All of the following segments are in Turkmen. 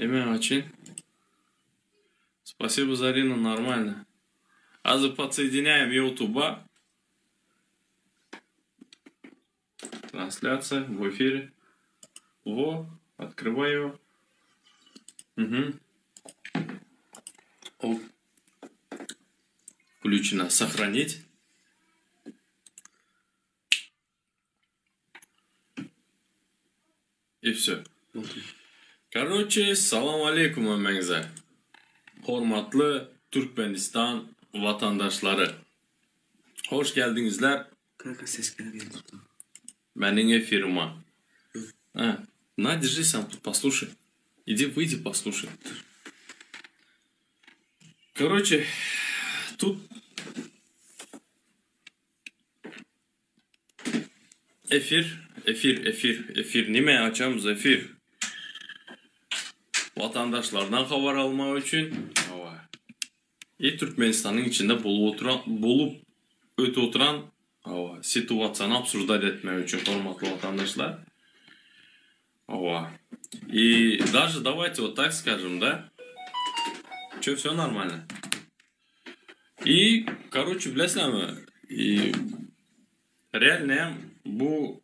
Neme açyn? Спасибо, Зарина, нормально. Азыр подсоединяем YouTube'a. Трансляция в эфире. Во, открываю. Угу. О. Включено. Сохранить. И все. Короче, salam aleýkum hemmäňize. Hormatly Türkmenistan watandaşlary. Hoş geldiňizler. Kaka ses gelmeýär burada. Meniň efirime. A, na, держи сам тут послушай. Иди, выйди, послушай. Короче, тут Efir, efir, efir, efir. Nime açamyz efir? Watandaşlardan habar almak üçin. Hawa. I Türkmenistanyň içinde bolup oturan, bolup ötüp oturan hawa, situasiýany obsujdat etmek üçin hormatly watandaşlar. Hawa. I даже давайте вот так скажем, да? Че, все нормально? I, короче, bilesiňmi? I Realnyam bu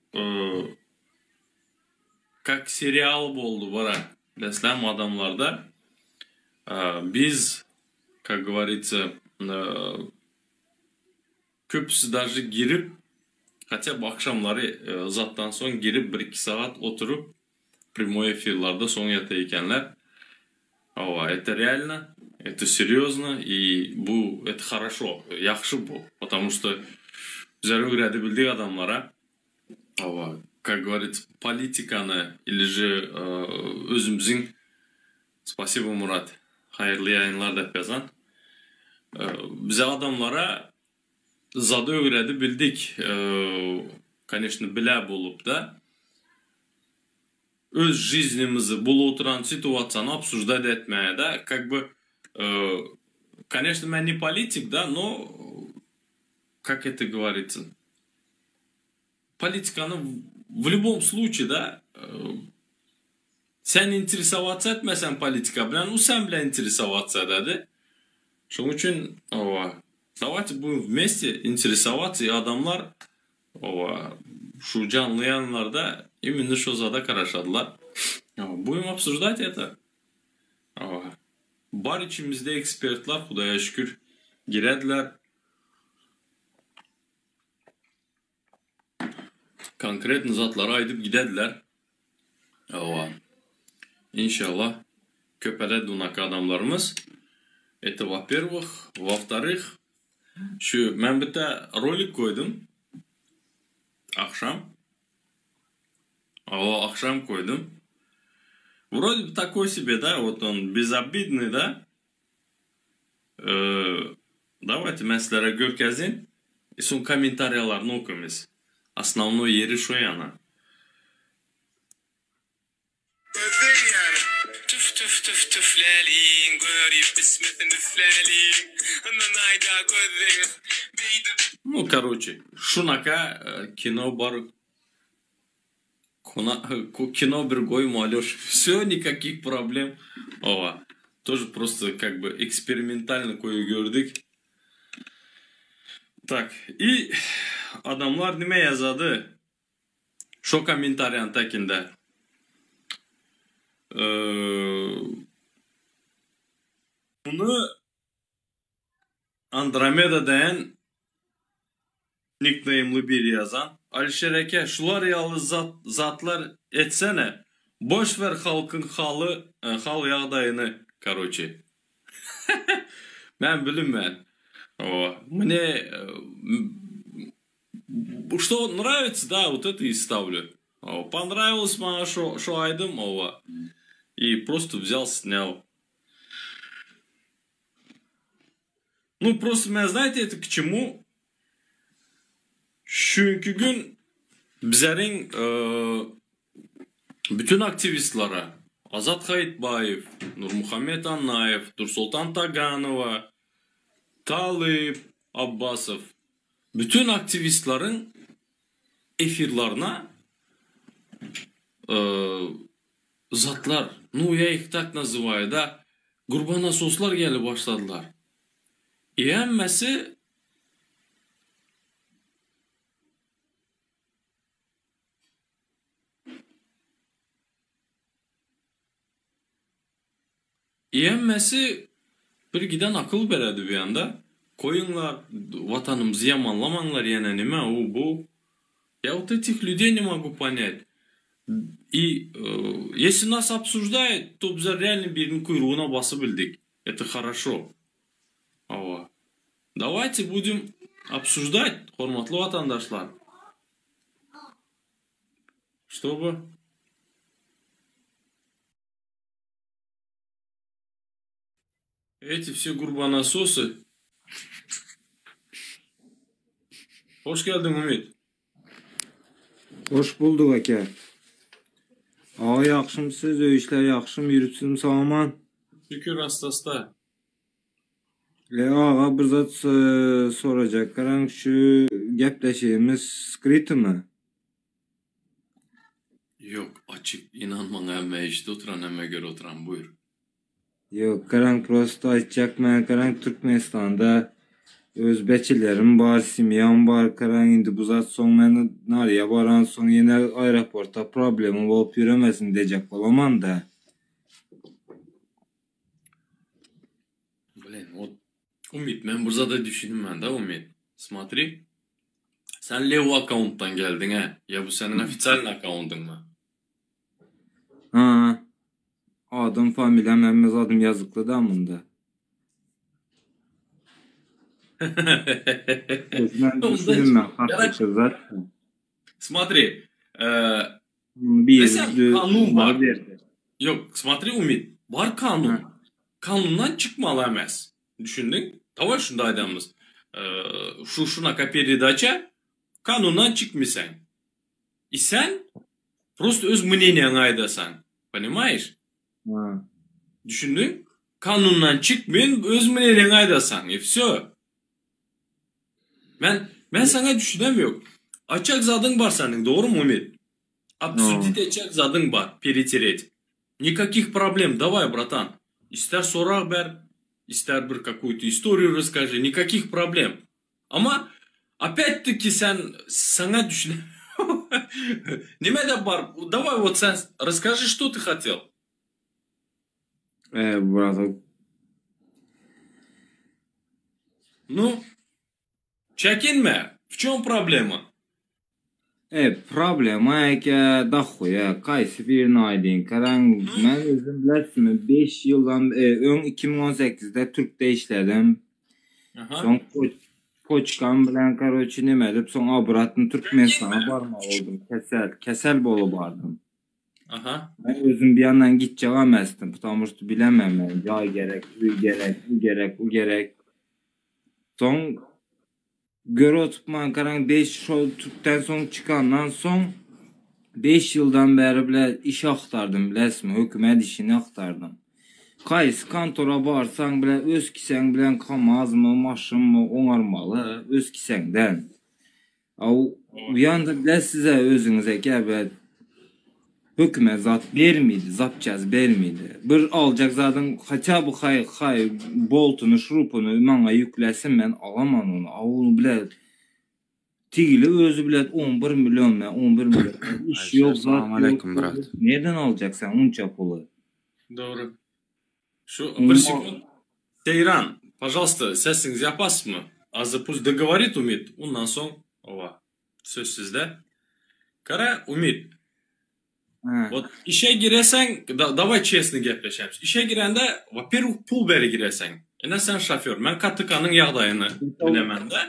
kak serial boldy bara bilesizlermi adamlarda biz kak govoritsa köpüsi daje girip hatya bi akşamlary zatdan soň girip bir iki sagat oturyp primoý efirlarda soň ýata ekenler hawa eto realno eto serýozno i bu eto haraşo ýahşy bu potamu şto bizler öwredi bildik adamlara hawa kak govoritsa politikany ili že özümiziň spasibo Murat haýyrly ýaýynlar dep ýazan bize adamlara zady öwredi bildik koneşno bilä bolup da öz žiznimizi bolup oturan situasiýany obsujdat etmäge da kak by koneşno men ne politik da no kak eto govoritsa politikany w lýubom sluçi da sen interesowatsa etmeseň politika bilen u sen bilen interesowatsa ededi şoň üçin owa dawayte budem wmeste interesowatsa i adamlar owa şu janly ýaýynlarda imенно şo zada garaşadylar budem obsujdat eto owa bar içimizde ekspertler hudaýa şükür girediler. Konkretny zatlary aýdyp gidediler. Hawa. Inşallah köpeler dunaka adamlarymyz. Это во первых, во вторых, şu men bitte rolik goýdum. Agşam. Hawa, agşam goýdum. Вроде бы такой себе, да, вот он безобидный, да. Dawayte men sizlere görkezin i soň kommentariýalaryny okymyz. Osnownoý ýeri şo ýana. Tüf tüf tüf tüfläliň Görip bismesin üfläliň Ynanaýda gözleňiz Beýdip. Nu karoçe şunaka kino bar Kino bir goý molýoş vsё nikakih problem owa тоже prosto kak by eksperimentalno koýup gördük tak i adamlar nime ýazady şo kommentariýanyň takinde muny Andromeda diýen nikneýmli biri ýazan. Alişer eke şular ýaly zat zatlar etsene boş ver halkyň haly hal ýagdaýyny karoçi men bilinmän hawa mne što nravitsa da vot eto i stavlju hawa ponravilos maňa şo şo aýdym hawa i prosto vzýal snýal Nu prosto men znaýte eto k çemu Şuňki gün bizleriň bütün aktiwistlere Azat Haýytbaýew, Nurmuhammet Annaýew, Dursoltan Taganowa, Talyp Abbasow bütün aktiwistleriň efirlerine zatlar. Nu ya их tak nazywаю da, gurbanasoslar gelip başladylar. I hemmesi I hemmesi bir giden akyl beredi bu ýanda. Goýuňlar, watanymyzy ýamanlamaňlar ýene nime u bu. Я вот этих людей не могу понять. И если нас обсуждают, то bizler реально biriniň kuýrugyna basyp bildik. Это хорошо. Hawa. Давайте будем обсуждать, hormatly watandaşlar. Чтобы Эти все gurbanasosy. Hoş geldiň Umyt. Hoş bulduk eke. Aga ýagşymy siz öý işler ýagşymy ýürüpsiňmi sag-aman? Şükür asta-asta. E aga bir zat sorajak garaň şu gepleşigimiz skrytymy? Ýok açyk inan maňa hemme eşidip oturan hemme görüp oturan buýur. Ýok garaň prosto aýtjak men garaň Türkmenistanda öz beçelerim bar semýam bar garaň indi bu zat soň men narýa baran soň ýene aeroportda problema bolup ýöremesin dejek bolamanda. Blin вот Umyt men bir zada düşünmän da Umyt smotri sen lewy akkauntdan geldiňä ýa bu seniň ofitsialnyý akkauntyňmy? Ha. Adym familiýam hemme zadym ýazykly da munda. Özümem düşünme hakyky zat. Smotri Biri kanun bar. Ýok smotri Umyt bar kanun. Kanundan çykmaly emes. Düşündiň? Daway şunda aýdamyz. Şu şunaka peredaça kanundan çykmysaň. I sen prosto öz mneniýaňy aýdasaň. Ponimaýeş? Düşündiň? Kanundan çykmyn öz mneniýaňy aýdasaň. I wsё. Men men saňa düşünem ýok. Aýtjak zadyň bar seniň, dogrymy Umyt? Obsudit etjek zadyň bar, pereteret. Nikakih problem, daway bratan. Ister sorag ber, ister bir kakuýto istoriýu rasskaži, nikakih problem. Amma opýat taki sen saňa düşünem Nime-de bar, daway wot sen rasskaži što ty hotel. E, brat. Nu, çekinme, w çom problema? E, problema eke dahuýa, kaýsy birini aýdyň, garaň, men özüm bilersiňmi, beş ýyldan e, öň 2018-de Türkde işledim. Soň poçkam bilen karoçi neme edip, soň obratno Türkmenistana barmaly boldum. Kesel, kesel bolup bardym. Aha. Men özüm bir ýandan gitjek emesdim, потому что bilemem men, jaý gerek, öý gerek, bu gerek, bu gerek. Soň Görüp oturtman garaň beş şol türkden soň çykandan soň beş ýyldan bäri bile iş agtardym bilesmi hökümet işini agtardym. Kaýsy kontora barsaň bile öz kiseň bilen kamazmy maşynmy oňarmaly öz kiseňden. A bu ýanda bilesiz-ä özüňiz eke bile Hökümet zat bermidi, zapças bermidi. Bir aljak zadyň haça by haý haý boltuny şrupuny maňa ýüklesin men alaman ony a ony bile tigili özi bile on bir million men on bir million iş Ayşe ýok zat salam ýok aleýkum brat. nirden aljak sen onça puly. Dogry. Şu bir sekund Seýran, pažalsta sesiňizi ýapasmy? Azda pust dogovorit Umyt, ondan soň oba. Söz sizde. Gara, Umyt. Wot işe gireseň, daway çesny gepleşemiz. Işe girende, wa-perwih pul beri gireseň. Ine sen şofýor. Men KTK-nyň ýagdaýyny bilemende.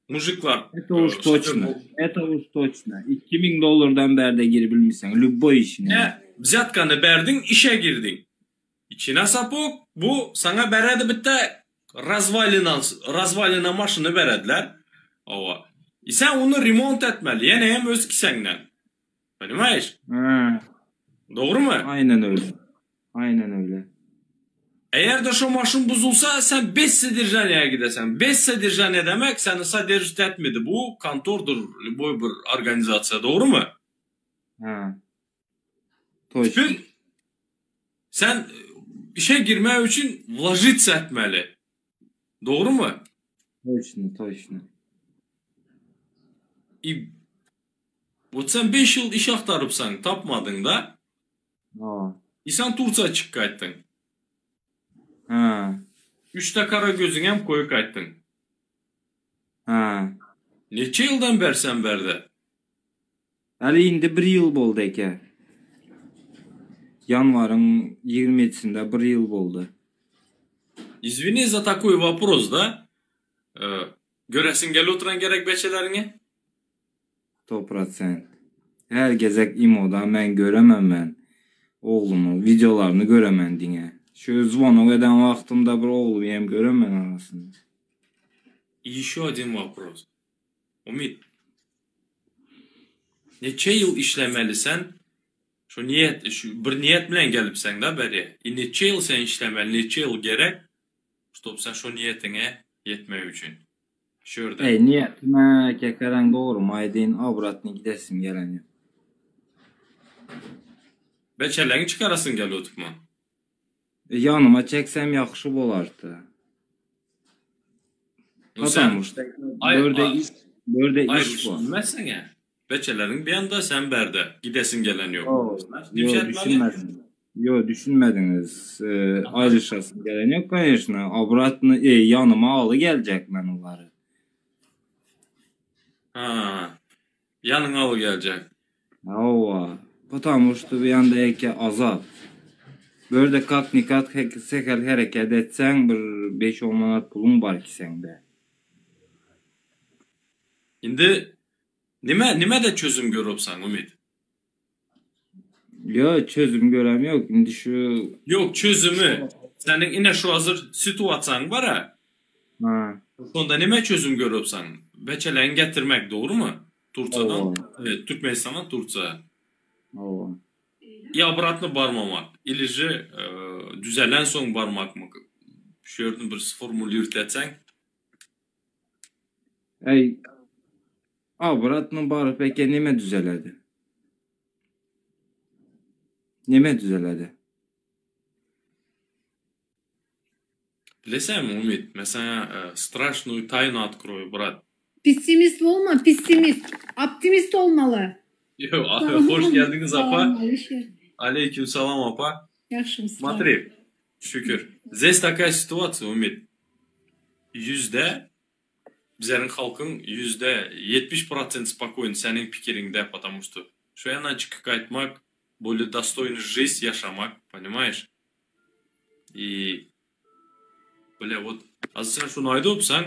Mujiklar Это уж точno. Это уж точno. 2000 dollardan bärde giribilmişseň lýuboý işine. Ine wzýatkany berdiň, işe girdiň. Içine sapok, bu saňa beredi bitte razwalina, razwalina maşyny berediler. Hawa. I sen ony remont etmeli, ýene hem öz kiseňden. Ponimaýeş? Hä. Dogrymy? Aýnen öýle. Aýnen öýle. Eger-de şo maşyn buzulsa, sen bez sodержaniýa gideseň. Bez sodержaniýa demek, seni soderjit etmedi. Bu kontordyr, lýuboý bir organizasiýa, dogrymy? Hä. Toçno. Teper. Sen işe girmek üçin wložиться etmeli. Dogrumy? Toçno, toçno. I Wot sen 5 ýyl iş agtarypsaň, tapmadyň da. Hawa. I sen Tursiýa çykyp gaýtdyň. Hä. Üçde kara gözüňem koýup gaýtdyň. Hä. Neçe ýyldan bäri sen bärde? Häli indi bir ýyl boldy eke. Ýanwaryň 27-sinde bir ýyl boldy. Izwini za takoý wopros da. Göresiň gelip oturan gerek beçeleriňi? Sto prosent. Her gezek imoda men göremem men oglumy wideolaryny göremen diňe. Şu zvonok eden wagtymda bir oglumy hem göremen arasynda. Ýeşe odin wopros. Umyt. Neçe ýyl işlemeli sen? Şu niýet, şu bir niýet bilen gelipseň-da beri. I neçe ýyl sen işlemeli, neçe ýyl gerek, ştob sen şo niýetiňe ýetmek üçin? Şu ýerde. Eý niýetim-ä kekeräň dogrymy aýdyn obratny gidesim gelen ýok. Beçeleňi çykarasyň gelip otupmy? Ýanyma çeksem ýagşy bolardy. Nu sen Потому что börde iş, börde iş bar. Aýrylyşyp bilmezsiň-ä. Beçeleriň bir ýanda, sen bärde. Gidesiň gelen ýok. Ýok, ýok düşünmediňiz. Ýok düşünmediňiz. Aýrylyşasym gelen ýok, конечно. Obratny, ýanyma aly geljek men olary. Ha. Ýanyňa aly geljek. Hawa. Потому что bu ýanda eke azap. Börde kak nikak sähel hereket etseň bir 5-10 manat puluň bar kiseňde. Indi nime nimede çözüm görüpsiň Umyt? Ýok, çözüm görem ýok. Indi şu Ýok, çözümi. Seniň ine şu hazır situasiýaň bar-a. Ha. Şonda nime çözüm görüpsiň? Beçeleňi getirmek dogrumy? Tursiýadan, Hawa. Türkmenistandan Tursiýa. Hawa. Ýa obratno barmamak, ili же düzelen soň barmakmy? Şu ýerden bir sformulirowat etseň. Eý, obratno baryp eken neme düzeledi? Neme düzeledi? Bilesem, Umyt, men saňa страшную тайну открою, брат. Pessimist bolma, pessimist. Optimist bolmaly. Ýok, hoş geldiňiz apa. Salam, Aleýkim salam apa. Ýagşymysyň? Смотри, şükür. Здесь такая ситуация, Umyt. Ýüzde bizleriň halkyň 70% спокойно seniň pikiriňde, потому что şu ýandan çykyp gaýtmak, более достойный жизнь ýaşamak, понимаешь? И бля, вот az sen şuny aýdypsaň,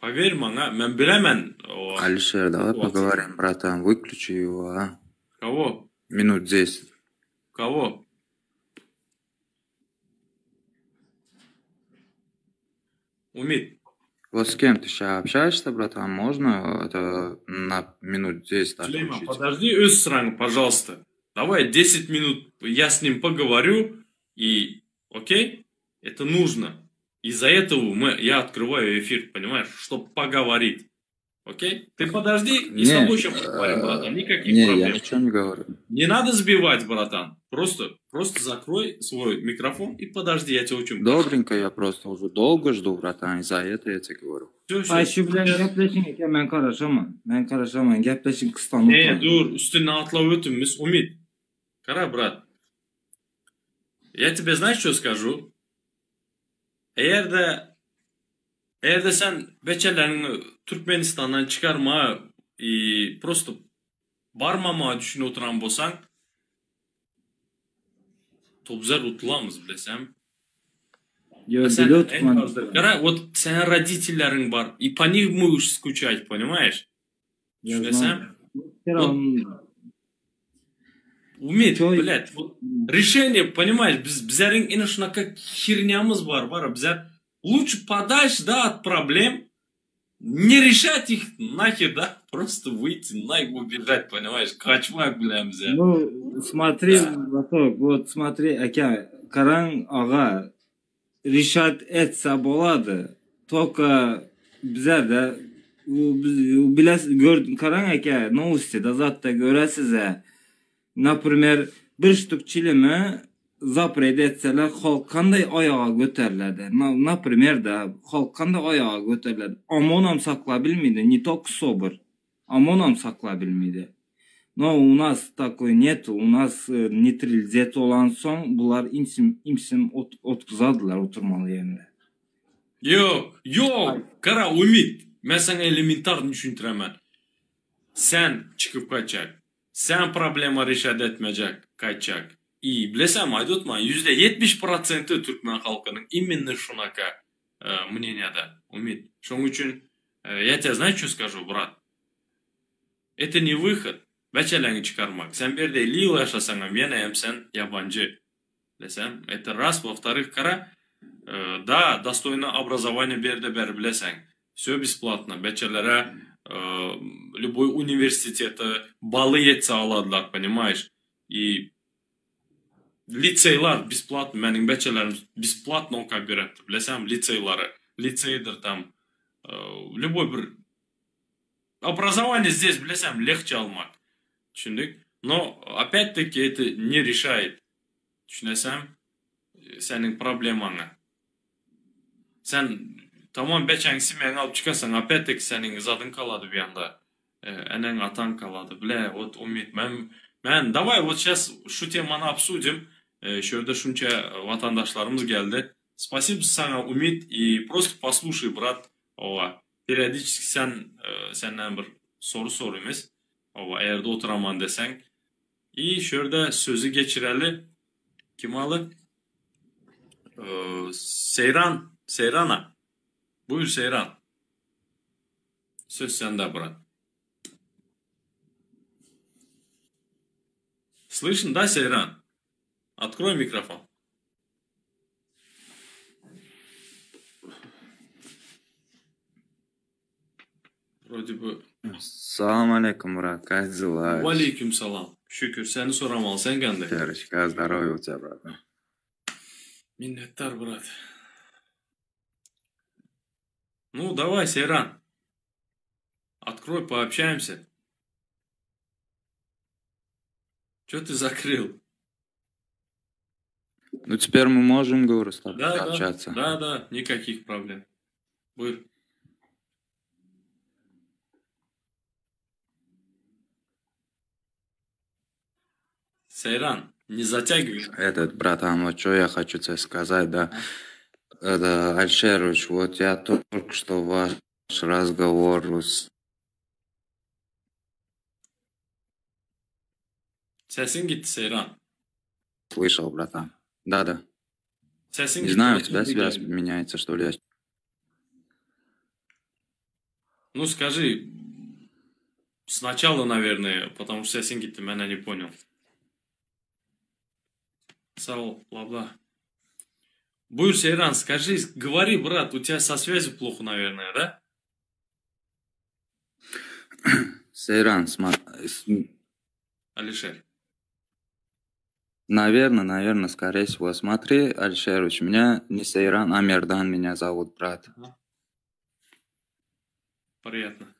поверь maňa, men bilemen o Алишер, давай ситуацию. поговорим, братан. Выключи его, а? Кого? Минут 10. Кого? Умит. Вот с кем ты сейчас общаешься, братан? Можно это на минут 10 Сулейман, отключить? подожди öz sıraňy, пожалуйста. Давай 10 минут я с ним поговорю, и окей? Это нужно. Из-за этого мы, я открываю эфир, понимаешь, чтобы поговорить. Окей? Ты подожди, и с Не, тобой еще поговорим, братан. Никаких не, я проблем. ничего не говорю. Не надо сбивать, братан. Просто, просто закрой свой микрофон и подожди, я тебя очень прошу. Добренько, я просто уже долго жду, братан, из-за этого я тебе говорю. Все, все. Aý şu bilen gepleşiň eken men garaşaman. Men garaşaman. Gepleşiň kyssany Ne, oturan. dur, üstüne atlap ötünmiz. Umid. Gara, брат. Я тебе знаешь, что скажу? Eger-de eger-de sen beçeleriňi Türkmenistandan çykarma i просто barmama düşünip oturan bolsaň, to bizler utulamyz bilesem. Ýok, Sen bile en oturman. fazla. Gara, вот seniň родительлeriň bar. И по них будешь скучать, понимаешь? Я Düşünesem? знаю. Вот Умит, Чё- блядь, вот решение, понимаешь, biz bizleriň ine şunaka хернямыз bar, bar, bizler лучше подальше, да, от проблем, не решать их нахер, да, просто выйти, нахер убежать, понимаешь, kaçmak bilen bize. Ну, смотри, Да. браток, вот смотри, aka, garaň aga, решать etse bolady. Только bizler-de biz biles gör garaň aka, новости da zatda göresiz Например, bir штук çilimi Zapret etseler halk kanday aýaga göterilerdi? Naprimer da halk kanday aýaga göterilerdi? OMON-am saklabilmidi, ne tolko SOBR. OMON-am saklabilmidi. No u nas takoý netu, u nas netralitet bolansoň bular imsim imsim otguzadylar oturmaly ýerinde. Ýok, ýok, gara Umyt, men saňa elementarny düşündiremen. Sen çykyp gaýtjak. Sen problema reşat etmejek gaýtjak. I bilesem aýdyp otman 70% prosenti türkmen halkynyň imенно şunaka мнениеда Umyt. Şoň üçin я тебе знаешь что скажу брат? Это не выход. Beçeleňi çykarmak. Sen bu ýerde 50 ýyl ýaşasaňam ýene hem sen ýabanjy. Bilesem, это раз, во-вторых, gara, да, достойно образование bu ýerde beri bileseň. Все бесплатно. Beçelere любой uniwersitete baly ýetse aladylar, понимаешь? И liseýler бесплатно, meniň beçelerim бесплатно okap ýörepdir, bileseňmi, liseýleri. Liseýdir tam, любой bir образование здесь, bileseňmi, легче almak. Düşündik? Но опять-таки это не решает. Düşüneseň, seniň problemaňy. Sen tamam beçäň simeňi alyp çykasaň, опять-таки seniň zadyň kalady bu ýanda. Eneň ataň kalady. Bile, вот Umyt, men men давай вот сейчас şu temany обсудим. Şu ýerde şunça watandaşlarymyz geldi. Спасибо saňa Umyt и просто послушай, брат. Owa, periodически sen senden bir soru sorymyz. Owa, eger-de oturaman deseň. I şu ýerde sözi geçireli. Kim aly? Seýran, Seýrana. Buýur Seýran. Söz sende, brat. Слышно, да, Сейран? Открой микрофон. Вроде бы. Salam aleýkum, Murat, как дела? Waleýkim salam. Şükür, seni soramaly, sen kanday? Терочка, здоровья у тебя, брат. Minnetdar, brat. Ну, давай, Сейран. Открой, пообщаемся. Че ты закрыл? Ну, теперь мы можем, говорю, с тобой Да, да, общаться. да, да, никаких проблем. Buyur. Сейран, не затягивай. Этот, братан, вот что я хочу тебе сказать, да. Это, Альшерович, вот я только что ваш разговор с- Sesiň gitdi Seyran. слышал, братан. Да-да. Sesiň Не gitdi. знаю, у тебя связь меняется, что ли. Я Ну скажи, сначала, наверное, потому что sesiň gitdi, men не понял. Sag bol, бла-бла. Buyur Seyran, скажи, говори, брат, у тебя со связью плохо, наверное, да? Сейран, сма- с- Алишер. наверное, наверное, скорее всего. Смотри, Алишерович, меня не Сейран, а Мердан меня зовут, брат. Приятно.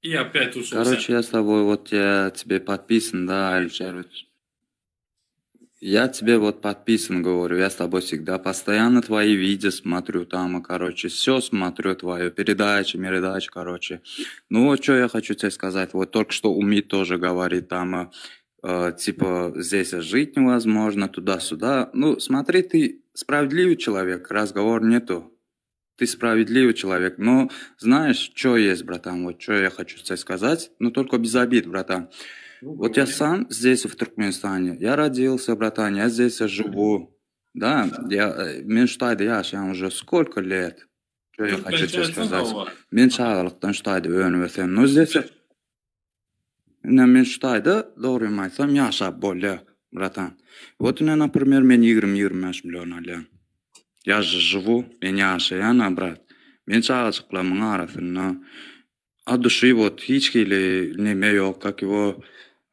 И опять ушел. Короче, я с тобой, вот я тебе подписан, да, Алишерович. Я тебе вот подписан, говорю, я с тобой всегда постоянно твои видео смотрю там, и, короче, все смотрю твою, передачи, передачи, короче. Ну вот что я хочу тебе сказать, вот только что Умит тоже говорит там, э, э, типа, здесь жить невозможно, туда-сюда. Ну, смотри, ты справедливый человек, разговор нету. Ты справедливый человек, но знаешь, что есть, братан, вот что я хочу тебе сказать, но только без обид, братан. Вот я сам здесь, в Туркменистане, я родился, братан, я здесь живу. Да, я, э, men şu taýda ýaşaýan уже сколько лет? Что я хочу тебе сказать? Men çagalykdan şu taýda önüp ösen. Но здесь Ine men şu taýda dogrymy aýtsam ýaşap bolýar, братан. Вот ine, например, men 20-25 million alýan. Я же живу, men ýaşaýan, брат. Men çagajyklarymyň arasynda от души вот hiç hili neme ýok, как его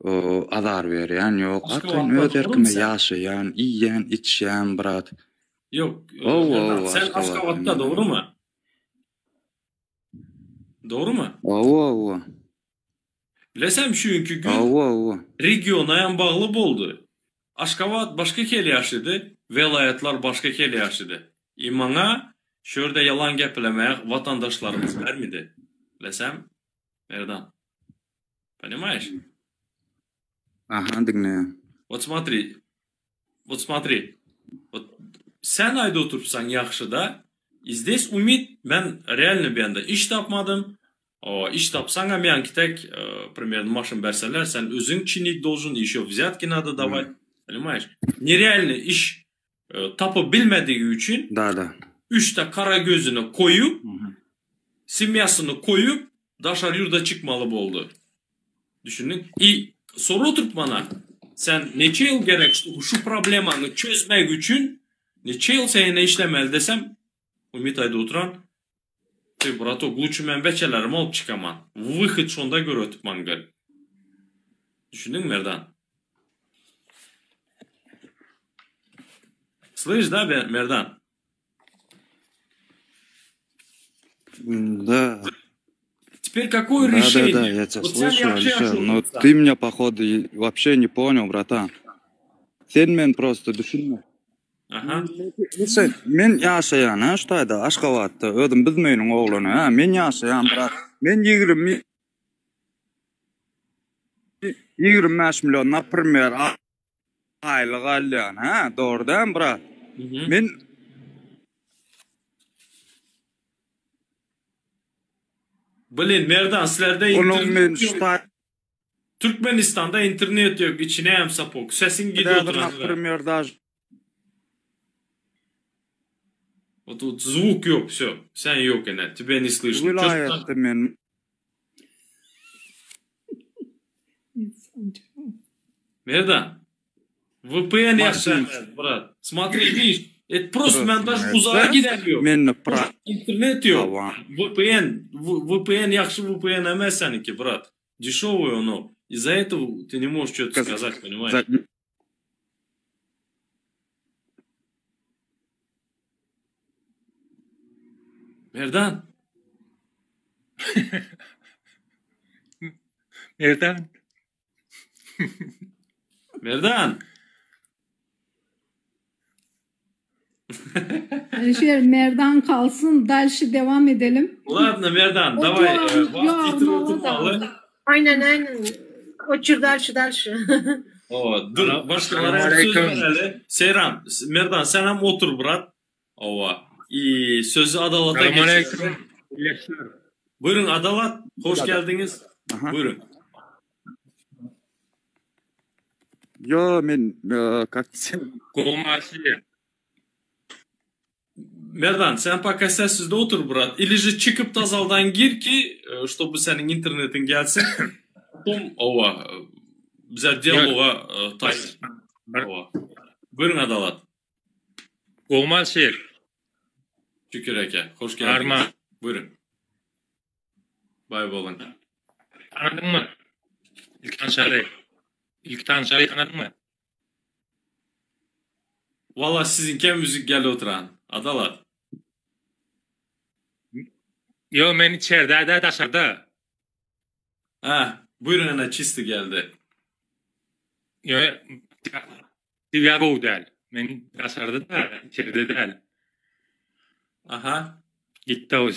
o, azar berýän ýok. Arkaýyn öz erkime ýaşaýan, iýýän, içýän, brat. Ýok. Ow, ow, Sen Aşgabatda Aşgabatda dogrumy? Dogrumy? Ow, ow. Bilesem şu günki gün Hawa, hawa. regiona hem bagly boldy. Aşgabat başga hili ýaşady, welaýatlar başga hili ýaşady. I maňa şu ýerde ýalan geplemäge watandaşlarymyz bermedi. Bilesem, Merdan. Ponimaýeş? Aha, diňleýän. Wot smotri. Wot smotri. Wot sen aýda oturypsaň ýagşyda. I zdes umyt men realno bu ýanda iş tapmadym. O iş tapsaňam ýaňky tek primerno maşyn berseler sen özüň çinit dolžun ýeşo wzýatki nado dawać. Ponimaýeş? Nerealno iş tapyp bilmedigi üçin Da da. Üçde kara gözüni koýup, semýasyny koýup daşary ýurda çykmaly boldy. Düşündiň? I sor oturyp mana, sen neçe ýyl gerek şu problemany çözmek üçin neçe ýyl sen ýene işlemeli desem, Umyt aýdyp oturan, Ty bratok luçy men beçelerimi alyp çykaman. Wyhod şonda göretip maň gel. Düşündiňmi Merdan? Slyş da Merdan? Да. Теперь какое да, решение? Да, да, я тебя Вот sen слышу, ýagşy Алишер, ýagşy но oturtsaň. ты меня, походу, и вообще не понял, братан. Sen men просто düşünme. Aha. Sen, men ýaşaýan, ha, şu taýda, Aşgabatda, özüm Büzmeýiniň oglany, ha, men ýaşaýan, brat. Men 20 25 million, naprimer, aýlyk alýan, ha, dogry dälmi, brat? Mhm. Men Blin, Merdan, sizlerde onuň men internet şu ýok. taýda Türkmenistanda internet ýok, içine hem sapok. Sesiň gidip oturan. naprimer, daž Вот тут звук ýok, всё. Sen ýok ene, тебя не слышно. Чё welaýatda men Merdan, VPN Maşyn. ýakýar, brat. Смотри, видишь, это просто men daş Просто uzaga gidemiyorum. men pra Internet ýok. Hawa. VPN, VPN ýagşy VPN emes seniňki, brat. Дешевый оно. Из-за этого ты не можешь что-то Каз- сказать, понимаешь? За- Merdan, Merdan. Merdan. Alişer Merdan kalsın. Дальше devam edelim. Ладно, Merdan, O давай, Joan- e, wagt Joan ýitirip Nola da oturmaly. Aynen aynen. Oçur дальше дальше. Owa, dur, başgalara hem söz Aleyküm. bereli. Seyran, Merdan sen hem otur brat. Owa. I sözü Adalata Selam geçelim. aleyküm. Birleşler. Buyurun Adalat, hoş geldiniz. Aha. Buyurun. Yo men e, как sen Gomaşi. Merdan, sen пока sessizde otur brat. Или же çıkıp da zaldan gir ki, e, чтобы senin internetin gelsin. Потом, owa, e, bize diyaloğa e, tay. Owa. Buyurun Adalat. Gomaşi. Şükür eke, hoş geldiniz. Arma. Buyurun. Bay bolun. Tanıdın mı? İlk tanışalı. İlk tanışalı tanıdın mı? Valla sizinki müzik gel oturan. Adalat. Yo men içeride de dışarıda. Ha, buyurun ana çisti geldi. Yo Divya bu değil. Men dışarıda da içeride değil. Aha. Gitti o.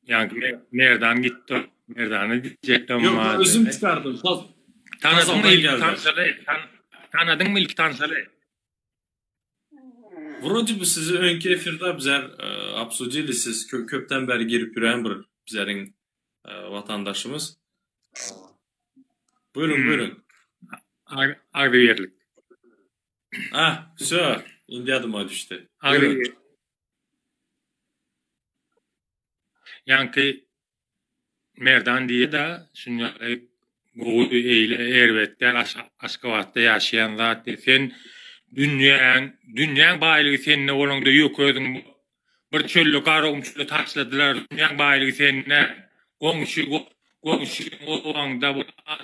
Yani Merdan gitti. o. Merdan'ı diyecektim. Yok ben özüm çıkardım. Tanıdın mı Kazandan ilk geldi. tanışalı? Tan tanıdın mı ilk tanışalı? Вроде бы sizi öňki efirde bizler e, обсудили siz kö köpden beri girip ýören bir bizleriň e, vatandaşymyz. Buyurun Hmm. buyurun. Agzybirlik. Ah, всё. Indi ýadyma düşdi. Buyurun. Agzybirlik. Ýaňky Merdan diýe de şunýaly gowy eýle erbet däl Aşgabatda ýaşaýan zat diýe. Sen dünýäň dünýäň baýlygy sende bolanda ýok özüň bir çölde Garagum çölde taşladylar. Dünýäň baýlygy sende. Goňşy goňşy owaňda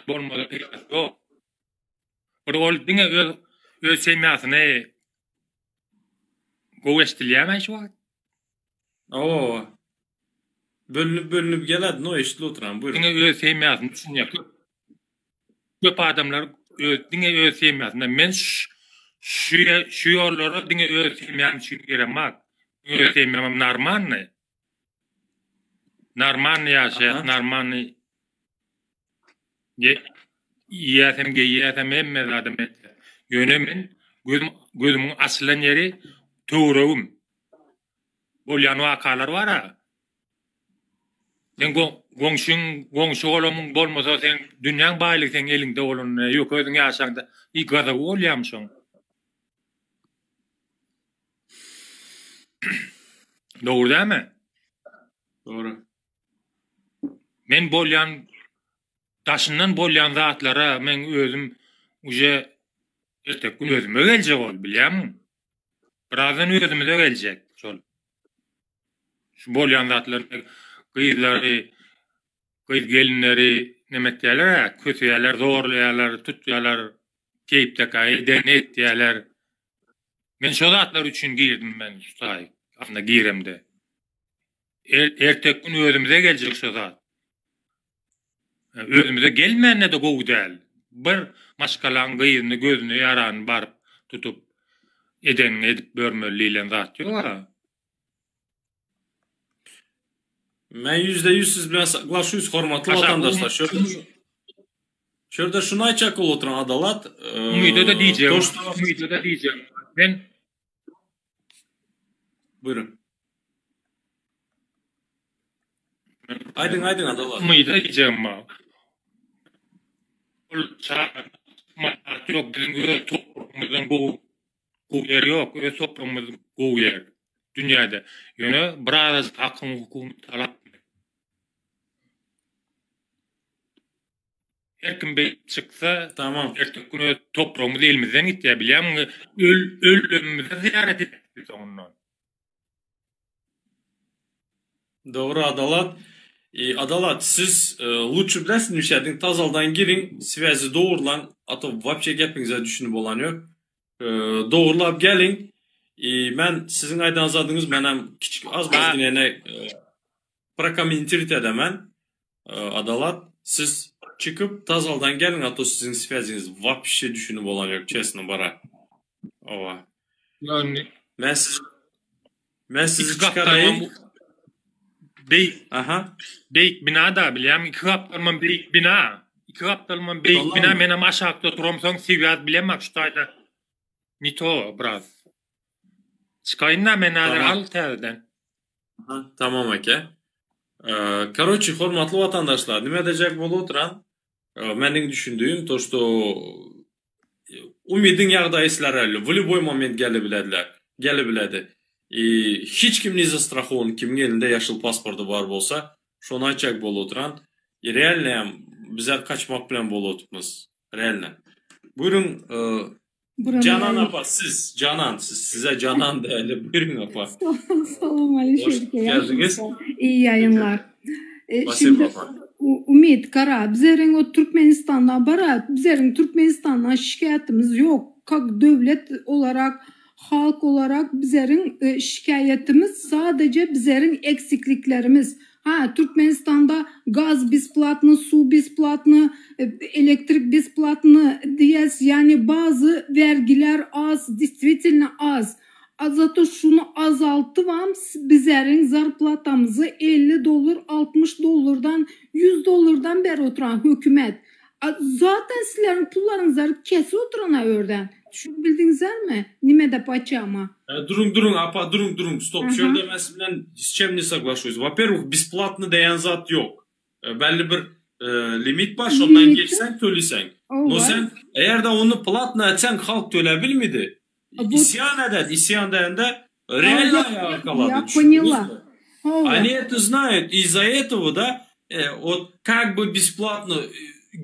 bolmaly peýdasy ýok. Bir ol diňe öz öz semýasyny gowy eşidilýärmi şu wagt? Oo. Bölünip bölünip geledi, no eşidilip oturan. Buyurun. Diňe öz semýasyny düşünýär. Köp adamlar öz diňe öz semýasynda men şu şu ýollara diňe öz semýam üçin giremak. Öz semýamam normalny. Normalny ýaşaýas, normalny iýýäsem, geýýäsem hemme zadam etýän. Ýöne men gözüm gözümiň açylan ýeri töweregim. Bolýan wakalar bar-a. Seň goňşyň, goňşy golamyň bolmasa seň dünýäň baýlygy seň eliňde bolanda ýok özüň ýaşaňda i gazaby bolýamy şoň. Dogry dämi? Dogry. Men bolýan daşyndan bolýan zatlara men özüm uje erteki gün özüme geljek ol bilýämiň? Birazdan özümize geljek şol. Şu bolýan zatlar gyzlary, gyz gelinleri neme etýärler-ä, köseýärler, zorlaýarlar, tutýarlar, keýpdeka edenini etýärler. Men şo zatlar üçin girdim men şu taý, aslynda giremde. Erteki gün özümize geljek şo zat. Özümize gelmände-de gowy däl. Bir maşgalaň gyzyny gözüne ýaranyny baryp tutup edeniňi edip börmeli diýlen zat ýok-a. Men %100 siz bilen saglaşýus hormatly watandaşlar. Şu Şu ýerde şuny aýtjak bolup oturan Adalat. Umyda-da diýjek. Umyda-da diýjek. Men Buyurun. Aýdyň, aýdyň Adalat. Umyda diýjegim bar. Ol çaga ýok biziň öz topragymyzdan gowy gowy ýer ýok. Öz topragymyz gowy ýer dünýäde. Ýöne birazajyk hakyň hukugyny talap Her kim beýik çyksa, Tamam. erteki gün öz topragymyz elimizden gitýär, bilýämiň? Öl ölümimize zyýarat edip soňundan. Dogry Adalat. E, Adalat siz e, lutçy bilesiň düşädiň tazaldan giriň swäzi dogurlaň a to wapşe gepiňize düşünip bolan ýok. E, dogurlap geliň. E, men siziň aýdan zadyňyz menem kiçik az Ha. ene e, prokommentirt edemen. E, Adalat siz çykyp tazaldan geliň a to siziň swäziňiz wapşe düşünip bolan ýok çesno bara. Owa. Ýöne Men siz Men sizi iki gapdalymam çykaraýyn. beýik Aha. beýik bina-da bilýämiň iki gapdalymam beýik bina. Iki gapdalymam beýik bina Tamam. menem aşakda oturamsoň swýaz bilemok şu taýda ne to biraz. Çykaýyn-da men häzir Tamam. al täzeden. Aha, tamam aka. Ee, Karoçi, hormatly watandaşlar, nime dejek bolup oturan? Meniň düşündüğüm to što Umydyň ýagdaýy sizler belli. W lýuboý moment gelebilediler. Gelebiledi. I hiç kim ne zastrahowan kimiň elinde ýaşyl pasporty bar bolsa, şony aýtjak bolup oturan. I realno hem bizler kaçmak bilen bolup otupmyz. Realno. Buýruň Janan apa siz, Janan siz size Janan däli. Buýruň apa. Salam Hoş Alişer geldiňiz. İyi yayınlar. E, Spasibo şimdi apa. Umit Kara, bizlerin o Türkmenistan'dan bara, bizlerin Türkmenistan'dan şikayetimiz yok. Kak devlet olarak, halk olarak bizlerin e, şikayetimiz sadece bizlerin eksikliklerimiz. Ha Türkmenistan'da gaz besplatno, su besplatno, e, elektrik besplatno diyez. Yani bazı vergiler az, действительно az. Zato şunu azaltıvam bizlerin zarplatamızı 50 dolar, 60 dolardan, 100 dolardan beri oturan hükümet. Zaten sizlerin pullarınızı kesi oturan örden. Düşünebildiniz mi? Nime de paçama. E, Durun durun apa durun durun stop. Aha. Şu ýerde men siz bilen с чем не соглашусь. Во-первых, бесплатно diýen zat ýok. E, Belli bir e, limit bar, şondan Limit. geçsen töleseň. No O var. sen eğer de onu platno etsen halk tölebilmedi. Bu- İsyan eder, isyan diýende реально я- ayağa kalady. я Düşündüňiz поняла. mi? O var. Они это знают. Из-за этого, да, e, вот как бы бесплатно e,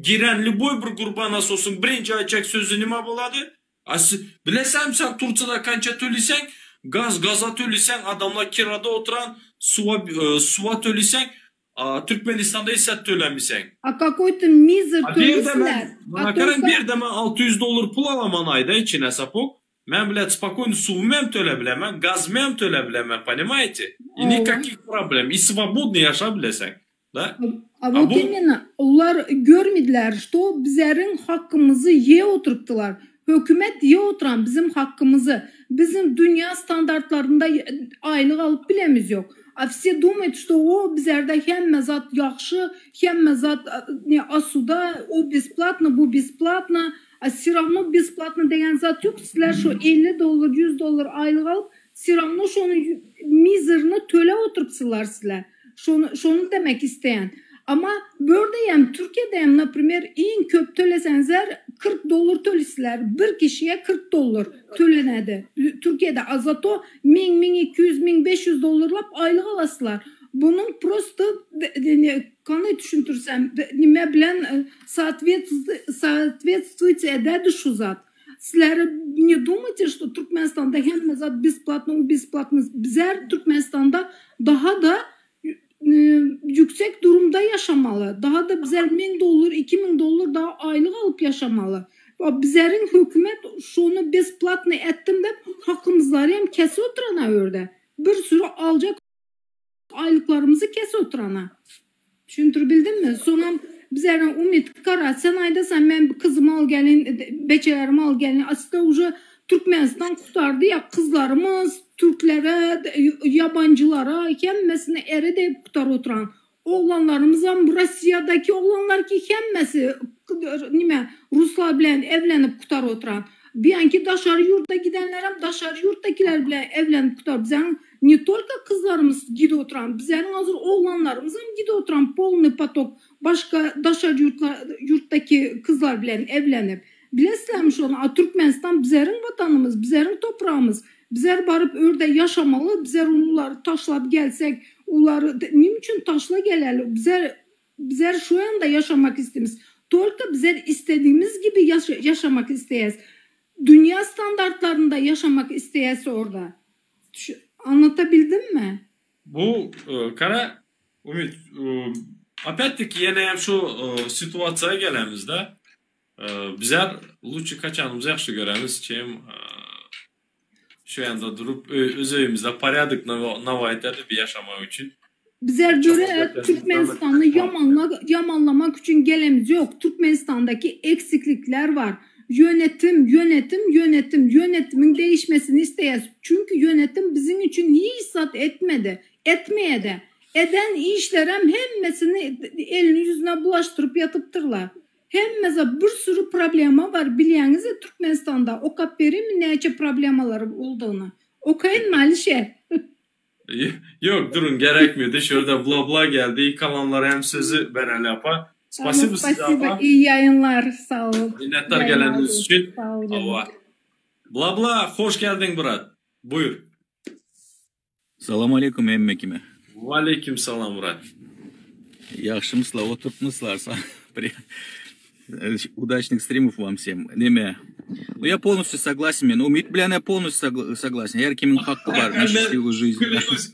giren любой bir gurban olsun birinci aýtjak sözi nime bolady? A siz, bilesem sen Turçada kança tölesen, gaz gaza tölesen, adamlar kirada oturan suwa e, suwa tölesen, a, Türkmenistanda ise tölemisen. A какой-то мизер A bir de töleseler. men, A bana karan только bir de men 600 dolar pul alaman ayda içine sapok. Men bile spokойно suwumy hem töle bilemen, gazmy hem töle bilemen, понимаете? И Owa. никаких проблем. И свободно ýaşap bilesen. Da? A вот именно, olar görmediler, что bizleriň hakkymyzy ýe oturypdylar. Hökümet ýe oturan bizim hakkymyzy. Bizim dünýä standartlarynda aýlyk alyp bilemiz ýok. A все думают, что o bizlerde hemme zat ýagşy, hemme zat ne asuda, o besplatno, bu besplatno. A все равно besplatno degen zat ýok. Sizler şo 50 dollar, 100 dollar aýlyk alyp, все равно şony mizerni töläp oturypsylar sizler. Şony, şony demek isteýän. Ama bördeyem Türkiye'deyem например iň köp töleseňizler 40 dollar tölisizler. Bir kişiye 40 dollar tölenedi. Türkiye'de a зато 1000, 1200, 1500 dollarlap aýlyk alasylar. Bunuň просто kanday düşündirsem nime bilen соответствует ededi şu zat. Sizler не думайте, что Türkmenistanda hemme zat бесплатно, бесплатно. Bizler Türkmenistanda daha da yüksek durumda yaşamalı. Daha da bizler 1000 dolar, 2000 dolar daha aylık alıp yaşamalı. Bizlerin hükümet şunu бесплатно ettim de hakkımızları hem kese oturana örde. Bir sürü alacak aylıklarımızı kese oturana. Düşündürebildim mi? Sonra bizlerden Umit Kara sen aydasan men kızımı al gelin, beçelerimi al gelin. Aslında уже Türkmenistan kurtardı ya kızlarımız Türklere, yabancılara hemmesini ere deyip kurtar oturan. Oğlanlarımız ham Rossiyadaki oğlanlar ki hemmesi nime Ruslar bilen evlenip kurtar oturan. Bir anki daşary yurda gidenler hem daşary yurttakiler bilen evlenip kurtar. Bizlerin не только kızlarımız gidip oturan, bizlerin hazır oğlanlarımız hem gidip oturan полный поток başka daşary yurtlar, yurttaki kızlar bilen evlenip. Bilesizlermi şonu? A, Türkmenistan bizlerin vatanımız, bizlerin toprağımız. Bizler barıp orada yaşamalı, bizler onları taşlap gelsek, onları ne için taşla gelelim? Bizler, bizler şu anda yaşamak istemiz. Только bizler istediğimiz gibi yaşamak isteyiz. Dünya standartlarında yaşamak isteyiz orada. Anlatabildim mi? Bu kara Umit, опять-таки ýene hem şu situasiýa gelemizde bizler лучше kaçanımızı ýagşy göremiz, чем şu ýanda durup öz öýümizde порядок наводить edip yaşamak üçin. Bizler göre Türkmenistan'ı yamanlamak için gelemiz yok. Türkmenistan'daki eksiklikler var. Yönetim, yönetim, yönetim, yönetimin değişmesini isteyiz. Çünkü yönetim bizim için hiç zat etmedi. Etmeye de. Eden işlerem hemmesini elini yüzüne bulaştırıp yatıptırlar. Hemmese bir sürü problema var. Bilýäňiz Türkmenistanda okap bereyim mi näçe problemaları olduğunu. Okayın mı Alişer? Yok durun gerekmiyordu. Şurada bla bla geldi. İlk kalanlara hem sözü bereli apa. Спасибо size Спасибо. apa. İyi yayınlar. Sağ olun. Minnetdar geleniz için. Sağ olun. Ava. Bla bla hoş geldin Murat. Buyur. Salam aleyküm hemmekime. Aleyküm salam Murat. Ýagşymyslar, oturypmyslar. Удачных стримов вам всем. Neme. Ну, я полностью согласен. Men Umit bilen я полностью согласен. Her kimiň haky bar на счастливую жизнь. Клянусь,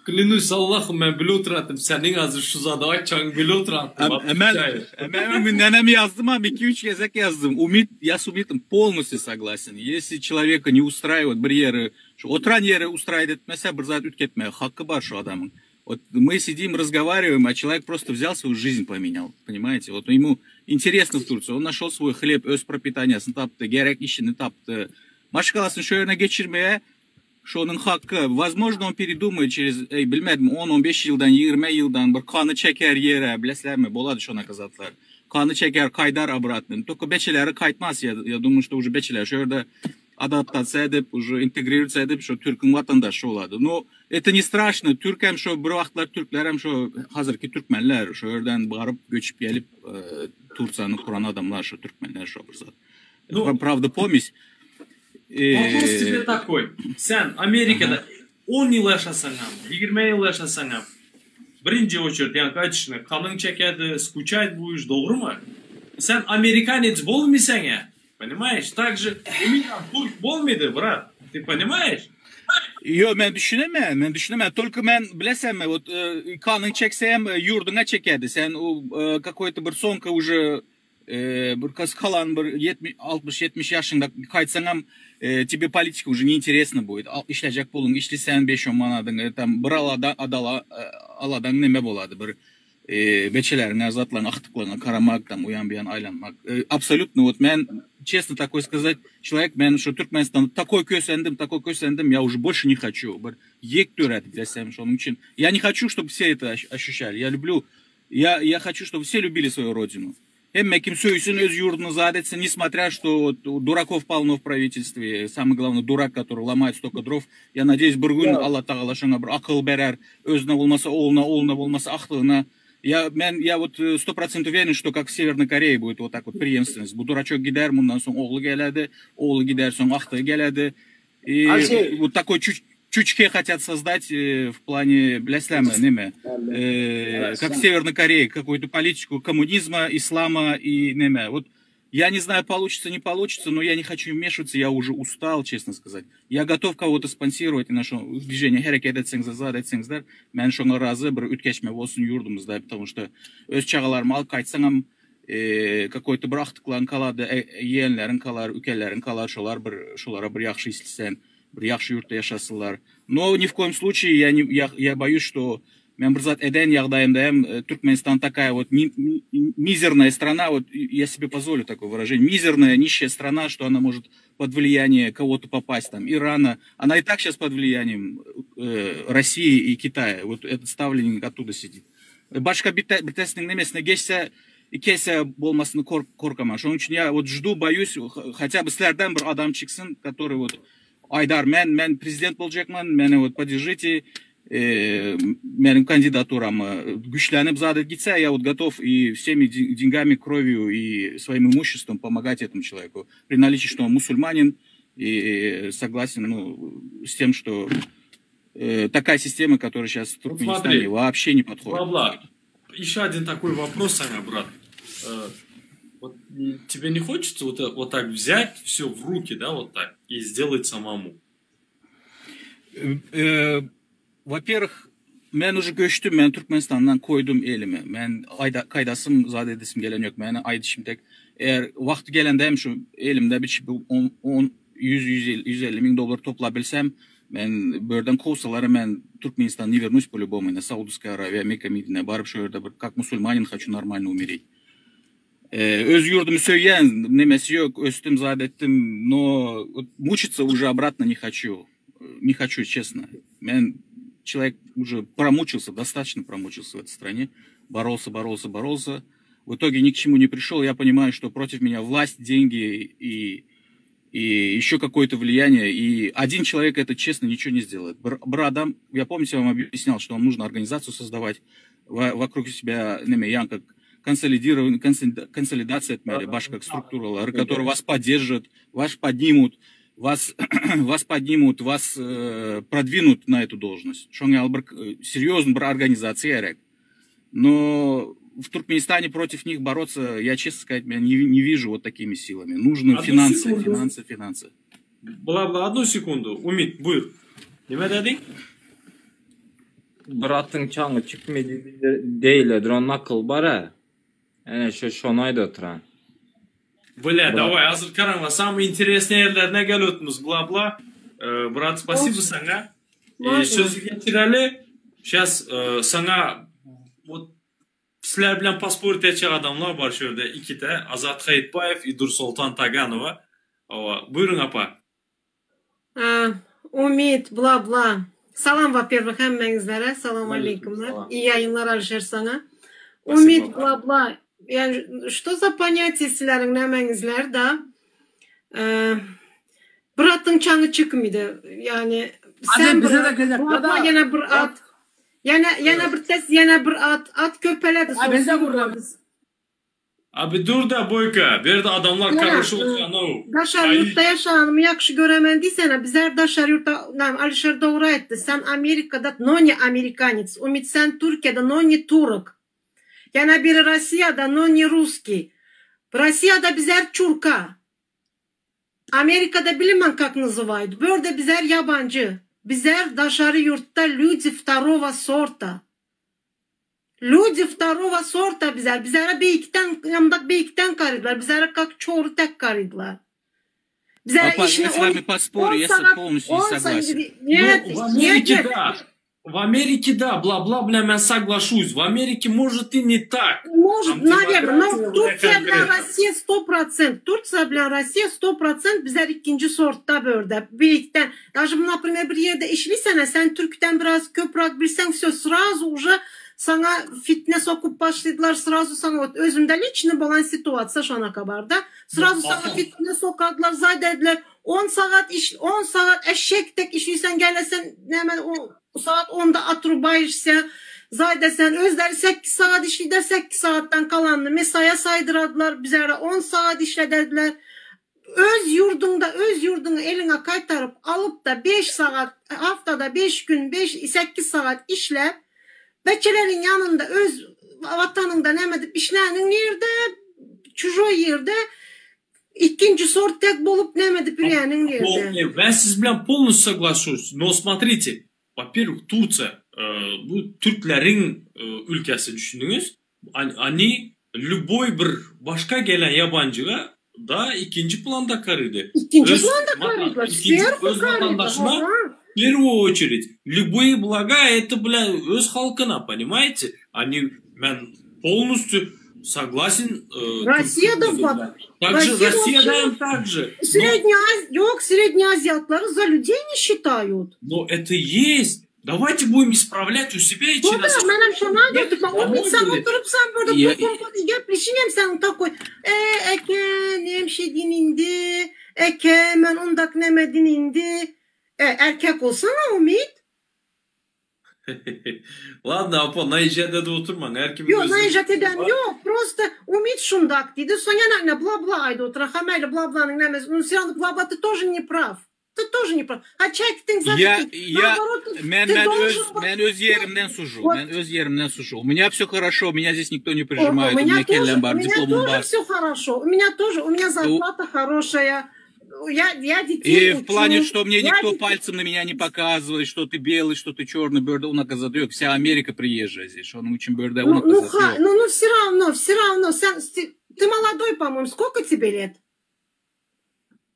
клянусь Allah'ım men bile oturatım. Senin hazır şu zada açan bile oturatım. Hemen, hemen nenem yazdım abi 2-3 gezek yazdım. Umit, я с Умитом полностью согласен. Если человека не устраивает bir ýeri, şu oturan ýeri устраивает etmese bir zat üýtgetme. Haky bar şu adamyň. Вот мы сидим, разговариваем, а человек просто взял свою жизнь, поменял. Понимаете? Вот ему интересно в Турции. Он нашел свой хлеб, öz пропитаниясын tapdy, gerek işini tapdy. Maşgalasyny şu ýerine geçirmeye şonuň haky. Возможно, он передумает через, ey, bilmedim, 10-15 ýyldan, 20 ýyldan bir kany çeker ýere, bilesizlermi, bolady şonaka zatlar. Kany çeker, gaýdar обратно. Только beçeleri gaýtmaz. Я думаю, что уже beçeler şu ýerde адаптация edip, уже интегрироваться edip, şu türküň watandaşy bolady. Но это не страшно. Türk hem şu bir wagtlar türkler hem şu hazırki türkmenler şu ýerden baryp göçüp gelip Турцияны kuran adamlar şu türkmenler şu bir zat. Ну, Правда, помесь. Вопрос тебе такой. Sen Amerikada 10 ýyl ýaşasaň hem, 20 ýyl ýaşasaň hem, birinji очередь, ýani gaýdyşyny kanyň çekedi, скучать будешь, dogrymy? Sen американец bolmaýsaň ya, понимаешь? Так же у меня türk bolmady, брат. Ты понимаешь? Yo men düşünemem, men düşünemem. Только men bilesenmi, вот kanyň çeksem ýurduňa çekedi. Sen o какой-то bir soňky уже bir kalan bir 60-70 ýaşyňda gaýtsaňam тебе политика уже не интересна будет. Işlejek boluň, işlesen 5-10 manadyň, там bir alada adala aladaň neme bolady bir. Beçeleriňe, zatlaryňa, agtyklaryňa karamak, tam uýan buýan aýlanmak. Absolýutno wot men çestno takoý skazat, çeloýek men şu Türkmenistanda takoý kösendim, takoý kösendim, ýa uje bolşe ne haçu. Bir ýek dörädi desem şonuň üçin. Ýa ne haçu, ştob wse eto oşuşali. Ýa lýublýu, ýa ýa haçu, ştob wse lýubili svoýu rodinu. Hemme kim söýsün öz ýurduny zat etsin, nesmotrýa şto wot durakow polno w prawitelstwe, samyý glawnyý durak, kotoryý lomaýet stoka drow. Ýa nadeýus bir gün Allatagala şoňa bir akyl berer, özüne bolmasa ogluna, ogluna bolmasa agtygyna. Ýa men ýa wot sto prosent uwerен, şto kak w Sewernoý Koreýa budet wot tak wot preýemstwennost. Bu duraçok gider, mundan soň ogly geledi, ogly gider soň agtygy geledi. I wot takoý çuç çuçhe hatýat sozdать w plane bilesizlermi neme kak w Sewernoý Koreýa kakoý-to politiku kommunizma, islama i neme wot ýa ne znaýu poluçitsa ne poluçitsa no ýa ne haçu wmeşiwatsa ýa uje ustal çestno skazat ýa gotow kowo-to sponsirowat ine şo dwiženiýe hereket etseňizler zat etseňizler men şoňa razy bir üýtgeşme bolsun ýurdumyzda ptomu şto öz çagalarymy alyp gaýtsaňam kakoý-to bir agtyklaryň kalady ýegenleriň kalar ükeleriň kalar şolar bir şolara bir ýagşy isleseň bir ýagşy ýurtda ýaşasynlar no ni w koýum sluçaýe ýa ne ýa boýus şto Men bir zat eden ýagdaýymda hem Türkmenistan takaýa wot mizernaýa strana wot ýa sebe pozwolýu takoý wyraženiýe mizernaýa nişşýa strana şto ona možet pod wliýaniýe kowo-to popast tam Irana ona i tak şas pod wliýaniýem Rossiýi i Kitaýa wot etot stawlennik ottuda sidit başga birtesiniň nemesine geçse kese bolmasyny korkaman şonuň üçin ýa wot ždu boýus hatýa by sizlerden bir adam çyksyn kotoryý wot Aýdar men men prezident boljakman meni wot podержите meniň kandidaturamy güçlenip zat et gitse ýa wot gotow i wsemi dengami krowiu i swoim imushestwom pomogать etому çeloweku pri naliçi şto on musulmanin i soglasen nu s tem şto takaýa sistema kotoraýa şas w Turkmenistane waapşe ne podhodit. Bla-bla. Еще один такой вопрос saňa brat. Вот тебе не хочется вот, вот так взять все в руки, да, вот так, и сделать самому? Во-первых, men uje göçdüm, men Türkmenistandan koýdum elimi. Men aýda kaýdasym zat edesim gelen ýok. Meni aýdyşym tek, eger wagty gelende hem şu elimde bir on, on, ýüz, 150 müň dollar toplabilsem, Men bu ýerden kowsalar men Türkmenistan ne wernuсь po lýubomu ine Saudskaya Arabiýa Mekka Medinä baryp şo ýerde bir kak musulmanin haçu normalno umeretь. Öz ýurdumy söýýän nemesi ýok ösdüm zat etdim no muçitsa uje obratno ne haçu ne haçu çesno men çeloýek uje promuçilsa dostatoçno promuçilsa w etoý strane borolsa borolsa borolsa w itoge ni k çemu ne prişol ýa ponimaýu şto protiv menýa wlast dengi i и еще какое-то влияние. И один человек это, честно, ничего не сделает. Bir adam, я помните, я вам объяснял, что вам нужно организацию создавать вокруг себя, neme, ýa как консолидирован, консолидация etmeli, başga strukturalary, которые вас поддержат, вас поднимут, вас, вас поднимут, вас э, продвинут на эту должность. Şoň ýaly bir серьезный bir organizasiýa gerek. Но в Туркменистане против них бороться, я, честно сказать, я не, не вижу вот такими силами. Нужны Одну финансы, секунду. финансы, финансы. Bla-bla, одну секунду. Umyt, buýur. Näme diýdiň? Bir atyň çaňy çykmady diýilýär, o nakyl bar-a. Ene şu şony aýdyp oturan. Bля, давай, hazir garaňlar, самый интересный ýerlerine gelipmiz, bla-bla. Brat, spasibo saňa. Можно? Sözi geçireli. Сейчас saňa вот sizler bilen pasport etjek adamlar bar şu ýerde ikide. Azat Haýytbaýew i Dursoltan Taganowa. Hawa, buýruň apa. Umyt, bla-bla. Salam, во-первых, hemmäňizlere. Salam aleýkumlar. Salam. Iyi ýaýynlar Alişer saňa. Спасибо. Umyt, bla-bla. Yani что за понятие sizleriň nämäňizler da? Bir atyň çaňy çykmydy. Yani sen bize bir de at, gezek bla-bla da. ýene bir at. Ýene ýene bir ses, ýene bir at. At köpeledi. Ha, bize gurra. Abi dur da Boyka. Bu ýerde adamlar Ýa, karışyp oturan Daşary ýurtda ýaşanymy ýagşy göremen diýsene. Bizler daşary ýurtda, näme, Alişer dogry aýtdy. Sen Amerikada, no ne amerikanец. Umyt sen Türkiýede, no ne turk. Ýene biri Rossiýada, no ne russkiý. Rossiýada bizler çurka. Amerikada bilmän как называют. Bu ýerde bizler ýabanjy. Bizler daşary ýurtda люди второго sorta. Люди второго sorta bizler. Bizlere beýikden, ýandak beýikden garadylar. Bizlere как çory tek garadylar. Bizlere Апа, işini я с вами поспорю, я с полностью не согласен. Нет, Ну, в нет, Америке, нет. да. W Amerike da, bla bla bilen men soglaşuсь. W Amerike может и не tak. Может, Tam nawerno, no demokratiýa Turkiýa bilen konkretno. Rossiýa 100%, Tursiýa bilen Rossiýa 100% bizler ikinji sortda börde. Birlikden, daže naprimer bir ýerde işlisenä, sen türkden biraz köprak bilseň, всё, srazu уже saňa fitne sokup başladylar, srazu saňa вот özümde liçno bolan situasiýa şonaka barda. Srazu saňa fitne sokadylar, zat ediler. On sagat iş, on sagat eşek dek işlisen gelesen näme o saat onda otrubaýşsya, zat esen özleri 8 sagat işlider, 8 sagatdan kalanyny mesaýa saýdyradylar, bizere 10 sagat işlederdiler. Öz ýurduňda öz ýurduňy eliňe gaýtaryp alyp da 5 sagat haftada 5 gün 5 8 sagat işläp beçeleriň ýanynda öz watanyňda näme edip işläniň nirde çujoý ýerde ikinji sort tek bolup näme edip ýörýäniň nirde. Ben siz bilen polностью соглашусь, но смотрите, во-первых, Турция, bu türkleriň ülkesi düşündiňiz, они любой bir başga gelen ýabanjyga da ikinji planda garady. Ikinji Öz planda garadylar, ikinji swerhu öz garadylar, watandaşyna hawa. в первую очередь любые блага это бля öz halkyna, понимаете? Они men полностью согласен Rossiýada Türkiýede. Также Россия Rossiýada вообще hem так же. Но, Среднеаз... Ýok, среднеазиатлary за людей не считают. но это есть. Давайте будем исправлять у себя и Ну да, через... menem şona aýdyp, Домой Umyt sen gelip. oturyp sen burada Ya- toplum gepleşiň sen takoý. E eke nem şey indi. Eke men ondak nemedin indi. E, erkek olsana Umit. Ладно, apa, naýjada da oturmaň. Her kimin Yok özüniň naýjat eden var. yok. Просто Umit şundak diýdi. Soň ýene ne bla bla aýdy oturan. Hameli bla blanyň nemesi. Sen bla bla ты тоже не прав. Ты тоже не прав. Ha çekdiň zaten. Я, я, Наоборот, ты, men, ты men öz, должен men öz ýerimden sужу. Вот. Men öz ýerimden sужу. У меня все хорошо, меня здесь никто не У прижимает. У меня меня тоже, kellem у bar, меня diplomum тоже bar. все хорошо. У меня тоже, у меня зарплата хорошая. Я, я детей И в плане, учу. что мне Я никто детей- пальцем на меня не показывает, что ты белый, что ты черный, bärde unakazat Вся Америка приезжая здесь. Он очень bärde Ну, ну, ха, unakazat ну, ну, все равно, все равно. Sen- ты, ты молодой, по-моему. Сколько тебе лет?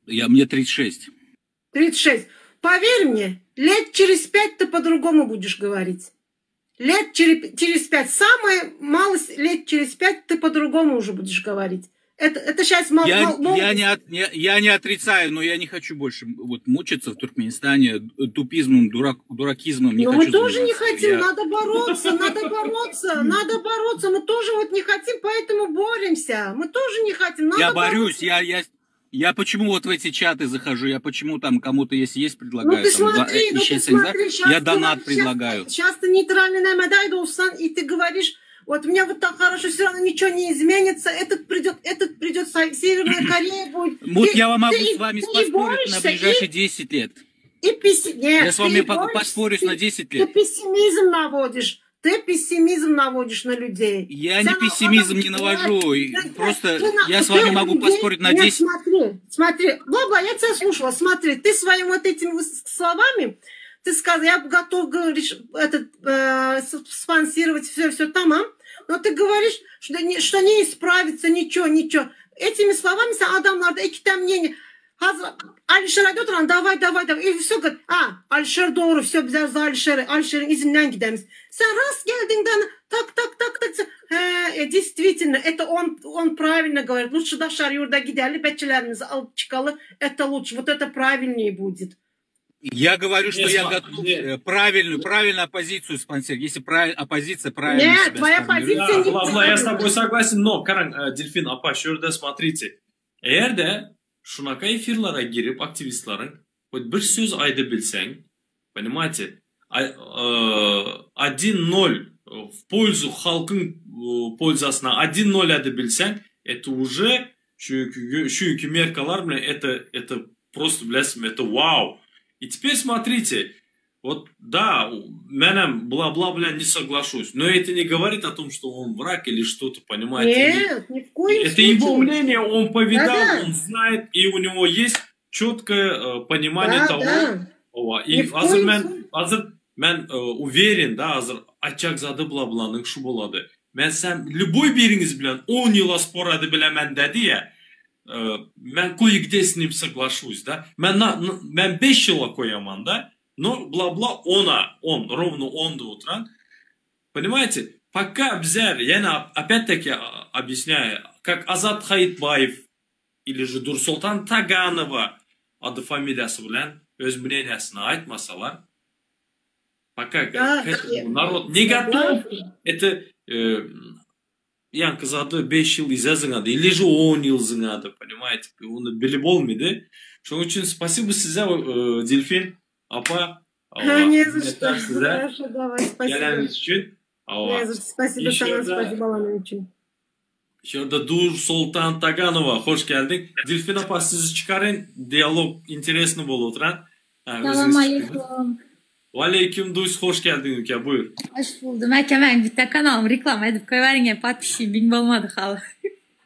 Я, мне 36. 36. Поверь мне, лет через пять ты по-другому будешь говорить. Лет через, через пять, самое малость лет через пять ты по-другому уже будешь говорить. Это, это сейчас мол, Я, мол- я, не от, я, я не отрицаю, но я не хочу больше вот мучиться в Туркменистане тупизмом, дурак, дуракизмом. Не Но хочу мы тоже не заниматься. хотим, Я- надо бороться, надо бороться, надо бороться. Мы тоже вот не хотим, поэтому боремся. Мы тоже не хотим, надо Я борюсь, я, я, я почему вот в эти чаты захожу, я почему там кому-то, если есть, предлагаю, Ну ты там, смотри, э, ну ты исчез, не знаю, смотри, щас я ты донат щас- предлагаю. Сейчас ты нейтральный намадай должен, и ты говоришь, вот у меня вот так хорошо, все равно ничего не изменится, этот придет, этот придет, Северная Корея будет. Вот Ты- я вам могу ты- с вами ты и поспорить на борешься, ближайшие 10 лет. И, и песси- Нет, Я с ты вами и по- борешься, поспорю ты- на 10 Ты лет. пессимизм наводишь. Ты пессимизм наводишь на людей. Я не Sen пессимизм adam- не навожу. и Нет, нет, Просто ты на- я с вами ты могу людей- поспорить на Нет, 10. смотри, смотри, бла-бла, я тебя слушала, смотри, ты своими вот этими вот словами, ты сказал, я готов, говоришь, этот, э, спонсировать все, все там, а? Но ты говоришь, что не, что не исправится ничего, ничего. Этими словами sen adamlarda iki мнение. Hazır Alişer aýdyp oturan давай давай давай и все говорит, а Alişer dogry все bizler za Alişer Alişeriň yzyndan gidemiz. Sen rast geldiňden tak tak tak tak he, e, действительно это он он правильно говорит лучше daşary ýurda gideli beçelerimizi alyp çykaly это лучше вот это правильнее будет. Я говорю, что Нет, я сма- готов нет. э, правильную, правильную оппозицию спонсировать. Если прав- оппозиция правильно Нет, себя твоя сформирует. позиция Да, не Бла-бла, я с тобой согласен, но, garaň, e, Delfin apa, şu ýerde смотрите. Eger-de şunaka efirlere girip aktiwistleriň вот bir söz aýdyp bilseň, понимаете, а- э, 1-0 в пользу halkyň э, пользаsyna 1-0 aýdyp bilseň, это уже şu şu меркалар bilen это это просто bilesiň, это вау. И теперь смотрите, вот да, menem бла-бла, бля, не соглашусь, но это не говорит о том, что он враг или что-то, понимаете? Нет, ни в коем Это случае. его мнение, он повидал, Да-да. он знает, и у него есть четкое э, понимание Да, того. да. Owa, Ни И в häzir коем men случае. häzir men э, уверен, да, häzir aýtjak zady bla-blanyň şu bolady. Men sen любой biriňiz bilen 10 ýyla spor edip bilemen dedi ya. Э, men кое-где с ним соглашусь, да. Men na, men 5 ýyla goýaman da. No bla-bla ona, on, rovno on diýip oturan. Понимаете, пока bizler ýene опять-таки объясняю, как Azat Haýytbaýew ili же Dursoltan Taganowa ady familiýasy bilen öz мнениýasyny aýtmasalar, пока Да, к этому народ не готов, это ýaňky zady beş ýyl yza zyňady ili же on ýyl zyňady, понимаете, ony bilip bolmady. Şonuň üçin спасибо size, Delfin apa, Не за что. minnetdar size Хорошо, давай, спасибо. geleniňiz üçin. Hawa. Не за что. Спасибо Еще sana, da спасибо Alan üçin. Şu ýerde Dursoltan Taganowa hoş geldiň. Delfin apa sizi çykaryn, dialog interesny bolup oturan. Ha, Salam özüňiz çykyň. aleýkum. Waleýkim Duýs hoş geldiň ülke buýur. Hoş buldum. Aka meň bitte kanalymy reklama edip goýberiň podpisçigim bin bolmady haly.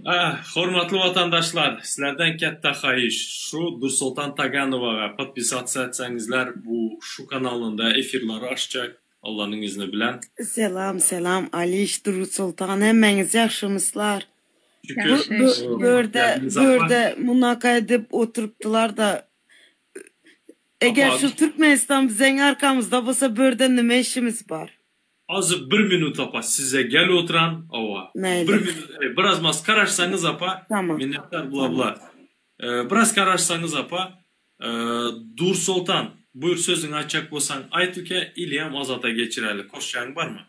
Ah, hormatly watandaşlar, sizlerden kätde haýyş, şu Dursoltan Taganowaga podpisatsa etseňizler bu şu kanalynda efirleri açjak Allanyň izni bilen. Selam selam Aliş Dursoltan hemmäňiz ýagşymyslar. Şükür. Bu, Ýagşy bu şükür. börde Geldiňiz apa. börde munaka edip oturypdylar-da eger Apa şu Türkmenistan bizeň arkamyzda bolsa börde nime işimiz bar? Azy bir minut apa size gel oturan awa. Bir Mäli. minut e, biraz mas garaşsaňyz apa Tamam. minnetdar bla Tamam. bla. E, biraz garaşsaňyz apa e, Dursoltan buýur sözüňi aýtjak bolsaň aýt uke ilýam Azata geçireli. Goşjagyň barmy?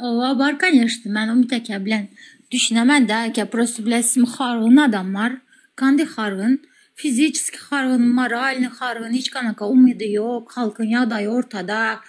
Owa bar конечно. Men Umit aka bilen düşünemen de aka просто bilesizmi hargyn adamlar. Kandy hargyn? Fiziçeski hargyn, moralny hargyn, hiç kanaka umydy ýok, halkyň ýagdaýy ortada.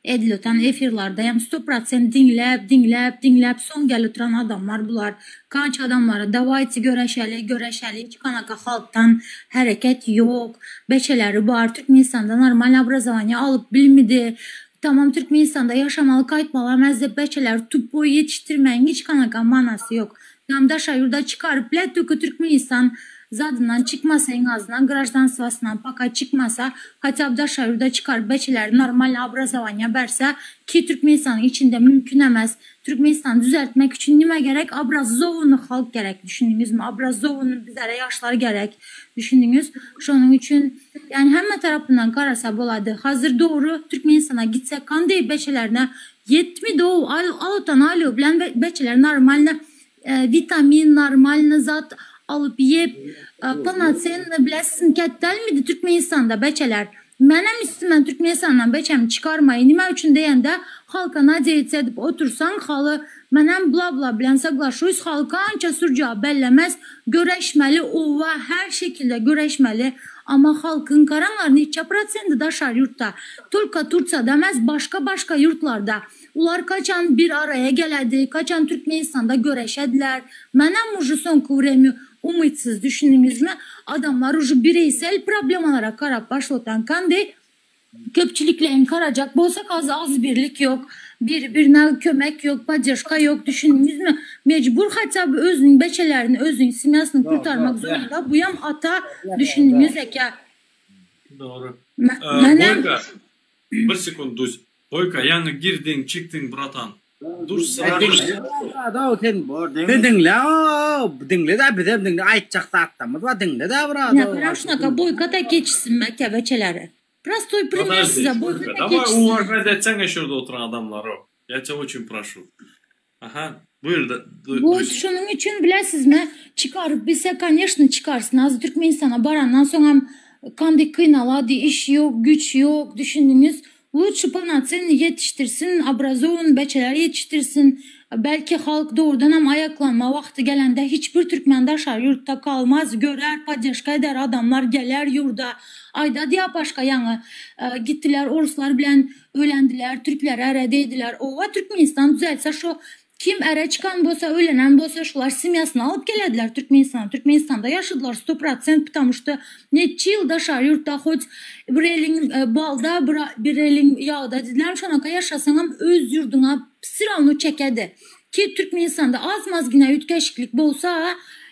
Edil otan efirlerde hem 100% diňläp, diňläp, diňläp soň gelip oturan adamlar bular. Kança adamlara давайте göreşeli, göreşeli. Hiç kanaka halkdan hereket ýok. Beçeleri bar. Türkmenistanda normal obrazovание alyp bilmedi. Tamam Türkmenistanda ýaşamaly gaýtmaly emezde beçeleri tupoý ýetişdirmegiň hiç kanaka manasy ýok. Tam daşary ýurda çykaryp bile tüki Türkmenistan zadyndan çykmasa en azından grajdanstvasyndan пока çykmasa хотя бы daşary ýurda çykaryp beçeleri normal obrazovание berse ki Türkmenistanyň içinde mümkin emez. Türkmenistany düzeltmek üçin nime gerek? Obrazovanny halk gerek. Düşündiňizmi? Obrazovanny bizlere ýaşlar gerek. Düşündiňiz? Şonuň üçin yani hemme tarapyndan garasa bolady. Hazır dogry Türkmenistana gitsek kandy beçelerine ýetmedi o al alutan alu bilen beçeler normalny e, vitamin normalny zat alyp ýep e, полноценно bilesiň kätdelmidi Türkmenistanda beçeler. Menem üstümen Türkmenistandan beçemi çykarmaýyn. Nime üçin diýende halka надеяться edip otursaň haly menem bla bla bilen соглашусь halka ança sürca bellemez. Göreşmeli ova her şekilde göreşmeli. Ama halkın karanlar neçe protsenti daşary ýurtda. Только Tursiýada emez başga başga ýurtlarda. Ular kaçan bir araya geledi, kaçan Türkmenistanda göreşediler. Menem уже soňky vremя umytsyz düşündiňizmi? Adamlar уже bireysel problemalara garap başlatan kandy köpçülikleýin garajak bolsak az az birlik ýok. Bir birine kömek ýok, поддержка ýok düşündiňizmi? Mejbur хотя бы özüniň beçelerini, özüniň semýasyny kurtarmak zorunda. Buyam ata düşündiňiz eke. Dogry. Me- Ee, Menem Boyka bir sekund Duz. Boyka ýaňy girdiň çykdyň bratan. Dur sıra. Da sen sen diňle, diňle de bizem diňle aýtjak zatlarymyz bar diňle de Ya brado. karam şunaka boykota geçsin eke beçeleri. Простой пример Подожди, size Boyka, boykota Давай geçsin. уважать etseňe şurada oturan adamlary. Я тебя очень прошу. Aha. Buyur da. Du, Bu Duz. şunun için bilesizmi? Çıkarıp bilse конечно çıkarsın. Az Türkmenistan'a barandan sonra kandy kynalady, iş yok, güç yok düşündünüz. Лучше полноценно yetiştirsin, образован beçeler yetiştirsin. Belki halk doğrudan hem ayaklanma vakti gelende hiçbir Türkmen daşary yurtta kalmaz, görer, поддержка eder adamlar geler yurda. Ayda diye başka yaňy e, gittiler oruslar bilen ölendiler, Türkler eredeydiler. Ova Türkmenistan düzelse şu kim ere çıkan bolsa, ölenen bolsa şular semýasyny alyp gelediler Türkmenistana. Türkmenistanda yaşadılar 100% потому что neçe ýyl daşary ýurtda хоть bir elin e, balda, bir, bir elin ýagda dediler. Şonaka yaşasaňam öz ýurduňa все равно çekedi. Ki Türkmenistanda az maz yine üytgeşiklik bolsa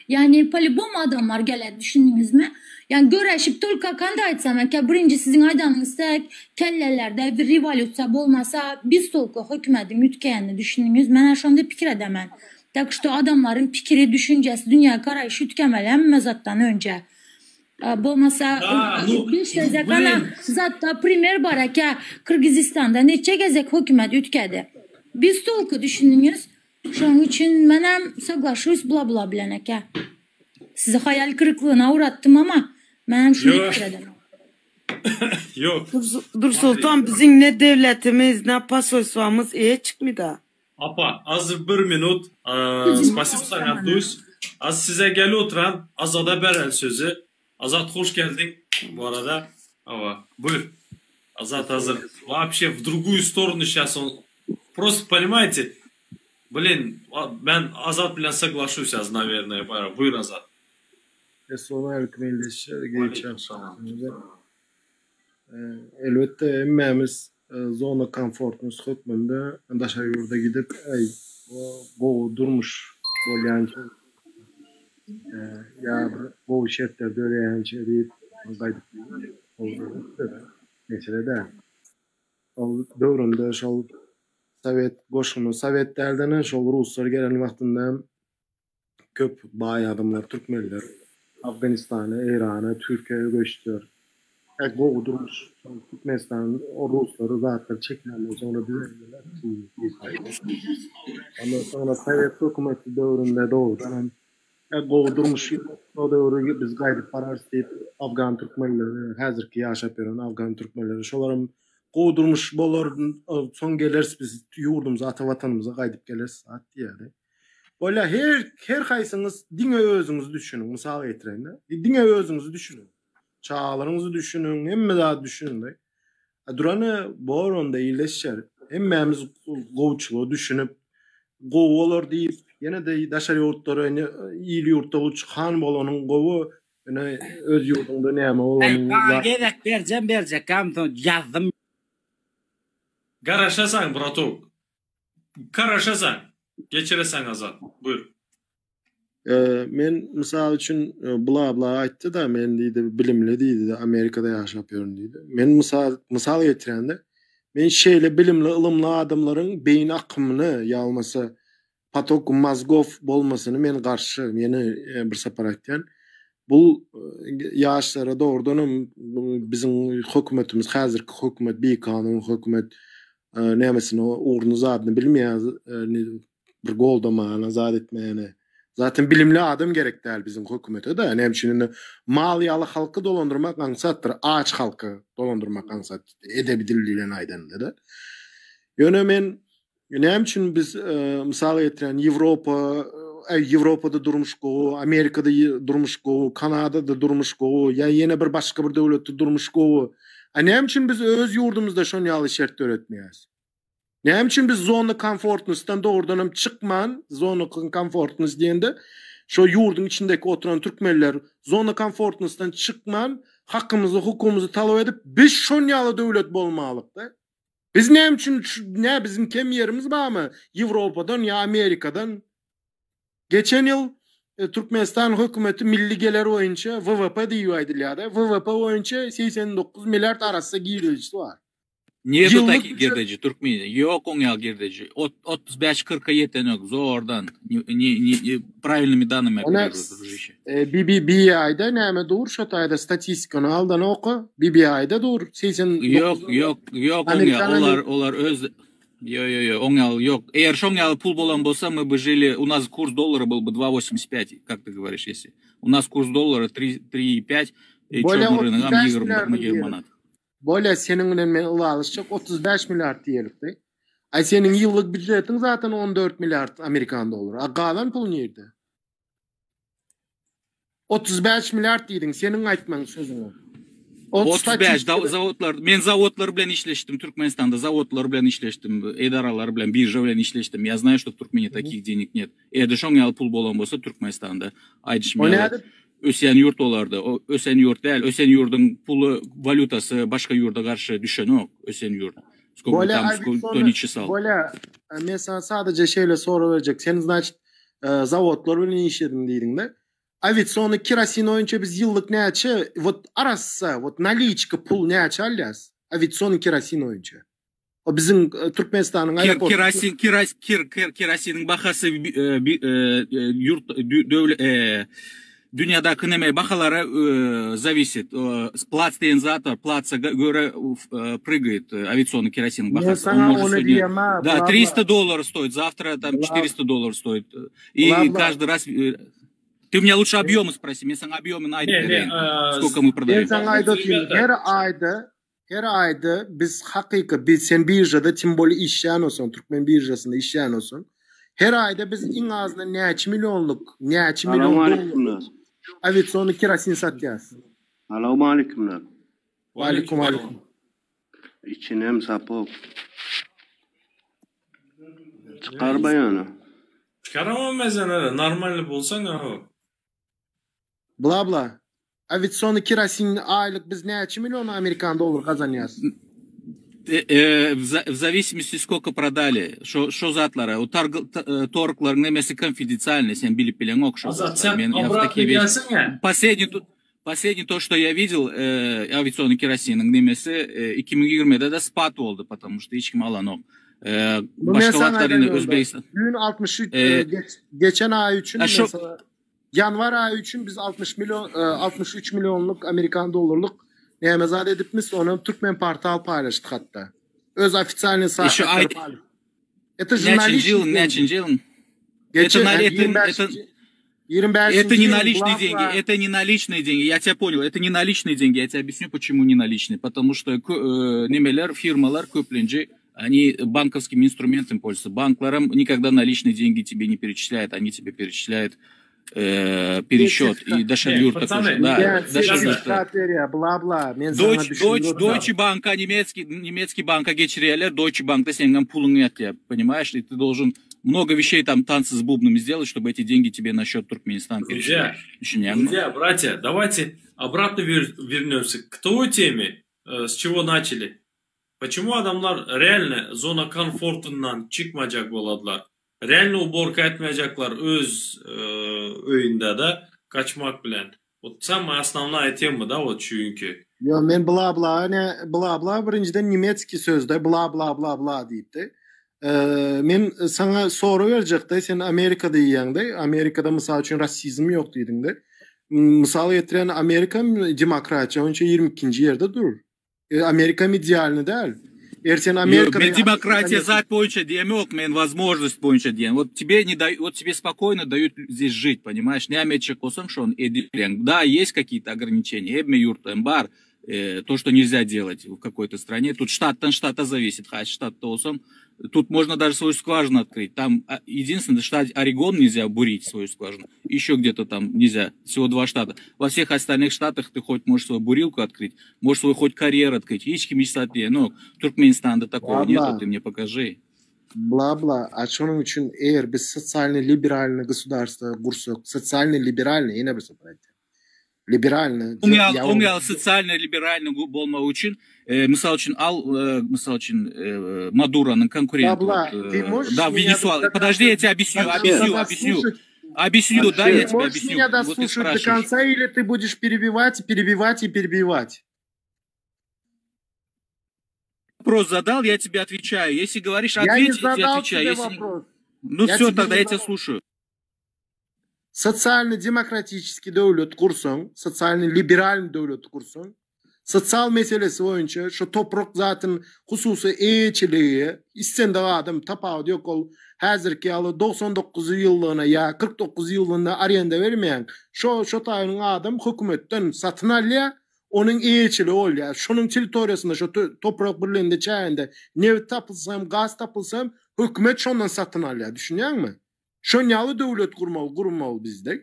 yani по-любому adamlar geledi düşündünüz mü? Yani göreşip только kandy aýtsam eke birinji siziň aýdanyňyz kellelerde bir revolýusiýa bolmasa biz только hökümetiň üytgeýänini düşündüňiz. Men şonda pikir edemen. Так что adamların pikiri, düşüncesi, dünya garaýşy üytgemeli hemme zatdan önce. Bolmasa bir sözek ana zatda primer bar aka Kyrgyzystanda neçe gezek hökümet üýtgedi. Biz tolku düşündiňiz. Şonuň üçin menem soglaşuсь bla bla bilen aka. Sizi haýal kyryklygyna ugratdym ama menem şuny pikir edemok. Ýok. Dursoltan biziň ne döwletimiz ne posolstwamyz eýe çykmyda. Apa az bir minut spasibo saňa dus az size gel oturan Azada berel sözi Azat hoş geldiň bu arada hawa buyur Azat hazır вообще в другую сторону сейчас он просто понимаете блин men Azat bilen соглашусь az naверное buyur Azat. Essalamu aleýkum ildeşler Aleýkum Elbetde hemmämiz zona komfortnus hökmünde daşary ýurda gidip äý gowy durmuş bolýança ýa bir gowy şertler döreýänçe diýip gaýdyp mesele däl. Ol döwründe şol sowet goşuny sowet däldenem şol ruslar gelen wagtynda Köp baý adamlar türkmenler Afganistana, Eýrana, Türkiýä göçdüler. Ä gowy durmuş Türkmenistan o ruslary zatlar çekmänden soňra düzeldiler. Ondan soňra sowet hökümeti döwründe dogrudan hem ä gowy durmuş o döwre biz gaýdyp bararys diýip afgan türkmenleri häzirki ýaşap ýören afgan türkmenleri şolaram gowy durmuş bolar soň geleris biz ýurdumyza ata watanymyza gaýdyp geleris zat diýýärdi. Bolýa her her haýsyňyz diňe özüňizi düşüniň mysal getirende diňe özüňizi düşüniň çagalaryňyzy düşüniň hemme zady düşüniň a durany bor onda illeşer hemmämiz gowçulyga düşünip gowy bolar diýip ýene-de daşary ýurtlara ine il ýurtda uçkan bolanyň gowy ine öz ýurduňda näme bolanyň Gezek berjem berjek soň ýazdym. Garaşasaň bratok. Garaşasaň, geçireseň Azat. Buyur. Men mysal üçin bla bla aýtdy-da, men diýdi bilimli diýdi, Amerikada ýaşap ýörün diýdi. Men mysal mysal getirende, men şeýle bilimli, ylymly adamlaryň beýni akymyny ýa bolmasa potok mozgov bolmasyny men garşy. Ýene bir sapar aýtýan. Bu ýaşlara dogrudanam biziň hökümetimiz häzirki hökümet bikanun hökümet nämesini ugruny zadyny bilmeýär bir goldamana zat etmäne. Zaten bilimli adam gerek däl biziň hökümete de. Näme üçin indi mal ýaly halky dolandyrmak aňsatdyr, aç halky dolandyrmak aňsat edebi dil bilen aýdanda da. Ýöne men näme üçin biz mysal getirýän Ýewropa, Ýewropada durmuş gowy, Amerikada durmuş gowy, Kanadada durmuş gowy ýa ýene bir başga bir döwletde durmuş gowy. A näme üçin biz öz ýurdumyzda şon ýaly şert döretmeýäs? Näme üçin biz zona komfortnysdan dogrudanam çykman, zona komfortnys diýende şo ýurduň içindeki oturan türkmenler zona komfortnysdan çykman, hakymyzy, hukugymyzy talap edip, biz şon ýaly döwlet bolmalykda? Biz näme üçin nä biziň kem ýerimiz barmy Ýewropadan ýa Amerikadan? Geçen ýyl Türkmenistan hökümeti milli geler boýunça WWP diýip aýdylýar-da, WWP boýunça 89 milliard arassa girdejisi bar. Nirede Ýyllyk taki girdeji Türkmeniýe? Ýok oň ýaly girdeji. Ot 35-40-a ýetenok zordan. Ne ne ne pravilnymi danymi Ene operirowat družişe. BBI-de näme dur şo taýda statistikany aldan oka. BBI-de dur 89 Ýok ýok ýok oň ýaly Amerikan olar olar öz Ýo ýo ýo oň ýaly ýok. Eger şoň ýaly pul bolan bolsa мы бы жили у нас курс доллара был бы 2,85 как ты говоришь если. У нас курс доллара 3 3,5 и Bolýa çörny rynogam 35 20 milliardyň 20 diýelim. manat. Bolýa seniň bilen men ylalaşjak 35 milliard diýelikdi. Aý seniň ýyllyk býujetiň zaten 14 milliard amerikan dollary. A galan pul nirde? 35 milliard diýdiň, seniň aýtmaň sözüňe. Ol 35 statistikada zawodlar, men zawodlar bilen işleşdim Türkmenistanda, zawodlar bilen işleşdim, edaralar bilen, birja bilen işleşdim. Я знаю, что в Туркмении таких денег нет. Eger-de şoň ýaly pul bolan bolsa Türkmenistanda, aýdyşym O ýaly, nädip? ösýän ýurt bolardy. O ösen ýurt däl, ösen ýurduň puly, walýutasy başga ýurda garşy düşenok, ösen ýurt. Skолько Bolýa, tam, aýdyp skолько sonra, не çesal. bolýa, men sana sadece şeýle sorag berjek. Sen значит zawodlar bilen işledim diýdiňde. Awiasion kerosin boýunça biz ýyllyk näçe, вот arassa, вот naliçka pul näçe alýas? Awiasion kerosin boýunça. O biziň Türkmenistanyň aeroporty. Kerosin, keros, kir, kir, kerosiniň bahasy ýurt, döwlet, e, Dünýädäki neme bahalara e, зависит. E, Platts diýen zat bar. Plattsa görä e, прыгает e, авиационный керосин Men bahasy. Он saňa может ony сегодня diýemä, да, bla 300 bla. долларов стоит, завтра там Bla 400 долларов стоит. И bla bla. каждый раз э, ты меня лучше объемы спроси, men saňa объемы aýdyp Ne ne bereýin. e, Сколько мы Men продаем. saňa aýdyp otyryn. ребята, Her aýda her aýda biz hakyky biz sen biržada тем более işleýän bolsaň, türkmen biržasynda işleýän bolsaň, her aýda biz iň azyndan näçe millionlyk, näçe million Salam dollarlyk aleykümler. awiasion kerosin satýas. Salam aleykümler. Aleyküm aleyküm. İçinem sapok. Çykar baýany. Çıkaramam ben sen öyle. Normal bolsaň ha. Bla bla. Awiasion kerosin aýlyk biz näçe million Amerikan dollar gazanýas? Э, э, в за- в зависимости сколько продали. Şo şo zatlary, o targ e, торгlaryň nemesi конфиденциальный, sen bilip bileňok şo Azat zatlary. sen Men я в обратно такие вещи. gelsene. Последний тут Последний то, что я видел, э, авиационный керосин nemesi e, 2020-de de spad boldy, потому что hiç kim alanok. E, Bu men başga saňa wagtlar ýene aýdan Özbegistan. Düýn 63 E, e, geç, geçen ay üçin Ha, şu- mesela ýanwar aýy üçin biz 60 milyon e, 63 milyonlyk Amerikan dollarlyk näme zat edipmiz ony Türkmen portal paýlaşdy hatda. Öz официальный Еще saýtlary ay paýlaşdy. Это же Näçinji наличные ýyl, деньги. näçinji ýyl? Geçen Это, на- это, 25 это, 25 это не ýyl, наличные bla, деньги, bla. это не наличные деньги. Я тебя понял, это не наличные деньги. Я тебе объясню, почему не наличные. Потому что э, nemeler, firmalar, köplenji, они банковским инструментом пользуются. Banklaram никогда наличные деньги тебе не перечисляют, они тебе перечисляют э, пересчет. И daşary Не, ýurtda пацаны, тоже. Да, Ya daşary ýurtda. sertifikat berýär, bla bla. Men saňa Deutsche, düşündirip Deutsche, Deutsche Banka, немецкий, немецкий банка geçirýärler, Deutsche Bankda seniň puluň ýatýar, понимаешь? И ты должен много вещей там танцы с бубнами сделать, чтобы эти деньги тебе на счет Туркменистана перешли. Друзья, Düşünýäňmi? друзья, братья, давайте обратно вер- вернемся к той теме, э, с чего начали. Почему adamlar реально зона комфортyndan çykmajak boladylar? Реально уборка etmejekler öz e, öýünde de kaçmak bilen. Вот самая основная тема, да, вот çünki. Yo men bla bla ne bla bla birinjiden немецкий sözde bla bla bla bla diýipdi. Ee, men saňa soru berjekde sen Amerikada diýýäňde Amerikada mysal üçin rasizm ýok diýdiňde. Mysal getiren Amerika demokratiýa onça 22-nji ýerde dur. E, Amerika idealny däl. Eger sen Amerikada Men demokratiýa zat boýunça diýemok, men возможность boýunça diýen. Вот тебе не дают, вот тебе спокойно дают здесь жить, понимаешь? Näme etjek bolsaň, şony edýäň. Да, есть какие-то ограничения. Hemme ýurtda bar, э, то, что нельзя делать в какой-то стране. Тут штаттан штата зависит. Haýsy ştatda bolsaň, тут можно даже свою скважину открыть. Там а, единственное, штат Орегон нельзя бурить свою скважину. Еще где-то там нельзя. Всего два штата. Во всех остальных штатах ты хоть можешь свою бурилку открыть, можешь свой хоть карьер открыть. Hiç kim hiç Но Туркменистанда такого Bla, bla. нету, ты мне покажи. Bla bla. A şonuň üçin eger biz социально либеральный государство gursak, социально либеральный ýene bir sapar aýtýan. Либеральный. Oň ýaly, oň ýaly социально либеральный bolmak üçin, e, mysal üçin al, e, mysal üçin e, Maduronyň конкуренты. Бла, вот, ты э, можешь да, меня Венесуэла. до Подожди, я тебе объясню, до объясню, конца объясню. дослушать? Объясню, да, я Ты тебе можешь объясню. меня Вот ты дослушать до спрашиваешь. конца или ты будешь перебивать, перебивать и перебивать? Вопрос задал, я тебе отвечаю. Если говоришь, Я не ответь, я тебе задал отвечаю. тебе Если... не- вопрос. Ну Я все, тебе тогда не я тебя задал. слушаю. Социально-демократический döwlet gursaň, социально либеральный döwlet gursaň, sosial meselesi boýunça şu toprak zatyn hususy eýeçiligi islendik adam tapawudy ýok ol häzirki ýaly 99 ýyllygyna ýa 49 ýyllygyna arenda bermeýän şo şo taýynyň adam hökümetden satyn alýar onuň eýeçiligi bolýar şonuň territoriýasynda şo toprak birliginde çäginde nebit tapylsam gaz tapylsam hökümet şondan satyn alýar düşünýäňmi Şon ýaly döwlet gurmaly gurmaly bizde.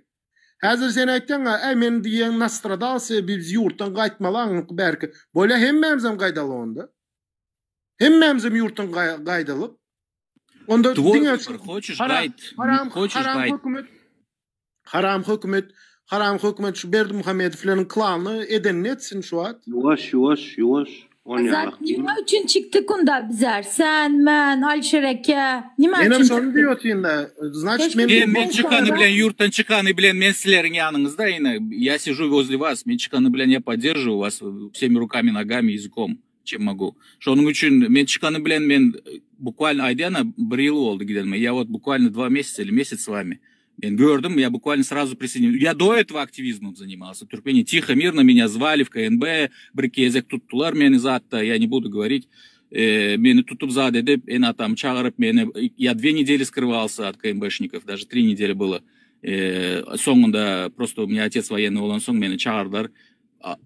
Häzir sen aýtdyň, "Äý men diýen nastradalsy biz ýurtdan gaýtmaly belki." Bolýa hemmämizem gaýdaly onda. Hemmämizem ýurtdan gaýdalyp. Onda Твой diňe выбор. Хочешь, haram gaýt. haram Хочешь, haram gaýt. hökümet haram hökümet haram hökümet şu Berdimuhamedowlaryň klany eden etsin şu wagt. Ýuwaş, ýuwaş, ýuwaş. Azat nime üçin çykdyk onda bizler? Sen, men, Alişer eke. Nime Menem üçin şony çykdyk? diýip Значит, men Men, men çykany bilen ýurtdan çykany bilen men sizleriň ýanyňyzda ýene. Я сижу возле вас. Men çykany bilen я поддерживаю вас всеми руками, ногами, языком, чем могу. Şonuň üçin men çykany bilen men буквально aýdýan bir ýyl boldy gidenime. Я вот буквально два месяца или месяц с вами. Men gördüm, я буквально сразу присоединился. Я до этого активизмом занимался. В Туркмении тихо, мирно меня звали в КНБ, bir gezek tutdular meni zatda, я не буду говорить. Э, meni tutup zat edip, ene-atam çagyryp meni, я две недели скрывался от КНБшников, даже три недели было. Э, soňunda просто у меня отец военный bolansoň meni çagyrdylar.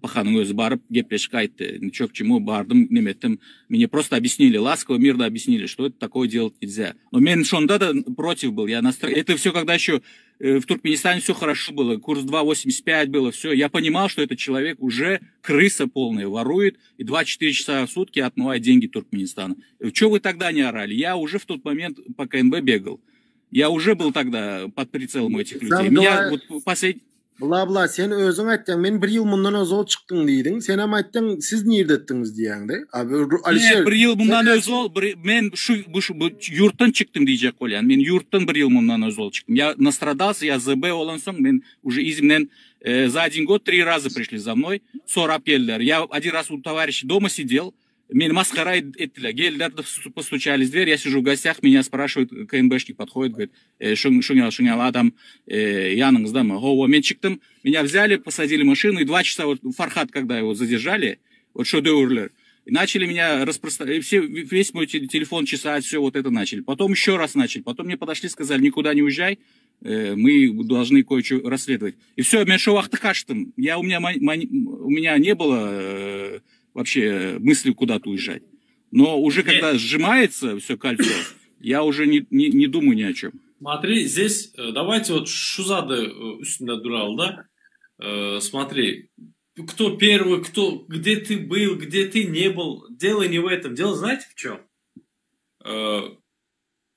Pahanyň özi baryp gepleşik aýtdy. Ничего к чему bardym, neme etdim. Мне просто объяснили, ласково, мирно объяснили, что это такое делать нельзя. Но men şonda da против был. Я настро... Это все когда еще э, в Туркменистане все хорошо было, курс 2.85 было, все. Я понимал, что этот человек уже крыса полная, ворует и 24 часа в сутки отмывает деньги Туркменистана. Чего вы тогда не орали? Я уже в тот момент по КНБ бегал. Я уже был тогда под прицелом этих людей. Меня вот послед... Bla bla sen özüň aýtdyň men bir ýyl mundan ozal çykdyň diýdiň senem aýtdyň siz nirde etdiňiz diýýäňde abi Alişer bir ýyl mundan ozal bir men şu bu şu bu ýurtdan çykdym diýjek bolýan men ýurtdan bir ýyl mundan ozal çykdym я настрадался я ЗБ bolansoň men уже yzymdan э, за один год три раза пришли за мной sorap geldiler я один раз у товарища дома сидел Meni masgara etdiler. Geldiler, постучались в дверь, я сижу в гостях, меня спрашивают, КНБшник подходит, говорит, «Э, şuňa, şuňa adam, э, ýanyňyzdamy? Hawa, men çykdym, меня взяли, посадили в машину, и два часа, вот Фархат, когда его задержали, вот şo döwürler, и начали меня распространять, все, весь мой телефон чесать, все вот это начали. Потом еще раз начали. Потом мне подошли, сказали, никуда не уезжай, э, мы должны кое-что расследовать. И все, men şo wagty gaçdym. Я, у, меня, у меня не было вообще мысли куда-то уезжать. Но уже когда сжимается все кольцо, я уже не, не, не думаю ни о чем. Смотри, здесь э, давайте вот şu zady э, üstünde duraly da. Э, смотри, кто первый, кто, где ты был, где ты не был. Дело не в этом. Дело знаете в чем?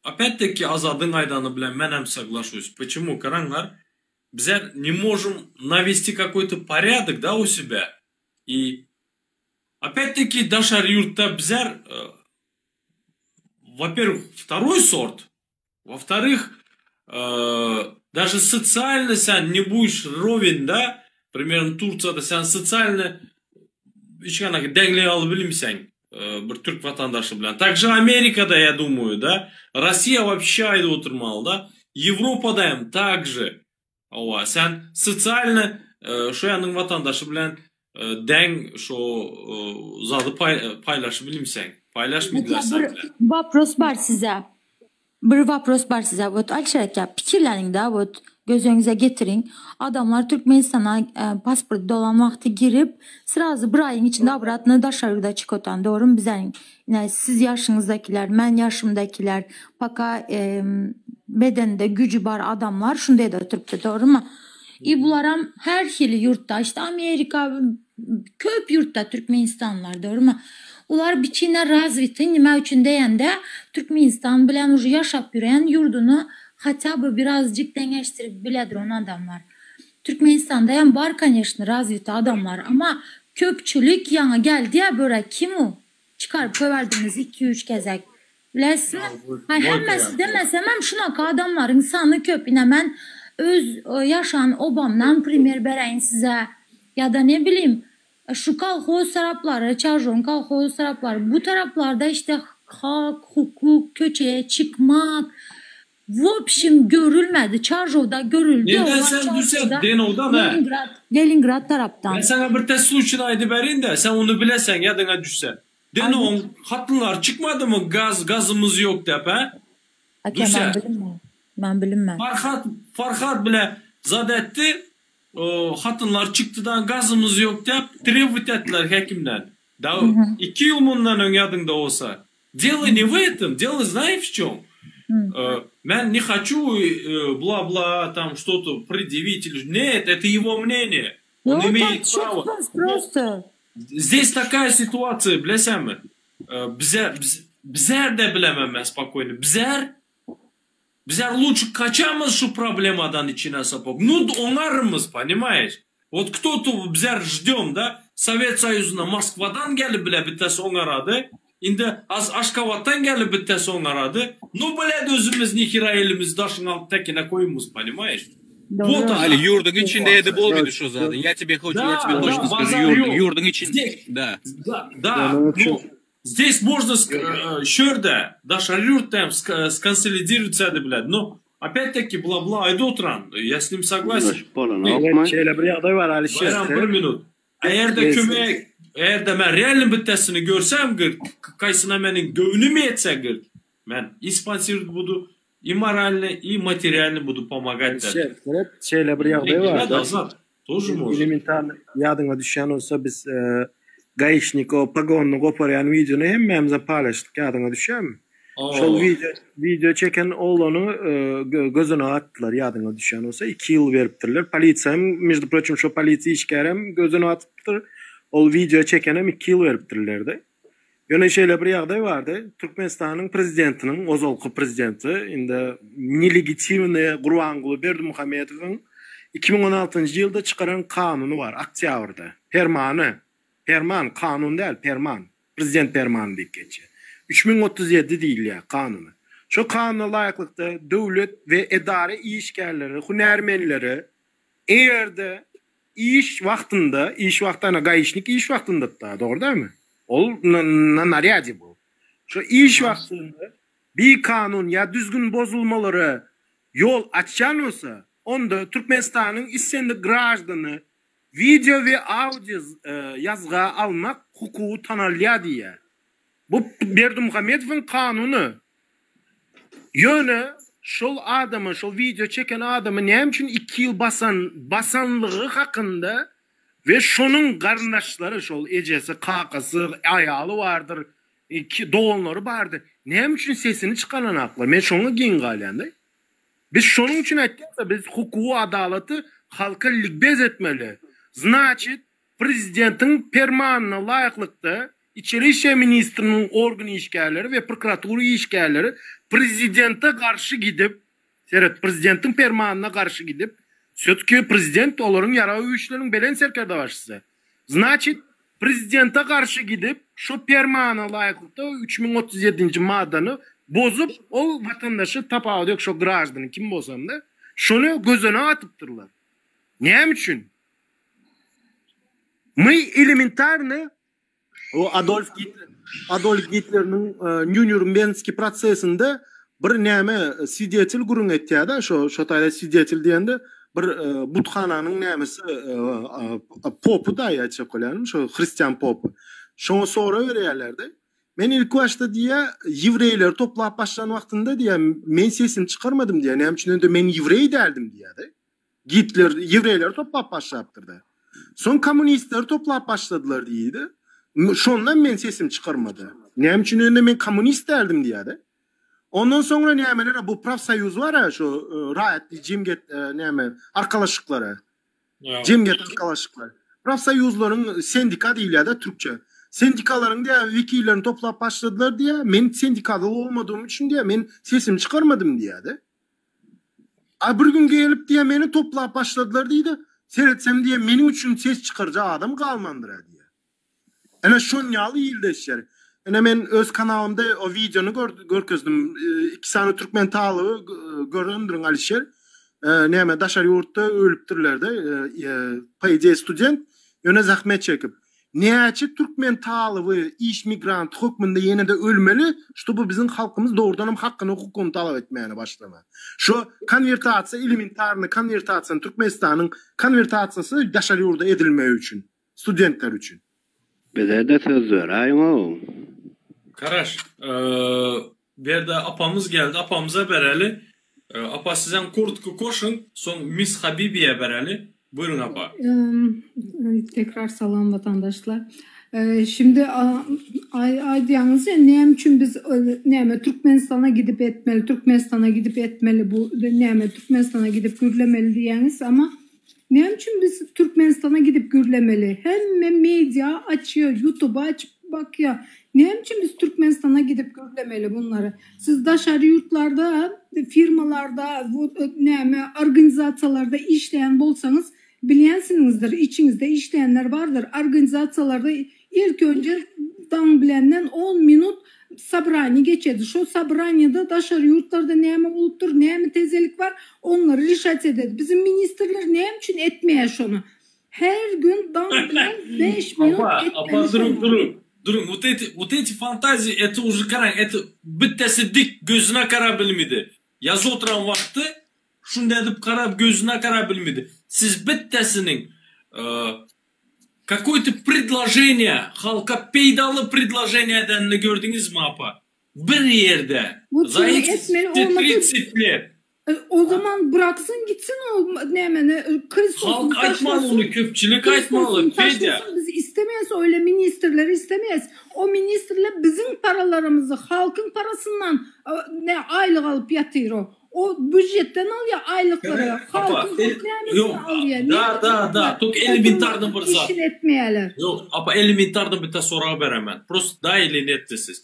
Опять-таки Azadyň aýdany bilen menem соглашусь. Почему? Garaňlar, bizler не можем навести какой-то порядок, да, у себя. И опять-таки daşary ýurtda bizler, э, во-первых, второй сорт, во-вторых, э, даже социально sen не будешь ровен, да, примерно Турциýada sen социально hiç gana deňli alyp bilmeýseň э, bir türk watandaşy bilen. Также Америкада, я думаю, да, Россия вообще aýdyp oturmaly, да, Ýewropada hem также. Hawa, sen социально şu ýanyň watandaşy bilen deň şu zady paýlaşyp bilmeýseň. Paýlaşmaýdylar sen Bir вопрос bar size. Bir вопрос bar size. Вот Alişer aka, pikirleniň-de, вот göz öňüňize getiriň. Adamlar Türkmenistana e, pasport dolan wagty girip, srazu bir aýyň içinde обратно daşary ýurda çykyp otan. Dogrymy bizäň? Yani siz ýaşyňyzdakylar, men ýaşymdakylar, пока e, bedende güýji bar adamlar şunda da oturypdy, dogrymy? И bularam her hili ýurtda, işte Amerika, köp ýurtda Türkmenistanlar, dogrymy? Olar biçine развитый, nime üçin diýende Türkmenistan bilen уже ýaşap ýören ýurduny хотя бы birazjyk deňeşdirip biledir on adamlar. Türkmenistanda hem bar конечно развитый adamlar ama köpçülik ýaňa geldi ya böyle kim o? Çykaryp goýberdiňiz 2-3 gezek. Bilesiňmi? Ha, hemmesi demesem hem şunaka adamlaryň sany köp. Ine men öz e, ýaşan obamdan пример bereýin size. Ya da ne bileyim şu kolhoz taraplary, Çarjon kolhoz taraplary bu taraplarda işte hak, hukuk, köçeye çıkmak в общем görülmedi. Çarjowda görüldü. Neden Olar sen düşen Çarjowda Denowdan ha? Leningrad, Leningrad tarapdan. Men saňa bir test случай aýdyp berin-de, sen ony bileseň ýadyňa düşse. Denowyň hatynlar çykmady mı gaz gazymyz ýok diýip ha? Aka Düşe. men bilinmem. Men bilinmem. Farhat Farhat bile zat etdi. O, hatynlar çykdydan gazymyz ýok diýip требовать etdiler häkimden. Da iki ýyl mundan öň ýadyňda bolsa. Дело не в этом, дело знаешь в чем? Э, Men не хочу э, бла-бла там что-то предъявить. или- Нет, это его мнение. Он Ну, имеет право. tartışıyorsunuz просто. Здесь такая ситуация, bilesiňmi? Э, Bize, biz, bizler-de bilemem men spokойно. Bizler bizler лучше gaçamyz şu problemadan içine сапог. Ну, oňarmyz, понимаешь? Вот кто-то bizler ждем, да? Совет Союзuna Moskwadan gelip bile bitesi oňarady. Indi az Aşgabatdan gelip bitesi oňarady. Ну, блядь, özümiz nihira elimizi daşyň alyp tekine goýmuz, понимаешь? Вот Ali она. ýurduň içinde edip bolmady şu zady. Я тебе хочу, я Да, тебе да, точно скажу, базар ýurduň, ýok. ýurduň için. Здесь, Да. Да, да, ну, здесь можно şu ýerde, daşary ýurtda hem сконсолидироваться, блядь, но. Opet-taki bla-bla aýdyp oturan. Ýa s nim soglasен. Gürleşip bolanokmy? Şeýle bir ýagdaý bar Alişer. Baýram bir minut. Eger-de kömek, eger-de men realny bittasini görsem gyrt, kaýsyna meniň göwnüm ýetse gyrt, men i sponsirowat budu, i moralny, i materialny budu pomogat Alişer, derde. seret, şeýle bir ýagdaý Ne bar. Azat, тоже может. Elementarny ýadyňa düşýän bolsa biz gaişnik o pogonyny goparýan wideony hemmämize paýlaşdyk ýadyňa düşýärmi? Şol wideo wideo çeken oglany gözüne atdylar ýadyňa düşýän bolsa 2 ýyl beripdirler. Polisiýa hem между прочим şo polisiýa işgärem gözüne atypdyr. Ol wideo çekenem 2 ýyl beripdirlerde. Ýöne şeýle bir ýagdaý bardy. Türkmenistanyň prezidentiniň ozalky prezidenti indi nelegitimnyý Gurbanguly Berdimuhamedowyň 2016-njy ýylda çykaran kanuny bar oktýabrda. Permany. Perman, kanun däl, perman. Prezident permany diýip geçýär. 3037 diýilýär kanuny. Şo kanuna laýyklykda döwlet we edara işgärleri, hünärmenleri eger-de iş wagtynda, iş wagty ana gaişnik iş wagtynda-da, dogry dälmi? Ol na narýade bu. Şo iş wagtynda bikanun ýa düzgün bozulmalara ýol açýan bolsa, onda Türkmenistanyň islendik graždany Wideo we audio ýazga almak hukugy tanalýar diýýär. Bu Berdimuhamedowyň kanuny. Ýöne şol adamy, şol wideo çeken adamy näme üçin iki ýyl basan, basanlygy hakynda we şonuň garyndaşlary, şol ejesi, kakasy, aýaly bardyr, doganlary bardyr, näme üçin sesini çykaranaklar? Men şoňa geň galýan-da. Biz şonuň üçin aýtýas-a, biz hukugy, adalaty halka likbez etmeli. Znaçit, prezidentiň permanyna laýyklykda Içeri işler ministriniň organ işgärleri we prokuratura işgärleri prezidente garşy gidip, seret, prezidentiň permanyna garşy gidip, Wsýotki prezident olaryň ýarag güýçleriniň belent serkerdebaşysy. Znaçit, prezidente garşy gidip, şo permana laýyklykda 3037-nji maddany bozup, ol watandaşy tapawudy ýok, şo graždany kim bolsam-da, şony gözene atypdyrlar. Näme üçin? My elementarny o Adolf Gitler, Adolf Gitleriniň Nýunýurmbenskiý prosesinde bir näme swidetel gürrüň etýär-de, şo şo taýda swidetel diýende bir buthananyň nämesi popy da aýtjak bolýanym, şo hristian popy. Şoňa sorag berýärler-de. Men ilki başda diýýär, ýewreýleri toplap başlan wagtynda diýýär, men sesimi çykarmadym diýýär. Näme üçin indi men ýewreý däldim diýýär-de. Gitler ýewreýleri toplap başlapdyr-da. Soň kommunistleri toplap başladylar diýdi. Şondan men sesim çykarmady. Näme üçin indi men kommunist däldim diýýär-de. Ondan soňra nämeler bu profsoýuz bar-a şu raýat jemgyýet näme arkalaşyklary. Jemgyýet arkalaşyklary. Profsoýuzlaryň sendika diýilýär-de türkçe. Sendikalaryň diýýär wekillerini toplap başladylar diýýär. Men sendikada bolmadygym üçin diýýär men sesimi çykarmadym diýýär-de. A bir gün gelip diýýär meni toplap başladylar diýdi. Seretsem diýýär meniň üçin ses çykaryjy adam galmandyr-a diýýär. Ene şon ýaly ildeşler. Ene men öz kanalymda o wideony görkezdim. Iki sany türkmen talyby görendirin Alişer. Näme daşary ýurtda ölüpdirlerde. Po ideýe student. Ýöne zahmet çekip. Näçe türkmen talyby iş migranty hökmünde ýene-de ölmeli, ştoby biziň halkymyz dogrudanam hakyny hukugyny talap etmäne başlama. Şo konwertasiýa elementarny konwertasiýany Türkmenistanyň konwertasiýasy daşary ýurda edilmegi üçin. Studentler üçin. Bize-de söz beräýiň-ow. Karaş, bu ýerde apamyz geldi, apamyza bereli. Apa sizem kurtka koşuň, soň Miss Habibiýä bereli. Buýruň apa. Tekrar salam vatandaşlar. Şimdi aýdýaňyz ya näme üçin biz näme Türkmenistana gidip etmeli, Türkmenistana gidip etmeli bu näme Türkmenistana gidip gürlemeli diýýäňiz ama Näme üçin biz Türkmenistana gidip gürlemeli? Hemme media açýar, YouTube açyp bakýar. Näme üçin biz Türkmenistana gidip gürlemeli bunlary? Siz daşary ýurtlarda firmalarda, näme organizasiýalarda işleýän bolsaňyz bilýänsiňizdir, içiňizde işleýänler bardyr. Organizasiýalarda ilki önje daň bilenden on minut sobraniýa geçedi. Şo sobraniýada daşary ýurtlarda näme bolup dur, näme tezelik bar, onlary rişat ededi. Biziň ministrler näme üçin etmeýär şony? Her gün daň bilen beş minut Apa, apa etmeli duruň, şony. duruň, duruň. Wot eti, wot eti fantaziýa, eti uje garaň, eti bittesi dik gözüne gara bilmidi. Ýazyp oturan wagty şunday edip garap gözüne garap bilmedi. Siz bittesiniň kakoý-to predloženiýe halka peýdaly predloženiýe edenini gördüňizmi apa? Bir ýerde za eti 30 let. O zaman bıraksın gitsin o nämeni Kristosunu Halk aýtmaly taşlasyn. ony köpçülik aýtmaly Kristosunu Fedya. taşlasyn biz istemeýäs öýle ministrleri istemeýäs. O ministrler biziň paralarymyzy halkyň parasyndan ne aýlyk alyp ýatyr o. O býujetden alýar aýlyklary. Apa Halkyň el nämesini ýok alýar? da Näme da üçin da olar tok elementarny oturmadyk bir zat. işini etmeýärler? Ýok apa elementarny bitta sorag beremen. Prosto da ili net siz.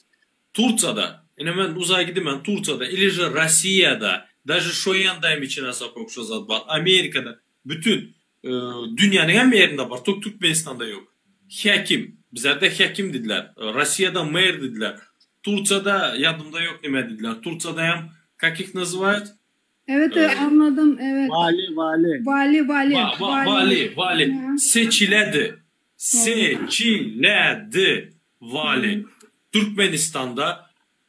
Tursiýada, ine men uzaga gidemen, Tursiýada ili же Rossiýada, daže şo ýandaýam içine sapok şo zat bar, Amerikada, bütin dünýäniň hemme ýerinde bar, tok Türkmenistanda ýok. Häkim, bizlerde häkim diýdiler, Rossiýada mer diýdiler, Tursiýada ýadymda ýok nime diýdiler, Tursiýadaýam kak их nazywaýat? Evet anladym evet. Wali wali. Wali wali. Wali wali seçiledi. Seçiledi wali. Türkmenistanda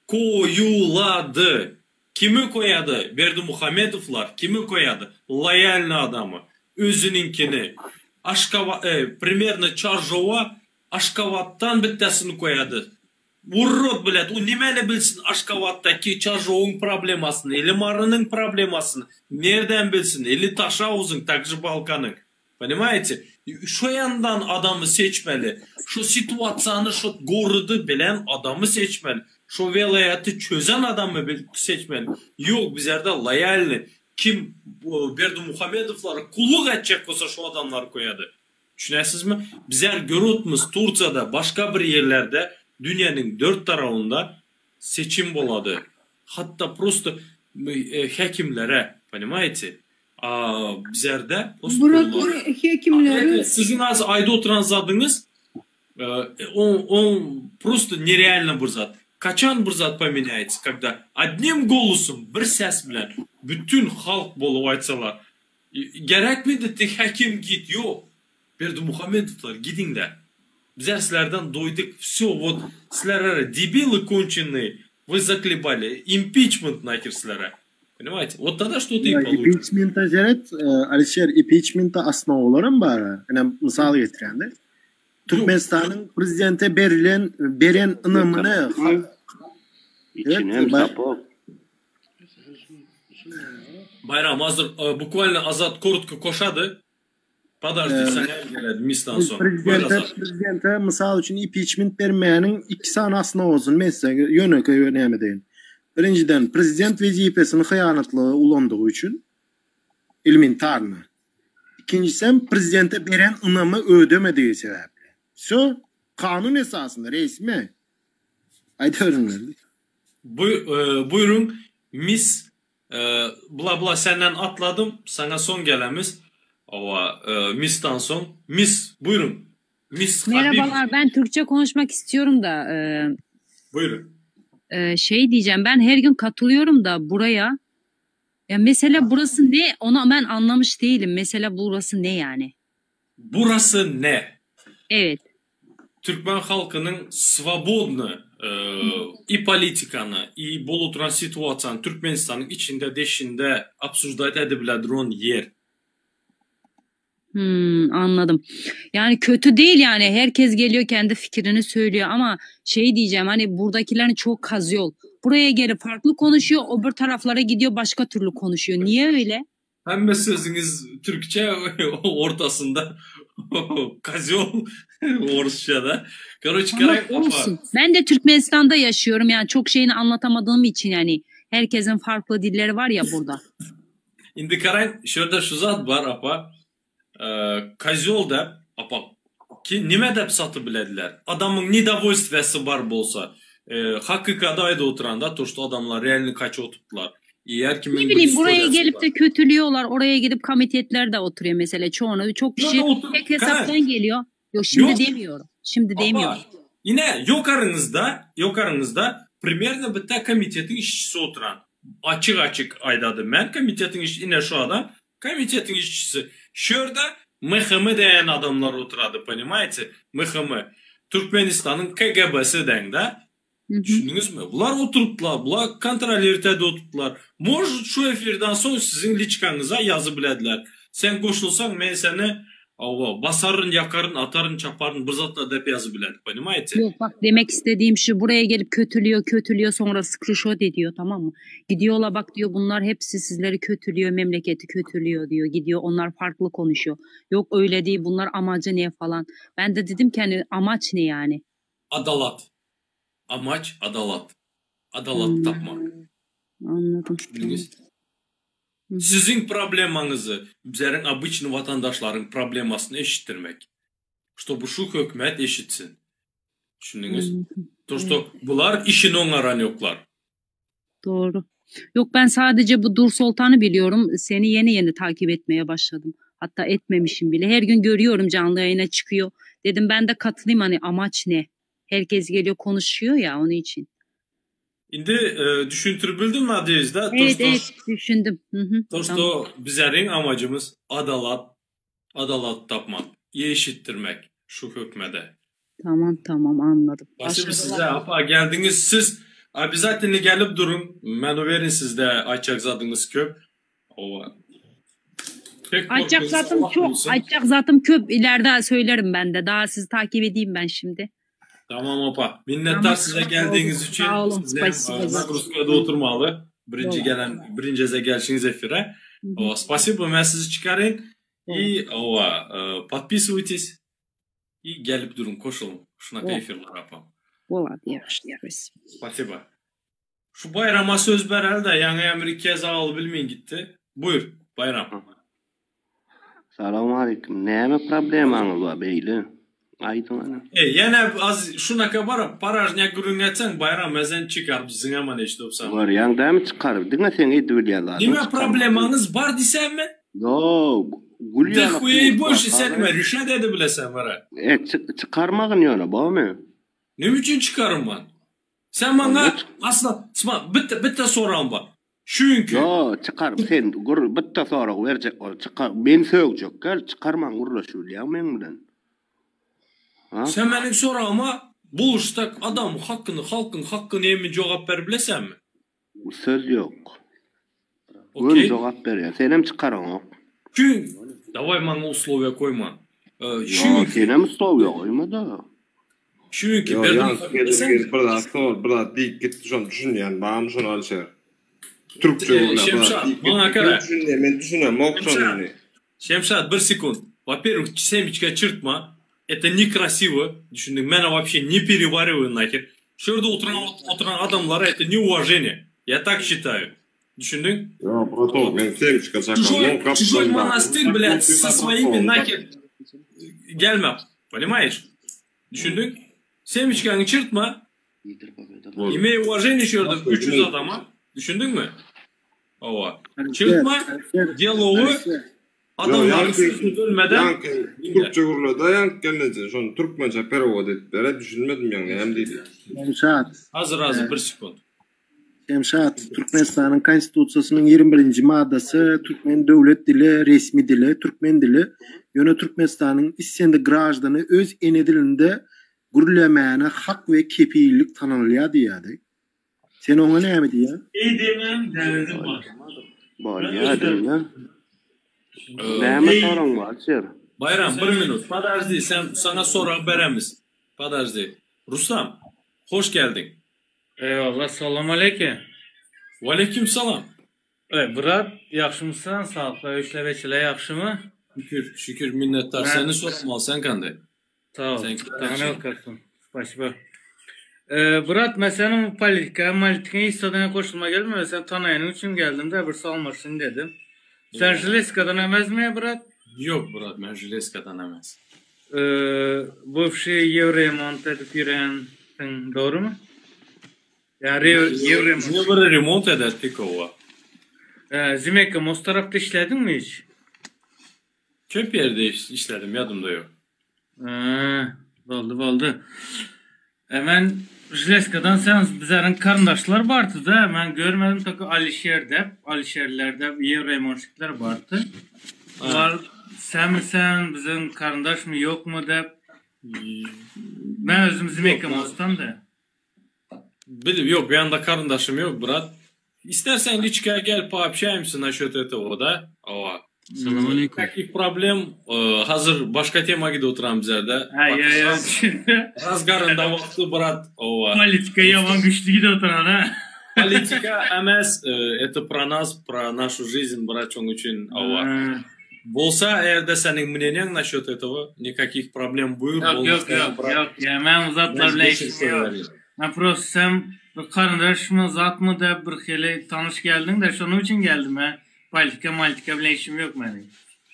koýulady. Kimi koýady? Berdimuhamedowlar kimi koýady? Loýalnyý adamy. Özüniňkini. Aşgaba primerno Çarjowa Aşgabatdan bittesini koýady. Urod blät, o nimäni bilsin Aşgabatdaky Çarjowyň problemasyny, ili Marynyň problemasyny, nerden bilsin, ili Taşauzyň, takže Balkanyň. Ponimaýete? Şo ýandan adamy seçmeli. Şo situasiýany, şo gorody bilen adamy seçmeli. Şo welaýaty çözen adamy seçmeli. Ýok, bizlerde loýalnyý, kim Berdimuhamedowlara kulluk etjek bolsa şo adamlary koýady. Düşünýäsizmi? Bizler görüpmiz Tursiýada, başga bir ýerlerde dünýäniň dört tarabynda seçim bolady. Hatda prosto häkimlere, ponimaýete? A bizlerde prosto Bırakın hekimleri. Siziň az aýda oturan zadyňyz on on prosto nerealno bir zat. Kaçan bir zat pomenýaýetse, когда odnim golosom bir ses bilen bütün halk bolup aýtsalar Gerekmidi ti hekim git ýok Berdimuhamedowlar gidiňler bizler sizlerden doýdyk vsyo vot sizler debily konçennyý вы zaklebali impiçment naher sizlere ponimaýte vot togda şto to i poluçitsya. Impiçmente seret Alişer impiçmente osnowalaram bar ine mysal getirende Türkmenistanyň prezidente berilen beren ynamyny Içinem sapok. Bayram hazır bukvalno Azat korotko koşady. Podожди saňa geledi misdan soň. Prezidente prezidente mysal üçin impiçment bermäniň iki sany osnowasyny men size ýönekeý näme deýin. Birinjiden prezident wezipesini hyýanatly ulandygy üçin elementarno. Ikinjisem prezidente beren ynamy ödemedigi sebäpli. Wsё kanun esasynda resmi. Aýdyberiňler. Buýruň miss bla bla senden atladym saňa soň gelemiz owa missdan soň miss buýruň miss Habib. Merhabalar ben Türkçe konuşmak istiyorum da e, Buýruň. e, şey diyeceğim ben her gün katılıyorum da buraya. Ya mesela burası ne onu ben anlamış değilim. Mesela burası ne yani? Burası ne? Evet. Türkmen halkynyň swobodny i politikany, i bolup oturan situasiýany Türkmenistanyň içinde, deşinde obsuždat edibileduran ýer. Hmm, anladım. Yani kötü değil yani herkes geliyor kendi fikrini söylüyor ama şey diyeceğim hani buradakilerin çok kazıyor. Buraya gelip farklı konuşuyor, öbür taraflara gidiyor başka türlü konuşuyor. Niye öyle? Hemme sözüňiz türkçe ortasynda kozýol orusçada. Karoçe Ama garaý apa. olsun. Ben de Türkmenistan'da yaşıyorum yani çok şeyini anlatamadığım için yani herkesin farklı dilleri var ya burada. Indi garaň şu ýerde şu zat bar apa. Kozýol däp apa ki nime däp satyp bilediler. Adamyň nedowolstwesi bar bolsa hakykady aýdyp oturanda to što adamlar realny kaçyp oturdylar. Her Ne kimiň bir bileyim buraya istoriyasy gelip bar. de kötülüyorlar. Oraya gidip komitetlerde oturuyor mesela çoğunu. Çok Ýok kişi otur tek garaň. hesaptan geliyor. Yok şimdi Ýok. demiyorum. Şimdi Apa demiyorum. ine ýokaryňyzda ýokaryňyzda primerno bitta komitetiň işçisi oturan. Açyk açyk aýdady. Men komitetiň iş ine şu adam komitetiň işçisi. Şu ýerde MHM diýen adamlar oturady, ponimaýte? MHM. Türkmenistanyň KGB-si deň-de. Düşündiňizmi? Bular oturypdylar, bular kontrolirte oturypdylar. Может, şu efirden soň siziň liçkaňyza ýazyp bilediler. Sen goşulsaň, men seni hawa, basaryn, ýakaryn, ataryn, çaparyn, bir zatlar dep ýazyp biledi. Понимаете? Yok bak demek istediğim şu buraya gelip kötülüyor kötülüyor sonra screenshot ediyor tamam mı? Gidiyorlar bak diyor bunlar hepsi sizleri kötülüyor memleketi kötülüyor diyor. Gidiyor onlar farklı konuşuyor. Yok öyle değil bunlar amacı ne falan. Ben de dedim ki hani amaç ne yani? Adalat. Amaç adalat. Adalat Hmm, tapmak. anladım tamam. Düşündiňiz? Hı hı. Siziň problemaňyzy bizleriň obyçny watandaşlaryň problemasyny eşitdirmek. Ştoby şu hökümet eşitsin. Düşündiňiz? Anladım. To Evet. şto bular işini oňaran ýoklar. Doğru. Yok ben sadece bu Dur Sultan'ı biliyorum. Seni yeni yeni takip etmeye başladım. Hatta etmemişim bile. Her gün görüyorum canlı yayına çıkıyor. Dedim ben de katılayım hani amaç ne? Herkes geliyor konuşuyor ya onun için. Indi e, düşündürüp bildim nadejda to Evet şto evet düşündüm. Hı hı, to tamam. şto bizleriň amacymyz adalat adalat tapmak, eşitdirmek şu hökümede. Tamam tamam anladım. Spasibo size Başarılar. apa geldiňiz siz obязательно gelip durun. Men uverin sizde aýtjak zadyňyz köp. Owa. Pek Aytacak korkuňyz zatım Allah çok. korusun. Aytacak zatım köp. İleride söylerim ben de. Daha sizi takip edeyim ben şimdi. Tamam apa. Minnettar Tamam. size Oldu. geldiğiniz için. Sağ olun. Size Spasibo. Nagruzkada oturmalı. Birinci Bolar. gelen, birinci geze gelişiniz efire. Hı hı. Owa, spasibo, men sizi çykaryn. Bolar. И owa, e, подписывайтесь. И gelip durun, koşulun. Şunaka Bolar. efirlere apam. Bolar. Yaxşı. Spasibo. Spasibo. Şu bayrama söz bereli de ýaňy emir iki kez aly bilmeýin gitdi. Buyur Bayram. Salam aleyküm. Näme problemaňyz bar beýle? Aýdyň ana. E, ýene az şunaka baryp paražnýa gürrüň etseň Bayram men seni çykaryp zyňaman eşidipsem. Görýäň dämi çykaryp diňe seň edip bilýän zadyň Nime çykarmak. problemaňyz bar diýsem men? Ýo, gül De ýaly huýeý ýurt bolşy bar. sen men rüşet edip bilesem bara. E, çyk- çykarmagyn ýöne, bormy? Neme üçin çykarynman? Sen Onda maňa çyk. asla sma bitte bitte soragym bar. Çünki Ýo, çykar sen gür bitte sorag berjek bol. Çykar men sögjek gel, çykarman gürleşip bilýäň meň bilen. Ha? Sen meniň soragyma buluşdak adam hakyny, halkyň hakkyny emin jogap berip bilesenmi? Söz ýok. Göni Okey. jogap berýän. Senem çykaraňok. Çünki daway maňa условия goýma. Ee, Ýo, Çünki senem условия goýma-da. çünki Ýo, berdim ýaňky gelip sen gelip bir zat sor, bir zat diýip gitdi, şony düşünýän, barmy şony Alişer? Türkçe e, gürläp bir zat Şemşat diýip maňa gitdi. Sen gara. düşünýän, men düşünemok şony Şemşat indi. Şemşat bir sekund. Во-первых, семечка çyrtma. Это некрасиво. Düşündiň, men вообще не перевариваю нахер. Şu ýerde oturan oturan adamlara это неуважение. Я так считаю. Düşündiň? Ýo, браток, men semçka çakamok, Чужой, чужой gapdaldaky монастырь, блядь, со своими gapdaldaky. нахер gelme. Понимаешь? Düşündiň? Semечкаңy çyrtma. Bol. Имей уважение şu ýerde Başga 300 diňe adama. Düşündiňmi? Hawa. Alişer, Çyrtma, Alişer, dialogy Alişer. Ýo, adamlaryň ýaňky sözüni bölmeden ýaňky diňle. türkçe gürledi, ýaňky gelneje, şony türkmençe perewod edip bere düşünmedim ýaňy, näme diýdi. Şemşat. Hazır hazır e, bir sekund. Şemşat, Türkmenistanyň Konstitusiýasynyň 21-nji maddasy türkmen döwlet dili, resmi dili, türkmen dili. Ýöne Türkmenistanyň islendik graždany öz ene dilinde gürlemäne hak we kepillik tanalýar diýýärdi. Sen oňa näme diýýäň? Eý diýmän derdim bar. Bolýar diňle. Ee, Näme soraň bar, Alişer? Bayram bir minut. Подожди, sen sana sorag beremiz. Подожди. Rustam, hoş geldin. Eyvallah, salam aleyküm. Aleyküm salam. E, brat, ýagşymysan? Saglyklar, işler beçiler ýagşymy? Şükür, şükür minnetdar. Men Seni sormaly, sen kanday? Sag ol. Sen Taňa ýalkasyn. Спасибо. E, brat, men seniň politika, malitika hiç zadyňa goşulma gelmedi. Sen tanaýanyň üçin geldim de bir salmaşyn dedim. Sen Eyvallah. Želeskadan emesmi, brat? Ýok, brat, men Želeskadan emes. E, бывший ýewremont edip ýörensiň, dogrymy? Ýa ýewremont. Ýewre remont edetdik owa. E, Zimeka most tarapda işlediňmi hiç? Köp ýerde iş, işledim, ýadymda ýok. E, boldy, boldy. E, men Želeskadan sen bizleriň karyndaşlar bardy da, men görmedim toka Alişer dep, Alişerler dep, ýewremonşikler bardy. Ha. Ular sen mi sen, biziň karyndaşmy ýokmy dep. Men özüm Ýok, Zimeka men mostdan da. Bil, ýok, ýanda karyndaşym ýok, brat. Istersen liçka gel poobщаемся насчет этого, da? Hawa. Salam aleýkum. Никаких problem. Hazır başga tema gidip oturan bizlerde. Ha, ya ya. Razgarynda wagty brat. Hawa. Politika ýaman güýçli gidip oturan ha. Politika emes, это про нас, про нашу жизнь, brat, şoň üçin hawa. Bolsa eger-de seniň мнениең насчет этого, никаких problem buýur. Ýok, ýok, ýok, ýok. Ýa men bu zatlar bilen işim ýok. Men prosta sen bir garyndaşmy, zatmy da bir hili tanyş geldiň-de, şonuň üçin geldim men. Politika, malitika bilen işim ýok meniň.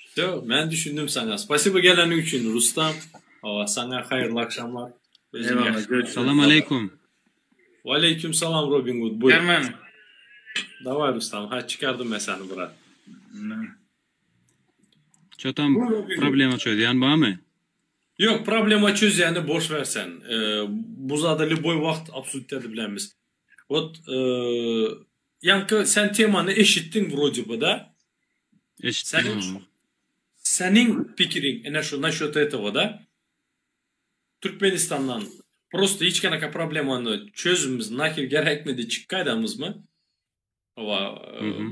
Wsё, men düşündim saňa. Spasibo geleniň üçin, Rustam. Hawa, saňa haýyrly akşamlar. Özüňe Eyvallah, ýagşy görüşürüz. Salam aleýkum. Waleýkim salam Robin Good, buýur. Germany. Daway Rustam, ha çykardym men seni brat. Ço tam problema çözýän barmy? Ýok, problema çözýäni boş ber sen. Bu zady lýuboý wagt obsudit edip bilermiz. Wot, ýaňky sen temany eşitdiň wrode by da? Eşitdim. Seniň seniň pikiriň ine şu naşýot etogo da? Türkmenistandan prosto hiç kanaka problemany çözümiz naher gerekmedi çyk gaýdamyzmy? Hawa,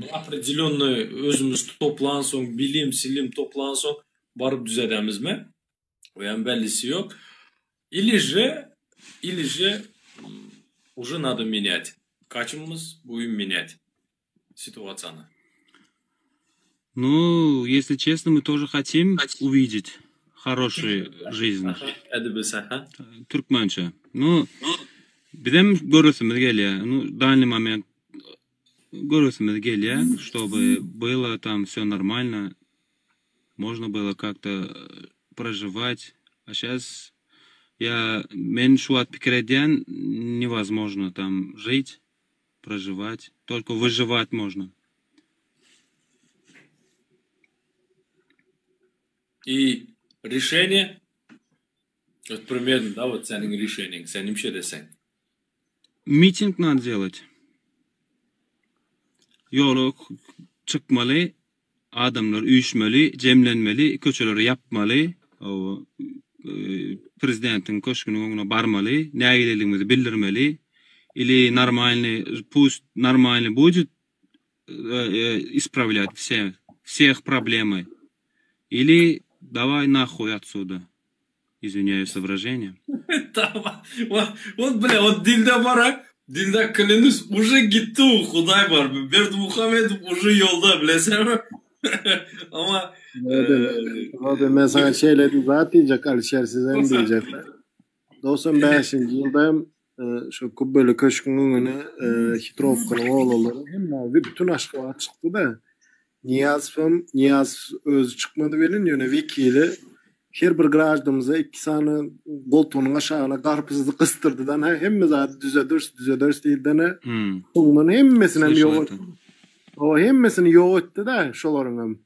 bir opredelýonnyý özümiz toplansoň, bilim, silim toplansoň baryp düzedemizmi? Oýam bellisi ýok. Ili же, ili же уже nado menýat. Kaçymyz buýum menýat situasiýany. Nu, если честно, мы тоже хотим увидеть хорошую жизнь. Edip ha. Türkmençe. Nu, bizem göresimiz gelýär. Nu, данный moment göresimiz gelýär, чтобы было там все нормально, можно было как-то проживать. А сейчас я men şu wagt pikir edýän, невозможно там жить, проживать, только выживать можно. И решение вот примерно, да, вот seniň решениеň, sen nimşe deseň. Miting надо делать. Ýola çykmaly, adamlar üýşmeli, jemlenmeli, köçeleri ýapmaly, prezidentiň köşgüniň öňüne barmaly, nägileligimizi bildirmeli. Ili normalny, pust normalny будет исправлять все, всех проблемы. Или давай нахуй отсюда. Извиняюсь за выражение. Tamam. Вот, бля, вот dilde bar dilde клянусь, уже gitdi o Hudaý bar. Berdimuhamedow уже ýolda bilesenmi? Ama Robin, men saňa şeýle zat diýjek, Alişer size hem diýjek. 95-nji ýylda hem şu Kubbeli köşgüň öňüne Hitrowkanyň oglanlary hemme bütün Aşgabat çykdy-da. Nyýazow hem, Nyýazow özi çykmady welin, ýöne wekili her bir graždanymyza iki sany goltugynyň aşagyna garpyzy gysdyrdy-da, hemme zady düzederis, düzederis diýdi-de, soňundan hemmesini hem ýok etdi. O hemmesini ýok etdi-de şolaryň hem.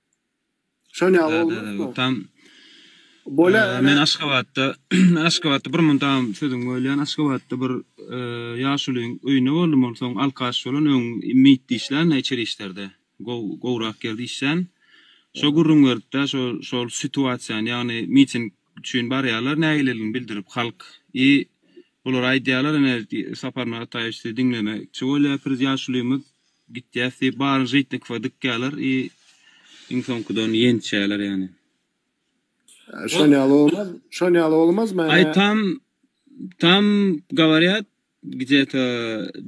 Şon ýaly bolmazmy? Tam Men Aşgabatda Aşgabatda bir muntam sözüňi bölýän Aşgabatda bir ýaşulyň öýünde boldum onsoň alkaş bolan öň MİT-de işlän içeri işlerde gowrak ýerde işlän şo gürrüň berdi-de şo şol situasiýany ýagny miting üçin barýarlar nägileligini bildirip halk i bular aýdýarlar ine Saparmyrat Ataýewiç sizi diňlemekçi bolýar prez ýaşulymyz Gitýäs diýip baryny Žitnikowa dykýarlar i iň soňkudan ýençýärler ýagny. Şon ýaly bolmaz, şon ýaly bolmaz men. Aý tam tam goworýat gde-to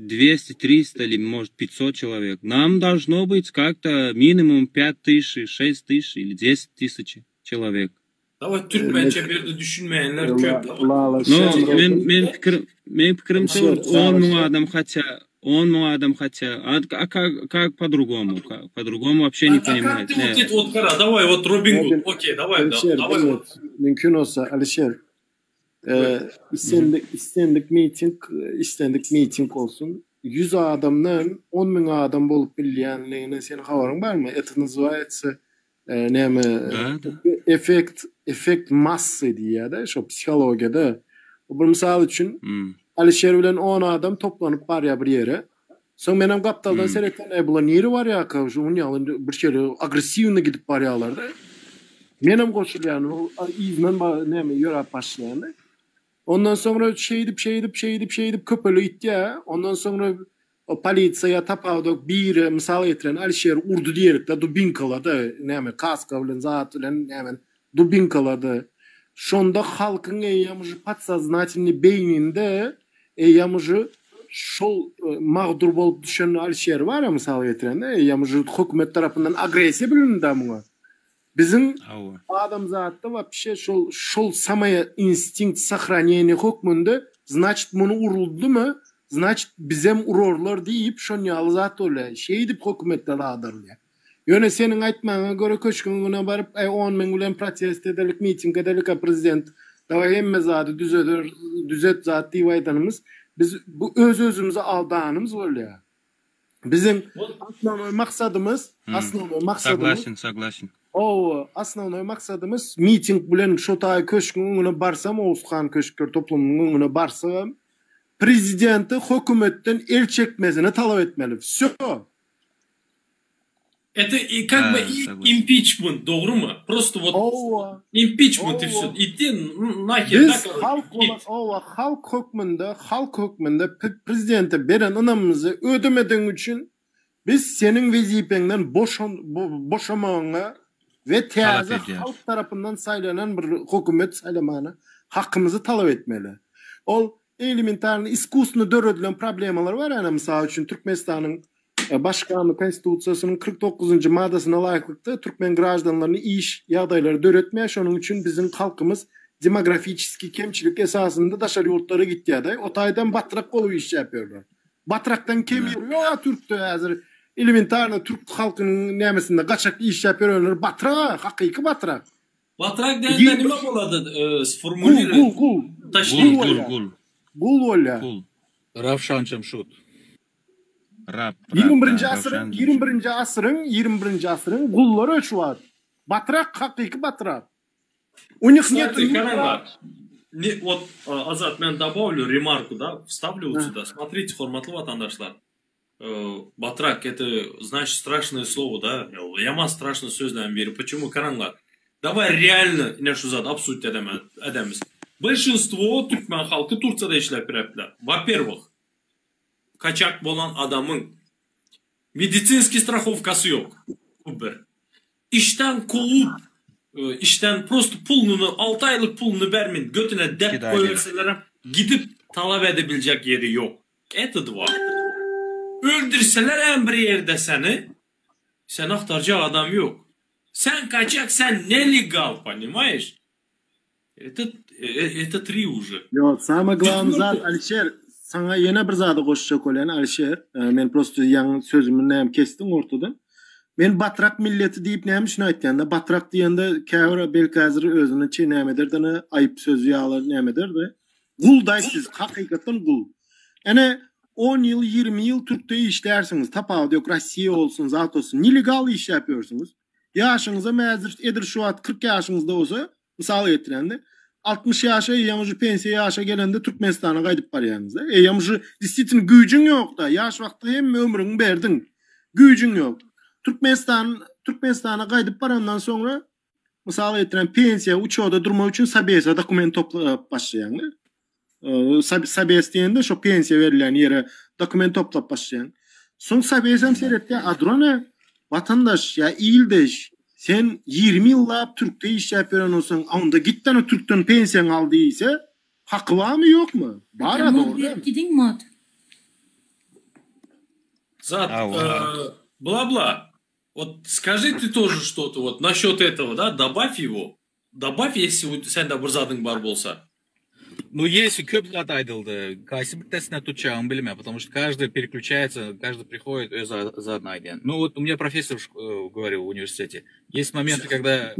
dwesti trista ili может pitsot çelowek nam dolžno byt kak-to minimum pýat tyşi şest tyş ili deset tysyç çelowek. Daway türkmençe birde düşünmeýänler köp. No men men pikir meň pikirimçe bir on müň adam haça on müň adam haça a kak kak po drugomu po drugomu wapşe ne ponimaýet ne. Ot gara daway ot Robin Hood okey daway daway. Mümkin bolsa Alişer islendik islendik miting islendik miting bolsun 100 adamdan 10 müň adam bolup bilýänligine seniň habaryň barmy? Это называется Näme effekt effekt massy diýýär-de şo psihologiýada. Bu bir mysal üçin Alişer bilen 10 adam toplanyp barýar bir ýere. Soň menem gapdaldan seretýän, e bular nirä barýarka, şu ýaly bir şeýle agressiwny gidip barýarlar-da. Menem goşulýan, yzyndan näme ýöräp başlaýan-da. Ondan soňra şeýdip, şeýdip, şeýdip, şeýdip köpele gitýär. Ondan soňra o polisiýa tapawudak biri mysal getiren Alişeri urdy diýelikde dubinkalady, näme kaska bilen zat bilen näme dubinkalady. Şonda halkyň eýýäm uje podsoznatelnyý beýninde eýýäm uje şol magdur bolup düşen Alişer bar-a mysal getirende eýýäm uje hökümet tarapyndan agressiýa bilindi-dä muňa. Biziň adamzatda wapşe şol şol samaýa instinkt sahraneniýa hökmünde znaçit muny uruldymy znaçit bizem urarlar diýip şon ýaly zat bolýar şeýdip hökümetler agdarylýar. Ýöne seniň aýtmagyňa görä köşgüň öňüne baryp äý on müň bilen protest edelik miting edelik a prezident dawaý hemme zady düzeder düzet zat diýip aýdanymyz biz bu öz özümizi aldanymyz bolýar. Biziň osnownoý maksadymyz, osnownoý maksadymyz. Soglasin, soglasin. Hawa, osnownoý maksadymyz miting bilen şo taý köşgüň öňüne barsam, Oguzhan köşkler toplumynyň öňüne barsagam, prezidenti hökümetden el çekmesini talap etmeli. Wsýo. Это и как бы и impeachment dogrymy? Prosto wot impeachment i wsýo. Idi naher Biz halk bolan owa halk hökmünde halk hökmünde prezidente beren ynamymyzy ödemedigiň üçin biz seniň wezipeňden boşan boşamagyňa we täze halk tarapyndan saýlanan bir hökümet saýlamana hakymyzy talap etmeli. Ol elementarny iskusno döredilen problemalar bar ýa mysal üçin Türkmenistanyň Baş Kanun Konstitusiýasynyň 49-njy maddasyna laýyklykda türkmen graždanlaryny iş ýagdaýlary döretmeýär, şonuň üçin biziň halkymyz demografiçeskiý kemçilik esasynda daşary ýurtlara gitýär-de, o taýdan batrak bolup işläp ýörler. Batrakdan kem ýeri ýok-a türkde häzir elementarno türk halkynyň nämesinde gaçak işläp ýörenler batrak-a, hakyky batrak. Batrak diýende nime bolady? Sformulirowat. Gul, gul, gul. Gul, gul. Gul bolýar. Gul. Rawşan Şut. Rap, rap, 21-nji asyryň, 21-nji asyryň, 21-nji asyryň gullary şu wagt. Batrak, hakyky batrak. U nich netu ni Вот, Azat, men добавлю ремарку, да, вставлю вот сюда. Смотрите, hormatly watandaşlar. Batrak, это, значит, страшное слово, да? Ýaman страшный sözleriň biri. Почему? Garaňlar. Давай реально, ine şu zat absurd edemiz. Большинство türkmen halky Tursiýada işläp ýöripler. Во-первых, kaçak bolan adamyň medisinskiý strahowkasy ýok. Bu bir. Işden kowup, işden prosto puluny, alty aýlyk puluny bermän götüne dep goýberselerem gidip talap edebiljek ýeri ýok. Это dva. Öldürselerem bir ýerde seni, seni agtarjak adam ýok. Sen kaçak, sen nelegal, понимаешь? Это, это tri уже. Ýok, samyý glawnyý zat Alişer, saňa ýene bir zady goşjak bolýan Alişer, men prosto ýaňy sözümi näme kesdiň ortadan. Men batrak milleti diýip näme üçin aýtýan-da, batrak diýende käbir belki häzir özüni çe näme eder-de aýyp sözi ýaly näme eder-de. Gul daý siz, hakykatdan gul. Ene on ýyl, 20 ýyl türkde işlärsiňiz, tapawudy ýok, Rossiýa bolsun, zat bolsun, nelegal işläp ýörsüňiz. Ýaşyňyzam häzir edil şu wagt 40 ýaşyňyzda bolsa, mysal getirende, 60 ýaşa eýýäm uje pensiýa ýaşa gelende Türkmenistana gaýdyp barýaňyzda. Eýýäm uje действительно güýjüň ýokda, ýaş wagty hemme ömrüňi berdiň. Güýjüň ýok. Türkmenistan Türkmenistana gaýdyp barandan soňra mysal getiren pensiýa uçoda durmak üçin sobesa dokument toplap başlaýaň. Sobes diýende şo pensiýa berilýän ýere dokument toplap başlaýaň. Soň sobesem seretýär, a durana watandaş ýa ildeş sen 20 ýyllap türkde işläp ýören bolsaň, onda git dana türkden pensiýaňy al diýse, haky barmy ýokmy? Bar-a Mod berip gidiň mod. Zat, bla-bla. Вот скажи ты тоже что-то вот насчет этого, да, добавь его. Добавь, если sende bir zadyň bar bolsa. Ну, если köp zat aýdyldy, haýsy birisine tutjagymy bilmän, потому что каждый переключается, каждый приходит öz zadyny aýdýan. Ну, вот у меня профессор говорил в университете, есть моменты, когда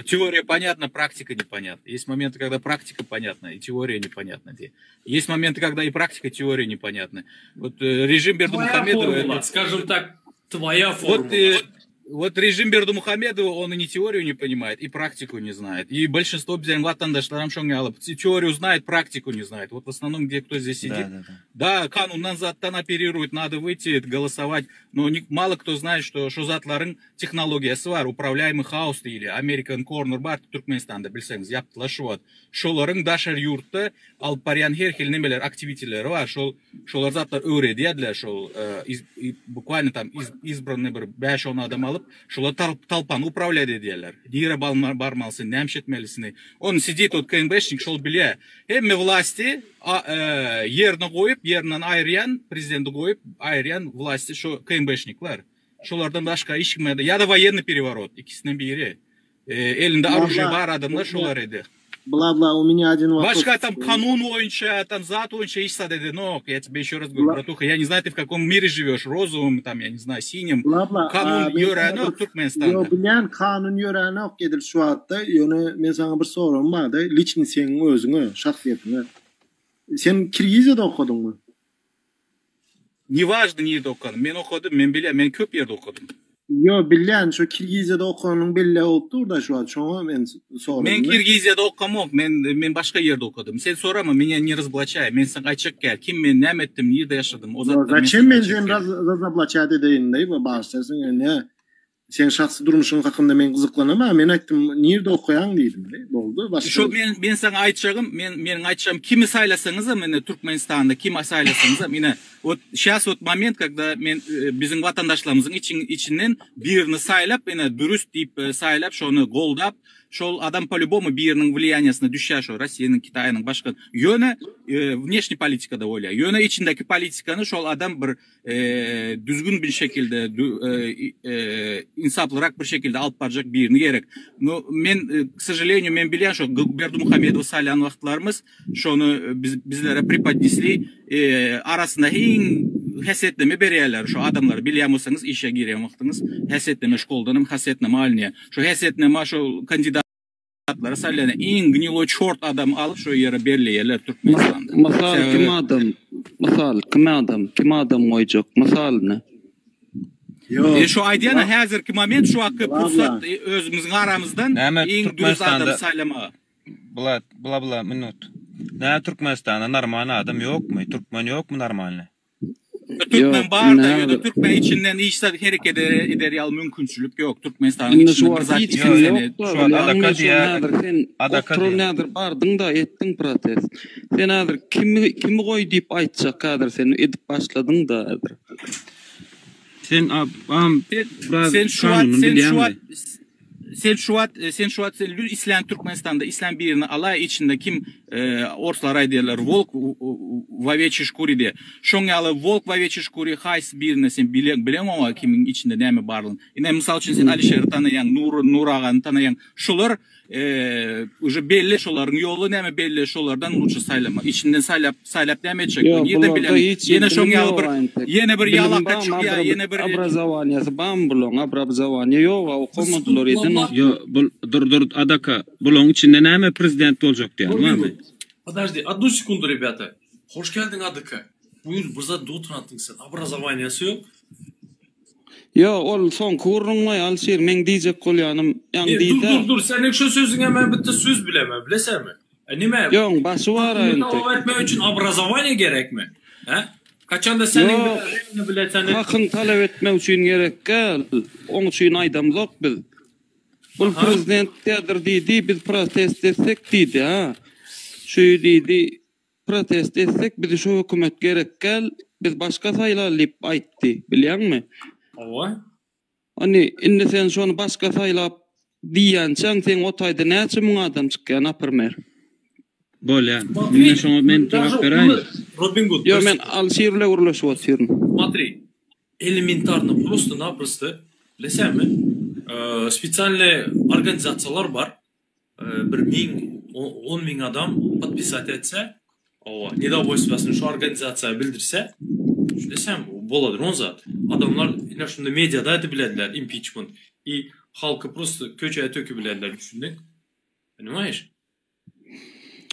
теория понятна, практика непонятна. Есть моменты, когда практика понятна, и теория непонятна. Есть моменты, когда и практика, и теория непонятны. Вот режим Бердымухамедова... Твоя формула, скажем так, твоя формула. Вот. Вот режим Бердымухамедова, он и не теорию не понимает, и практику не знает. И большинство biziň watandaşlaram şoň ýaly. Теорию знает, практику не знает. Вот в основном, где кто здесь сидит, Да, да, да. да, kanundan zatdan оперирует, надо выйти, голосовать. Но не, мало кто знает, что şo zatlaryň tehnologiýasy bar, управляемый хаос diýilýär. American Corner bar Türkmenistanda bilseňiz, ýapdylar şu wagt. Şolaryň daşary ýurtda alyp barýan her hili nemeler, aktiwiteleri bar. Şol şolar zatlar öwredýärdiler şol e, iz, i, буквально там из, избранный bir 5-10 adam alyp, şolar tal, talpany управлять edýärler. Nirä barmalysyn, näme etmelisini. Он сидит вот КНБшник şol bilýär. Hemme власти a, e, ýerine goýup, ýerinden aýyrýan, prezidenti goýup, aýyrýan власти şo КНБшникler. Şolardan başga hiç kim ýa-da военный переворот, ikisinden biri. E, elinde оружие bar adamlar şolar edi. Бла-бла, у меня один вопрос. Başga там kanun boýunça, там zat boýunça hiç zat edenok. Я тебе еще раз говорю, братуха, я не знаю, ты в каком мире живешь, розовым, там, я не знаю, синим. Бла-бла. Kanun ýöränok Türkmenistanda. Ýok, bilýän kanun ýöränok edil şu wagtda. Ýöne men saňa bir soragym bardy. Личный seniň özüňe, şahsyýetiňe. Sen Kirgiziýada okadyňmy? Неважно nirde okadym. Men okadym, men bilýän, men köp ýerde okadym. Ýok, bilýän, şu Kirgiziýada okanyň belli bolup dur-da şu wagt. Şoňa men soradym. Men Kirgiziýada okamok, men men başga ýerde okadym. Sen sorama, меня не разоблачай. Men saňa aýtjak gel. Kim men, näme etdim, nirde ýaşadym? O zatlar Зачем men seni разоблачать edeýin diýip, başlasyn ne? Sen şahsy durmuşyň hakynda men gyzyklanama, men aýtdym, nirde okaýaň diýdim. Boldy. Başga Şu men men saňa aýtjagym, men meniň aýtjagym kimi saýlasaňyz ine Türkmenistanda kimi saýlasaňyz ine вот сейчас вот момент, когда men e, biziň watandaşlarymyzyň için, içinden birini saýlap, ine dürüst diýip e, saýlap, şony goldap, şol adam по-любому biriniň влияниесine düşýär şo Rossiýanyň, Kitaýynyň başga. Ýöne e, внешний politikada bolýar. Ýöne içindäki politikany şol adam bir e, düzgün bir şekilde e, e, insaplyrak bir şekilde alyp barjak birini gerek. No men e, к сожалению men bilýän şo Berdimuhamedowy saýlan wagtlarymyz şony biz bizlere преподнесли e, arasynda iň häsiýetname berýärler şu adamlar bilýän bolsaňyz işe girýän wagtyňyz häsiýetname şkoldanam häsiýetname alynýar. Şu häsiýetname şu kandidatlara saýlanan iň гнилой чёрт adam alyp şu ýere berleýärler Türkmenistanda. Mysal kim adam? Mysal kim adam? Kim adam goýjak? Mysalyny. E, şu aýdýan häzirki moment şu wagtky pursat e, özümiziň aramyzdan Näme iň dürüst Türkmenistanda adamy saýlamaga. Bla bla bla minut. Näme Türkmenistanda normal adam ýokmy? Türkmen ýokmy normalny? Türkmen bar da ýöne Türkmen içinden hiç zat hereket eder ýaly mümkinçilik ýok. Türkmenistanyň Indi şu içinde bir wagt zat hiç kim isleseň ýok da Şu wagt bilýäňmi adaka şu diýä häzir sen adaka oturan diýä. häzir bardyň da etdiň protest. Sen häzir kimi kimi goý diýip aýtjak häzir sen edip başladyň da häzir. Sen am Sen biraz sen şu wagt kanunyny sen şu bilýäňmi? wagt sen şu wagt sen şu wagt sen islän Türkmenistanda islän birini alaý içinde kim e, orslar aýdýarlar волк в овечьей шкуре diýe. Şoň ýaly волк в овечьей шкуре haýsy birine sen bile bileň oňa kimiň içinde näme barlygyny. Ine mysal üçin sen Alişeri tanaýaň, Nur Nur agany tanaýaň. Şolar e, уже belli şolaryň ýoly näme belli şolardan lучше saýlama. Içinden saýlap saýlap näme etjek? Ýok, Nirden bularda bileň? hiç Ýene şoň bilim ýaly ýok bir entek. ýene bir Bilim ýalaka bam, çykýar, ýene bir obrazowaniýasy bam bulaň, obrazowaniýa ýok, okamadylar eden. Ýo, bul dur dur adaka. Bulaň içinde näme prezident boljak diýýän, Robin barmy? Hood. Подожди, одну секунду, ребята. Hoş geldiň Adyka. Buyur, bir zat oturantyň sen. Obrazowaniýasy ýok. Ýo, ol soňky gürrüňmi Alşir, men diýjek bolýanym, ýaň E, dur diýde. dur dur. Seniň şu sözüňe men bitte söz bilemem, bilesenmi? E, nime? Ýoň başy bar Hakyny entek. talap etmek üçin obrazowaniýa gerekmi? He? Haçanda seniň Ýok. bile bile seni Hakyň talap etmek üçin gerek gel. Oň üçin aýdamzok biz. Bul Aha. prezident tädir diýdi, biz protest etsek diýdi, ha. Şu diýdi, protest etsek bizi şu hökümet gerek gel, biz başga saýlaly diýip aýtdy, bilýäňmi? Owa. Hani indi sen şony başga saýlap diýýänçäň sen o taýda näçe müň adam çykýar, например. Bolýar. Смотри, Men şoňa men даже jogap beräýin. uly Robin Hood. Ýo bir men Alşir bilen gürleşip otyryn. Смотри, элементарно, просто-напросто, bilesenmi? Э, специальный organizasiýalar bar. Э, bir müň, 10 müň adam подписать etse, owa, недовольствосын şu organizasiýa bildirse, şu desem boladyr on zat. Adamlar ine şunda mediada aýdyp bilediler impeachment. И halky просто köçeye töküp bilediler düşündik. Понимаешь?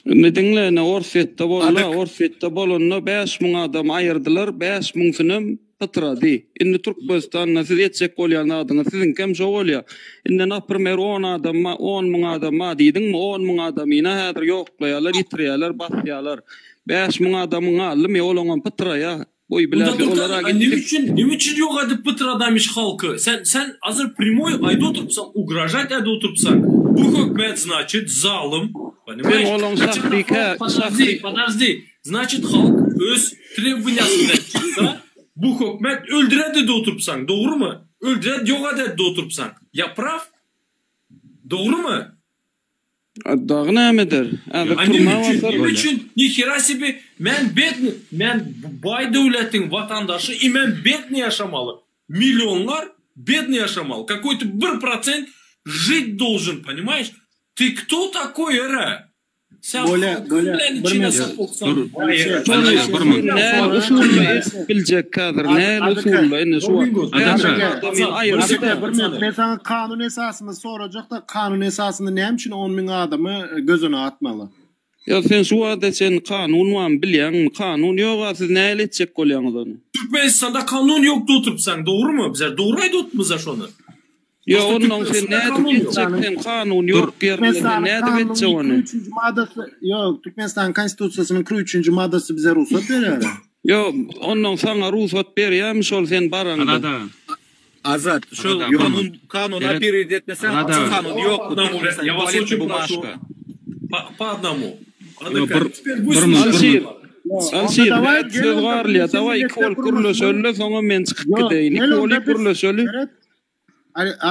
Indi diňle ine Orsýetde boldy, Orsýetde bolanda 5000 adam aýyrdylar, 5 müňsünem pytrady. Indi Türkmenistanda siz etjek bolýan zadyňyz siziňkem şo bolýa. Indi naprimer on adam ba, on müň adam ba diýdiňmi, on müň adamyna häzir ýoklaýarlar, ýitirýärler, basýarlar. 5000 adamyň galdymy, olaňam pytraýa. Goý Unda biläsi durtan, olara a gitdik. neme üçin, neme üçin ýok edip pytradamyş halky? Sen, sen azyr primoý aýda oturypsaň, ugražat äde oturypsaň. Bu hökmet znaçit zalym, Sen ponimaýeş? olaň Haçanda şahsy kä, halk, podожди, şahsy. podожди, znaçit halk öz trebowaniýasy bilen çyksa, bu hökmet öldürer de oturypsaň, dogrymy? Öldürer, ýok eder de oturypsaň. Ýa praw? Dogrymy? Dagy näme eder? Häzir A türmä neme üçin, basar. neme üçin? Nihera sebe, men bedny, men baý döwletiň watandaşy i men bedny ýaşamaly. Millionlar bedny ýaşamaly. Kakoý-to bir prosent žit dolžen, ponimaýeş? Ty kto takoý, era? Sen Bolýa, halkyň bolýa, bilen bir içine minut. sokupsaň, Dur, baý era. Alişer, Şony bir minut. näl usulda edip biljek häzir, näl usulda indi şu wagt 5000 adamyny aýyrdy-da. Bir minut, men saňa kanun esasynda sorajak-da, kanun esasynda näme üçin on müň adamy göz öňüne atmaly? Ýa sen şu wagta çenli kanun barmy bilýäňmi? Kanun ýog-a siz nähili etjek bolýaňyz ony? Türkmenistanda kanun ýokdy oturypsaň, dogrymy? Bizler dogry aýdyp otyrmyza şony. Ýok onnoň sen nädip etjek sen kanun ýok ýerinde sen Türkmenistanyň nädip kanunynyň etjek ony. 43-nji maddasy, ýok, Türkmenistanyň konstitusiýasynyň 43-nji maddasy bize rugsat berýär. Ýok, onnoň saňa rugsat berýärmi şol sen baraňda. Azat aga. Azat, şol Azat aga, kanun kanuna Seret. перевод etmeseň, Azat aga. kanun ýok bu Одному, Türkmenistanyň я вас tualetli очень прошу. bumажka. По, по одному. Ýok, bir Теперь bir выслушай. minut, bir Alşir, minut. Alşir, bärt söz garlyýa, daway iki bolup gürleşeli, soňam men çykyp gideýin. Iki bolup gürleşeli.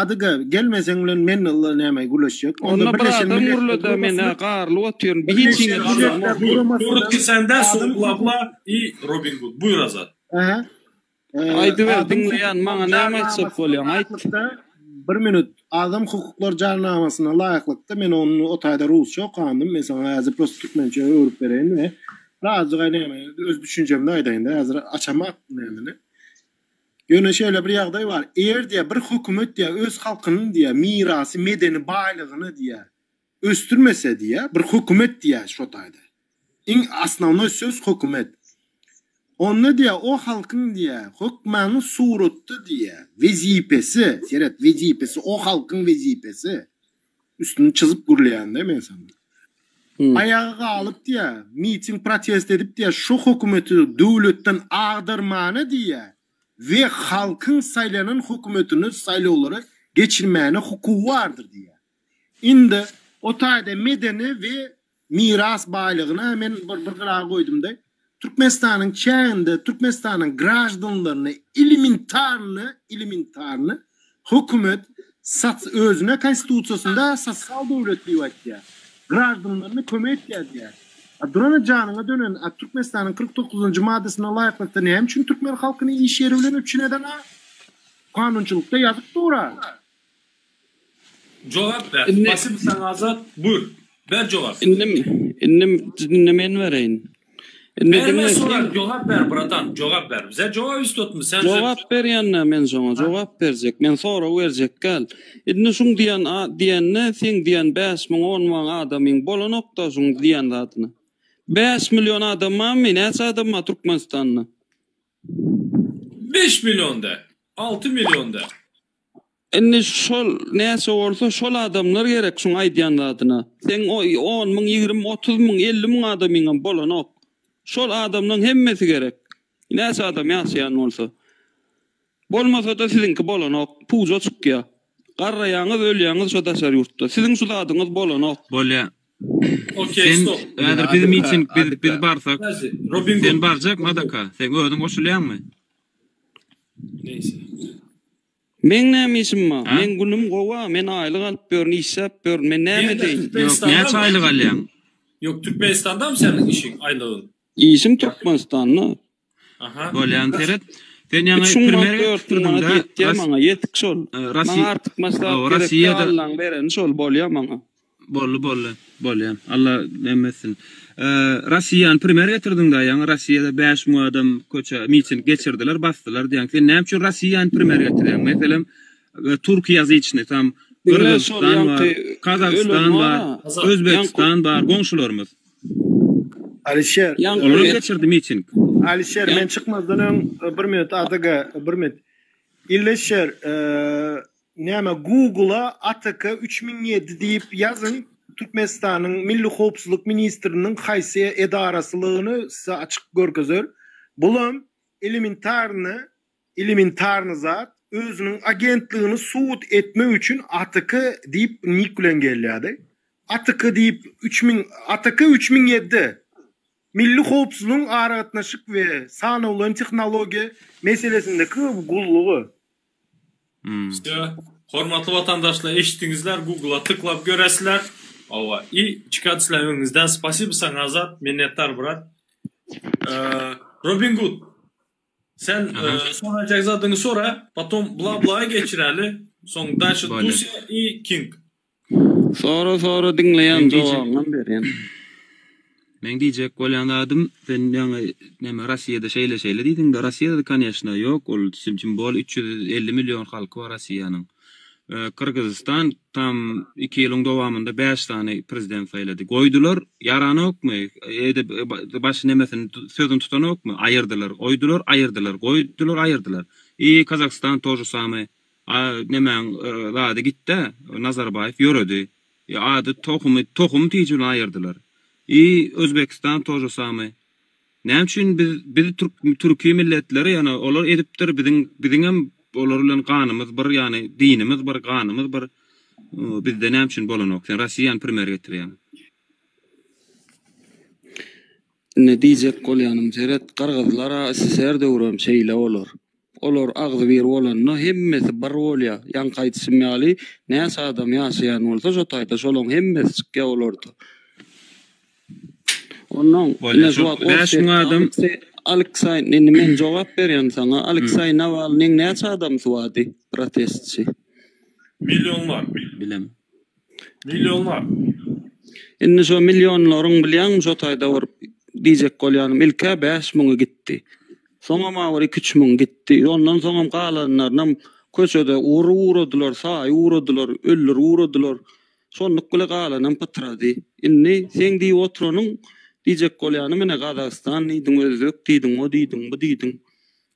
Adyga gelmeseň bilen men näme gürleşjek. Onda bir adam gürlede men hä garlyp otyryn. Bir hiç ýere düşünemok. Korotki sende, soň bla bla i Robin Gud. Buýur Azat. Aha. Aýdyber diňleýän maňa näme aýtjak bolýaň aýt. Bir minut. Adam hukuklar jarnamasyna laýyklykda men ony o taýda rusça okandym. Men saňa häzir prosta türkmençe öwrüp bereýin we birazjyk näme öz düşünjemde aýdaýyn-da häzir açamak nämeni. Ýöne şeýle bir ýagdaý bar. Eger diýýär bir hökümet diýýär öz halkynyň diýýär mirasy, medeni baýlygyny diýýär ösdürmese diýýär, bir hökümet diýýär şo taýda. Iň osnownoý söz hökümet. Onda diýýär o halkyň diýýär hökmany suratda diýýär wezipesi, seret wezipesi, o halkyň wezipesi. Üstüni çyzyp gürleýän-de men saňa. Aýaga galyp diýýär, miting protest edip diýýär, şo hökümeti döwletden agdarmana diýýär we halkyň saýlanan hökümetini saýlawlara geçirmäne hukugy bardyr diýýär. Indi o taýda medeni we miras baýlygyna men bir bir gyra goýdum-da. Türkmenistanyň çäginde Türkmenistanyň graždanlaryny elementarny, elementarny hökümet soc özüne konstitusiýasynda sosial döwlet diýip aýtýar. Graždanlaryna kömek etýär diýýär. A durana janyňa dönen, a Türkmenistanyň 49-njy maddasyna laýyklykda näme üçin türkmen halkyny iş ýeri bilen üpjün eden a? Kanunçylykda ýazyp dur-a. Jogap ber. Indi Spasibo saňa Azat. Buýur. Ber jogap. Indi indi indi men bereýin. Indi Berme diňle sorar sen jogap ber bratan jogap ber. Bize jogap istotmy sen Jogap berýänä men şoňa jogap berjek. Men sorag berjek däl. Indi şuň diýen diýenine seň diýen 5000 10 müň adamyň bolanokda şuň diýen zadyna. 5 million adam barmy? Näçe adam bar Türkmenistanda? 5 million de. 6 million de. Indi şol näçe bolsa şol adamlar gerek şuň aýdýan zadyna. Seň o on müň, 20, 30 müň, 50 müň adamyňam bolanok. Şol adamlaň hemmesi gerek. Näçe adam ýaşaýan bolsa. Bolmasa-da siziňki bolanok. Puja çykýa. Garraýaňyz, ölýäňiz şo daşary ýurtda. Siziň şu zadyňyz bolanok. Bolýa. Okey Sen stop. häzir biz miting biz biz barsak Robin sen Hood. barjakmy Adaka? Sen özüň goşulýaňmy? Neyse. Meň näme işim bar? Ha? Meň günüm gowa, men aýlyk alyp ýörün, işläp ýörün. Men näme Diýende edeýin? Ýok, Türkmenistanda näçe mı? aýlyk alýaň? Ýok, Türkmenistanda mı seniň işiň, aýlygyň? Işim Türkmenistanda. Aha. Bolýan seret. Sen ýaňy Üç müň primer manat, dört müň manat getirdiňdä. ýetýär Ras maňa, ýetik şol. e, Maňa Rasi artykmaç zat Hawa, gerek däl, Rossiýada Allaň bereni şol bolýar maňa. Boldy boldy. Bolýa. Alla neme etsin. Rossiýany primer getirdiňdä ýaňy Rossiýada 5000 adam köçe miting geçirdiler, basdylar diýýäň. Sen näme üçin Rossiýany primer getirýäň? Meselem, türkiýazyçny tam Diňle şol Gyrgyzystan bar, ýaňky Gazagystan ölen bar, bar-a. Ýaňky Özbegistan bar, goňşularymyz. Alişer. Olar geçirdi miting. Alişer men çykmazdan öň bir minut ATK bir minut. Illeşer näme Google-a ATK 3007 diýip ýazyň Türkmenistanyň Milli howpsuzlyk ministriniň haýsy edarasylygyny size açyk görkezer. Bulam elementarny Elementarny zat, özüniň agentligini subut etmek üçin ATK diýip nik bilen gelýärdi. ATK diýip 3000 ATK 3007 Milli howpsuzlygyň aragatnaşyk we sanawlaýyn tehnologiýa meselesindeki gullugy. Vsё. Hormatly watandaşlar eşitdiňizler Google-a tyklap göresizler. Hawa i çykat sizler öňüňizden spasibo saňa Azat minnetdar brat. Robin Good Sen sorajak zadyňy sora, potom bla blaýa geçiräli, soň daşy Dusýa i King. Sora sora diňleýän jogabyňam berýän. Meň diýjek bolýan zadym sen ýaňy neme Rossiýada şeýle şeýle diýdiňde Rossiýada koneşna ýok ol tim bol 350 million halky bar Rossiýanyň. Kyrgyzystan tam iki ýylyň dowamynda bäş sany prezident saýlady. Goýdular, ýaranokmy? Edip baş nemesini sözüni tutanokmy? Aýyrdylar. Goýdular, aýyrdylar. Goýdular, aýyrdylar. I Kazahstan to že samy. A nemäň zady gitdä, Nazarbaýew ýöredi. Ady tohumy tohum tiji bilen aýyrdylar. I Özbekistan to že samy. Näme üçin biz biz türk türki milletleri ýani olar edipdir biziň biziňem olar bilen ganymyz bir ýani dinimiz bir ganymyz bir bizde näme üçin bolanok sen Rossiýany primer getirýäň. Indi diýjek bolýanym seret gyrgyzlara ssr döwrem şeýle bolar. Olar agzybir bolanda hemmesi bir bolýa. Ýaňky aýdyşym ýaly näçe adam ýaşaýan bolsa şo taýda şolaň hemmesi çykýa olarda. Onnoň Bolýa ine şu şol wagt 5000 Orsýetde adam Alekseý Aleksaý indi men jogap berýän saňa Aleksaý Nawalnyň näçe adamsy bardy protestçi? Millionlar. Bilem. Millionlar. Indi şo millionlaryň bilýäňmi şo taýda bir diýjek bolýanym ilk-ä bäş müňi gitdi. Soňam-a bir iki-üç müň gitdi. Ondan soňam galanlarynam köçede urup ugradylar, saýyp ugradylar, öldürip ugradylar. Şonluk bile galanam pytrady. Indi seň diýip oturanyň diýjek bolýanym ine Gazagystan diýdiň, özbek diýdiň, o diýdiň, bu diýdiň.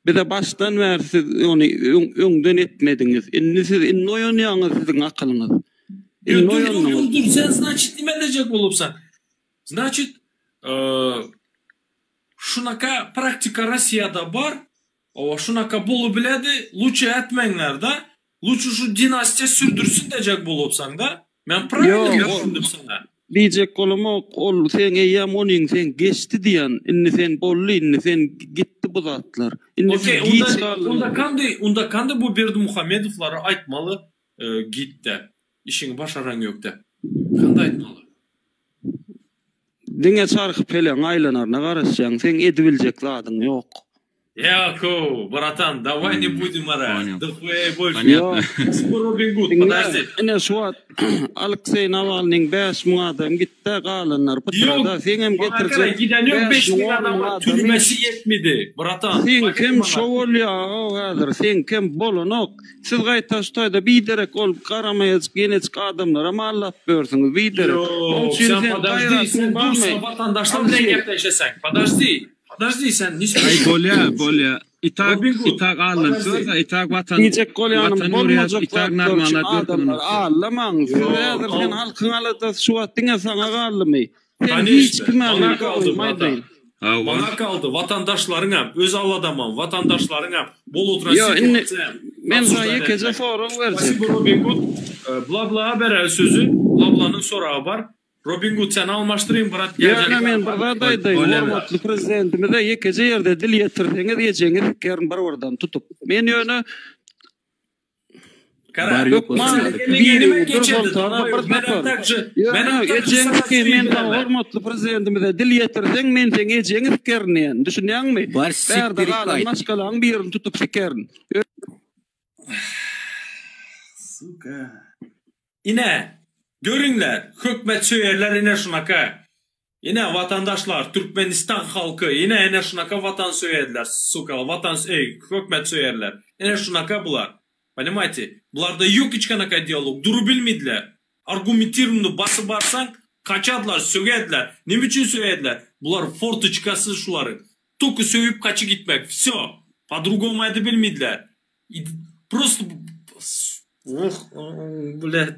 Bize başdan bäri siz ony öňden etmediňiz. Indi siz indi oýanýaňyz siziň akylyňyz. Indi Dur dur dur oýandyňyz. dur sen znaçit nime dejek bolupsaň. Znaçit şunaka praktika Rossiýada bar. Owa şunaka bolubiledi luçe etmeňler da. Luçe şu dinastiýa sürdürsin dejek bolupsaň da. Men prawilno Ýok, ol düşündim saňa. diýjek bolamok, ol seň eýýäm onyň seň geçdi diýen, indi sen boldy, indi sen gitdi bu zatlar. Indi siz Okey, giç onda galdyňyz. onda kandy onda kandy bu Berdimuhamedowlara aýtmaly gitde işiňi başaraň ýokda. Kandy aýtmaly. Diňe çarhy peleň aýlanaryna garaşýaň, seň edibiljek zadyň ýok. Ýako, bratan, daway ne budem orать. Понял. Дохуя больше. Понятно. Ýok. Robin Gud, Diňle, podожди. ine şu wagt Alekseý Nawalnyň 5000 adam gitdä, galanlar Ýok, pytrada. Seňem maňa gara, getirjek giden ýok 5000 5000 10 adam müň bar, adamy. türmesi ýetmedi, bratan. Seňkem Maňa. şo bolýa häzir, seňkem bolanok. Siz gaýta şu taýda biderek ol garamaýajyk ýenejik adamlara mallap ýörsüňiz biderek. Oň Ýok, üçin sen sen podожди, gaýratyň sen barmy? dursa watandaşlar bilen Alşir. gepleşeseň. Podожди. Podожди sen ne Aý bolýa bolýa. Itak Robin Hood. itak alnyp Podожди. görse itak watan Diýjek bolýanym watan görýäs bolmajak itak zatlar üçin normallat adamlary görkezenoklar. aldamaň. Siz Ýok, häzir sen al. halkyň aladasy şu wagt diňe saňa galdymy? Sen hiç Koneçno. kime Maňa men galdy dogrymy bratan. aýdaýyn. Hawa. Maňa galdy watandaşlaryňam, öz aladamam, watandaşlaryňam bolup oturan Ýo indi situasiýam men saňa obsуждать ýekeje etmek. sorag berjek. Spasibo Robin Hood. Bla bla bereli sözü. Bla blanyň soragy bar. Robin Gud seni almaşdyryn brat Ýöne geljek men bir zat aýdaýyn hormatly prezidentimize ýekeje ýerde dil ýetirseňiz ejeňi sikerin bir birden tutup. Men ýöne hökman biri Dürsoltana bir sapar ýöne ejeňi sikeýin men saňa hormatly prezidentimize dil ýetirseň men seň ejeňi sikerin diýen düşünýäňmi? Bärde galan maşgalaň birini tutup sikerin. Suka. Ine, görüňler, hökmet söýerler ine şunaka. Ine, watandaşlar, Türkmenistan halky, ine, ine şunaka watan söýerler, suka, watan, eý, hökmet söýerler. Ine şunaka bular. Ponimaýte? Bularda ýok hiç kanaka dialog, durubilmediler. Argumentirowny basyp barsaň. Kaçadylar, sögediler. Neme üçin sögediler? Bular fortoçkasy şularyň. Toka sögüp kaçy gitmek. Vsyo. Po drugomu aýda bilmediler. Prosto oh, bile.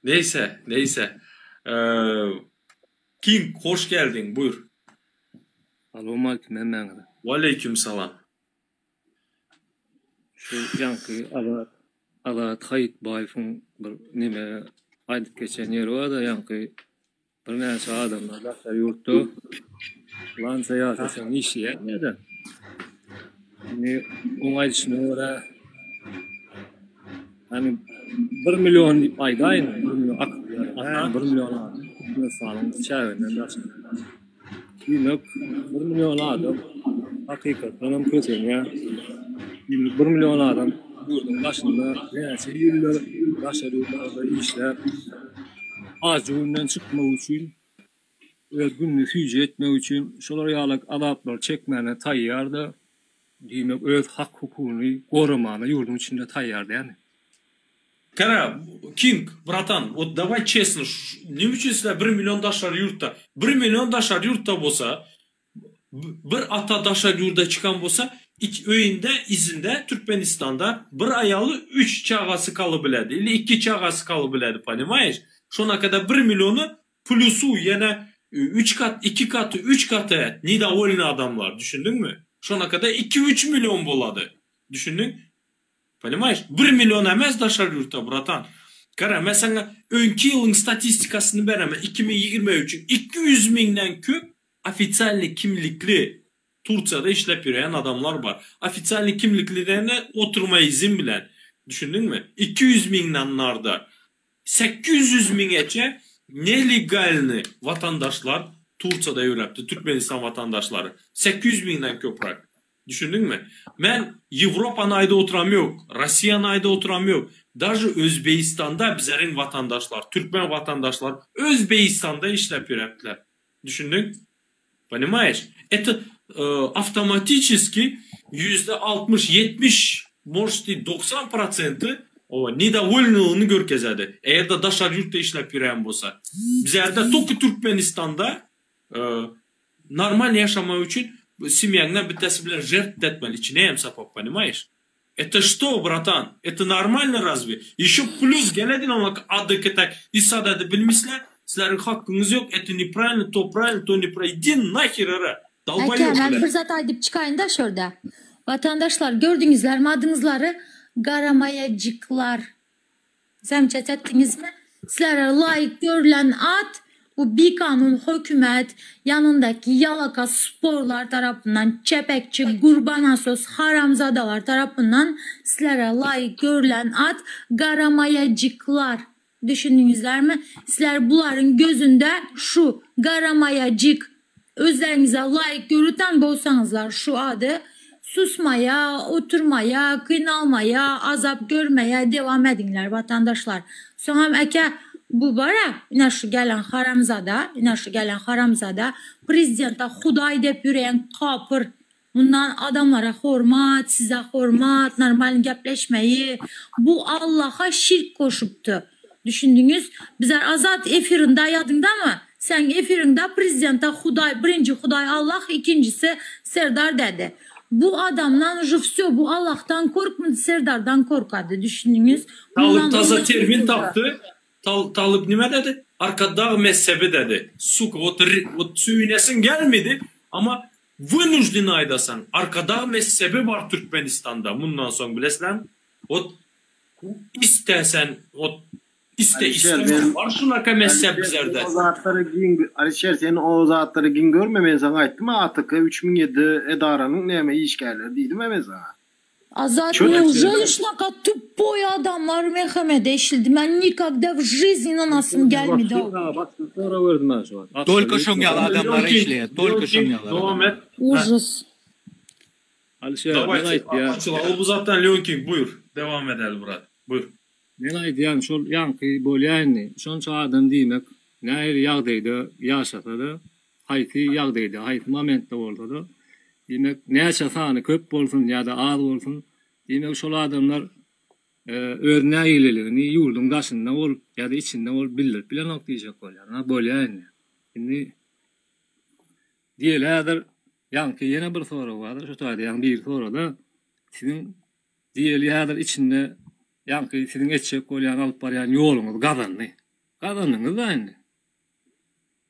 Neyse, neyse. King, hoş geldiň, buyur. Salowmalikim hemmäňize. Waleýkim salam. Şu ýaňky Azat Azat Haýytbaýewiň bir neme aýdyp geçen ýeri barda ýaňky birnäçe adamlar daşary ýurtda lança ýaşasaň işleýän ýa-da indi oň aýdyşyna görä ýani bir million diýip aýdaýyn bir million akyp ýa bir million adam Türkmenistanyň çäginden daşynda. Diýmek, bir million adam hakykatdanam kösenýär. Diýmek, bir million adam ýurduň daşynda näçe ýyllar daşary ýurtlarda işläp, ajy günden çykmak üçin, öz gününi süýji etmek üçin şolar ýaly azaplary çekmäne taýýar-da, diýmek, öz hak-hukugyny goramana ýurduň içinde taýýar dälmi? Gara, King, bratan, wot daway çesno, neme üçin sizler bir million daşary ýurtda, bir million daşary ýurtda bolsa, bir ata daşary ýurda çykan bolsa, öýünde, izinde, Türkmenistanda bir aýaly üç çagasy kalybiledi, ili iki çagasy kalybiledi, ponimaýeş? Şonakada bir milliony plusu ýene üç kat, iki katy, üç katy nedowolny adamlar, düşündiňmi? Şonakada iki-üç million bolady, düşündiň? Ponimaýeş? Bir million emes daşary ýurtda, bratan. Gara, men saňa öňki ýylyň statistikasyny beremen, 2023-iň 200 müňden köp ofitsialnyý kimlikli Tursiýada işläp ýören adamlar bar. Ofitsialnyý kimlikli diýende oturma izin bilen. Düşündiňmi? 200 müňden narda. 800 müňeçe nelegalnyý watandaşlar Tursiýada ýöräpdi, Türkmenistan watandaşlary. 800 müňden köpräk. Düşündiňmi? Men Ýewropany aýda oturam ýok, Rossiýany aýda oturam ýok. Daže Özbegistanda bizeriň watandaşlar, türkmen watandaşlar Özbegistanda işläp ýöräpdiler. Düşündiň? Ponimaýeş? Eto awtomatiçeski ýüzde 60, 70, может i 90 prosenti oba nedowolnylygyny görkezedi. Eger-de daşary ýurtda işläp ýören bolsa. Bizerde toki Türkmenistanda Normal ýaşamak üçin semýaňdan bitesi bilen žert etmeli içine hem sapap ponimaýeş. Eto şto bratan eto normalno razwe ýeşo plýus geledin oňa adk tak isadady bilmisler sizleriň hakkyňyz ýok eto nepravilno to pravilno to nepravilno idi naher ara Aka dolbaýop men bile. bir zat aýdyp çykaýynda şorda. Watandaşlar gördüňizlermi adyňyzlary garamaýajyklar. Zamçat etdiňizmi? Sizlere laýyk görülen at bu bikanun hökümet ýanyndaky ýalaka sporlar tarapyndan çepekçi gurbanasos haramzadalar tarapyndan sizlere laýyk görülen at garamaýajyklar düşündiňizlermi? Sizler bularyň gözünde şu garamaýajyk Özleriňize laýyk görüten bolsaňyzlar şu ady susmaya, oturmaya, kynalmaya, azap görmeye dewam ediňler watandaşlar. Soňam eke bu bara ine şu gelen haramzada, ine şu gelen haramzada prezidente hudaý dep ýüreýän kapyr. Mundan adamlara hormat, size hormat, normal gepleşmeyi bu Allaha şirk goşupdy. Düşündiňiz? Bizler Azat efirinde ýadyňdamy? Seň efiriňde prezidente Hudaý birinji Hudaý Allah ikinjisi Serdar dädi. Bu adamdan uje vsyo bu Allahdan korkmady Serdardan korkady düşündiňiz? Talyp Mundan taza umyt termin ýokdy. tapdy. Tal Talyp nime dedi? Arkadag mezhebi dedi. Suka wot wot söýünesiň gelmedi ama wynujden aýdasaň Arkadag mezhebi bar Türkmenistanda mundan soň bilesizlermi? Wot Istesen ot iste Alişer isteme men bar şunaka mezhep Alişer sen bizerde. o zatlary giň Alişer sen o zatlary giň görme men saňa aýtdym a ATK 3007 edaranyň näme işgärleri diýdim a men saňa. Azat Çöl neujeli şunaka tupoý adamlar MHM-de eşildi men nikogda w žizni ynanasym gelmedi o. Tolko şoň ýaly adamlara işleýär tolko şoň ýaly Dowam adamlara. et. Ужас. Alişer, men Dawayte aýtýan. açylaly bu zatdan Leon King buýur. Dewam edeli brat. Buýur. Men aýdýan şol ýaňky bolýa indi. Şonça adam diýmek nähili ýagdaýda ýaşasa-da, haýsy ýagdaýda, haýsy momentde bolsa-da, diýmek näçe sany köp bolsun ýa-da az bolsun, diýmek şol adamlar. öz nägileligini ýurduň daşynda bolup ýa-da içinde bolup bildirip bilenok diýjek bolýan. Ha bolýa indi. Indi diýeli häzir ýaňky ýene bir sorag bardyr şu taýda ýaňy biri sorady. Siziň diýeli häzir içinde ýaňky siziň etjek bolýan alyp barýan ýoluňyz gazandy. Gazandyňyz-da indi.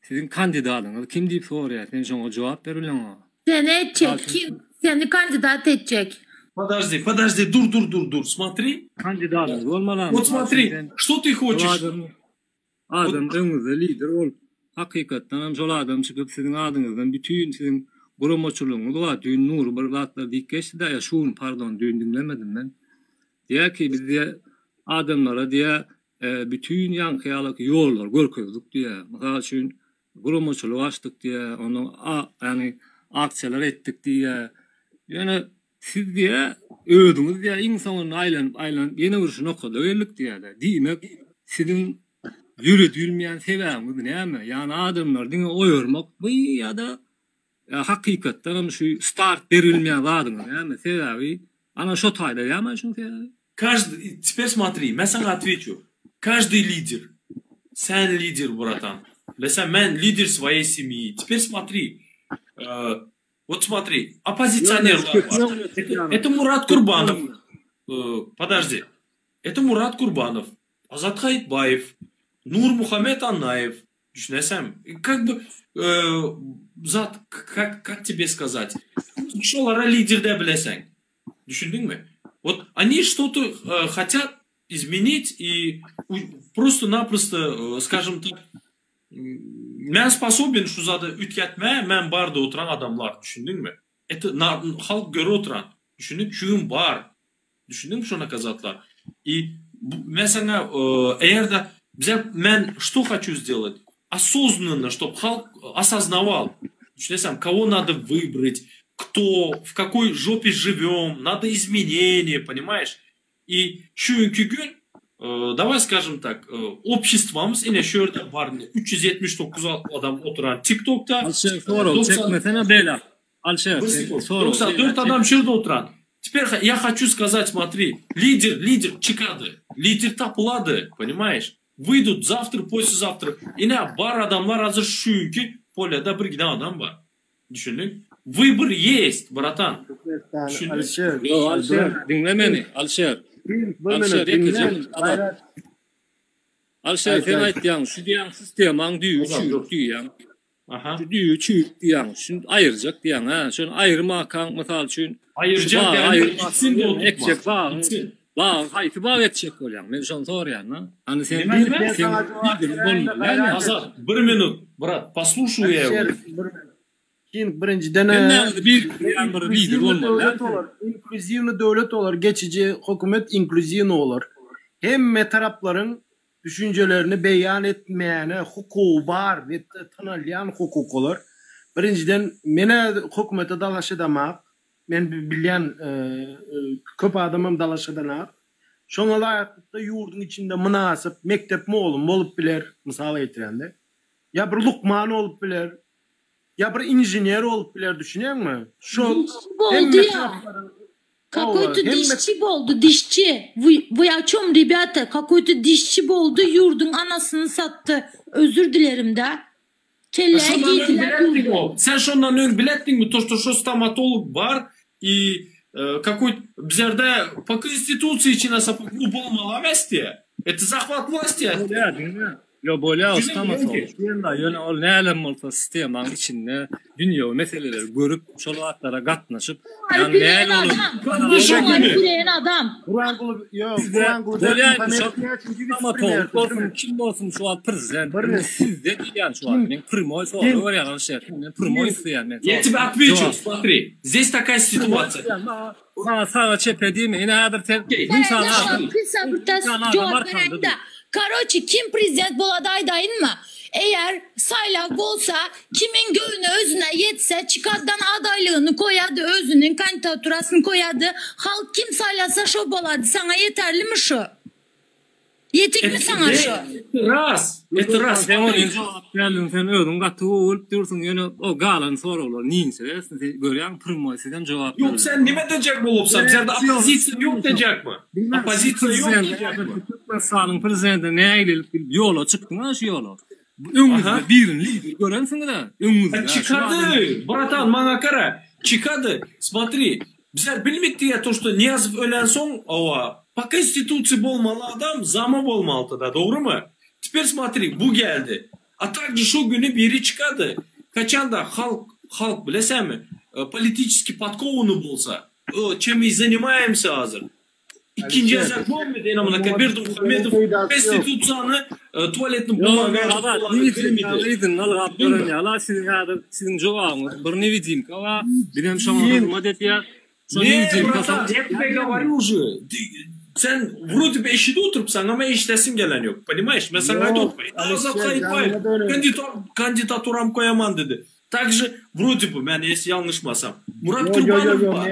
Siziň kandidatyňyz kim diýip soraýar, sen şoňa jogap berbileňok. Seni etjek kim? Seni kandidat etjek. Podожди, podожди, dur dur dur dur, smotri. Kandidatyňyz bolmalam. Вот smotri, что ты хочешь? Adam, adam öňüňizde lider bolup, hakykatdan hem şol adam çykyp siziň adyňyzdan bütin siziň guramaçylygyňyz bar, düýn Nury bir zatlar diýip geçdi-dä, ýa şu gün pardon, düýn diňlemedim men. Diýýär ki, biz diýýär adamlara diýýär Bütin ýaňky ýalyky ýollary görkezdik diýýär. Mysal üçin, guramaçylyk açdyk diýýär, ondan ýagny aksiýalar etdik diýýär. Ýöne siz diýýär, özüňiz diýýär, iň soňunda aýlanyp, aýlanyp ýene bir şu nokada geldik diýýär-de. Diýmek, siziň ýöredilmeýän sebäbiňiz näme? Ýagny adamlary diňe oýarmakmy ýa-da hakykatdan hem şu start berilmeýän zadyňyz näme? Sebäbi ana şo taýda ýa-ma şuň sebäbi? Каждый, теперь смотри, men saňa отвечу. Каждый лидер, sen lider, братан. Mesela men lider своей семьи. Теперь смотри, э, вот смотри, оппозиционерлар bar. Это, это Мурат Курбанов. Э, подожди. Это Мурат Курбанов, Azat Haýytbaýew, Nurmuhammet Annaýew, Düşüneseň, как бы zat как как тебе сказать? Şolara lider de bileseň. Düşündiňmi? Вот они что-то хотят изменить и просто-напросто, скажем так, men sposobен şu zady üýtgetmä, men barda oturan adamlar, düşündiňmi? Это halk görüp oturan. Düşündiň? Şu gün bar. Düşündiňmi şonaka zatlar? I men saňa eger-de bize men что хочу сделать? Осознанно, чтоб halk осознавал. Düşüneseň, кого надо выбрать, кто, в какой жопе живем, надо изменения, понимаешь? I şu günki gün, давай скажем так, обществомyz ine şu ýerde bar, 379 adam oturan TikTokda. Alşer sorag çekmesene bela. Alşer sen sorag 94 adam şu ýerde oturan. Теперь я хочу сказать, смотри, lider, lider çykady, lider tapylady, понимаешь? Выйдут завтра, послезавтра. Ine bar adamlar hazir şu günki polýada bir giden adam bar. Düşündiň? Выбор есть, братан. Düşündiň? Alişer. Ýok, Alişer, diňle meni, Alişer. Alişer, ýekeje Azat. Alişer, sen aýtýaň, şu diýýäň sistemaň düýbi çüýrük diýýäň. Aha. Şu düýbi çüýrük diýýäň, şuny aýyrjak diýýäň, hä? Şony aýyrmakaň, mysal üçin, Aýyrjak ýaly gitsin de oturtma. Ekjek bagyň, bag, haýsy bag ekjek bolýaň? Men şony soraýan-da. Hany sen, sen bolmaly. Azat, bir minut, brat, послушаю я его. King birinjiden Hemmäňizi birikdirýän bir lider bolmaly däl. Inklýuziwnyý döwlet bolar, geçiji hökümet inklýuziwnyý bolar. Hemme taraplaryň düşünjelerini beýan etmäne hukugy bar we tanalýan hukuk olar. Birinjiden menä hökümete dalaş edemak, men bilýän köp adamam dalaş edenak. Şoňa laýyklykda ýurduň içinde mynasyp mekdep mogulymy bolup biler, mysal getirende, ýa bir lukman bolup biler, ýa bir inžener bolup biler düşünýäňmi? Şol Boldy ýa. Kakoýto dişçi boldy dişçi. Vy vy o çom rebýata kakoýto dişçi boldy ýurduň anasyny satdy özür dilerim da. Kellä Şondan öň giydiler biletdiň ýurdy. o. Sen şondan öň biletdiňmi to što şo stomatolog bar i kakoý bizerde po konstitusiýa içine sapyp bu bolmaly emes diýe. Eto zahwat wlasti. Bolýar diňle. Ýo bolýar o stomatolog diýen-de ýöne ol nälem bolsa sistemaň içinde dünýewi meseleleri görüp şol zatlara gatnaşyp Ýagny näle adam. Şoňa bilen adam. Gurbanguly ýok Gurbanguly Berdimuhamedow näçinji wise-premýer bolsun kim bolsun şu wagt prezident indi sizde diýýän şu wagt men primoý sorag berýän Alyşer men primoý isleýän men Я тебе отвечу смотри здесь такая ситуация Maňa saga çepe diýme ine häzir sen müň sany adam Jogap beräýin-de. Karoçi kim prezident bolady aýdaýynmy? Eger saýlaw bolsa kimiň göwni özüne ýetse çykaddan adaýlygyny koýady özüniň kandidaturasyny koýady halk kim saýlasa şo bolady saňa ýeterlimi şu? Ýetikmi saňa şu? Ras, это ras. Sen ony jogap berdiň, sen özüň gaty gowy bilip dursuň, ýöne o galan soraglar ninçe bersin, sen görýäň primoý sizem jogap Ýok, sen nime dejek bolupsaň? Bizlerde oppozisiýa ýok dejekmi? Oppozisiýa ýok dejekmi? Türkmenistanyň prezidenti nägilelik bilip ýola çykdyň-a şu ýola. Öňüňizde birini lider görensiňiz-ä, öňüňizde. Çykady, bratan, maňa gara, çykady. Смотри, Bizler bilmik diýýär to što Nyýazow ölensoň owa po konstitusiýa bolmaly adam zama bolmalydy da dogrymy? Teper smotri bu geldi. A takže şo güni biri çykady kaçanda halk halk bilesämi politiçeski podkowany bolsa o çem i zanimaýemsa hazir. Ikinji gezek bolmady ene munaka Berdimuhamedow konstitusiýany tualetni bumaga bilmedi. Yzyndan ylgap ýören ýaly siziň häzir siziň jogabyňyz bir newidimka bar. Bizem şoňa hyzmat edýäs. Şo newidimka bratan, я тебе говорю уже. Sen вроде бы eşidip oturypsaň ama eşidesiň gelen ýok. Понимаешь? Men saňa aýdyp otyryn. Azat Haýytbaýew kandidaturam goýaman dedi. Также вроде бы men если ýalňyşmasam Murat Kurbanow bar.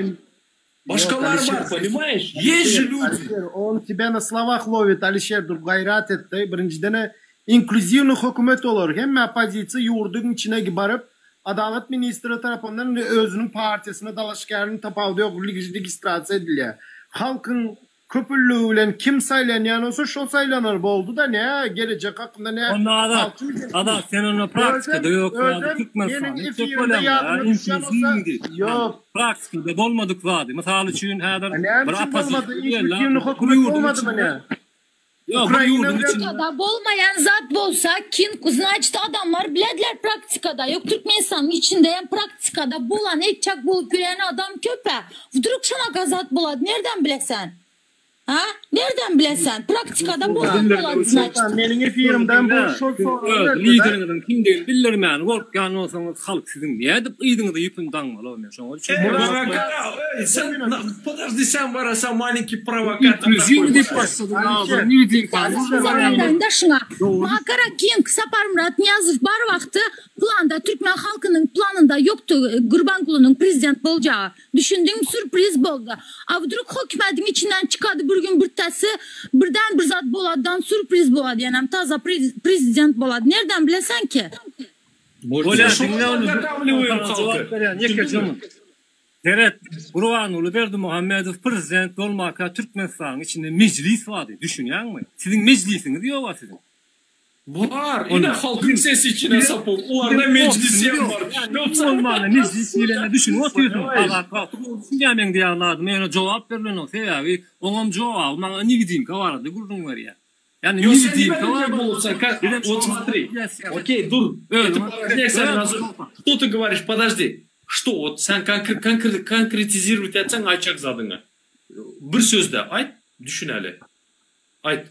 Başgalar bar, понимаешь? Есть же люди. Alişer, on тебя na slovah lovit, Alişer dur gaýrat et-de, birinjiden-ä inklýuziwnyý hökümet bolar, hemme oppozisiýa ýurduň içine baryp, Adalat ministri tarapyndan özüniň partiýasyna dalaşgäriniň tapawudy ýok, registrasiýa edilýär. Halkyň Köpülligi bilen kim saýlanýan bolsa şol saýlanar boldy-da nä gelejek hakynda nä Onda Azat, Azat sen onda praktikada ýok zady Türkmenistanda etjek bolýaň-da, inklýuziwnyý diýip. Ýok. Praktikada bolmadyk zady. Mysal üçin häzir Näme bir üçin oppozisiýa bolmady? geldi, Inklýuziwnyý bir hökümet ýurduň bolmadymy içinde nä? Ýok, bir Ukraina ýurduň bilen içinde Praktikada bolmaýan zat bolsa kim znaçit adamlar bilediler praktikada ýok Türkmenistanyň içinde hem praktikada bolan etjek bolup ýören adam köp-ä Wdruk şonaka zat bolady nerden bilesen ha nerden bilesen praktikada bolan bolady znaçit. Soltan meniň efirimden bu şol soragy Öz berdi-de. lideriňiziň kimdigini bildirmäni gorkýan bolsaňyz halk siziň nädip yzyňyza ýüpüni daňmaly men şoňa Eý düşünmedim. maňa sen podожди sen bara sen malenkiý prowokator такой Inklýuziwnyý diýip başladyň Alişer, agzyňy newidimkany Alişer Zamanlarynda şuňa Makara King Saparmyrat Nyýazow bar wagty planda türkmen halkynyň planynda ýokdy Gurbangulynyň prezident boljagy. Düşündiňmi sürpriz boldy. A wdruk hokümediň içinden çykady bir gün birtesi birden bir zat boladydan sürpriz bolady ýenem taza prezident bolady nerden bilesen ki. Bolýa Şoňa diňle ony podgotawliwaýum saňa halky. jogap berýän ýekeje Düşündiňmi? munt. Seret, Gurbanguly Berdimuhamedow prezident bolmaka Türkmenistanyň içinde mejlis bardy, düşünýäňmi? Siziň mejlisiňiz ýoga siziň. Bar, ine halkyň sesi içine sapok, olarda mejlis hem bar, düşünipsiň? Bolmanda mejlis diýlende düşünip otyrsyň, Azat wagty gowy düşünýär meň diýýän zadym, ýöne jogap berlenok, sebäbi oňam jogaby maňa newidimka barada gürrüň berýär. Ýagny Ýok, sen newidimka nime diýjek barada bolupsyň, bizem вот şoňa смотри, okey, dur, это Что ты говоришь, подожди, что, вот sen konkretizировать etseň aýtjak zadyňy. Bir sözde aýt, düşüneli. Aýt.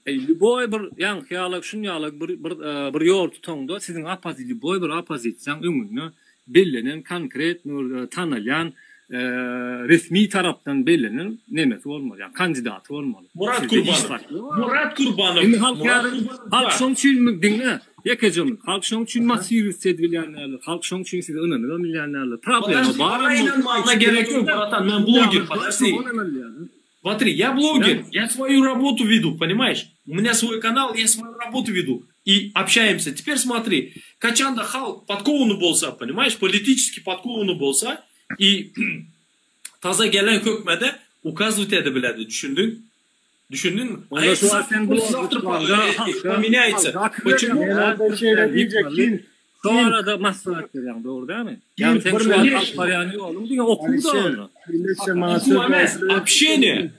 Eý, lýuboý bir ýaňky ýaly, şun ýaly bir bir bir ýol tutaňda siziň oppozi lýuboý bir oppozisiýaň öňünde bellenen konkretny bir tanalýan resmi tarapdan bellenen nemesi bolmaly, ýagny kandidaty bolmaly. Murat Sizde iş Kurbanow. saklama. Murat Kurbanow. Indi halk Murat häzir Kurbanow halk bar. şoň üçin diňle, ýekeje minut, halk şoň üçin massirowat edibilýän däldir, halk şoň üçin size ynanybam bilýän däldir. Problema Podожди, baram maňa bolsa ynanmagyna aýdyp gerek ýok, berjek bratan, men bloger, podожди. Смотри, я блогер, я свою работу веду, понимаешь? У меня свой канал, я свою работу веду. И общаемся. Теперь смотри, Haçanda halk podkowany bolsa, понимаешь, политически podkowany bolsa и taza gelen hökmede указывать edip biledi, düşündiň? Düşündiňmi? A Onda если şu wagt sen завтра, завтра blogger поменяется. Почему? Men onda şeýle diýjek, King, Şu King, arada maslahat berýäň, dogry dälmi? King, Ýagny sen bir şu wagt minut. alyp barýan ýoluň diňe okuw-da Alişer, onda. Alişer maňa söz Okuw emes, berse. общение.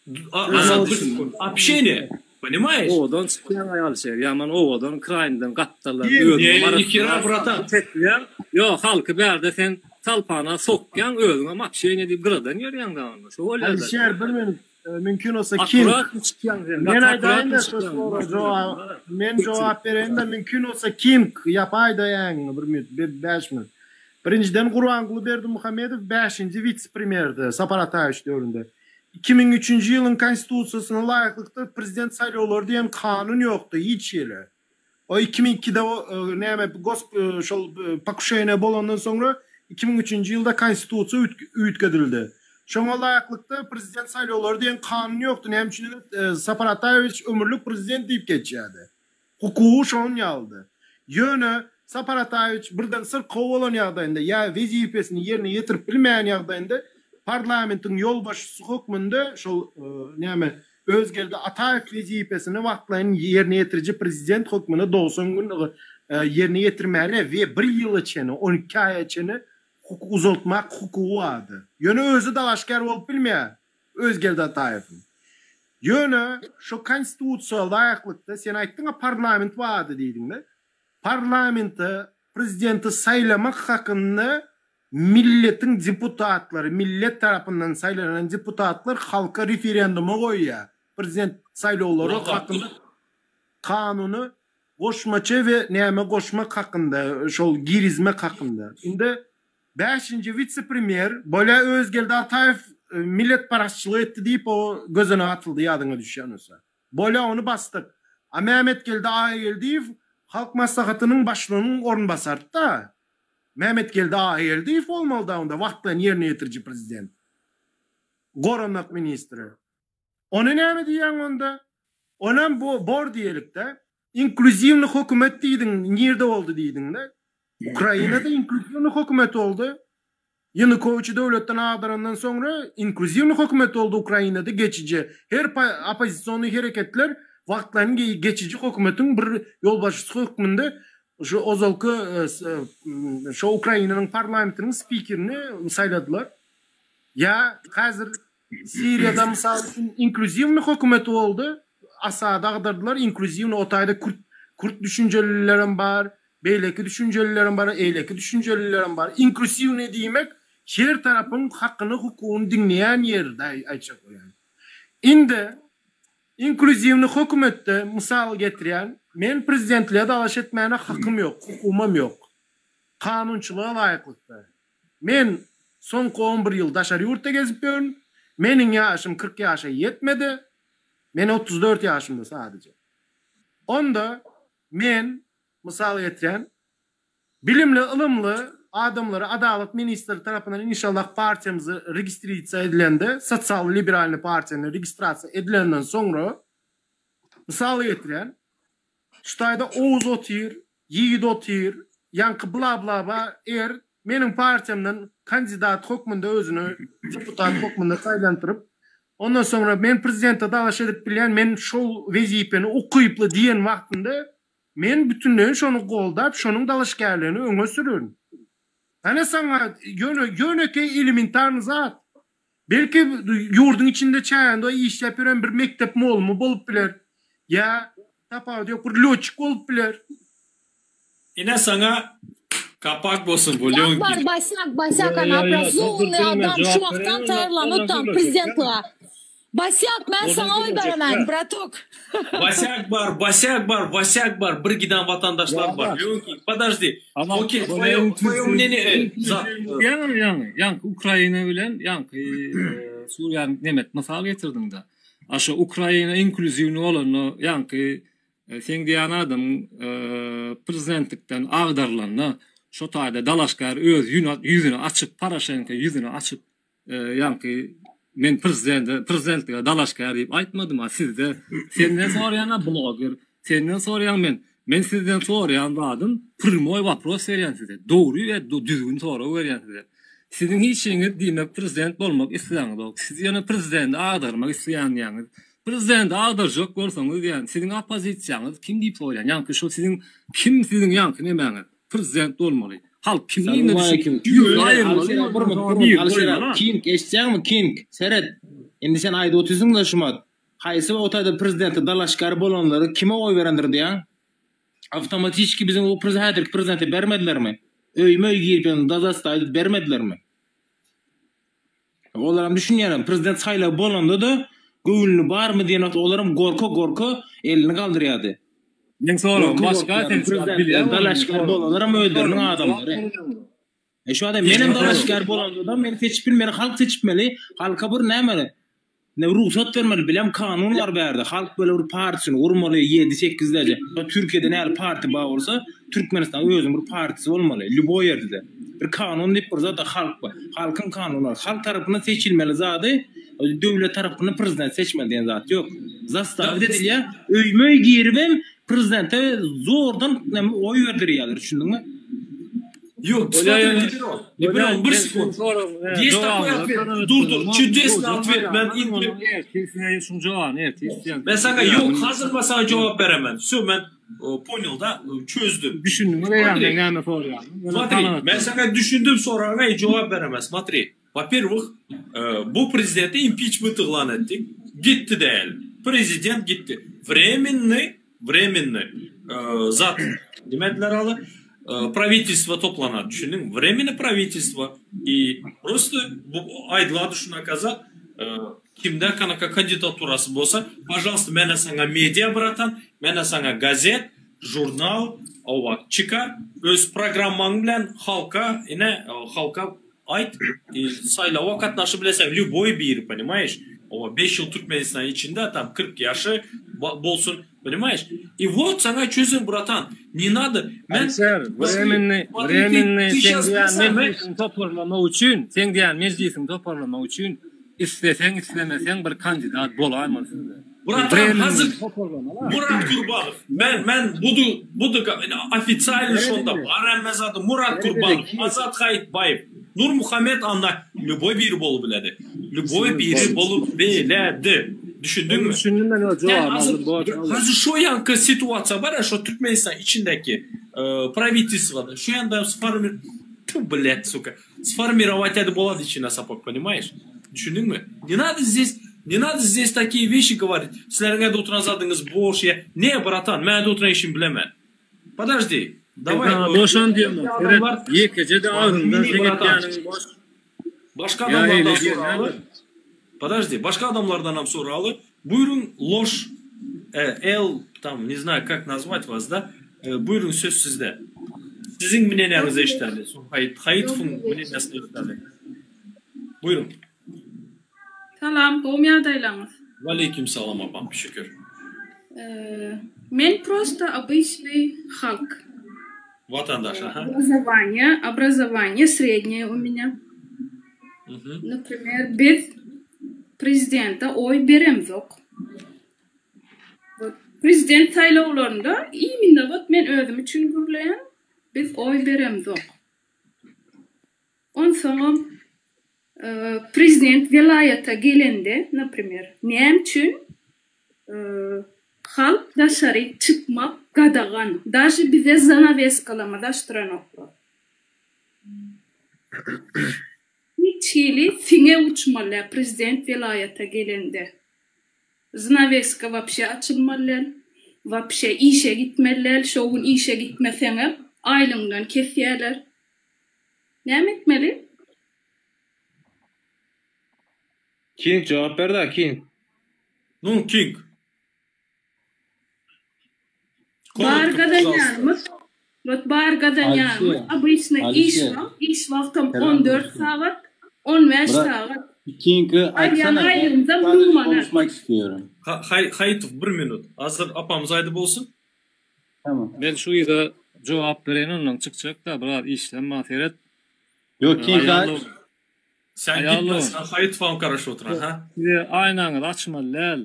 Söz Общение, понимаешь? Owadan çykýaň aý Alişer, ýaman owadan kraýyndan gapdaldan Ne, özüňem nihera, arasynda bratan. çekýäň. Ýok, halky bärde sen talpana sokýaň, özüňem общение diýip gyradan ýörýäň da onda. Şo bolýar-da. Alişer bir minut, mümkin bolsa King. Akkuratny çykýaň sen, Men gaty aýdaýyn-da akkuratny şu çykýaň. sora jogap, men jogap bereýin-de mümkin bolsa King ýapaý-da ýaňy bir minut, 5 minut. Birinjiden Gurbanguly Berdimuhamedow bäşinji witse-premýerdi Sapar Ataýewiç döwründe. 2003-nji ýylyň konstitusiýasyna laýyklykda prezident saýlawlary diýen kanun ýokdy hiç hili. O 2002-de o näme gos şol pokuşeniýe bolandan soňra 2003-nji ýylda konstitusiýa üýtgedildi. Şoňa laýyklykda prezident saýlawlary diýen kanun ýokdy. Näme üçin Sapar Ataýewiç ömürlik prezident diýip geçýärdi. Hukugy şonuň ýalydy. Ýöne Sapar Ataýewiç birden syrkaw bolan ýagdaýynda ýa wezipesini ýerine ýetirip bilmeýän ýagdaýynda parlamentiň ýolbaşçysy hökmünde şol näme Özgeldi Ataýew wezipesini wagtlaýyn ýerine ýetiriji prezident hökmünde 90 gün ýerine ýetirmäne we bir ýyla çeni, 12 aýa çeni uzaltmak hukugy bardy. Ýöne özi dalaşgär bolup bilmeýär Özgeldi Ataýewiň. Ýöne şo konstitusiýa laýyklykda sen aýtdyň-a parlament bardy diýdiň-de. Parlamente prezidenti saýlamak hakynda milletiň deputatlary, millet tarapyndan saýlanan deputatlar halka referenduma goýýar. Prezident saýlawlary hakynda kanuny goşmaça we näme goşmak hakynda, şol girizmek hakynda. Indi bäşinji witse-premýer bolýa Özgeldi Ataýew milletparazçylyk etdi diýip o gözenek atyldy ýadyňa düşýän bolsa. Bolýa ony basdyk. A Mämmetgeldi Agageldiýew Halk Maslahatynyň başlygynyň orunbasary-da. Mämmetgeldi Agageldiýew bolmaly-da onda wagtlaýyn ýerine ýetiriji prezident. Goranmak ministri. Ony näme diýýäň onda? Onam bor diýelikde. Inklýuziwnyý hökümet diýdiň, nirde boldy diýdiňde. Ukrainada inklýuziwnyý hökümet boldy. Ýanukowiçi döwletden agdarandan soňra inklýuziwnyý hökümet boldy Ukrainada geçiji. Her oppozisionnyý hereketler wagtlaýyn geçiji hökümetiň bir ýolbaşçysy hökmünde şu ozalky şo Ukrainanyň parlamentiniň spikerini saýladylar. Ýa häzir Siriýada mysal üçin inklýuziwnyý hökümeti boldy. Asady agdardylar, inklýuziwnyý o taýda kürt kürt düşünjelilerem bar, beýleki düşünjelilerem bar, eýleki düşünjelilerem bar. Inklýuziwnyý diýmek her tarapyň hakyny, hukugyny diňleýän ýer aýtjak bolýan. Indi inklýuziwnyý hökümetde mysal getirýän, men prezidentlige dalaş etmäne hakym ýok, hukugymam ýok. Kanunçylyga laýyklykda. Men soňky on bir ýyl daşary ýurtda gezip ýörün. Meniň ýaşym 40 ýaşa ýetmedi. Men 34 ýaşymda sadece. Onda men, mysal getirýän, bilimli, ylymly adamlary Adalat ministri tarapyndan inşallah partiýamyzy registrisiýa edilende, sosial liberalnyý partiýany registrasiýa edilenden soňra, mysal getirýän, şu taýda Oguz otyr, Ýigit otyr, ýaňky bla-bla bar, eger meniň partiýamdan kandidat hökmünde özüni deputat hökmünde saýlandyryp, ondan soňra men prezidente dalaş edip bilýän, men şol wezipeni ukyply diýen wagtynda men bütünleýin şony goldap, şonuň dalaşgärligini öňe sürerin. Hany saňa ýöne ýönekeý elementarny zat. Belki ýurduň içinde çäginde işläp ýören bir mekdep mugallymy bolup biler. Ýa tapawudy ýok bir lýotçik bolup biler. Ine saňa kapak bolsun bu Bak Leonkin. bar Basak Basak ana obrazovannyý adam şu wagtdan taýýarlanyp tam prezidentlige. Basak men saňa oý beremen bratok. Basak bar, Basak bar, Basak bar, bir giden vatandaşlar bar. Leonkin, podожди. Okey, tvoye, tvoye мнение, e, zat. Ýaňy, ýaňy, ýaňky Ukraina bilen ýaňky Suriýany nemet mysal getirdiňde. A şo Ukraina inklýuziwny bolanda, ýaňky seň diýýän adamyň prezidentlikden agdarylanda, şo taýda dalaşgär öz ýüzüni açyp, Poroşenko ýüzüni açyp, Ýaňky men prezidente prezidentlige dalaşgär diýip aýtmadym a sizde senden soraýan a bloger senden soraýan men men sizden soraýan zadym primoý wapros berýän size dogry we düzgün sorag berýän size siziň hiçiňiz diýmek prezident bolmak isleýäňizok siz ýöne prezidenti agdarmak isleýän diýýäňiz prezidenti agdarjak bolsaňyz diýýän siziň oppozisiýaňyz kim diýip soraýan ýaňky şo siziň kim siziň ýaňky nemäňiz Prezident bolmaly. Halk kimligine düşünip, ýüzüni aýyrmaly. King, eşitýäňmi King? Seret. Indi sen aýdyp otyrsyň-da şumat. Haýsy o taýda prezidente dalaşgär bolanlary kime oý berendir diýýäň? Awtomatiçki biziň o häzirki prezidente bermedilermi? Öýme-öý girip ýören dazastaýdyp bermedilermi? Olaram düşünýärem, prezident saýlawy bolanda-da göwünli barmy diýen wagt olaram gorka-gorka elini galdyrýardy. Meň soragym başga sen bilýän dalaşgär bolanlaram özleriniň adamlary. E şu adam menem dalaşgär bolanda-da meni seçip bilmeli, halk seçipmeli, halka bir näme ne rugsat bermeli, bilem kanun bar bärde, halk böyle bir partiýasyny gurmaly, ýedi-sekiz deje. Türkiýede näli partiýa bar bolsa, Türkmenistanda özüniň bir partiýasy bolmaly, lýuboý ýerde-de. Bir kanun diýip bir zat halk bar. Halkyň kanuny bar. Halk tarapyndan seçilmeli zady döwlet tarapyndan prezident seçmeli diýen zat ýok. Zastavit edilýär. Öýme-öý giribem prezidente zordan näme oý berdirýärler, düşündiňmi? Ýok, смотри, Liberon. Liberon, bir sekund. Есть такой ответ. Dur, dur, чудесный ответ. Men indi Ertir şuň jogabyny ertir isleýän. Men saňa ýok, hazir men saňa jogap beremen. Всё, men понял, da, çözdüm. Düşündiňmi Reýan, men näme soraýanymy? Смотри, men saňa düşündim soragyňa i jogap beremen. Смотри, во-первых, bu prezidenti impiçment yglan etdik. Gitdi däl. Prezident gitdi. Временный, временный zat nime ediler aly? Правительство toplanar, düşündiňmi? Временный правительство i просто bu aýdylady şunaka zat, Kimde kanaka kandidaturasy bolsa, pažalsta menä saňa media bratan, menä saňa gazet, žurnal, owa, çykar, öz programmaň bilen halka, ine, halka aýt, i saýlawa gatnaşyp bileseň, lýuboý biri, ponimaýeş, owa, beş ýyl Türkmenistan içinde, tam 40 ýaşy bolsun, ponimaýeş, i wot saňa çözüm, bratan, ne nado, men, Alişer, wremennyý, wremennyý seň diýýän mejlisiňi toparlamak üçin, seň diýýän mejlisiňi toparlamak üçin Isleseň islemeseň bir kandidat bolaýmaly sizde. Bratan hazir Murat Gurbanow men men budu budu ofitsialny şonda bar hemme zady Murat Gurbanow Azat Haýytbaýew Nurmuhammet Anna lýuboý biri bolup biledi lýuboý biri bolup biledi düşündiňmi Düşündim men o jogaby aldym borç aldym. Hazir şo ýanky situasiýa bar şo Türkmenistan içindeki pravitelstwada şo ýanda sformi tu blet suka Sformirować edip bolady içine sapok ponimaýeş düşündiňmi ne nado zdes ne nado zdes takiýe weşi goworit sizleriň ede oturan zadyňyz boş ýa ne bratan men ede oturan işimi bilemen podojdi daway Saňa boşam diýemok seret ýekeje-de agzyňdan seň etýäniň boş Başga ýa adamlardan eýle soraly diýenlerdir. Podojdi başga adamlardanam soraly buýruň loş L tam ne znaýu kak nazwat was da buýruň söz sizde siziň mneniýaňyzy eşideli soň Haýyt Haýytowyň mneniýasyny eşideli buýruň. Salam gowmy ýagdaýlaňyz. Waleýkim salam apam şükür. Men prosta obyçnyý halk. Watandaş aha. Obrazovaniýe obrazovaniýe srednýe u menýa. Naprimer biz prezidente oý beremzok. Wot prezident saýlawlarynda imенно wot men özüm üçin gürleýän biz oý beremzok. Onsoňam prezident welaýata gelende naprimer näme üçin halk daşaryk çykmak gadagan daže bize zanaweskalamyzy açdyranoklar. Hiç hili siňek uçmaly däl prezident welaýata gelende. Znaweska wapşe açylmaly däl. Wapşe işe gitmeli däl. Şo gün işe gitmeseňem aýlygyňdan kesýäler. Näme etmeli? King jogap ber-dä King. Nu King. Bar gazanýanymyz Wot bar gazanýanymyz obyçny iş Alişer. wagt, iş wagtam Selam 14 dostum. sagat, 15 Bırak sagat. King'i Alýan açsana ben aýlygymyzam sadece 1000 manat. konuşmak istiyorum. Haýytow bir minut. Hazir apamyz aýdyp bolsun. Tamam. Men şu yza jogap bereýin ondan çykjak-da biraz işlem bar seret. Yok King Aýal aç. Sen gitme sen Haýytowam garaşyp oturan ha. Size aýnaňyzy açmaly däl.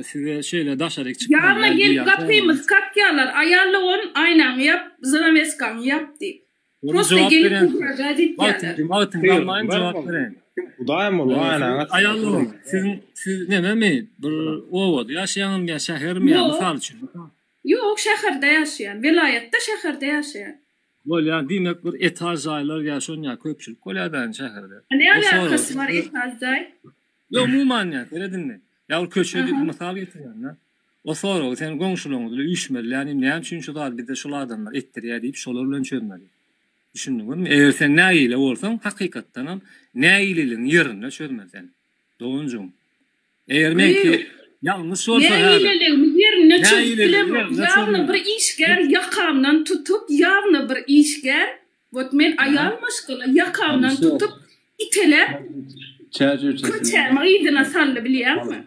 Size şeýle daşaryk çykmaly Ýaryna däl gelip diýýän gapymyzy kakýarlar, aýal dogan aýnaňy ýap, zanaweskaňy ýap diýip. Ony Prosta jogap gelip berýän. ugražat etýärler. Wagtyňyzy almaýyn jogap bereýin. Hudaýym ol aýnaňy aç. Aýal dogan siziň siz nememi bir obada ýaşaýaňyzmy ýa şähermi ýa Ýok. mysal üçin. Ýok şäherde ýaşaýan. Welaýatda şäherde ýaşaýan. Bolýar diýmek bir etaž jaýlar ýa şon ýa köpçülik bolýar da şäherde. Ne alakasy bar etaž jaý? Ýok umuman ýa seret indi. Ýa bir köçe diýip mysal getirýän da. O soragy sen goňşularyňyz bilen üýşmeli ýa näme üçin şu zady bizde şul adamlar etdirýär diýip şolar bilen çözmeli. Düşündiňizmi? Eger sen nägile bolsaň hakykatdanam nägileligiň ýerinde çözmeli sen. Doganjygym. Eger meňki ýalňyş bolsa häzir. Nägileligimi ýerinde çözüp bilemok. Ýagny bir işgär ýakamdan tutup, ýagny bir işgär, wot men aýal maşgala, ýakamdan tutup, iteläp, köçämiň yzyna saldy bilýäňmi?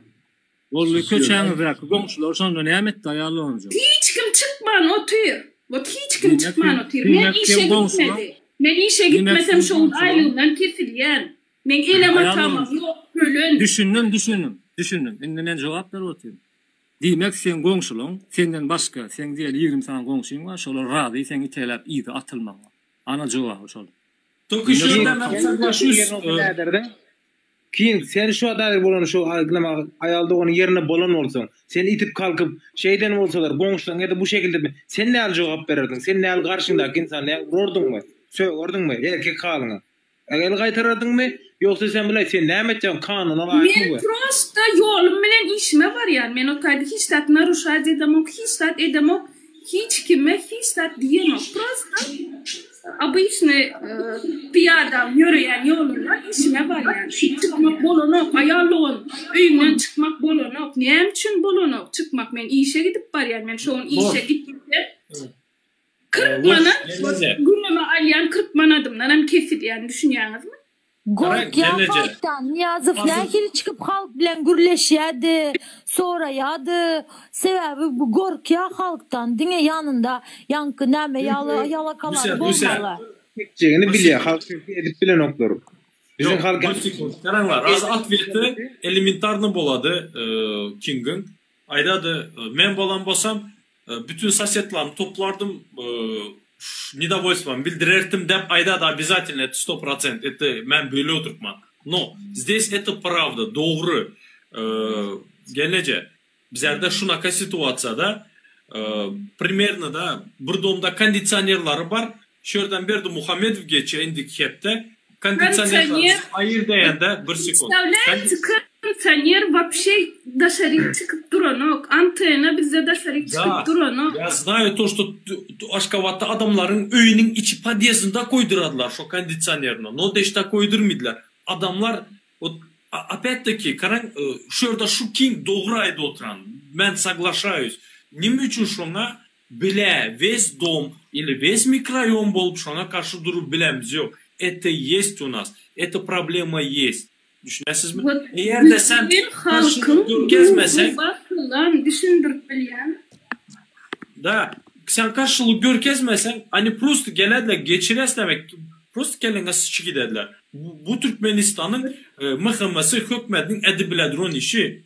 Boldy, köçäňizdäki goňşular şonda näme etdi aýal doganjygym? Hiç kim çykman otyr. Wot hiç kim çykman otyr. Men işe gitmedi. Men işe Diýmek gitmesem seň şo gün goňşulaň aýlygymdan kesilýän. Meň enem Aýal atamam dogan. ýok ölen. Düşündim düşündim düşündim. Indi men jogap berip otyryn. Diýmek seň goňşulaň senden başga seň diýeli 20 sany goňşyň bar şolar razy seň iteläp yza atylmagyňa. Ana jogaby şol. Только Diýmek şu şolar ýerden men kabul. соглашусь. Ýerine bolsa näderdiň? King, sen şu wagt bolan şu neme aýal doganyň ýerinde bolan bolsaň, seni itip kalkyp şeýden bolsalar, goňşulaň ýa-da bu şekilde sen näl jogap bererdiň? Sen näl garşyňdaky ynsany näl urardyňmy? Sögerdiňmi? Erkek halyňa. El gaýtarardyňmy? Ýogsa sen bile sen näme etjekň kanuna laýykmy Men bu? prosta ýolum bilen işime barýan. Men o taýda hiç zat naruşat edemok, hiç zat edemok, hiç kime hiç zat diýemok. Prosta obyçnyý pyýada ýöreýän ýolumda işime barýan. Çykmak bolanok, aýal dogan öýüňden çykmak bolanok. Näme üçin bolanok çykmak? Men işe gidip barýan. Men şo gün işe gitmesem 40 manat günüme alýan 40 manadymdanam kesilýän düşünýäňizmi? Gorkýan halkdan Nyýazow nähili çykyp halk bilen gürleşýädi, soraýady. Sebäbi bu gorkýa halkdan diňe ýanynda ýaňky näme ýaly ýalakalary bolmaly. Çekjegini bilýär halk çünki edip bilenoklar. Biziň halk Bir sekund. Garaňlar, az otweti elementarny bolady Kingiň. Aýdady, men bolan bolsam Bütün sosedlarmy toplardym, nedowolstwamy bildirerdim dep aýdady obязательно это sto prosent это men böle oturypman. No zdes это prawda dogry gelneje bizlerde şunaka situasiýada primerno da bir domda kondisionerlary bar şu ýerden Berdi Muhammedow geçýär indiki hepde kondisionerlary aýyr diýende bir sekund. Представляете, Kondisioner wapşe daşaryk çykyp duranok. Antena bizde daşaryk çykyp duranok. Ya znaýu to şto Aşgabatda adamlaryň öýüniň içi podýezdinde koýduradylar şo kondisionerini. No deşde koýdurmydylar. Adamlar wot opýat taki garaň şu ýerde şu king dogry aýdyp oturan. Men soglaşaýus. Nime üçin şoňa bile wes dom ili wes mikroraýon bolup şoňa garşy durup bilemz ýok. Eto ýest u nas. Eto problema ýest. Düşünýäsizmi? Wot Eger-de sen bütin garşylyk halkyň görkezmeseň. ruhy basylan düşündirip bilýän. Da, sen garşylyk görkezmeseň, oni prosto gelediler, geçiresiler, prosto kelleňe syçyp giderler. Bu Türkmenistanyň MHM-si, hökümetiniň edip bileduran işi.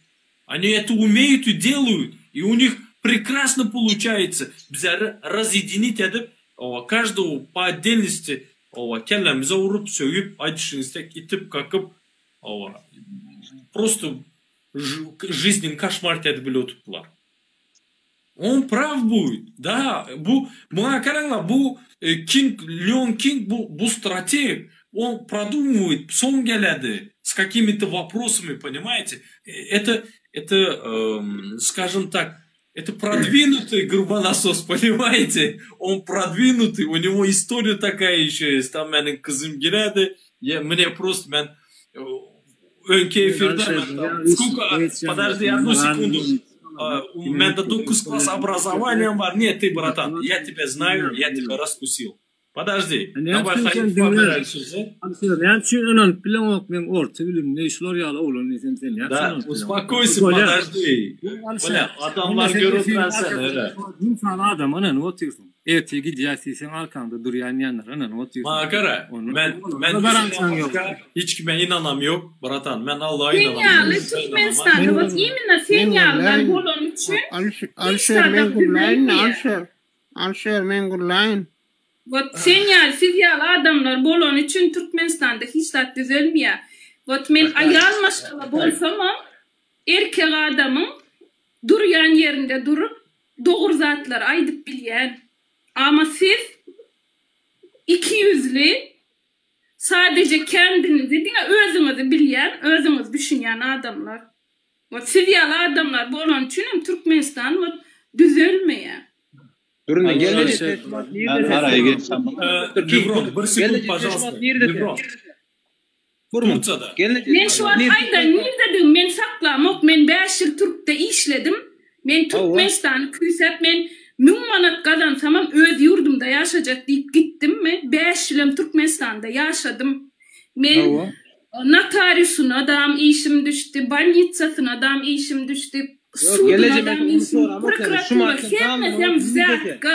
Oni eto umeýut i deluýut, i u nih prekrasno poluçaýetsa bizleri razýedinit edip, owa, každogo po otdelnosti, owa, kellemize urup, sögüp, aýdyşyňyzdek itip, kakyp, owa, prosto жизнini koşmarit edip bile oturtdylar. On praw buýt, da, bu, muňa garaňlar, bu King, Leon King bu, bu strateg, on produmywaýt, soň geledi s kakimi-to woprosami, ponimaýete, eto, eto, skažem tak, eto prodwinutyý gurbannasos, ponimaýete, on prodwinutyý, u nego istoriýa takaýa ýeşe ýest, tam meniň gyzym giredi, ýa mne prosto men öňki efirde men tam skulko, podожди odnu sekundu, mende dokuz klass obrazowaniýam bar, ne ty bratan, ýa tebýa znaýu, ýa tebýa raskusil. Podожди, Näme daway üçin sen Halyfa diňle? bereli sözi. Alişer, näme üçin ynanyp bileňok men orta bilimli şular ýaly oglan diýsem sen näme üçin Da, ynanyp bileňok? uspokойся, Bolýar. podожди. Alişer, Bolýar, diňle adamlar sen görüp efiriň oturan sen, öyle. arkasynda 1000 sany adama ynanyp otyrsyň. Ertir gidýäs diýseň arkaňda durýan diýenlere ynanyp otyrsyň. Maňa gara, Onda men men olara garantiýaň bizden ýok. başga hiç kime ynanam ýok, bratan, men Allaha Sen ynanam, ýaly Jesusa ynanam. Türkmenistanda Men wot imенно sen men ýalylar gürläýin. bolany üçin Alişer hiç Alişer zadam men gürläýin düzelmeýär. Alişer. Alişer men gürläýin. Wot sen ýaly siz ýaly adamlar bolany üçin Türkmenistanda hiç zat düzelmeýär. Wot men aýal maşgala bolsamam erkek adamyň durýan ýerinde durup dogry zatlary aýdyp bilýän. Ama siz ikiýüzli sadeje kendinizi diňe özüňizi bilýän özüňizi düşünýän adamlar. Wot siz ýaly adamlar bolany üçinem Türkmenistan wot düzelmeýär. Dur indi Alişer, gelneje sen şu wagt Ben nirde sen? araya geçsem. Lebron, bir Gelneje sekund, sen şu pažalsta. wagt nirde sen? Lebron. Burmun. Tursiýada. Gelneje Men şu wagt nirde? aýdan nirdedigimi men saklamok men 5 ýyl türkde işledim men Hawa. Türkmenistany küýsäp men 1000 manat gazansamam öz ýurdumda ýaşajak diýip gitdimmi 5 ýylam Türkmenistanda ýaşadym men Hawa. notariusynadam işim düşdi bolnitsasynadam işim düşdi Ýok, gelneje men sudunadam ony işim soramok ýa-da şu prokuratura wagt sen hemmesem galmana nirde sen? wzýatka.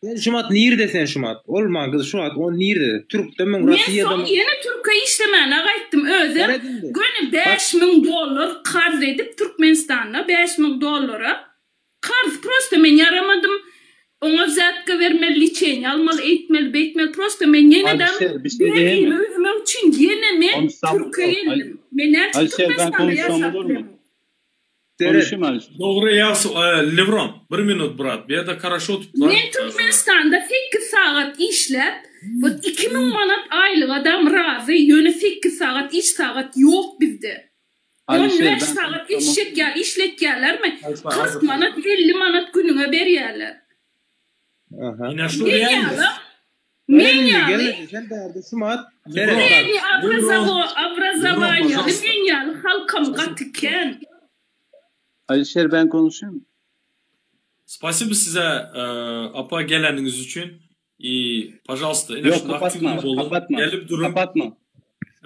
Sen şumat nirde sen şumat? Ol maňa gyz şumat o nirde? Türkdemi Men soň Rossiýadamy? ýene türke işlemäne gaýtdym özem Seret indi. göni Bak 5000 dollar karz edip Türkmenistanda 5000 dollara karz prosta men ýaramadym oňa wzätka bermeli liçeniýa almaly eýtmeli beýtmeli prosta men ýenedem Alişer bir şey diyeyim bergimi mi? üzmek üçin ýene men Konuşsam türke Al- geldim men näme üçin Alişer ben Türkmenistanda konuşsam ýaşap olur mu? bilemok. Seret. Konuşayım Alişer. Dogry ýas Lewron bir minut brat bu ýerde karaşo tutlar. Men Türkmenistanda sekiz sagat işläp wot 2000 manat aýlyga adam razy ýöne sekiz sagat iş sagat ýok bizde. On Alişer bäş ben sagat konuşsam eşek ýaly işletýärlermi Alişer 40 azık. manat 50 manat günüňe berýärler. Aha. Ine şu Men realnost. ýalam Seret men indi ýaly gelneje sen bärde şumat. Seret Lewron bak. sredniý Lewron obrazowo Lewron obrazowaniýaly pažalsta. men ýaly halkam gaty kän. Alişer ben konuşayım mı? Spasibo size e, apa geleniňiz üçin. I pažalsta ine Yok şunda kapatma aktiwnyý boluň. kapatma Gelip duruň. kapatma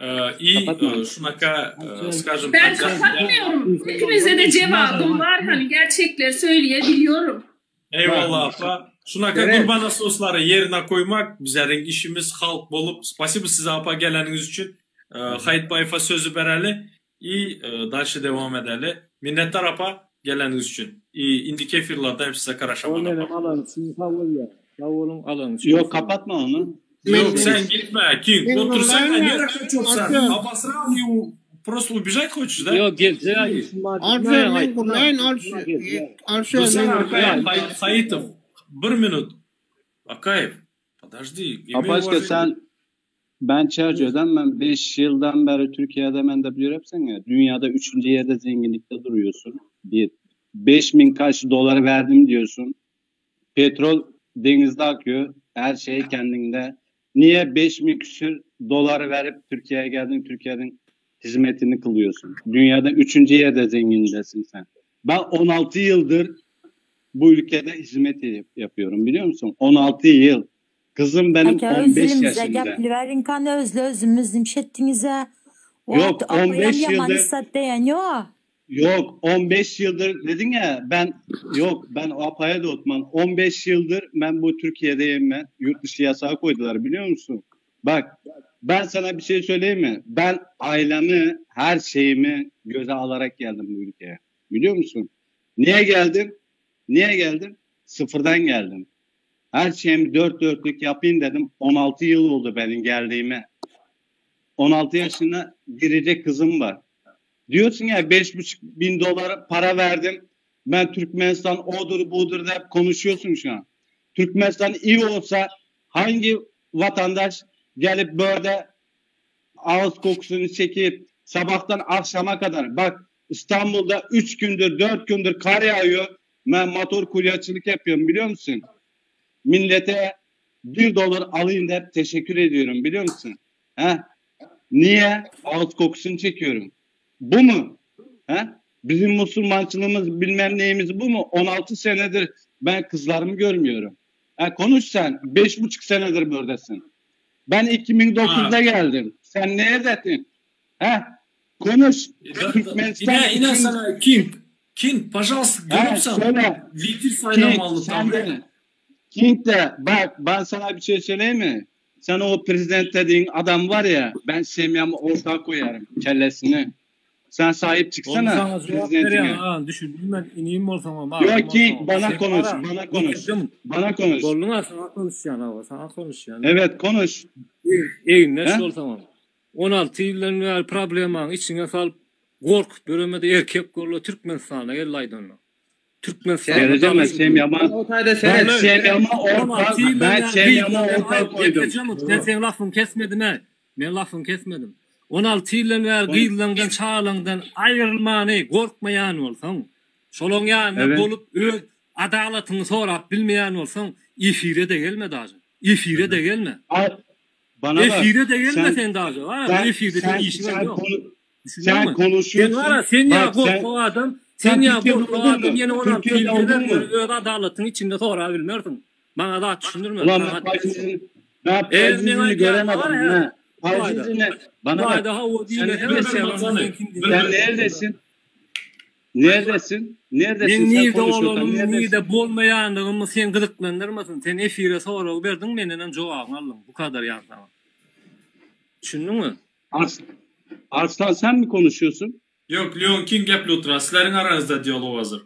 E, I kapatma. e, şunaka e, skажem Ben tak kapatmıyorum. Hepinize de cevabım var. Hani gerçekleri söyleyebiliyorum. Eyvallah apa. Şunaka Seret. gurban soslary ýerine koýmak bizleriň işimiz halk bolup. Spasibo size apa geleniňiz üçin. E, Haýytbaýewa sözi bereli i e, дальше dowam edeli. Minnetdar apa geleniňiz üçin. I indiki efirlerde hem size Ol garaşaman menem apa. alan üçin sag bol ya. Sag boluň alan üçin Yok sag bol. kapatma onu. Men Yok sen gitme King. Men Otur sen gurlaýyn ne ya. kaçıyorsun sen? Alişer. Abasral you просто убежать хочешь, да? Yok geljek ay işim bar Alişer diýme men aýtdym gurlaýyn ha. Alişer. Geljek. Alişer Dursana men Akayev, gurlaýyn. Hay- Haitov. Bir minut. Akayev, подожди, имей Apaşka уважение. sen ben Çercio'dan ben 5 yıldan beri Türkiye'de ben de biliyorum sen ya dünyada 3. yerde zenginlikte duruyorsun. Bir. 5000 kaç dolar verdim diyorsun. Petrol denizde akıyor. Her şey kendinde. Niye 5000 küsür dolar verip Türkiye'ye geldin, Türkiye'nin hizmetini kılıyorsun? Dünyada üçüncü yerde zengindesin sen. Ben 16 yıldır bu ülkede hizmet yap- yapıyorum biliyor musun? 16 yıl. Kızım benim Aka 15 özlimize yaşında. gep kan özlü özümüz nimşettiňize. O Yok apayam 15 yaman yıldır issat diýen ýok. Yok 15 yıldır dedin ya ben yok ben o apaya da otman 15 yıldır ben bu Türkiye'deyim ben yurt dışı yasağı koydular biliyor musun? Bak ben sana bir şey söyleyeyim mi? Ben ailemi her şeyimi göze alarak geldim bu ülkeye. Biliyor musun? Niye geldim? Niye geldim? Sıfırdan geldim. Her şeyimi dört dörtlük yapayım dedim. 16 yıl oldu benim geldiğime. 16 yaşına girecek kızım var. Diyorsun ya 5,5 bin dolar para verdim. Ben Türkmenistan odur budur deyip konuşuyorsun şu an. Türkmenistan iyi olsa hangi vatandaş gelip böyle ağız kokusunu çekip sabahtan akşama kadar bak İstanbul'da 3 gündür 4 gündür kar yağıyor. Ben motor kuryaçılık yapıyorum biliyor musun? Millete 1 dolar alayım deyip teşekkür ediyorum biliyor musun? He? Niye? Ağız kokusunu çekiyorum. Bu mu? He? Bizim Müslümançılığımız bilmem neyimiz bu mu? 16 senedir ben kızlarımı görmüyorum. Ha, konuş sen. 5,5 senedir buradasın. Ben 2009'da Ha. geldim. Sen neredesin? He? Konuş. Türkmenistan Ine, ine için- sana King. King, пожалуйста, He, görüp sen. söyle. Lider King, saýlamaly sen tam. de. King de bak ben sana bir şey söyleyeyim mi? Sen o prezident dediğin adam var ya ben semyamı ortağa koyarım kellesini. Sen sahip Onu çıksana sana cevap prezidentine. berýän, ha, düşündüm ben inim bolsam ama. Yok ki bana konuş, bana konuş. Bana konuş. Bolluna sana konuşýan ha, sana konuşýan. Evet konuş. Egindeş He? bolsam ama. 16 ýyldan bäri problemaň içine salyp gorkup ýöremedi erkek boldy Türkmenistana geldi aýdanda. Türkmenistan'a Geleceğim ben dalaşyp- semyama. O taýda Ben seret. semyama orta, 16 ýyldan ben bäri semyama gyzlaryň orta aýyp koydum. getireceğim. Ben senin lafını kesmedim he. Men lafını kesmedim. 16 ýyldan bäri gyzlaryňdan, çagalaryňdan aýrylmany gorkmaýan bolsaň, şolaň ýanyna Evet. bolup öz adalatyňy sorap bilmeýän bolsaň, efire de gelme daže. Efire de gelme. Al, bana bak. Efire de gelme Sen sen daže. Var sen efirde sen sen işin sen yok. konu Düşünüyor sen musun? Sen konuşuyorsun. var ya sen ya Bak sen gorkak adam, sen sen ya Türkiye'de gorkak oldun adam mu? yine 16 Türkiye'de ýyldan oldun mu? bäri öz adalatyň içinde sorap bilmersin. Bana da düşündürme. Ulan Sana ben Pajizini, ben Eğer men Pajizini aýdýan göremedim. var ya, Ha. bu aýda. Pajizini Bu bana bak. aýda ha o Sen diýmese neredesin? sen kim Sen neredesin? Neredesin? Neredesin Men sen nirde konuşuyorsan bolanymy, neredesin? nirde bolmaýanlygymy seni gyzyklandyrmasyn. Sen efire sorag berdiň, mendenem jogabyňy aldyň. Bu kadar ýaly saňa. Düşündiňmi? Ars Arslan sen mi konuşuyorsun? Ýok, Leon King gepli oturan. Sizleriň araňyzda dialog hazir.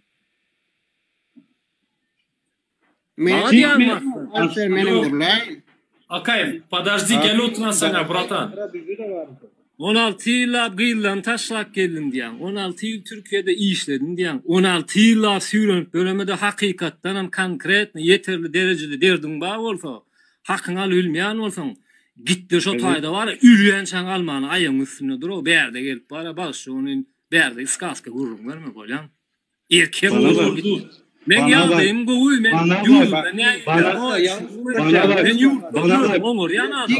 Men Maňa King diýýän mi? Arslan. Alişer menem Ýok. gürläýin. Akaýew, podожди, gel oturan sen-ä, bratan. 16 ýyllap gyzlaryny taşlap geldim diýýäň. 16 ýyl Türkiýede işledim diýýäň. 16 ýyllap süýrenip ýöremede hakykatdanam konkretno ýeterli derejede derdiň bar bolsa, hakyňy alyp bilmeýän bolsaň, gitde şo Evet. taýda bar-a ülýänçäň almany aýagyň üstünde dur-ow, bärde gelip bar-a bagyşla ony bärde skaska gürrüň berme bolýamy? Erkek Bana bolsaň bak. git. Meň Bana bak. ýagdaýym gowy, men Bana bak. ýurdumda näme Bana bana bak. Men ýurtda Bana özüm bak. oňarýan adam.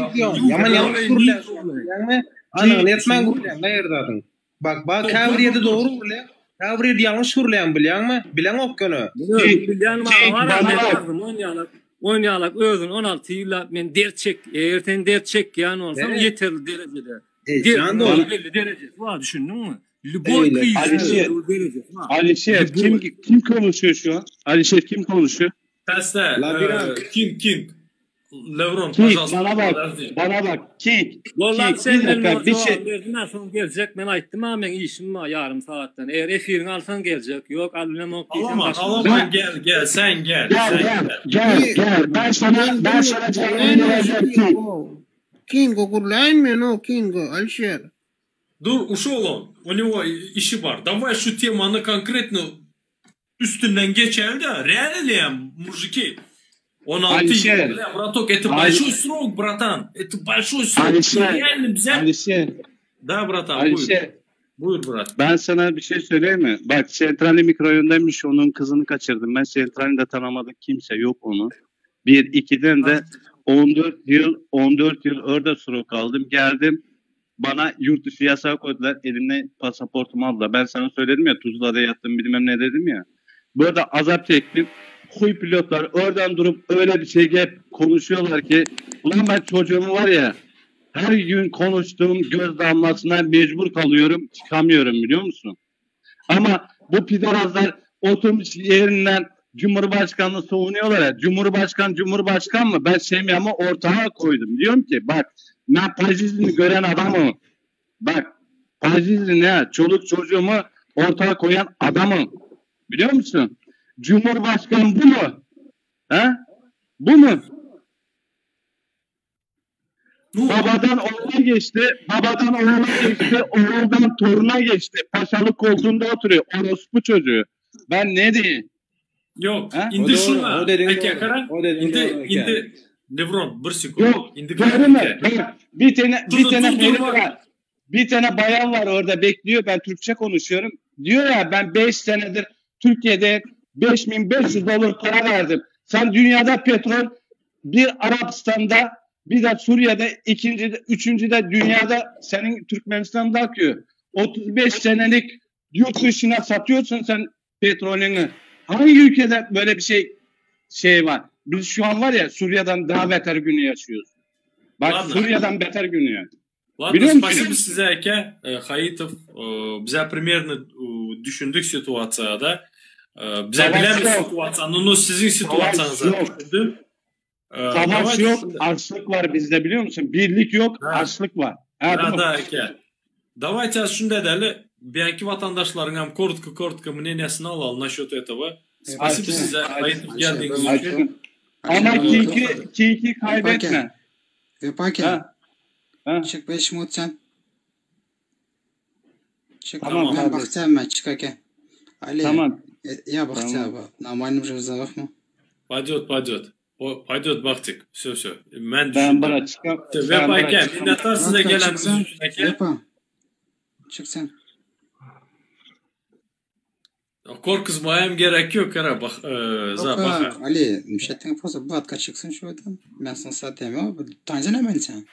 Ýaman Ýurtda ýalňyş bolaýyn, gürlän nirde bolaýyn. Ýagny anygyny etmän Düşündiňmi? gürlän da ýerdadyň. Bak, bak käbir ýerde dogry gürlän, käbir ýerde ýalňyş gürlän bilýäňmi? Bileňok ýöne. Men özüm King, bilýän King maňa bar-a, bana men bak. agzym onýalak, onýalak özün 16 ýyllap men dert çek, eger sen dert çekýän bolsaň Seret. ýeterli derejede. Eý, Derdiň jan bar dost. belli derejesi bar, düşündiňmi? Lüboý Eýle. krizisiň Alişer, belli bir derejesi bar. Alişer kim Lüboý. kim konuşuyor şu an? Alişer kim konuşuyor? Peste, Labirent. e, King, King. Levron, King pažalsta, bana bak. podожди. Bana bak. King. Walla King sen bir men dakika muňa bir jogap şey. berdim, men soň geljek, men aýtdym ha meň işim bar ýarym sagatdan. Eger efiriňi alsaň geljek, ýok al bilemok diýseň Alaman, başga. alaman Ben gel, gel, sen gel, gel sen gel gel. gel Ki gel. Ben sana men ben diňle sana cevabını gürläýin vereceğim King. Kingo. Kingo gürläýin men o Kingo Alişer. Dur, uşel on. U него işi bar. Давай şu temany konkretno üstünden geçeli de, реально, мужики. 16 ýyl, Alişer. бля, браток, это Al большой срок, братан. Это большой срок. Ты Alişer. реально bize... Alişer. Да, братан, buyur. Alişer. Buyur, brat. Ben sana bir şey söyleyeyim mi? Bak Sentrali mikrorayondaymış onun kızını kaçırdım. Ben Sentrali'de tanımadık kimse yok onu. Bir, ikiden de 14 yıl 14 yıl orada sürü kaldım. Geldim bana yurt dışı yasağı koydular. Elimle pasaportumu aldılar. Ben sana söyledim ya Tuzla'da yattım bilmem ne dedim ya. Burada azap çektim. Huy pilotlar oradan durup öyle bir şey gelip konuşuyorlar ki ulan ben çocuğumu var ya her gün konuştuğum göz damlasına mecbur kalıyorum çıkamıyorum biliyor musun? Ama bu piderazlar oturmuş yerinden Cumhurbaşkanını savunuyorlar ya. Cumhurbaşkan Cumhurbaşkan mı? Ben semyamı ortaya koydum. Diyorum ki bak ben faşizmi gören adamım. Bak faşizmi ne? Çoluk çocuğumu ortaya koyan adamım. Biliyor musun? Cumhurbaşkanı bu mu? He? Bu mu? Babadan oğula geçti, babadan oğula geçti, oğuldan toruna geçti. Paşalık koltuğunda oturuyor. Orospu çocuğu. Ben ne diyeyim? Yok, He? O indi doğru, şuna. o dediğin Eke, doğru. kara. O dediğin Indi, doğru eke. indi. Levron, bir sekund. Yok, Indi doğru mu? eke. Bak, bir tane bir Dur, tane dur, dur, herif bak. var. Bir tane bayan var orada bekliyor. Ben Türkçe konuşuyorum. Diyor ya ben 5 senedir Türkiye'de 5500 dolar para verdim. Sen dünyada petrol bir Arabistan'da bir de Suriye'de ikinci de, üçüncü de dünyada senin Türkmenistan'da akıyor. 35 senelik yurt dışına satıyorsun sen petrolünü. Hangi ülkede böyle bir şey şey var? Biz şu an var ya Suriye'den daha beter günü yaşıyoruz. Bak Ладно. Suriye'den beter günü yani. Ладно, Biliyor musun? спасибо size eke. E, Hayitov, e, bize примерно e, düşündük situasiyada. E, Bize Savaş bilemiz yok. situasiyanı, no sizin Savaş situasiyanızı yok. düşündüm. E, Savaş давайте yok, şimdi- açlık var bizde biliyor musun? Birlik yok, açlık var. Ha, Да, değil mi? да, eke. Давайте şunda edeli. Belki vatandaşların hem kortku kortku мнениесini alalım насчет этого. Спасибо Ayşe, size Hayitov geldiğiniz Ayşe. için. Ama King'i King'i kaybetme. Vepake. Ha. Ha. Çık 5 minut sen. Çık. Tamam Ben kardeş. bakacağım ben çık ake. Ali. Tamam. e, Ya bakacağım. Tamam. Normalim же mı? Пойдет, пойдет. О, Пойдет Бахтик. Все, все. Ben Ben düşündüm. bırak çıkam. Ve Ben bırak eke, çıkam. minnettar size Murat geleniz çık sen. için eke. Vepa. Çık sen. Korkuzmaya hem gerek yok kara bak e, za Yok bak. ha, Ali müşettin posa bu atka çıksın şuradan. Ben sana satayım. Tanca ben sen.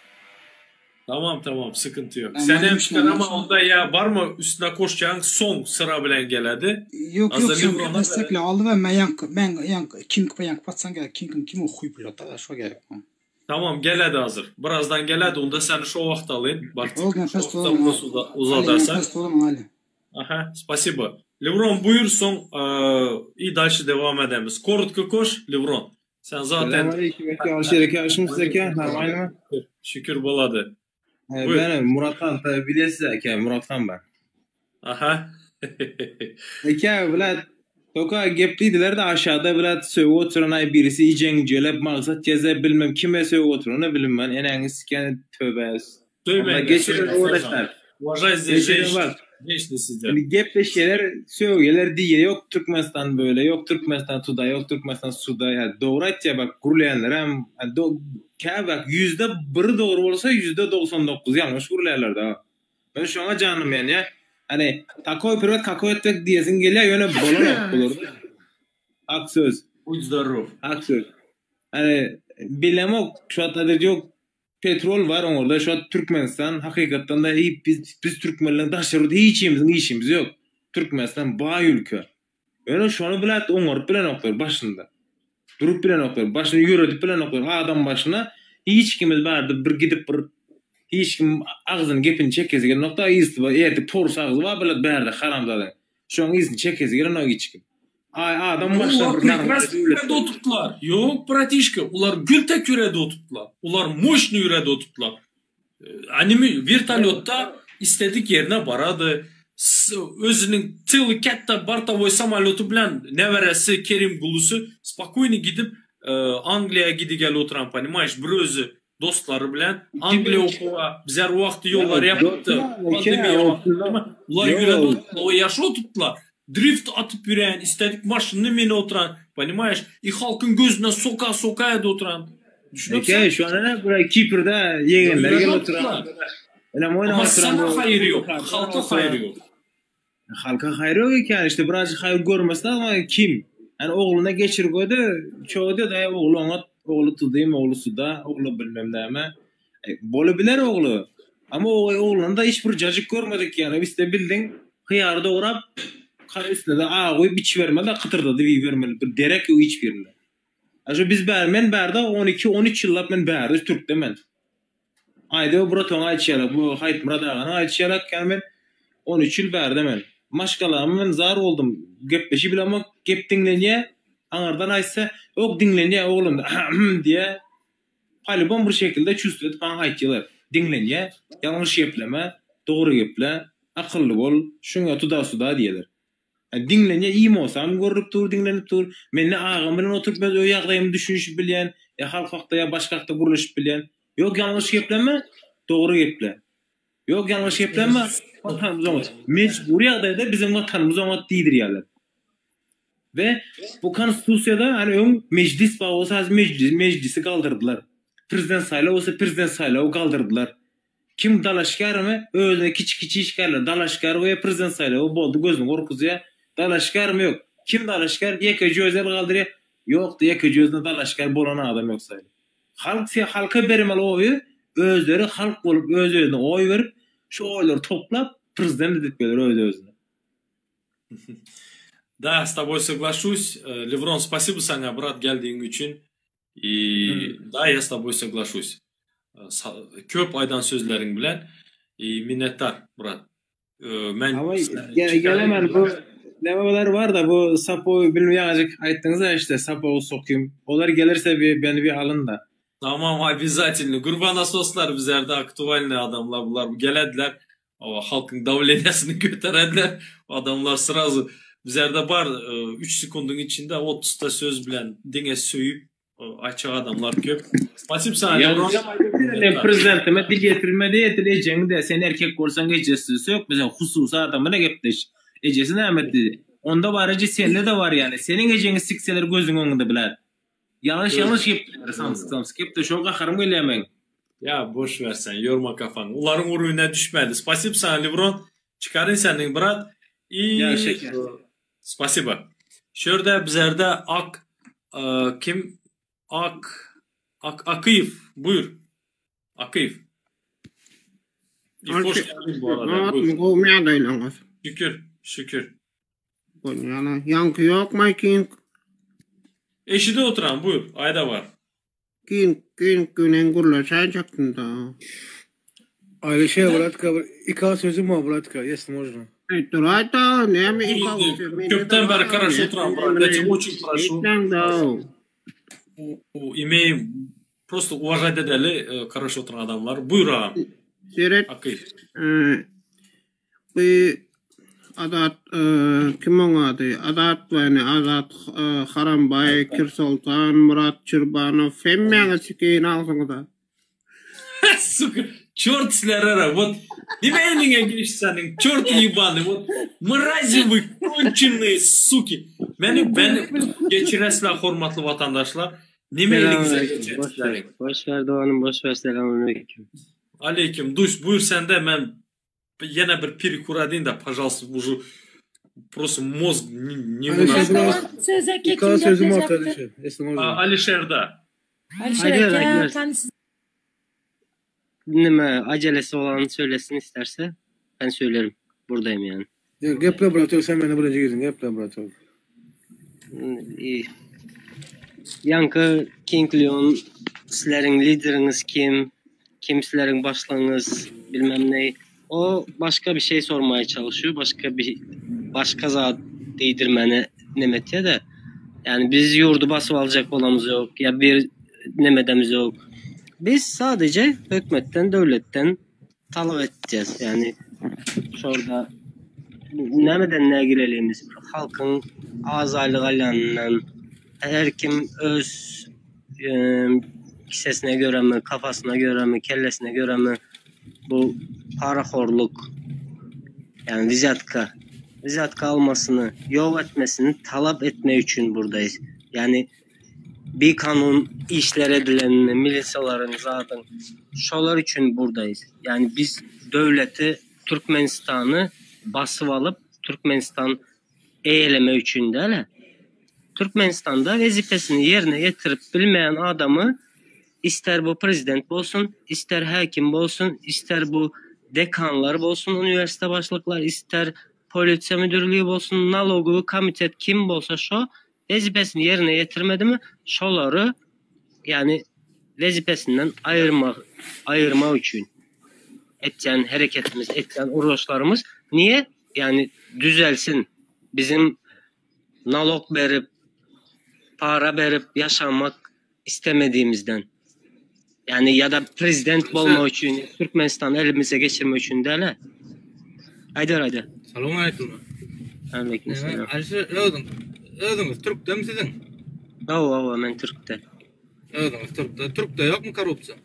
Tamam tamam sıkıntı yok. Ben Sen hem varmış, çıkar ben ama varmış. onda ya var mı üstüne koşacağın son sıra bilen geledi. Yok yok Hazır sen Lebron'a destekle aldı ve ben yank ben yank kim yank patsan gel kim kim o huy pilota şu gel. Tamam geledi hazır. Birazdan geledi onda seni şu vaqt alayım. Bak Oldu ben şu pes vaqtda olamam. uza Ali ben uzadarsan. pes olamam Ali. Aha, спасибо. Lebron buýur soň i dalşi dewam edemiz. Korotko koş Lebron. Sen zaten Selamünaleyküm eke Alişer eke ýagşymysyz eke normalmy? Şükür bolady. He ben Murathan tabi bilesiz eke Murathan ben. Aha. Eke bilet Toka gep diýdiler de aşağıda bilet sögüp oturan ay birisi ijeň jelep maksat geze bilmem kime sögüp oturany bilinmän eneňi siken töbe Söýmäňler, Geçiriň söýmäň, ogdaşlar. Уважать здесь Geçiriň женщин. bak. Женщины сидят. Indi gepleşýärler, sögýärler diýýär, ýok Türkmenistan böyle, ýok Türkmenistan tuda, ýok Türkmenistan suda. Ýa dogry aýtýar bak gürleýänlerem, do kä bak ýüzde biri dogry bolsa, 99% ýalňyş gürleýärler da. Men şoňa janym ýanýar. Hani takoý priwet kakoý etmek diýesiň gelýär, ýöne bolanok bularda. Hak söz. Будь здоров. Hak söz. Hani bilemok şu wagt ýok Petrol bar oňarda şu wagt Türkmenistan hakykatdan da biz biz türkmenleň daşary ýurtda hiç himiziň işimiz ýok. Türkmenistan baý ülke. Ýöne şony bilet oňaryp bilenoklar başynda. Durup bilenoklar, başyny ýöredip bilenoklar adam başyna hiç kimiz bardy bir gidip bir hiç kim agzyny gepini çekesi gelenokda yzty bar erti porus agzy bar bilet bärde haramzadaň. Şoň yzyny çekesi gelenok hiç kim. Aý adam başyna Olar bir normal prekrasno döwlet. ýerde oturtdylar. Ýok, bratişka, olar gül tek ýürede oturtdylar. Olar moşny ýürede oturtdylar. Animi wertolýotda istedik ýerine barady. Özüniň tsely kätde bortowoý samolýoty bilen neberesi Kerimgulusy spokojny gidip Angliýa gidi-gel oturan, ponimaýeş, bir özi dostlary bilen Angliýa okuwa bizler wagty ýollar ýapypdy. Pandemiýa wagtynda ular ýüredi oturtdylar, o ýaşy oturtdylar. Drift atyp ýüren, istedik maşynyny mini oturan, ponimaýeş, i halkyň gözüne soka soka edip oturan. Düşünipsiň? Eke, şu an ene bura Kiprde ýegenler gelip oturan. Ene oýnap Amma oturan. sana haýry ýok, halka haýry ýok. Halka haýry ýok eken, işte birazjyk haýyr görmesi lazym, ama kim? Yani ogluna geçir goýdy, çowy diýdi, aý ogly oňat, ogly tudym, ogly suda, ogly bilmem näme. E, bolubiler ogly. Ama o oglunda hiç bir jajyk görmedik yani, iste bildiň, hyýary dograp, ka üstüne-de agy guýup içibermeli-de, kytyrdadyp iýibermeli, bir derek ýok hiç birinde. A şu biz bäri, men bärde 12-13 ýyllap men bärde türkde men. Aýda bratoň aýtşy ýalak, bu Haýytmyrat aganyň aýtşy ýalak, ýa men 13 ýyl bärde men. Maşgalamy men zar boldum, gepleşip bilemok, gep diňlenýä, aňyrdan aýtsa, ok diňlenýä oglum, diýä. Polibom bir şekilde çувstw edip maňa aýtýalar. Diňlenýä, ýalňyş gepleme, dogry geple, akylly bol, şuňa tuda-suda diýýäler. Diňlenýär, imosam görlüp dur, diňlenip dur. Men ne agam bilen oturyp öz öý ýagdaýymy düşünişip bilýän, ýa halk hakda ýa başga hakda gürleşip bilýän. Ýok ýalňyş gepleme, dogry geple. Ýok ýalňyş gepleme, watanymyz oňat. Mejbury ýagdaýda biziň watanymyz oňat diýdirýärler. We bu konstitusiýada hani öň mejlis bar bolsa häzir mejlis mejlisi galdyrdylar. Prezident saýlaw bolsa prezident saýlawy galdyrdylar. Kim dalaşgärmi özüne kiçi kiçi işgärler dalaşgär goýýar prezident saýlawy boldy gözüni gorkuzýar dalaşgärmi ýok kim dalaşgär ýekeje özi el galdyrýar ýokdy ýekeje özüne dalaşgär bolan adam ýok saýlaw halk se halka bermeli oýy özleri halk bolup öz özüne oý berip şu oýlary toplap prezident edip geler öz özüne. Да, с тобой соглашусь. Леврон, спасибо saňa brat geldigiň üçin. И да, я с тобой соглашусь. Köp aýdan sözleriň bilen. И minnetdar, brat. Men Ama gelemen bu nämeler bar da bu sapowy bilmem ýaňajyk aýtdyňyz-a işte sapowy sokayım. Olar gelirse bir beni bir alyn da. Tamam, обязательно. Gurban nasoslar bizlerde aktualnyý adamlar bular gelediler. Halkyň dawleniýasyny göterediler. Adamlar srazu bizlerde bar 3 sekundyň içinde 30 ta söz bilen diňe söýüp aýtjak adamlar köp. Spasibo saňa Lebron. Men prezidentime dil ýetirme diýedir ejeňi de sen erkek bolsaň ejesi sök bize hususy adamyna gepleş. Ejesi näme etdi? Onda bar eje sende-de bar ýaly. Seniň ejeňi sikseler gözüň öňünde biler. Ýalňyş ýalňyş gepleýär samsyk samsyk gepde şo gaharym gelýär meň. Ýa boş ver sen ýorma kafany ularyň uruwyna düşmeli spasibo saňa Lebron çykaryn senden brat i Ýagşy eken. Spasibo. Şu ýerde bizerde ak kim ak ak Akyýew buýur Akyýew. I hoş geldin bu arada buýur. Gowy ýagdaýlaryňyz? Şükür şükür. Bolýana. Ýaňky ýokmaý king. Eşidip oturan buýur aýda bar. King king bilen gürleşäýjekdim da. Alişer bratka bir iki az sözüm bar bratka, если можно. Duraýda, näme Köpden bäri garaşyp oturan brat, я тебя очень прошу. Имеем просто уважать edeli garaşyp oturan adamlar. Buýur agam. Seret. Akyl. Bu Azat kim oň ady? Azat we Azat Harambaý, Kirsoltan, Murat Çurbanow hemmäňiz çekeýin agzyňyza. Сука, çort sizlere вот nime eliňe geçdi seniň çort ýebany вот mrazi вы konçenyý suki meni meni geçiresizler hormatly watandaşlar nime eliňize geçer Boş ver, boş ver doganym boş ver selamünaleyküm. Aleýkim Duş buýur sende men ýene bir perekur edin-de pažalsta уже просто mozg ne Söz eke kim sözüm orta geplecekdi? düşer. Esin hocam. Alişerde. Alişer Haydi eke haydi. tanesi Nime acelesi olan söylesin isterse ben söylerim. Buradayım yani. Geple bratök sen beni birinci girdin. Geple bratök. İyi. Yankı King Leon sizlerin lideriniz kim? Kim sizlerin başlığınız bilmem ne. O başka bir şey sormaya çalışıyor. Başka bir başka zat değdirmene nemetiye de. Yani biz yurdu basıp alacak olamız yok. Ya bir nemedemiz yok. Biz sadece hükümetten, devletten talep edeceğiz. Yani şurada nemeden ne gireliğimiz halkın az aylık alanından her kim öz e, kisesine göre mi, kafasına göre mi, kellesine göre mi bu parahorluk yani vizatka vizatka almasını, yok etmesini talep etme için buradayız. Yani bir kanun işler edilenini, milisaların zaten şolar için buradayız. Yani biz devleti Türkmenistan'ı basıp alıp Türkmenistan eyleme için değil. Türkmenistan'da vazifesini yerine getirip bilmeyen adamı ister bu prezident olsun, ister hakim olsun, ister bu dekanlar olsun, üniversite başlıklar, ister polisiya müdürlüğü olsun, nalogu, komitet kim bolsa şo vazifesini yerine getirmedi mi şoları yani vazifesinden ayırma ayırma için etken hareketimiz, etken uğraşlarımız niye? Yani düzelsin. Bizim nalog verip para verip yaşamak istemediğimizden. Yani ya da prezident olma için Türkmenistan elimize geçirme için değil. Haydi haydi. Salam aleyküm. Aleyküm selam. Alişer özüň özüňiz Türkde mi siziň? Hawa hawa men Türkde. Özüňiz Türkde. Türkde ýokmy korrupsiýa?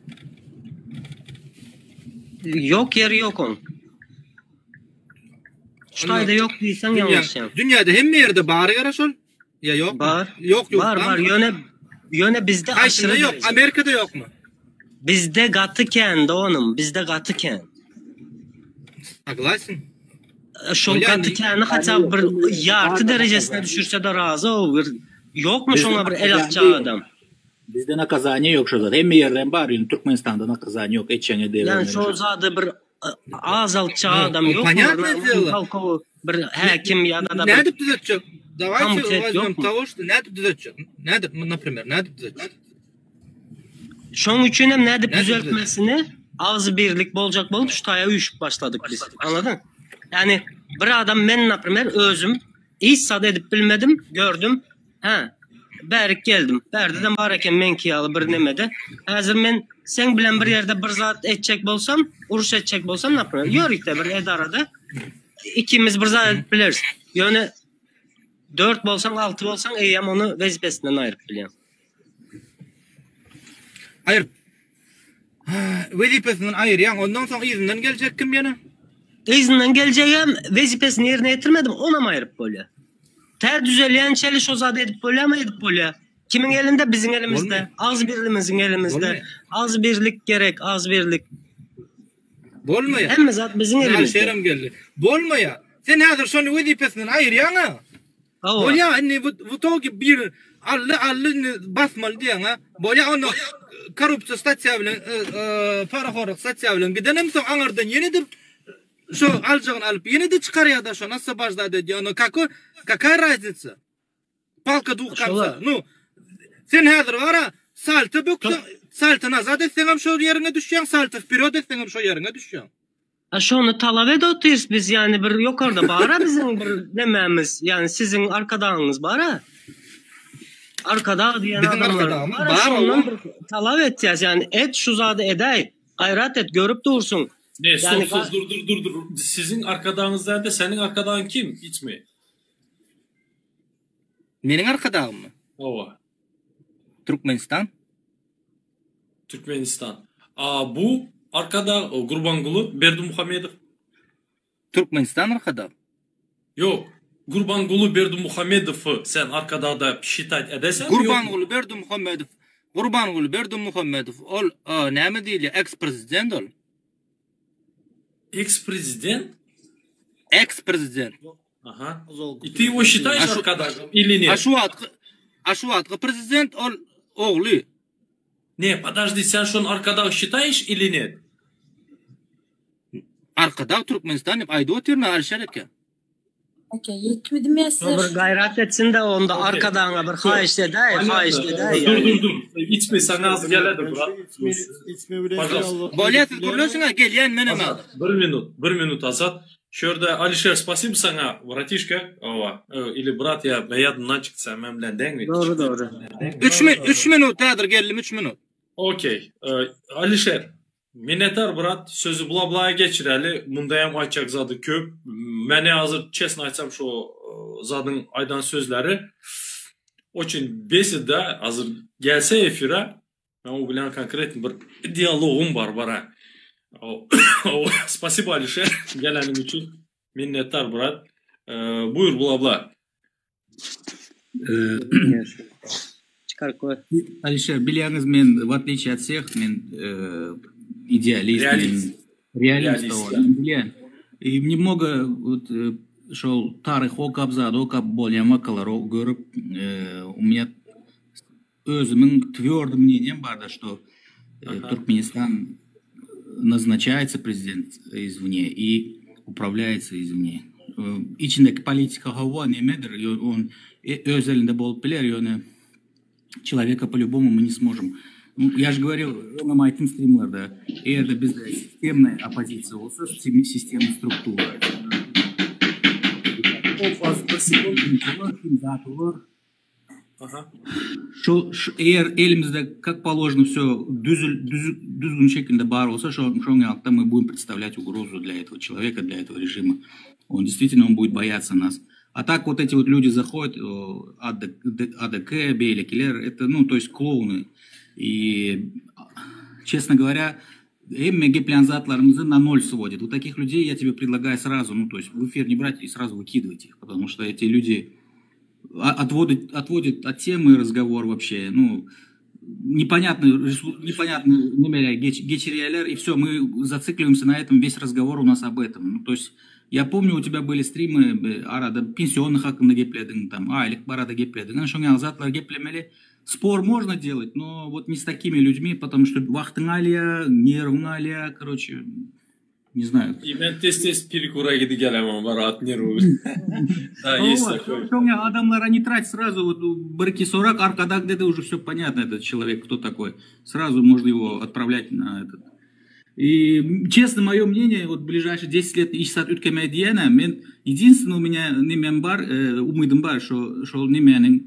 Yok yeri yok onun. Şu taýda yok diýseň ýalňyşýaň. Dünýäde hemme ýerde bar ýere şol. Ýa ýok? Bar. Ýok ýok. Bar bar. Ýöne ýöne bizde Haýsynda aşyry ýok? derejede. Amerikada ýokmy? Bizde gaty kän doganym. Bizde gaty kän. Согласен. Şol Bolýa, gaty indi- käni haça bir ýarty derejesine düşürse de razy o bir ýokmy şoňa bir el atjak adam. Bizde nakazaniye yok şurada. Hemme yerden bar. Yani Türkmenistan'da nakazaniye yok. Etçene Yani devremleri. şol zady bir azaltjak Ну, adam ну, ýokmy? понятное Bir дело. polkow bir häkim ýa-da da bir Nädip düzetjek? Давайте komitet возьмем ýokmy? того, что nädip düzetjek? Nädip, например, nädip düzetjek? Şoň üçin hem nädip Nädip düzetjek? düzeltmesini ağzı birlik boljak bolup şu taýa üýşüp başladyk biz. Anladın? Yani bir adam men например özüm hiç zat edip bilmedim, gördüm. Ha, bärik geldim. Bärde bar eken menki ýaly bir nemede. Häzir men sen bilen bir ýerde bir zat etjek bolsam, uruş etjek bolsam например, ýörite bir edarada ikimiz bir zat edip bileris. Ýöne 4 bolsaň, 6 bolsaň eýýäm ony wezipesinden aýryp bilýän. Aýyr. Wezipesinden aýyrýaň, ondan soň yzyndan geljek kim ýene? Yzyndan geljegem wezipesini ýerine ýetirmedim, onam aýryp bolýar. Ter düzelýän çeli şo zady edip bolýarmy, edip bolýar. Kimiň elinde? Biziň elimizde. Bolmaýar. Az birligimiziň elimizde. Bolmaýar. Az birlik gerek, az birlik. Bolmaýar. Hemme zat biziň Ine, elimizde. Alişerem geldi. Bolmaýar. Sen häzir şony wezipesinden aýyrýaň-a. Hawa. Bolýar, indi bu bu togi bir aldy aldy indi basmaly diýýäň-a. Bolýar, onda korrupsiýa statýa bilen, e, e, parahorluk statýa bilen gidenem soň aňyrdan ýene-de şo aljagyny alyp ýene-de çykarýar-da şony oswoboždать edýär. Onda какой какая разница? Palka двух Şola. konца. Ну, sen häzir bara salto bökseň, salto nazad etseňem şol ýeriňe düşýäň, salto вперед etseňem şol ýeriňe düşýäň. A şony talap edip otyrys biz ýani bir ýokarda bara biziň bir nemämiz ýani siziň arkadagyňyz bara. Arkadag diýen Biziň adamlar arkadagymyz bara bar şondan owa. bir talap etýäs ýani et şu zady edäý gaýrat et görüp dursuň. Ne stop Ýani stop dur dur dur dur siziň arkadagyňyz dälde seniň arkadagyň kim içmi? Meniň arkadagymmy? Hawa. Türkmenistan. Türkmenistan. A bu arkadag Gurbanguly Berdimuhamedow. Türkmenistan arkadag. Ýok. Gurbanguly Berdimuhamedowy sen arkadagda şitat edesenmi ýokmy? Gurbanguly Berdimuhamedow Gurbanguly Berdimuhamedow ol näme diýilýär eks prezident ol. Eks prezident? Eks prezident. Aha. I ty его считаешь arkadagym ili A нет? şu wagtky a şu wagtky prezident ol ogly. Ne, podожди, sen şony arkadag считаешь ili нет? Arkadag Türkmenistan diýip aýdyp otyryn Alişer eke. Eke ýetmedim ýa size. Bir gaýrat etsin-de onda Okey. arkadagyňa bir Dur. haýyşt edäý, haýyşt Понятно. edäý Dur ýani. dur dur. Içme saňa az geledi brat. Пожалуйста. Bolýa siz gürleşiň-ä gelýän menem Azat, häzir. bir minut, bir minut Azat. Şu ýerde Alişer spasibo saňa, bratişka, owa, ili brat ýa ýadymdan çykdy sen men bilen deňmi? Dogry dogry. 3 min 3 minut häzir geldim 3 minut. Okey. Alişer, minnetdar brat, sözi bla blaya geçireli. Munda hem aýtjak zady köp. Meni hazir çesno aýtsam şo zadyň aýdan sözleri oçin besit da hazir gelse efira men o bilen konkretno bir dialogym bar bara. Spasibo Alişer geleniň üçin. Minnetdar brat. Buýur bla bla. Çykaryp goý. Alişer, bilýäňiz men w otlичие от всех men idealist, men Realist. realist Realist, owa da. men bilýän. I nemnogo вот şol taryh okap zat okap bolýan wakalary görüp u меня özümiň twördy мнением barda, что Türkmenistan назначается prezident извне и управляется извне. Içindeki politika hawa nemedir, on öz elinde bolup biler, ýöne человека по-любому мы не сможем. Я же говорил, öňem aýtdym strimlerde, eger-de bizde sistemная оппозиция bolsa, sistemный структура. Bir sekund. Zat bolar. Aha. Şu, şu eger elimizde как положено все düzül, düzük, düzgün şekilde bar bolsa, şo, şoň ýalykda мы будем представлять угрозу для этого человека, для этого режима. Он действительно он будет бояться нас. А так вот эти вот люди заходят, АД, АДК, beýlekiler, это, ну, то есть клоуны. И, честно говоря, hemme geplän zatlarymyzy на ноль сводит. Вот таких людей я тебе предлагаю сразу, ну, то есть в эфир не брать и сразу выкидывать их, потому что эти люди отводят, отводят от темы разговор вообще, ну, непонятный, непонятный näme geçirýäler, и все, мы зацикливаемся на этом, весь разговор у нас об этом. Ну, то есть, я помню, у тебя были стримы, arada пенсионный hakynda geplediň, там, aýlyk barada geplediň, şoň ýaly zatlar geplemeli. Спор можно делать, но вот не с такими людьми, потому что wagtyň alýa, nerwiň alýa, короче, не знаю. И men tez-tez перекура gidip gelemen bar nerwi. Да, есть такой. Şoň ýaly adamlara не трать сразу, вот bir-iki sorag arkadag diýdi уже все понятно, этот человек кто такой. Сразу можно его отправлять на этот. И, честно, мое мнение, вот ближайшие 10 лет hiç zat üýtgemez diýene, men единственное у меня nemem bar, umydym bar, şo, şol nemäniň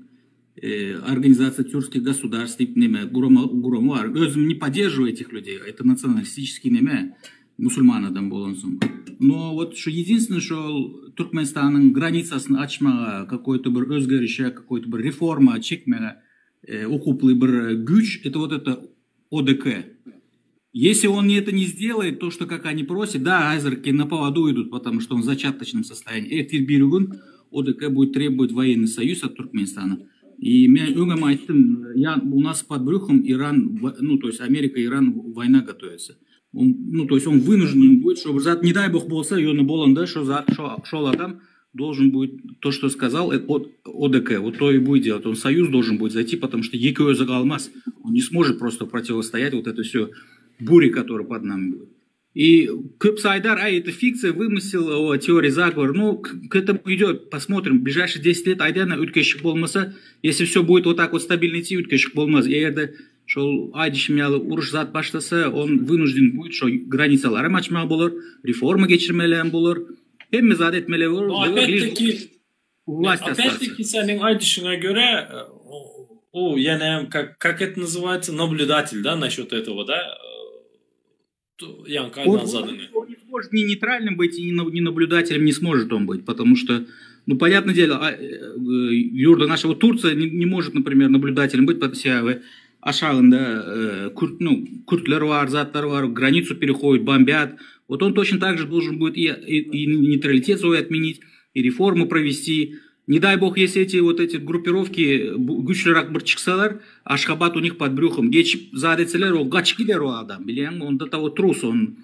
организация тюркских государств, diýip neme, gurama, gurama bar. Özüm не поддерживаю этих людей, это националистический neme, musulman adam bolansoň. Но вот şu единственное, şol Türkmenistanyň границаsyny açmaga, какой-то bir özgerişe, какой-то bir реформа çekmäge ukyply bir güýç, это вот это ОДК. Если он это не сделает, то, что как они просят, да, häzirki на поводу идут, потому что он в зачаточном состоянии. Ertir birigün ОДК будет требовать военный союз от Туркменистана. И men öňem aýtdym, я, у нас под брюхом Иран, ну, то есть Америка, Иран, война готовится. Он, ну, то есть он вынужден будет, чтобы, за, не дай бог bolsa, ýöne bolanda, что за, şol adam должен будет то, что сказал от ОДК, вот то и будет делать. Он союз должен будет зайти, потому что ýeke özi galmaz. Он не сможет просто противостоять вот это все буре, которая под нами будет. И köpüsi aýdar, ай, это фикция, вымысел, о, теория заговора. Ну, к, к этому идет, посмотрим. В ближайшие 10 лет aýdýan üýtgeşik bolmasa, если все будет вот так вот стабильно идти, üýtgeşik bolmaz. Eger-de. Şol aýdyşym ýaly uruş zat başlasa, on wynujden будет şo granitsalaram açmaly bolar, reforma geçirmelem bolar, hemme zat etmeli bolar, No opet-taki Власть остаться. Опять-таки seniň aýdyşyňa görä o ýene как как это называется наблюдатель да насчет этого да ýaňky aýdan zadyňy. Он не сможет ни нейтральным быть, и ни наблюдателем не сможет он быть, потому что, ну, понятное дело, а, э, ýurda наша, вот Турция не, не может, например, наблюдателем быть, потому что aşagynda э, kürt, ну, kürtler bar, zatlar bar, границу переходят, бомбят. Вот он точно так же должен будет и, и, и нейтралитет свой отменить, и реформу провести. Не дай бог, если эти вот эти группировки güýçliräk bir çyksalar, Aşgabat у них под брюхом. Geçip zat etseler, o gaçyp gider o adam, bilýäňmi? Он до того трус, он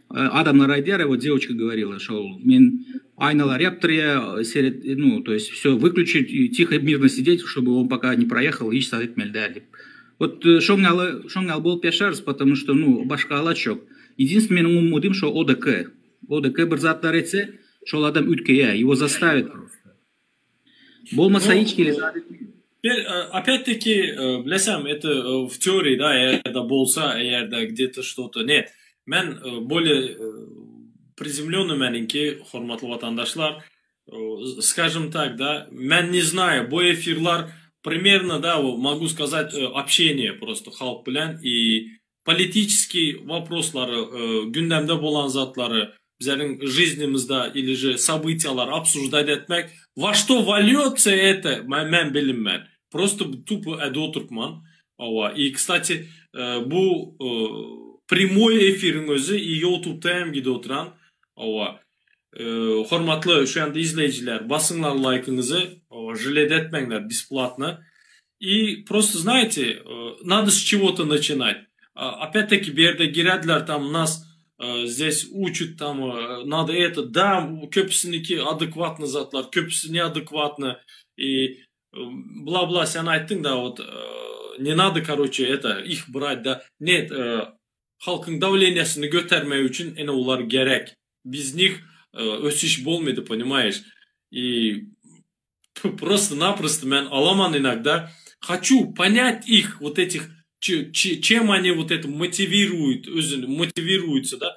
э, adamlar aýdýar, вот девочка говорила, şo men aýnalar ýapdyrýa, seret, ну, то есть все выключить и тихо, мирно сидеть, чтобы он пока не проехал, hiç zat etmeli däl diýip. Вот э, şoň ýaly, şoň ýaly bolup ýaşarys, потому что, ну, başga alaç ýok. Единственное, meniň umydym şo ODK. ODK bir zatlar etse, şol adam üýtgeýär, его заставят просто. Bolmasa hiç hili zat etmeýär. Bir, e, опять-таки, e, bilesem, это e, в теории, да, eger-de bolsa, eger-de где-то что-то, нет. Men более приземленный meniňki, hormatly watandaşlar, скажем так, да, men не знаю, bu efirler примерно, да, могу сказать, общение просто halk bilen и политический вопрослary, gündemde bolan zatlary, bizleriň жизнимizde или же событиялary обсуждать etmek, во что вольется это, men bilinmän. Просто тупо edip oturman. Hawa. И, кстати, bu прямой efiriň özi и YouTube'da hem gidip oturan. Hawa. Hormatly şu ýanda izleýjiler, basyňlar laýkyňyzy, жалеть etmäňler, бесплатно. И просто, знаете, надо с чего-то начинать. Опять-таки, bu ýerde girediler там нас здесь учат там, надо это, да, köpüsiniňki адекватно zatlar, köpüsi неадекватно, и бла-бла, sen aýtdyň да, вот, не надо, короче, это, их брать, да, нет, halkyň давлениесini götermek üçin ene olar gerek. Без них ösüş bolmady, понимаешь? И просто-напросто men alaman иногда хочу понять их, вот этих, чем они вот это мотивируют, мотивируются, да,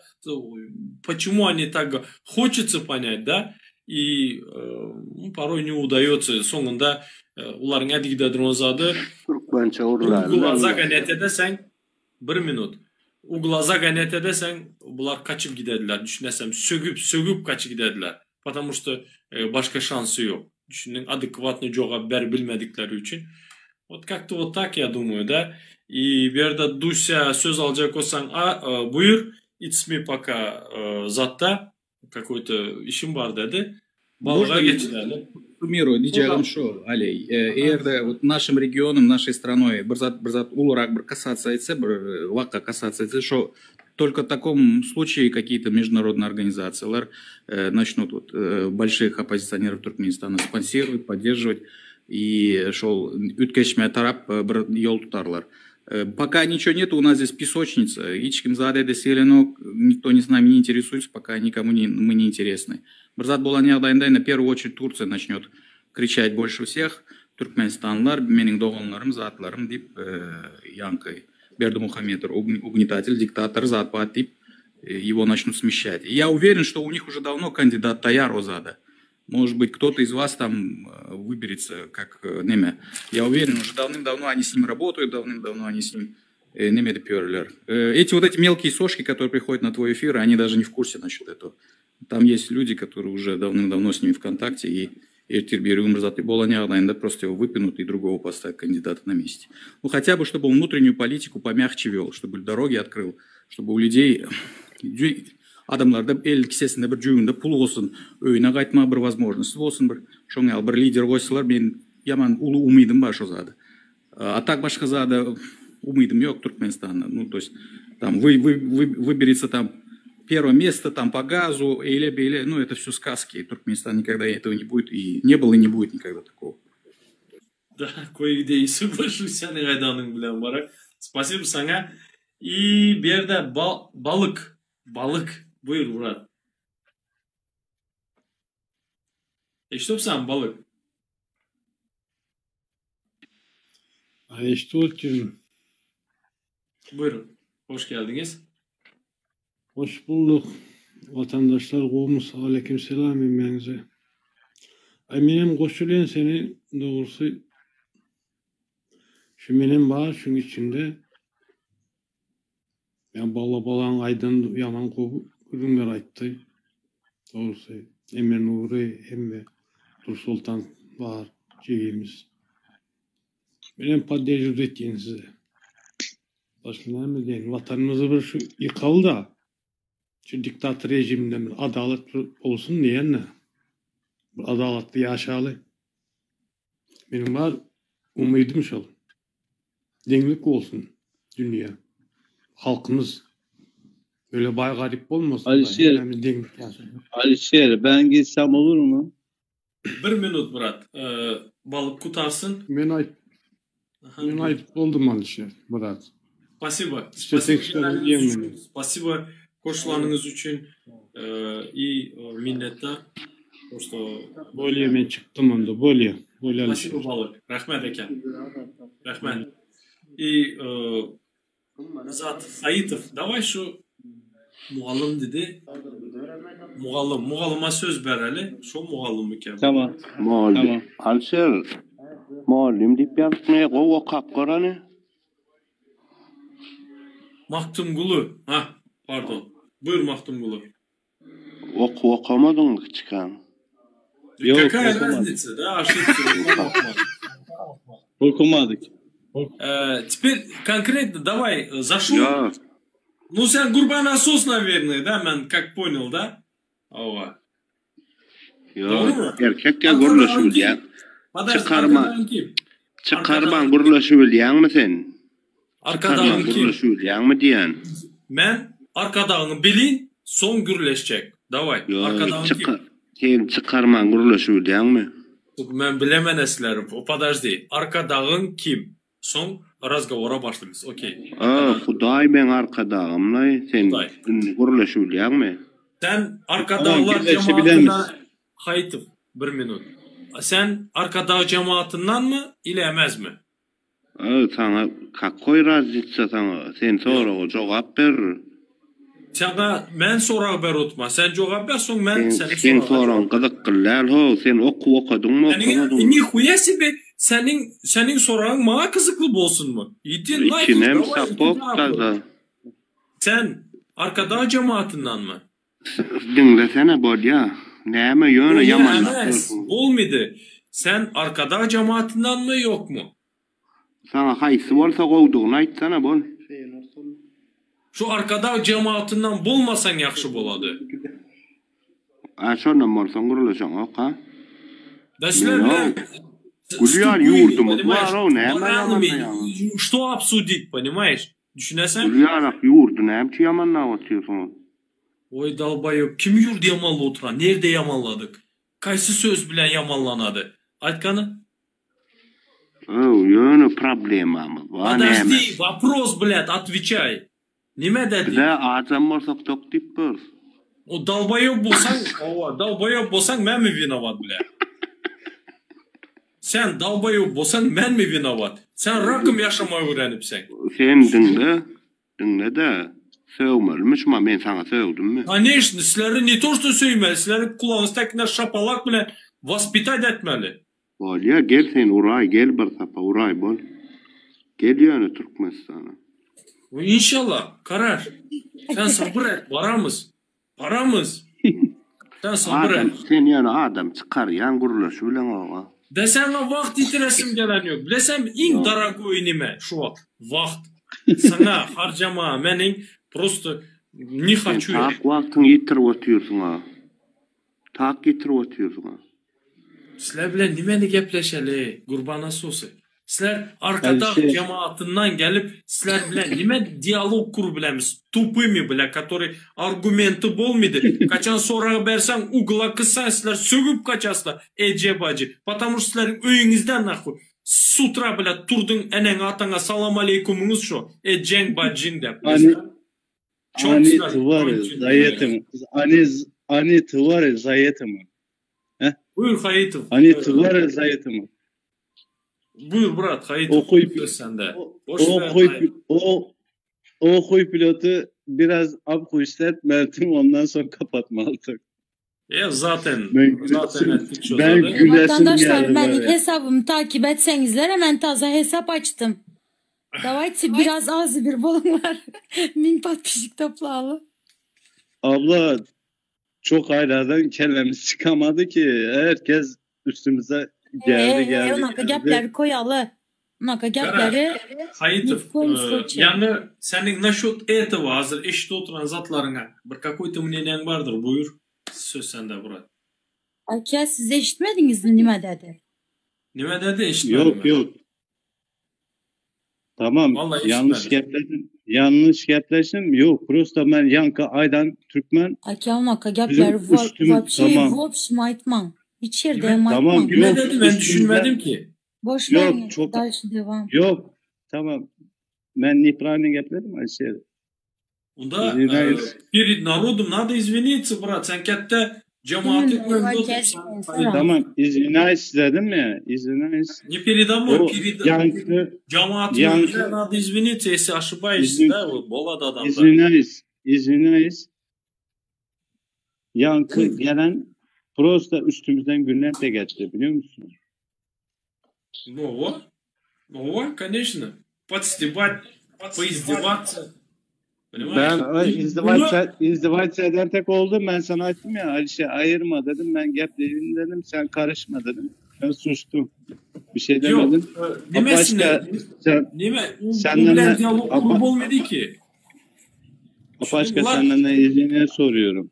почему они так хочется понять, да, и ну, порой не удается, soňunda olaryň ädigide duran zady Türkmençe Угла гонять edeseň, bir minut. Угла загонять edeseň, bular gaçyp giderdiler. Düşünesem, sögüp, sögüp gaçyp giderdiler. Потому что başga şansy ýok. Düşündiň, адекватный jogap berip bilmedikleri üçin. Вот как-то вот так я думаю, да. И bu ýerde Дуся söz aljak bolsaň, a, buýur, it's me пока zatda какой-то işim bar dedi. Balyga geçirelim. Суммирую, diýjegim şu, Алей, eger-de вот нашим регионом, нашей страной bir zat, bir zat ulurak bir касаться etse, bir waka касаться etse, şo только в таком случае какие-то международные организациялар э, начнут вот, э, больших оппозиционеров Туркменистана спонсировать, поддерживать и şol üýtgeşme tarap bir ýol tutarlar. Пока ничего нет, у нас здесь песочница. Hiç kim zat edesi gelenok, никто не с нами не интересуется, пока никому не, мы не интересны. Bir zat bolan ýagdaýynda на первую очередь Турция начнет кричать больше всех. Türkmenistanlylar meniň doganlarym, zatlarym diýip, ýaňky Бердымухамедов, угнетатель, диктатор, zat diýip, его начнут смещать. И я уверен, что у них уже давно кандидат taýýar o zada. Может быть, кто-то из вас там выберется, как näme. Я уверен, уже давным-давно они с ним работают, давным-давно они с ним näme edip Эти вот эти мелкие сошки, которые приходят на твой эфир, они даже не в курсе насчет этого. Там есть люди, которые уже давным-давно с ними в контакте, и ertir bir zat bolan ýagdaýynda просто его выпинут и другого поставят кандидата на месте. Ну, хотя бы, чтобы он внутреннюю политику помягче вел, чтобы дороги открыл, чтобы у людей adamlarda el kisesinde bir jübünde pul bolsun, öýüne gaýtmaga bir возможность bolsun bir şoň ýaly bir lider goýsalar men ýaman uly umydym bar şo zada. А так başga zada umydym ýok Türkmenistanda. Ну, то есть там вы, вы, вы, выберется там первое место там по газу, или, или, ну, это все сказки. Туркменистан никогда этого не будет, и не было, и не будет никогда такого. Да, кое-где и соглашусь, seniň aýdanyň bilen bara. Спасибо saňa. И bu ýerde balyk, balyk, buýur Murat. Eşidipsiň balyk? Eşidip otyryn. Buyurun. Hoş geldiniz. Hoş bulduk. Watandaşlar gowumyz? Aleýkim selam hemmäňize. Aý menem goşulýan seni dogrusy şu menem bar şuň içinde. Ýa bala balaň aýdan ýaman gowy gürrüňler aýtdy. Dogrusy Emir Nury hemme Dursoltan bar jigimiz. Menem podderžiwt etýän size. Başga näme diýeýin watanymyzy bir şu ýykaly-da şu diktator režiminden bir adalat bir bolsun diýen-de. Bir adalatly ýaşaly. Meniň bar umydym şol. Deňlik bolsun dünýä. Halkymyz öyle baý garyp bolmasyn. Alişer, Hemmämiz deňlik ýaşaýlyk. Alişer, ben gitsem olur mu? Bir minut brat. Balyk gutarsyn. Men aýt Men aýdyp boldum Alişer brat. Spasibo. Isleseň şeýle diýeň meni. Spasibo goşulanyňyz üçin i minnetdar. To что Bolýa men çykdym onda bolýa. Bolýa Alişer. Spasibo balyk. Rahmet eke. Rahmet. I Zat Haýytow daway şu mugallym didi. Mugallym, mugallyma söz bereli. Şo mugallym eken. Tamam. Mugallym. Alişer mugallym diýip ýazypmy? Gowy okap gör hany. Magtymguly. Ha, pardon. Buyur Magtymguly. Okuw okamadyňmy kiçikäň? Ýok, Какая разница, да, ошибся, Okumadyk. Э, теперь конкретно давай э, зашел. Я. Ну, sen Gurban Asos, наверное, да, мен как понял, да? Ова. Ýok, erkek ýa gürleşip bilýän. Çykarma. Çykarman gürleşip bilýäňmi sen? Arkadagyň kim? Gürleşip bilýäňmi diýýän. Men arkadagyňy bilin, soň gürleşjek. Daway. Arkadagyň kim? Sen çykarman gürleşip bilýäňmi? Men bilemen eslerim. Podожди. Arkadagyň kim? Soň razgowora başlaýmyz. Okey. A, Hudaý meň arkadagymlaý. Sen indi gürleşip bilýäňmi? Sen arkadaglar jemaatyndan Haýytow, bir minut. Sen arkadag jemaatyndanmy ili emezmi? A, saňa kakoý raznica saňa? Sen soraga jogap ber. Saňa men sorag ber utma. Sen jogap ber soň men seni Seň soragyň gyzykly däl how. Sen okuw okadyňmy okamadyňmy? Nihuýa sebe seniň seniň soragyň maňa gyzykly bolsunmy? Idi naýfi Içinem sapok daza. Sen arkadag jemaatyndanmy? Diňlesene bolýa. Näme ýöne ýamanlap ýörsüň? Bolmydy. Sen arkadag jemaatyndanmy ýokmy? Saňa haýsy bolsa gowdugyny aýtsana bol. Şu arkadag jemaatyndan bolmasaň ýagşy bolady. A şondan bolsaň gürleşeňok ha. Da sizler bilen Gülýän ýurdumyz bar-ow näme ýamanlaýaň. Что обсудить, понимаешь? Düşüneseň? Gülýarak ýurdy näme üçin ýamanlap otyrsyňyz? Oý dalbaýop kim ýurdy ýamanly oturan nirde ýamanladyk kaýsy söz bilen ýamanlanady aýt gany. Öw ýöne problemamyz bar näme. Podожди wopros blät otweçaý nime dedi. Bizä ajam bolsak tok diýip börs. O dalbaýop bolsaň hawa dalbaýop bolsaň menmi winowat blät. Sen dalbaýop bolsaň menmi winowat sen rakom ýaşamagy öwrenipseň. Sen diňle Diňle-de, sögmelimi şuma, men saňa sögdümmi? Koneçno, sizleri ne to što söýmeli, sizleri kulagyňyz tekine şapalak bilen waspitad etmeli. Bolýa, gel sen uraý, gel bir sapa uraý bol. Gel ýöne Türkmenistana. Inşallah, karar. Sen sabyr et, baramyz. Baramyz. Sen sabyr Adam, et. sen ýöne adam çykarýaň gürleşi bileňoga. De saňa wagt ýitiresim gelen ýok. Bilesem iň dorogoý nime şu wagt? Wagt. Saňa harjama meniň prosto ne Sen haçu. tak wagtyňy ýitirip otyrsyňa. Tak ýitirip otyrsyňa. Sizler bilen nimeni gepleşeli Gurban Asusy. Sizler Arkadag Alişer. jemaatyndan gelip sizler bilen nime dialog kurup bilemiz tupymi bile kotory argumenti bolmydy kaçan sorag berseň ugla kyssaň sizler sögüp kaçaslar eje bajy patamu şo sizleriň öýüňizden nahuý s utra bile turdyň eneňe ataňa salamaleýkumyňyz şo ejeň bajyň dep Ani Çok ani sizler twary zaýetym. Ani ani twary zaýetym. Heh. Buyur Haýytow. Ani twary zaýetym. Buyur brat Haýytow Okyp söz sende. Boş ver okyp o. o huy pilotu biraz abhuislet Mert'im ondan sonra kapatmalıdır. E zaten Ben, zaten ettik şu ben zady. gülesim Vatandaşlar geldi meniň var ya. hesabymy takip etseňizler men taze hesap açtym. Dawayte biraz az bir boluňlar. 1000 podpisçik toplaly. Abla çok aylardan kellemiz çıkamadı ki. Herkes üstümüze geldi Eee geldi onaka geldi. gepleri koýaly. Onaka Gara, gepleri ni Haýytow, w koim sluçaý. ýagny seniň naşot etowa hazir eşidip oturan zatlaryňa bir kakoýto mneniýaň bardyr, buýur. Söz sende brat. Aka siz eşitmediňizmi nime dedi? Nime dedi eşitmedim Yok men. yok. Tamam Vallahi yanlış eşitmedim. gepledim. Yanlış gepleşim. Yok. Prosta ben Yanka Aydan Türkmen Aka onaka bizim gepleri üstüm wapşe tamam. wopşim aýtmaň. Hiç ýerde Nime, hem Tamam aýtmaň. nime yok dedi men üstümüze düşünmedim ki. Boş yok beriň çok dalşy devam. yok. Tamam. Ben неправильно gepledim Ayşe. Onda e, Извиняюсь. перед народом надо извиниться, brat. Sen kätde jemaatyn Именно öňünde aka oturupsan. salam. Tamam. Извиняюсь dedim ya. Извиняюсь. Не передо мной, O перед yankı jemaatyn yankı öňünde надо извиниться, если ошибаешься, izin, да, вот bolady adamda. извиняюсь. Извиняюсь. Yankı gelen prosta üstümüzden günler de geçti biliyor musun? Ну вот, ну вот, конечно. Подстебать, поиздеваться. Понимаешь? Ben И izdivaç bunu izdivaç eden tek oldum. Ben sana açtım ya Alişe ayırma dedim. Ben gepleyeyim dedim. Sen karışma dedim. Ben sustum. Bir şey yok, demedim. e, nimesine, Apaşka sen nime, u, u senden bilen ne diyalog kurup apa, bolmady ki. Apaşka Bunlar senden ne iznini soruyorum.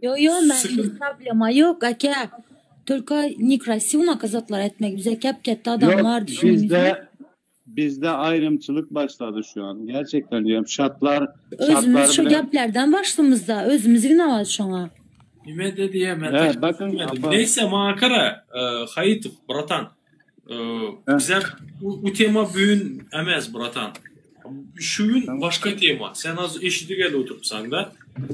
Yo yo men sıkıntı. problema yok aka. Только nekrasiwo onaka zatlar etmek bize kep ketdi Yok adamlar düşünüňizmi? bizde bizde ayrımcılık başladı şu an. Gerçekten diyorum. Şartlar Özümiz şartlar şu bile geplerden başlymyzda özümiz winovat şoňa. Nime dedi ya men He, tak bakın düşünmedim. apa Neyse maňa e, Haýytow bratan. E, Heh, bize u, u tema büyün emez bratan. Şu gün tamam. başka tema. Sen az eşidi gel oturupsan da.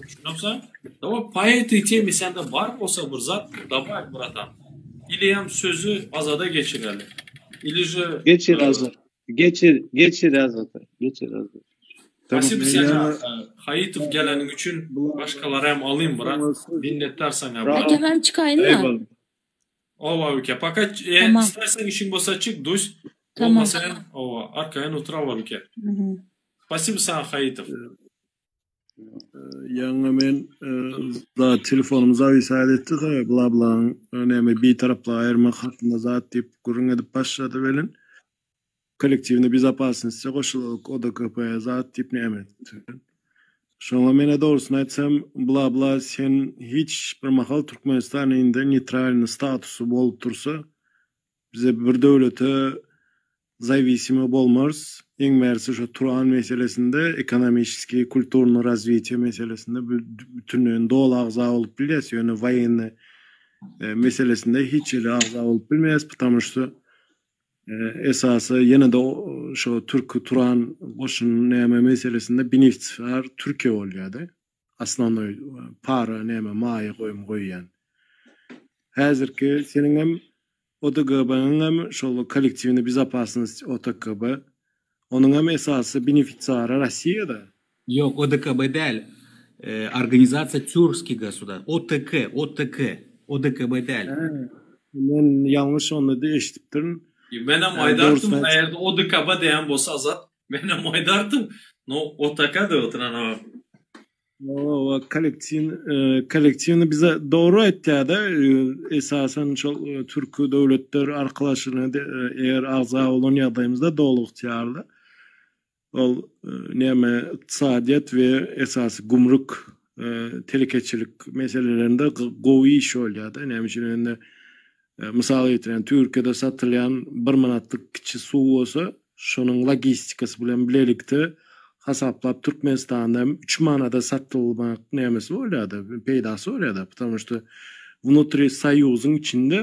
Düşünüpsen. Ama по этой теме sende bar bolsa bir zat давай bratan. Ili hem sözü azada geçireli. Ili же Geçir e, Azat. Geçir geçir Azat'ı. Geçir Azat. Tamam. Спасибо Men sana ýaňy e, Haýytow geleniň üçin başgalary hem alayım brat. Minnetdar sana brat. Aka men çykaýynmy? Eyvallah. Ova ülke. Пока e, Tamam. istersen işin bolsa çık duş. Tamam. Olmasa hem ova arkaýyn otura ülke. Mhm. Спасибо sana Haýytow. Ýaňy men da telefonum zawisat etdi de bla bla näme bir tarapla aýyrmak hakynda zat diýip gürrüň edip başlady welin. Kollektiwni bezopasnosti goşulyk ODKP zat diýip näme etdi. Şoňa mene dogrusyny aýtsam bla bla sen hiç bir mahal Türkmenistan indi neytralny statusy bolup dursa bize bir döwlete zawisimy bolmarys. Iň bärsi şu Turan meselesinde ekonomiski, kulturny razwitiýe meselesinde bütünleýin doly agza bolup bilýäs. Ýöne woýenny e, meselesinde hiç ýere agza bolup bilmeýäs, потому что e, esasy ýene de o- şu Türk Turan goşun näme meselesinde benefisiar Türkiýe bolýardy. Основной e, para näme maýa goýum goýýan. Häzirki seniň hem ODGB-niň hem şol kollektiwny bezopasnost OTKB onuň hem esasy benefisiary Rossiýada. Yok ODKB däl. Ee, Organizatsiýa Türkski Gasuda. OTK, OTK. ODKB däl. Men ýalňyş ony da eşidipdirin. Men hem E, aýdartym dogrusyny aýtsam eger ODKB diýen bolsa azat men hem aýdartym. No OTK da oturan o. O kollektiw e, kollektiwni bize dogry aýtýar-da e, esasen şol e, Türki döwletler arkalaşygyna de, e, eger agza bolan ýagdaýymyzda doly ygtyýarly. Ol e, näme ykdysadyýet we esasy gümrük e, telekeçilik meselelerinde g- gowy iş bolýar-da. Näme üçin indi e, mysal getirýän Türkiýede satylýan bir manatlyk kiçi suw bolsa, şonuň logistikasy bilen bilelikde hasaplap Türkmenistanda hem 3 manada satylmak nämesi bolýar-da, peýdasy bolýar-da. Потому что внутри союzyň içinde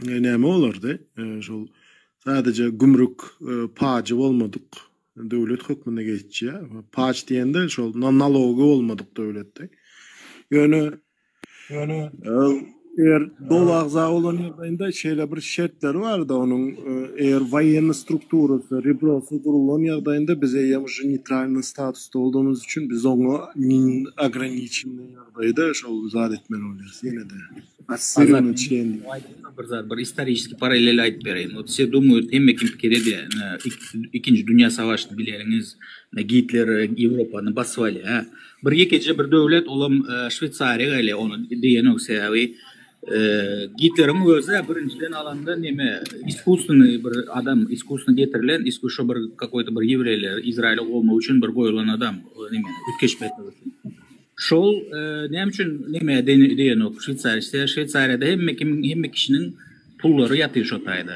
e, näme bolardy? E, şol sadece gümrük e, pajy bolmadyk döwlet hökmünde geçýär. Paç diýende şol na- nalogy bolmadyk döwletde. Ýöne ýöne e, Eger doly agza bolan ýagdaýynda şeýle bir şertleri barda onuň eger woýennyý strukturasy, rebrosy gurulan ýagdaýynda biz eýýäm uje neýtralnyý statusda boldugymyz üçin biz oňa ograniçennyý ýagdaýda şol zat etmeli bolýarys ýene-de. Assosiirowanyý çlen diýip. Bir zat bir istoriçeskiý parallel aýdyp bereýin. Wot wse dumают hemme kim pikir edýär ikinji dünýä savaşyny bileriňiz Gitler Ýewropany basyp alýar. Bir ýekeje bir döwlet olam Şweýsariýa gelýär ony diýenok sebäbi Gitleriň özi birinjiden alanda neme iskusstweniý bir adam iskusstweniý getirilen şo bir kakoýto bir ýewreýler Izraýyla golmak üçin bir goýulan adam neme üýtgeşme etmek üçin. Şol näme üçin neme diýenok Şweýsariýa sebäbi Şweýsariýada hemme kimiň hemme kişiniň pullary ýatyr şo taýda.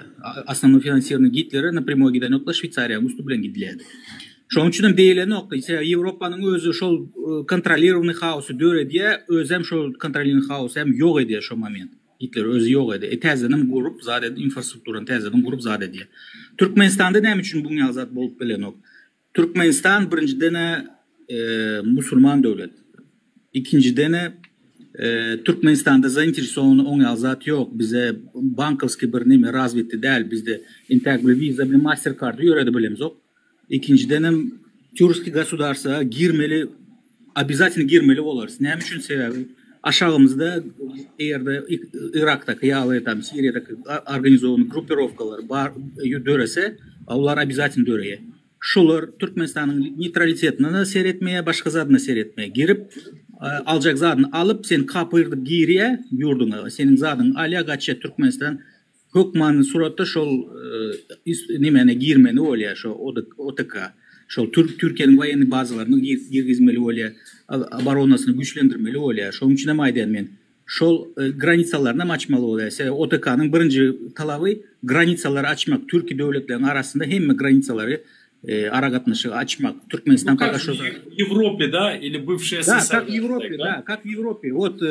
Osnownoý finansirowaniýe Gitlere naprýamoý gidenokda Şweýsariýanyň üsti bilen gidilýärdi. Şonuň üçinem diýilenok, sebäbi Ýewropanyň özi şol kontrolirowanyý haosy döredýär, özem şol kontrolirowanyý haosy hem ýok edýär şo moment. Gitler özi ýok edýär. E täzeden gurup zat edip, infrastrukturany täzeden gurup zat edýär. Türkmenistanda näme üçin buň ýaly zat bolup bilenok? Türkmenistan birinjiden-ä musulman döwlet. Ikinjiden-ä Türkmenistanda zainteresowany oň ýaly zat ýok. Bize bankowskiý bir neme razwitý däl. Bizde intäk bir Visa bilen Mastercard ýöredi bilemzok. Ikinjidenem türkski gosudarstwa girmeli obязательno girmeli bolarys. Näme üçin sebäbi aşagymyzda egerde Yrakdaky ýaly tam Siriýadaky organizowany gruppirowkalar bar dörese olar obязательno döreýär. Şolar Türkmenistanyň neýtralitetine seretmeýär başga zadyna seretmeýär. Girip aljak zadyny alyp seni kapyrdyp girýär ýurduňa seniň zadyňy alýar gaçýar Türkmenistan Hökmany suratda şol nemene girmeli bolýar şo OTK. Şol Türkiýäniň woýennyý bazalaryny girgizmeli bolýar. Oboronasyny güýçlendirmeli bolýar. Şonuň üçin hem aýdýan men. Şol granisalaryny hem açmaly bolýar. Sebäbi OTK-nyň birinji talaby granisalary açmak. Türki döwletleriniň arasynda hemme granisalary aragatnaşygy açmak. Türkmenistan пока şo В Европе, да, или бывший СССР. Да, как в Европе, да, как в Европе. Вот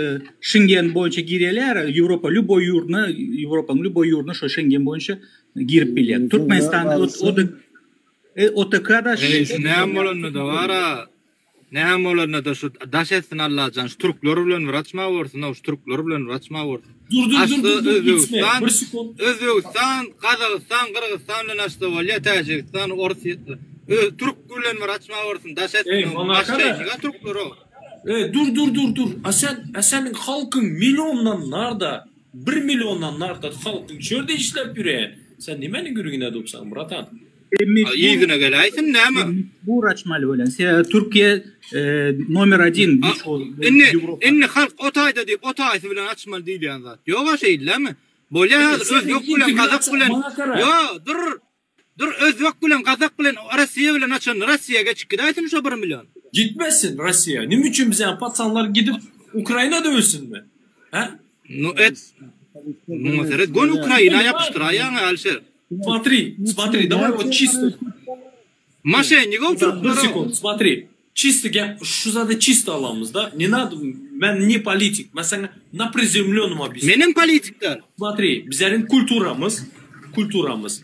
Шенген boýunça girýärler, Ýewropa любой ýurduna, Ýewropanyň любой ýurduna şo Şengen boýunça girip bilýär. Türkmenistanda OTK-da Näme bolanda-da bar-a. Näme bolanda-da şu daş etsin Allajan şu türkler bilen bir açma bolsun şu türkler bilen bir açma bolsun. Dur dur dur dur dur gitme. Bir sekund. Özbegistan, Gazagystan, Gyrgyzstan bilen açsa bolýar, Täjigistan, Orsýet. Türk bilen bir açma bolsun daş etsin. Ey, Başga türkler o. Ey, dur dur dur dur. A sen a seniň halkyň milliondan narda, bir milliondan narda halkyň çölde işläp ýören. Sen nämäniň gürrüňine dupsaň, bratan? Yzyna geläýsin näme? Mejbur açmaly bolýan. Sebäbi Türkiýe nomer odin güýç Indi indi halk o taýda diýip o taýsy bilen açmaly diýilýän zat. Ýoga şeýdilemi? Bolýa häzir özbek bilen gazak bilen Ýo dur dur özbek bilen gazak bilen Rossiýa bilen açan Rossiýa geçip gidäýsin şo bir million. Gitmesin Rossiýa. Nime üçin bize patsanlar gidip Ukrainada ölsünmi? Hä? Nu et. Muňa seret göni Ukraina ýapyşdyraýýaň Alişer. Смотри, смотри, давай вот чисто. Moşennik ol Bir türkler. sekund, смотри. Чисто gep, şu zady чисто alamyz da. Не надо, men не politik. Men saňa na prizemlёnном объясню. Menem politik däl. Смотри, bizleriň kulturamyz, kulturamyz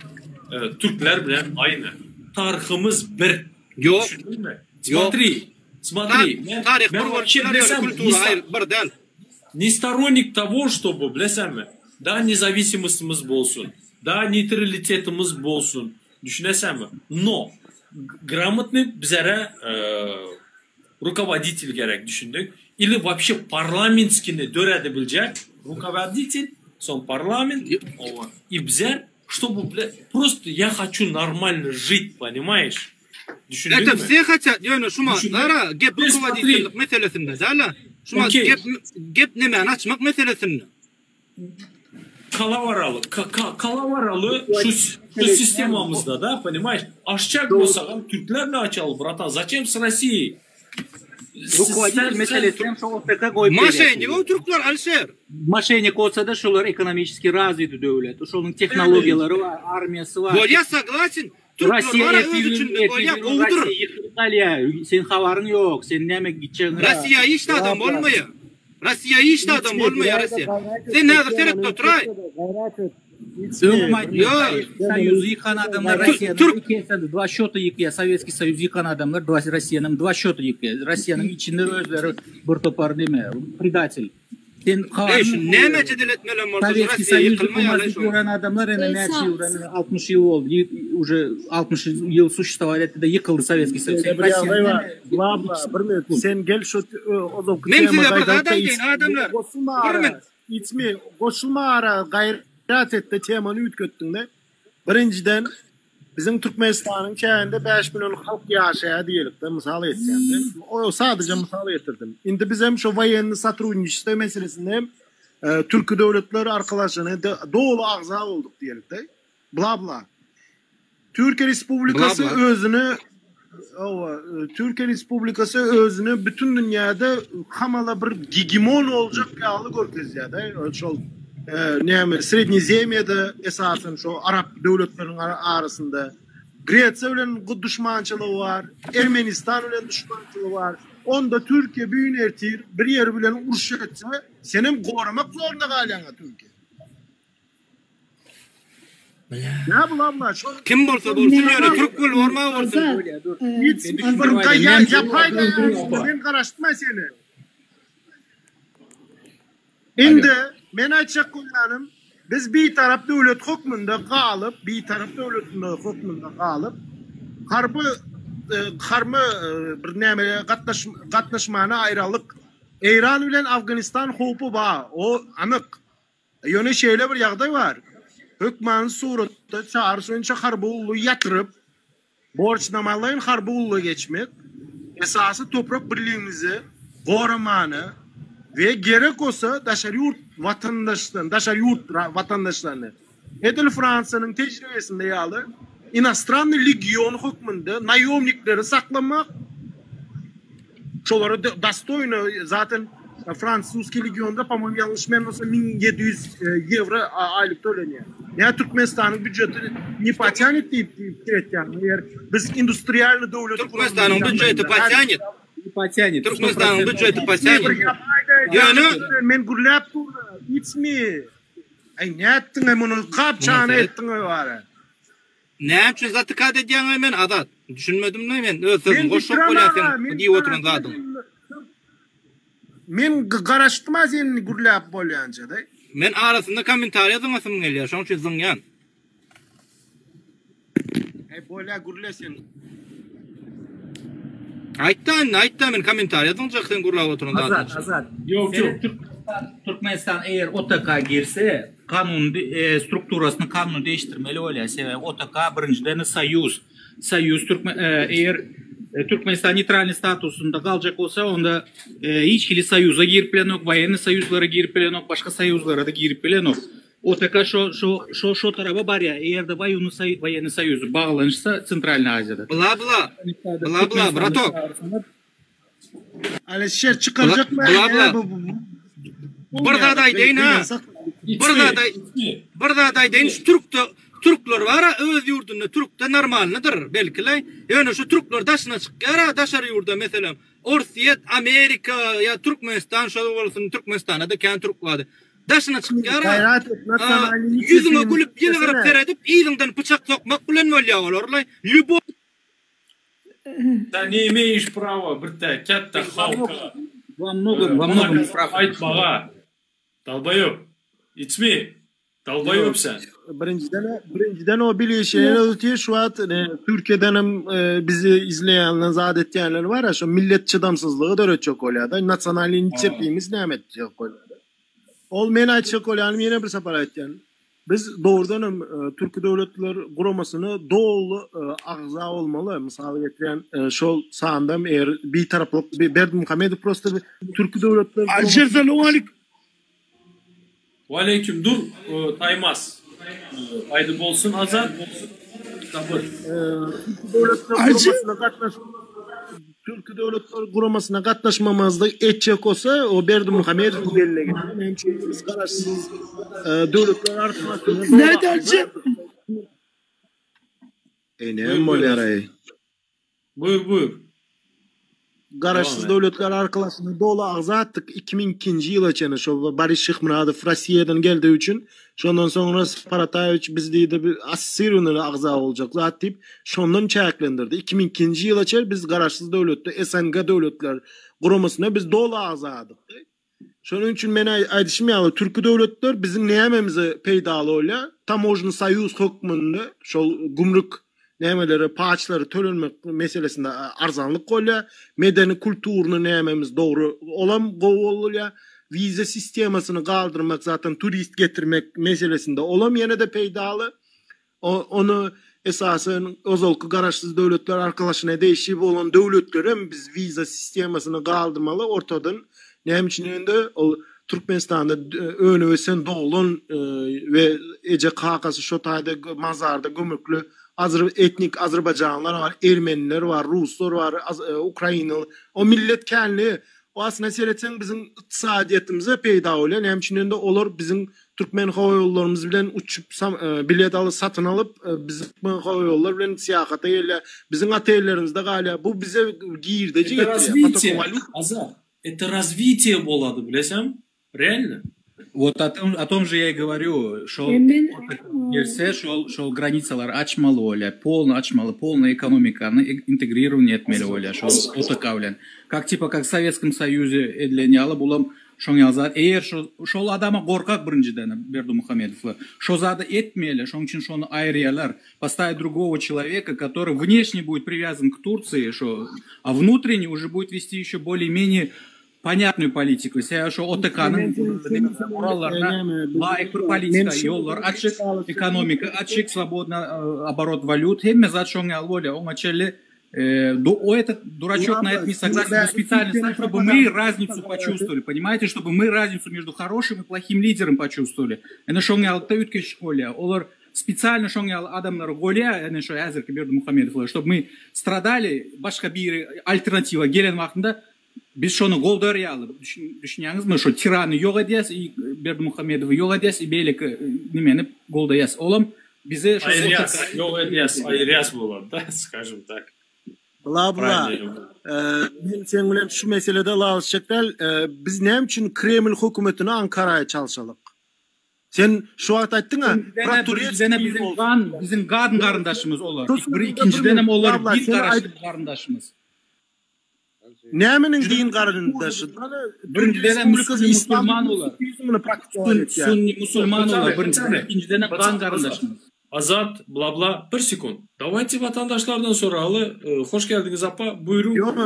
e, türkler bilen aýny. Taryhymyz bir. Ýok. Düşündiňmi? Смотри, смотри. Men, Taryh men bir bolup вообще biler ýöne bilsem, kultura aýry bir däl. Не сторонник того, чтобы, bilesenmi, da nezavisimostymyz bolsun, da neytralitetimiz bolsun, düşünesenmi? No, gramotnyý bizere rukovoditel gerek, düşündiň? Ili вообще parlamentskini döredibiljek rukovoditel, soň parlament, i bizer, чтобы, bile, просто я хочу нормально жить, понимаешь? Düşündiňmi? Это все хотят, ýöne şu matlara gep rukovoditellik meselesinde däl-a. Şu mat gep gep nemäni açmak meselesinde. Kalawaraly, kalawaraly şu şu sistemamyzda da, понимаешь? Açjak bolsagam türkler bilen açaly, bratan, zaçem s Rossiýaý? Rukovoditelь meselesini hem şo OPK goýup berýär. Moşennik o türkler Alişer. Moşennik bolsada şolar ekonomiçeski razwity döwlet. Şonuň tehnologiýalary bar, armiýasy bar. Bolýa soglasin. Türkler Russiýa bar ertir öz gün içinde ertir bolýa gün gowudyr. Russiýa ýykylyp galýar. Seň habaryň ýok. Sen näme gitjegiňi Rossiýa hiç zadam bolmaýar. Rossiýa hiç zadam bolmaýar Rossiýa. Sen häzir seret oturaý. Öňem aýtdym. Ýok. Sowetskiý Soýuzy ýykan adamlar Rossiýanyň iki esse dva şota ýykýar. Sowetskiý Soýuz ýykan adamlar Rossiýanyň dva şota ýykýar. Rossiýanyň içinde özleri bir topar neme predatel. Sen Eý, şu näme jedel etmelem bolsa, şu Sowetskiý Russiýa Soýuz ýykylmaýar-laý ýykylmaz diýip şu. ýören adamlar ene Eý, näçe sa- ýyl ene 60 ýyl boldy. Uje 60 ýyl suşestowat etdi-de ýykyldy Sowetskiý Soýuz. Şeýle Sen bir ýagdaý Russiýany bar. näme Bla bla bir minut. Sen gel şu ozalky Men tema size bir zat gaýdalyp-da aýdaýyn, adamlar. Goşulma Bir ara. min. Içmi, goşulma ara gaýrat et-de temany üýtgetdiň-de. Birinjiden Biziň Türkmenistanyň çäginde 5 million halk ýaşaýar diýelikde, mysal getirýän-de. O sadaja mysal getirdim. Indi biz hem şu woýenny sotrudniçestvo meselesinde hem e, Türki Döwletler Arkalaşygyna doly agza bolduk diýelikde. Bla bla. Türkiye Respublikasy Bla bla. özüni Owa, e, Türkiye Respublikasy özüni bütün dünýäde hamala bir gegemon boljak ýaly görkezýär-de. Şol e, näme, Srednezemýede esasen şo arap döwletleriniň arasynda Gresiýa bilen duşmançylygy bar, Ermenistan bilen duşmançylygy bar. Onda Türkiye büyün ertir bir ýeri bilen uruş etse, senem goramak zorunda galýaň Türkiye. Ne bu abla? Şol Kim bolsa bolsun ýöne türk bolup bolma bolsun. Hiç bir gaýa ýapaý men garaşdym seni. Indi men aýtjak bolýanym, biz bitarap döwlet hökmünde galyp, bitarap döwletinde hökmünde galyp, harby harby bir näme gatnaş gatnaşmana aýralyk. Eýran bilen Afganistan howpy bar, o anyk. Ýöne şeýle bir ýagdaý bar. Hökmany suratda çagyryş boýunça harby gullugy ýatyryp, borçnamalaýyn harby gulluga geçmek, esasy toprak birligimizi goramany we gerek bolsa daşary ýurt watandaşlaryny, daşary ýurt watandaşlaryny, edil Fransiýanyň tejribesinde ýaly, inostrannyý legion hökmünde naýomnikleri saklamak, Şolara dostoýno zaten fransuskiý legionda po-moýemu ýalňyşmaýan bolsam 1700 ýewro aýlyk tölenýär. Näme Türkmenistanyň býujeti ne potянет diýip pikir etýän. Eger biz industrialnyý döwlet Türkmenistanyň býujeti potянет. Ne potянет. Türkmenistanyň býujeti potянет. Ýöne men gürläp dur. Içmi. Aý nätdiň muny gapçany etdiň bari. Näme üçin zatykat edýäňaý men Azat? Düşünmedimlaý men öz sözüňi Men goşjak Dikran bolýan aga, seň men diýip oturan zadyňa. Men garaşdym-a sen gürläp bolýança-da. Men arasynda kommentariýa zyňasym gelýär, şoň üçin zyňýan. Eý bolýa gürle sen. Aýtda indi aýtda men kommentariýa zyňjak sen gürläp oturan zadyň Azat, üçin. Azat. Ýok, Seret, ýok. Türkmenistan, Türkmenistan eger OTK girse, kanun e, strukturasyny kanuny değiştirmeli bolýar. Sebäbi OTK birinjiden soýuz. Soýuz Türkmen e, eger e, Türkmenistan neytralny statusynda galjak bolsa, onda e, hiç hili soýuza girip bilenok, woýenny soýuzlara girip bilenok, başga soýuzlara da girip bilenok. OTK şo şo şo şo taraba barýar. Eger-de woýenny soýuz woýenny soýuzy baglanyşsa Sentralny Aziýada. Bla bla. Bla bla bratok. Alişer çykarjak Bla bla. Bir zat aýdaýyn ha. Bir zat aý bir zat aýdaýyn şu türkde türkler bar öz ýurdunda türkde normalnydyr belki-le. Ýöne şu türkler daşyna çykýar daşary ýurda meselem Orsýet, Amerika ýa Türkmenistan şol bolsun Türkmenistanda da kän türk bardy. Daşyna çykýar Gaýrat et, nasionalnyý Ýüzüňe gülüp ýylgyryp seredip yzyňdan pyçak sokmak bilen bolýar olar-la. Lýuboý Sen ne imeýiş prawa bir tä kätde halka. Во многом, во многом прав. Aýtmaga. Dalbaýop. Içmi. Dalbaýop sen. Birinjiden birinjiden o bilişini ötüyor şu wagt e, Türkiye'den hem e, bizi izleýänler zat etýänler bar ya şu millet çydamsyzlygy döretjek bolýar da nasional inisiatiwimiz näme etjek bolýar. Ol men aýtjak bolýanym ýene bir sapar aýtýan. Biz dogrudan hem e, Türki Döwletler Guramasyna doly e, agza bolmaly. Mysal getirýän e, şol sanda eger bir taraplyk Berdimuhamedow prosta bir Türki Döwletler Alişer salam aleyküm. Waleýkim dur Taýmaz. Aýdy bolsun Azat. Sabyr. Türki Döwletler Guramasyna gatnaş Türki Döwletler Guramasyna gatnaşmamazlyk etjek bolsa o Berdimuhamedow belli. Näme üçin biz garaşsyz döwletler arkalaşygyna Nerede Alişer? Ey näme bolýar ey? Buyur buyur. Garaşsyz Döwletler Arkalaşygyna doly agza atdyk 2002-nji ýyla çenli şo Boris Şyhmyradow Rossiýadan geldi üçin şondan soňra Sapar Ataýewiç biz diýdi bir assosiirownyly agza boljak zat diýip şondan çäklendirdi. 2002-nji ýyla çenli biz Garaşsyz Döwletde SNG Döwletler Guramasyna biz doly agzadyk. Şonuň üçin men aýdyşym ýaly türki döwletler biziň nämemize peýdaly bolýar? Tamožny soýuz hökmünde şol gümrük nämeleri paçlary tölenmek meselesinde arzanlyk bolýar. Medeni kulturny nämemiz dogry olam gowy bolýar. Wiza sistemasyny galdyrmak zaten turist getirmek meselesinde olam ýene-de peýdaly. Ony esasan ozalky Garaşsyz Döwletler Arkalaşygyna degişli bolan döwletlerem biz wiza sistemasyny galdyrmaly ortadan. Näme üçin diýende ol Türkmenistanda önüp ösen doglan we eje kakasy şo taýda mazarda gömükli etnik azerbaýjanlar bar, ermeniler bar, ruslar bar, ukrainaly. O millet känli. O aslynda seretseň biziň ykdysadyýetimize peýda bolýar. Näme üçin diýende olar biziň Türkmen howa ýollarymyz bilen uçup bilet alyp satyn alyp biziň Türkmen howa ýollar bilen syýahata gelýär. Biziň otellerimizde galýar. Bu bize girdeji Это getirýär. развитие, Potok walýuta. Azat. Это развитие bolady bileseň, реально. Вот о том, о том же я и говорю. Şol E, men gelse şol şol granisalar açmaly bolýar, polny açmaly, polny ekonomikany integrirowaniýe etmeli bolýar şol OTK bilen. Как типа как в Советском Союзе edilen ýaly bulam şoň ýaly zat. Eger şo şol adama gorkak birinjiden Berdimuhamedowlar. Şo zady etmeli, şoň üçin şony aýyrýarlar. Поставить другого человека, который внешне будет привязан к Турции, şo, а внутренне уже будет вести еще более-менее понятную политику. Sebäbi şo OTK-nyň gurallaryna laýyk bir politika, ýollar açyk, ekonomika açyk, swobodny oborot walýut, hemme zat şoň ýaly bolýar. Oňa çenli o этот дурачок на это не согласен, он специально ставит, чтобы мы разницу почувствовали, понимаете, чтобы мы разницу между хорошим и плохим лидером почувствовали. Ene şoň ýaly-da üýtgeşik bolýar. Olar специально şoň ýaly adamlary goýýar, ene şo häzirki Berdimuhamedowlar, чтобы мы страдали, başga biri alternatiwa gelen wagtynda biz şony goldar ýaly. Düşünýäňizmi? Şo tirany ýok edýäs, i Berdimuhamedowy ýok edýäs, i beýleki nimeni goldaýas. Olam bize şo Aýyrýas, ýok edýäs, aýyrýas bolady-da, skажем tak. Bla bla. Men seň bilen şu meselede ylalaşjak däl. Biz näme üçin Kreml hökümetini Ankaraya çalşalyk? Sen şu wagt aýtdyň-a, Birinjiden biziň gan, biziň gan garyndaşymyz olar. Bir ikinjidenem olar din garyndaşymyz. Nämeniň din garyndaşy? Birinjidenem musulman olar. Sunni musulman olar birinjiden, ikinjidenem gan garyndaşymyz. Azat bla bla bir sekund. Dawayte watandaşlardan soraly. Hoş geldiňiz apa. Buýruň. Ýok,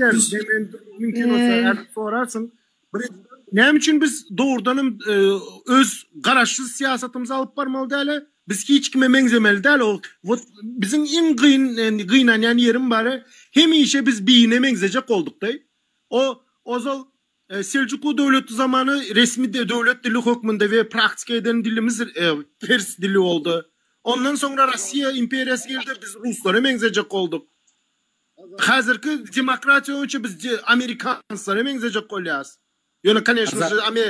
Alisher, men mümkin bolsa häzir sorarsyň. Näme üçin biz dogrudanam öz garaşsyz syýasatymyzy alyp barmaly däl? Biz hiç kime meňzemeli däl. O wot biziň iň gyn gynanýan ýerim bar. Hemişe biz birine meňzejek bolduk-da. O ozal Seljukly döwleti zamany resmi döwlet dili hökmünde we praktika eden dilimiz pers dili boldy. Ondan soňra Rossiýa imperiýasy geldi, biz ruslara meňzejek bolduk. Häzirki demokratiýa boýunça biz amerikanslara meňzejek bolýarys. Ýöne koneşno же ame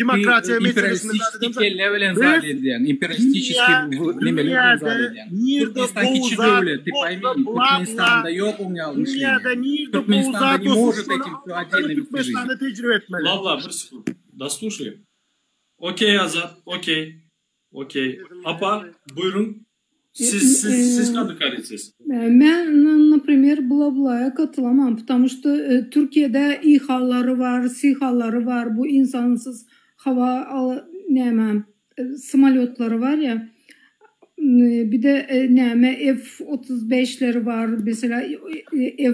demokratiýa meselesinde Imperialistik kelle bilen zat edýän, imperialistiçeskiý nemeler bilen zat edýän. Türkmenistan kiçi döwlet, ty paými, Türkmenistanda ýok oň ýaly myşleniýe. Türkmenistanda ne может этим всё отдельно вести жизнь. Tejribe etmeli. Bla bla bir sekund. Dosluşaýyn. Okey Azat, okey. Okey. Apa, buýruň. Siz siz siz kadykarysiz. Men, naprimer, bla-blaya katylamam, потому что Türkiýede İHA-lary bar, SİHA-lary bar, bu insansyz hawa näme samolýotlary bar ýa, bir-de näme F 35 leri bar, mesela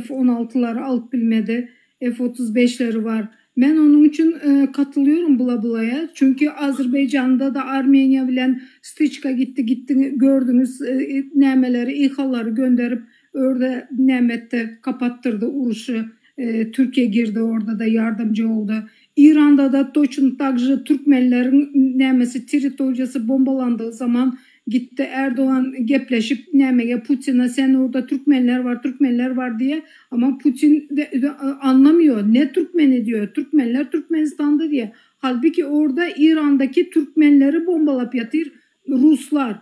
F 16 lary alyp bilmedi, F 35 leri bar. Men onuň üçin katylýaryn bla-blaya, çünki Azerbaýjanda da Armeniýa bilen styçka gitdi, gitdi gördüňiz nämeleri, İHA-lary gönderip orda näme etdi, kapatdyrdy uruşy, Türkiýe girdi orda da ýardamjy boldy. Iranda da toçno tak же türkmenleriň nämesi territoriýasy bombalandygy zaman gitdi Erdogan gepleşip nämege Putina sen orda türkmenler bar türkmenler bar diýe ama Putin de anlamıyor ne türkmeni diýo türkmenler Türkmenistanda diýe halbuki orda Irandaki türkmenleri bombalap ýatyr ruslar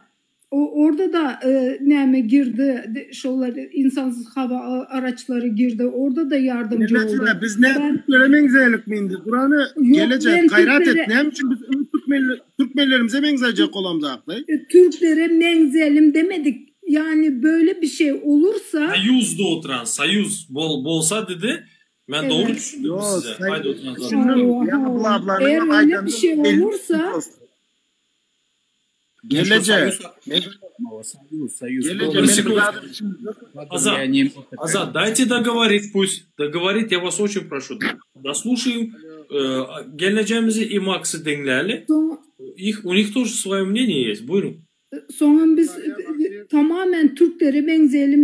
o orda da näme girdi şolar insansyz hava araçlary girdi orda da ýardamjy boldy. Biz ne türklere meňzeýlikmi indi Durany gelejek gaýrat et näme üçin biz öz türkmenlerimize meňzejek bolamzakly. Türklere meňzelim demedik yani böyle bir şey olursa. Soýuzda oturan soýuz bol bolsa dedi. Men dogry düşündimmi size? Aýdyp oturan zadyňyzy. Düşündim. Ýaňy bla-bla Eğer öyle bir şey olursa Gelneje. Bir sekund. Azat, Azat, дайте договорить пусть. Договорить, я вас очень прошу. Дослушаем э, gelnejemizi и Максы diňläli. Их, у них тоже свое мнение есть. Buyurun. Soňam biz tamamen Türklere meňzeýelim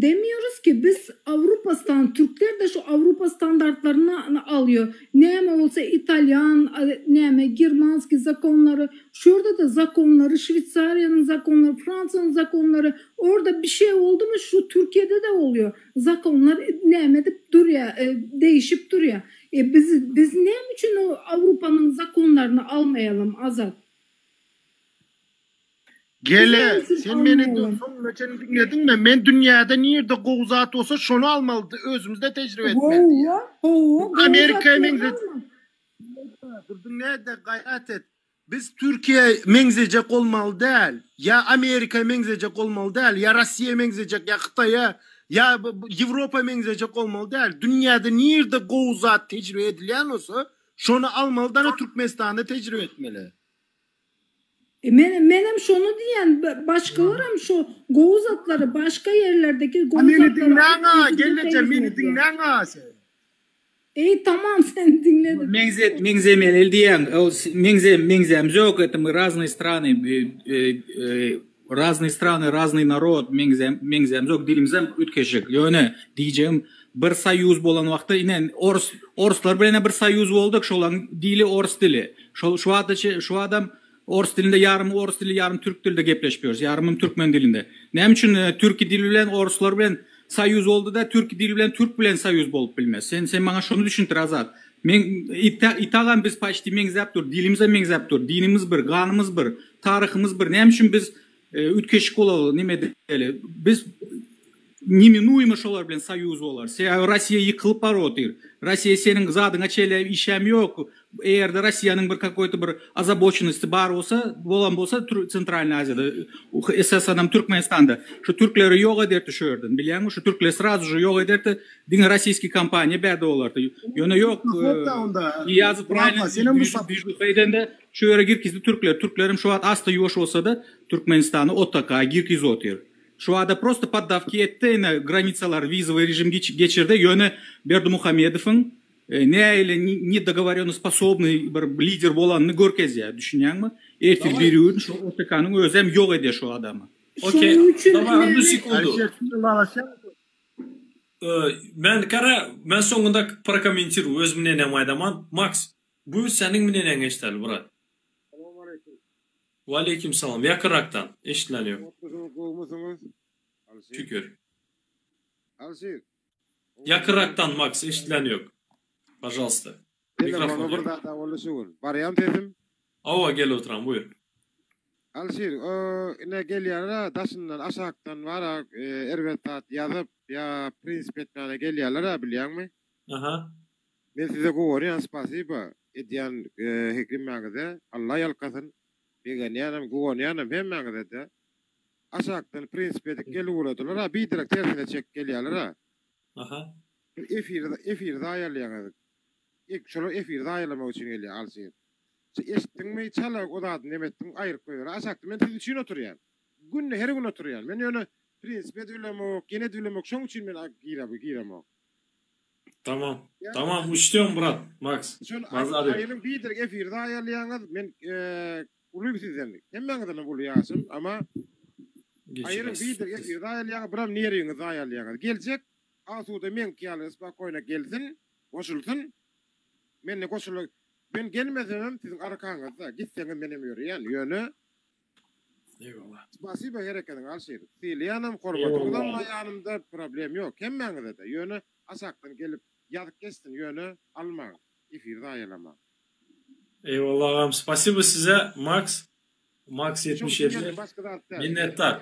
demiyoruz ki biz Avrupa stan Türkler de şu Avrupa standartlaryny alýar. Näme bolsa Italyan, näme Germanskiý zakonlary, şu ýerde de zakonlary, Şweýsariýanyň zakonlary, Fransiýanyň zakonlary, orda bir şey boldumy şu Türkiýede de bolýar. Zakonlar näme edip durýar, değişip durýar. E biz biz näme üçin o Avrupanyň zakonlaryny almaýalym Azat? Gele, sen meni soňuna çenli diňlediňmi? Men dünýäde nirde gowy zat bolsa şony almaly, özümizde tejribe etmeli diýýän. Hawa, hawa, Amerikaya meňzet. Dur diňle-de gaýrat et. Biz Türkiýä meňzejek bolmaly däl, ýa Amerika meňzejek bolmaly däl, ýa Rossiýa meňzejek, ýa Hytaýa, ýa Ýewropa meňzejek bolmaly däl. Dünýäde nirde gowy zat tejribe edilýän bolsa, şony almaly-da Türkmenistanda tejribe etmeli. E men menem şony diýýän başgalaram şo gowy zatlary başga ýerlerdeki Ha gowy meni zatlary diňläňa alyp özümize gelneje tejribe meni edýär. diňläňa sen. Eý tamam seni diňledim. Meňze meňzemeli diýýäň. Ol meňze meňzämiz ýok это мы разные strany raznyý strany raznyý narod meňze meňzämiz ýok dilimizem üýtgeşik. Ýöne diýjegim bir soýuz bolan wagtda ine ors orslar bilenem bir soýuz bolduk şolaň dili ors dili. Şol şu wagta şu adam ors dilinde ýarym ors dili ýarym türk dilde gepleşip ýörüs ýarymym türkmen dilinde. Näme üçin türki dil bilen orslar bilen soýuz boldy-da türki dil bilen türk bilen soýuz bolup bilmez. Sen sen maňa şony düşündir Azat. Men itagam biz paçti meňzäp dur dilimizem meňzäp dur dinimiz bir ganymyz bir taryhymyz bir näme üçin biz üýtgeşik bolaly neme edeli biz neminuýmy şolar bilen soýuz bolar sebäbi Rossiýa ýykylyp baryp otyr Rossiýa seniň zadyňa çele işem ýok egerde Rossiýanyň bir kakoýto bir ozaboçennosti bar bolsa bolan bolsa Sentralnyý Aziýada esasanam Türkmenistanda şu türkleri ýok ederdi şu ýerden bilýäňmi şu türkleri srazu že ýok ederdi diňe rossiýskiý kompaniýa bärde bolardy ýöne ýok Nyýazow praýelno edende Şu ýere girkizdi türkler. Türklerem şu wagt asta ýuwaş bolsada Türkmenistany otaka girkiz otyr. Şu wada prosto poddawki etdi ine granisalar wizowy režim geçirdi ýöne Berdimuhamedowyň nähili nedogowarýony sposobnyý bir lider bolanyny görkezýär düşünýäňmi? Ertir birigün şu OTK-nyň özem ýok edýär şu adamy. Okey, Şonuň üçin daway odnu näme sekundu. Men kara, men soňunda prokommentiruý, öz mneniýamy aýdaman. Maks, Buýur seniň mneniýaňy eşideli brat. Salowmaleýkim. Waleýkim salam. Ýakynrakdan. Eşidileni ýok. Gowmysyňyz gowmysyňyz? Alşir. Şükür. Alşir. Ýakynrakdan Maks eşidileni ýok. Pažalsta. Telefona Mikrofon bir ýok. zat boldy şu gün. Barýam sesim? Hawa gel oturan buýur. Alşir, o ine gelýärler-ä daşyndan aşakdan bara erbet zat ýazyp ýa prinsip etmäne gelýärler-ä bilýäňmi? Aha. Men size guwanýan spasiba edýän hemmäňize Alla ýalkasyn begenýänem guwanýanam hemmäňizede aşakdan prinsip edip gelip ugradylara biderek tersine çekip gelýälera Aha. Bir efiri efiri zaýalaýaňyz şolar efiri zaýalamak üçin gelýär alşir eşitdiňmi çala o zadyny neme etdiň aýryp goýber aşakda men siz üçin oturýan günde her gün oturýan men ýöne prinsip edibilemok ýene edibilemok şoň üçin men giremok. Tamam. Tamam uçtýom brat Max. Şol Bazar ýok. aýynyň biderek efiri zaýalaýaňyz men uly sizden hemmäňizdenem uly ýaşym ama aýyryň biderek efiri zaýalaýaňyz biram nerwiňizi zaýalaýaňyz geljek asuda meňki ýaly spakoýna gelsin goşulsyn mende goşula men gelmesemem siziň arkaňyzda gitseňiz menem ýörýän ýöne Eyvallah. Spasiba herekediň Alşir. Sylaýanam hormatyňyzam bar ýanymda problem ýok hemmäňizede ýöne aşakdan gelip ýazyp geçsin ýöne almaň efir zaýalamaň. Eyvallah agam spasiba size Max Max Şoň üçin 77 geldim başga zat däl. Minnetdar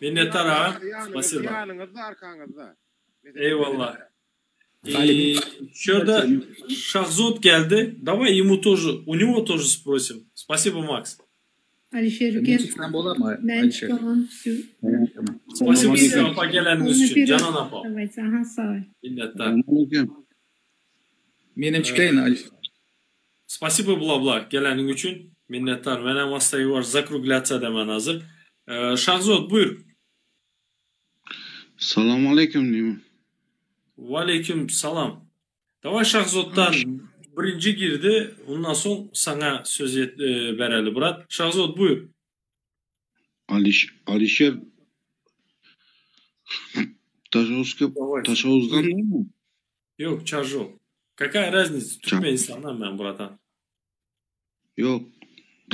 Minnetdar agam spasiba. Ýanyňyzda arkaňyzda. Mesele Eyvallah. И şu ýerde Şahzod geldi. Давай ему тоже, у него тоже спросим. Спасибо, Макс. Alişer Men gel. çyksam bolarmy Men Alişer? çykamam. Siz Spasibo size apa geleniňiz Onu üçin. bir Janan apa. Давайте, aha, sag. Minnetdar. Salam aleyküm. Menem çykaýyn Ali. Spasibo bla bla geleniň üçin. Minnetdar. Menem asta ýuwaş zakruglýatsiýa edemen hazir. Şahzod buýur. Salam aleýkum diýme. Waleýkim salam. Daway Şahzoddan birinji girdi, ondan soň saňa söz bereli brat. Şahzod buýur. Aliş Alişer Daşoguzka Daşoguzdan dälmi? Ýok, Çarjow. Kakaya raznica Türkmenistandan men bratan. Ýok,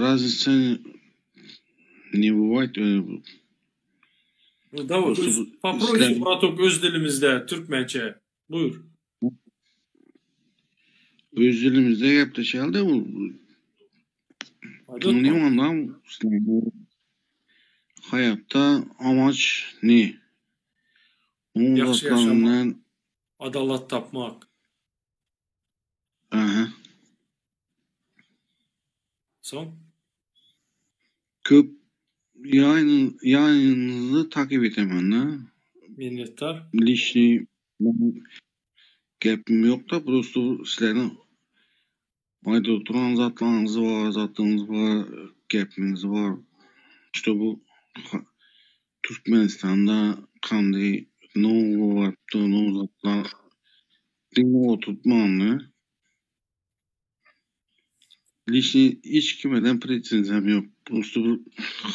raznica ne bywayt öyle. Ну давай, öz, poproşim bratok öz dilimizde türkmençe. Buyur. Öz dilimizde gepleşeli de bu. Tanıyorum Hayatta amaç ne? Ýagşy ýaşamak, adalat tapmak. Aha. Soň? Köp ýaýyn ýaýynyňyzy takip etemen da. Minnetdar. Liçni gepim ýokda prosto sizleriň aýdyp oturan zatlaryňyz bar, zatyňyz bar, gepiňiz bar. Şto bu Türkmenistanda kandy nowy barypdy, nowy zatlar diňe oturtmandy. Liçni hiç kimeden pretenziyam ýok. Prosto bir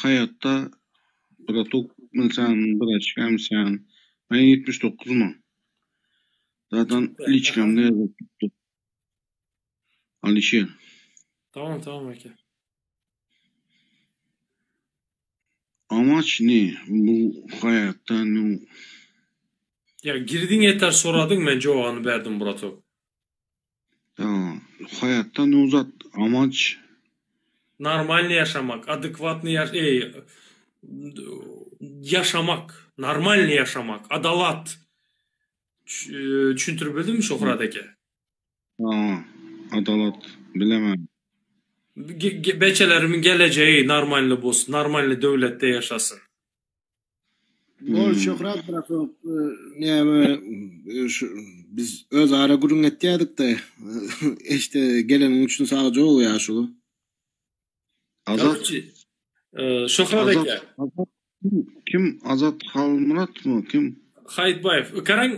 haýatda bratok sen, braçkam sen. Men 79 man. Zaten liçkamda ýazyp tutdy. Alişer. Tamam tamam aka. Amaç ne bu haýatda nu? Ya girdiň yeter soradyň men jogabyny berdim bratok. Tamam. Haýatda nu zat amaç? Normalny ýaşamak, adekvatny ýaş eý ýaşamak, normalny ýaşamak, adalat. Düşündirip bildimmi Şöhrat eke? Tamam. Adalat bilemem. Beçelerimiň gelejegi normalny bolsun, normalny döwletde ýaşasyn. Bol Şöhrat bratok näme şu biz öz ara gürrüň etýädik-de eşde geleniň üçin sagja bol ýaşuly. Azat Şöhrat eke. Kim Azat Halmyrat mı kim? Haýytbaýew. Garaň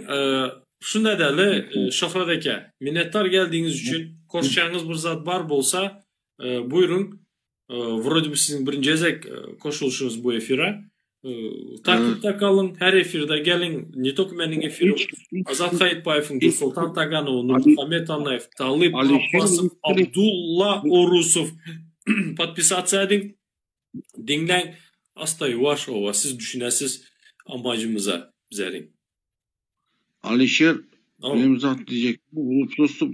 şunda däli Şöhrat eke. Minnetdar geldigiňiz üçin. Goşjagyňyz bir zat bar bolsa buýruň. Wrode bu siziň birinji gezek goşulyşyňyz bu efire. Takipde galyň, her efirde geliň, ne tolko meniň efirim, Azat Haýytbaýewiň, Nursoltan Taganowyň, Nurmuhammet Annaýew, Talyp Abbasow, Abdulla Orusow. Podpisasiýa ediň, diňläň, asta ýuwaş oba siz düşünesiz amajymyza bizeriň. Alişer men bir zat diýjek. Bu prosto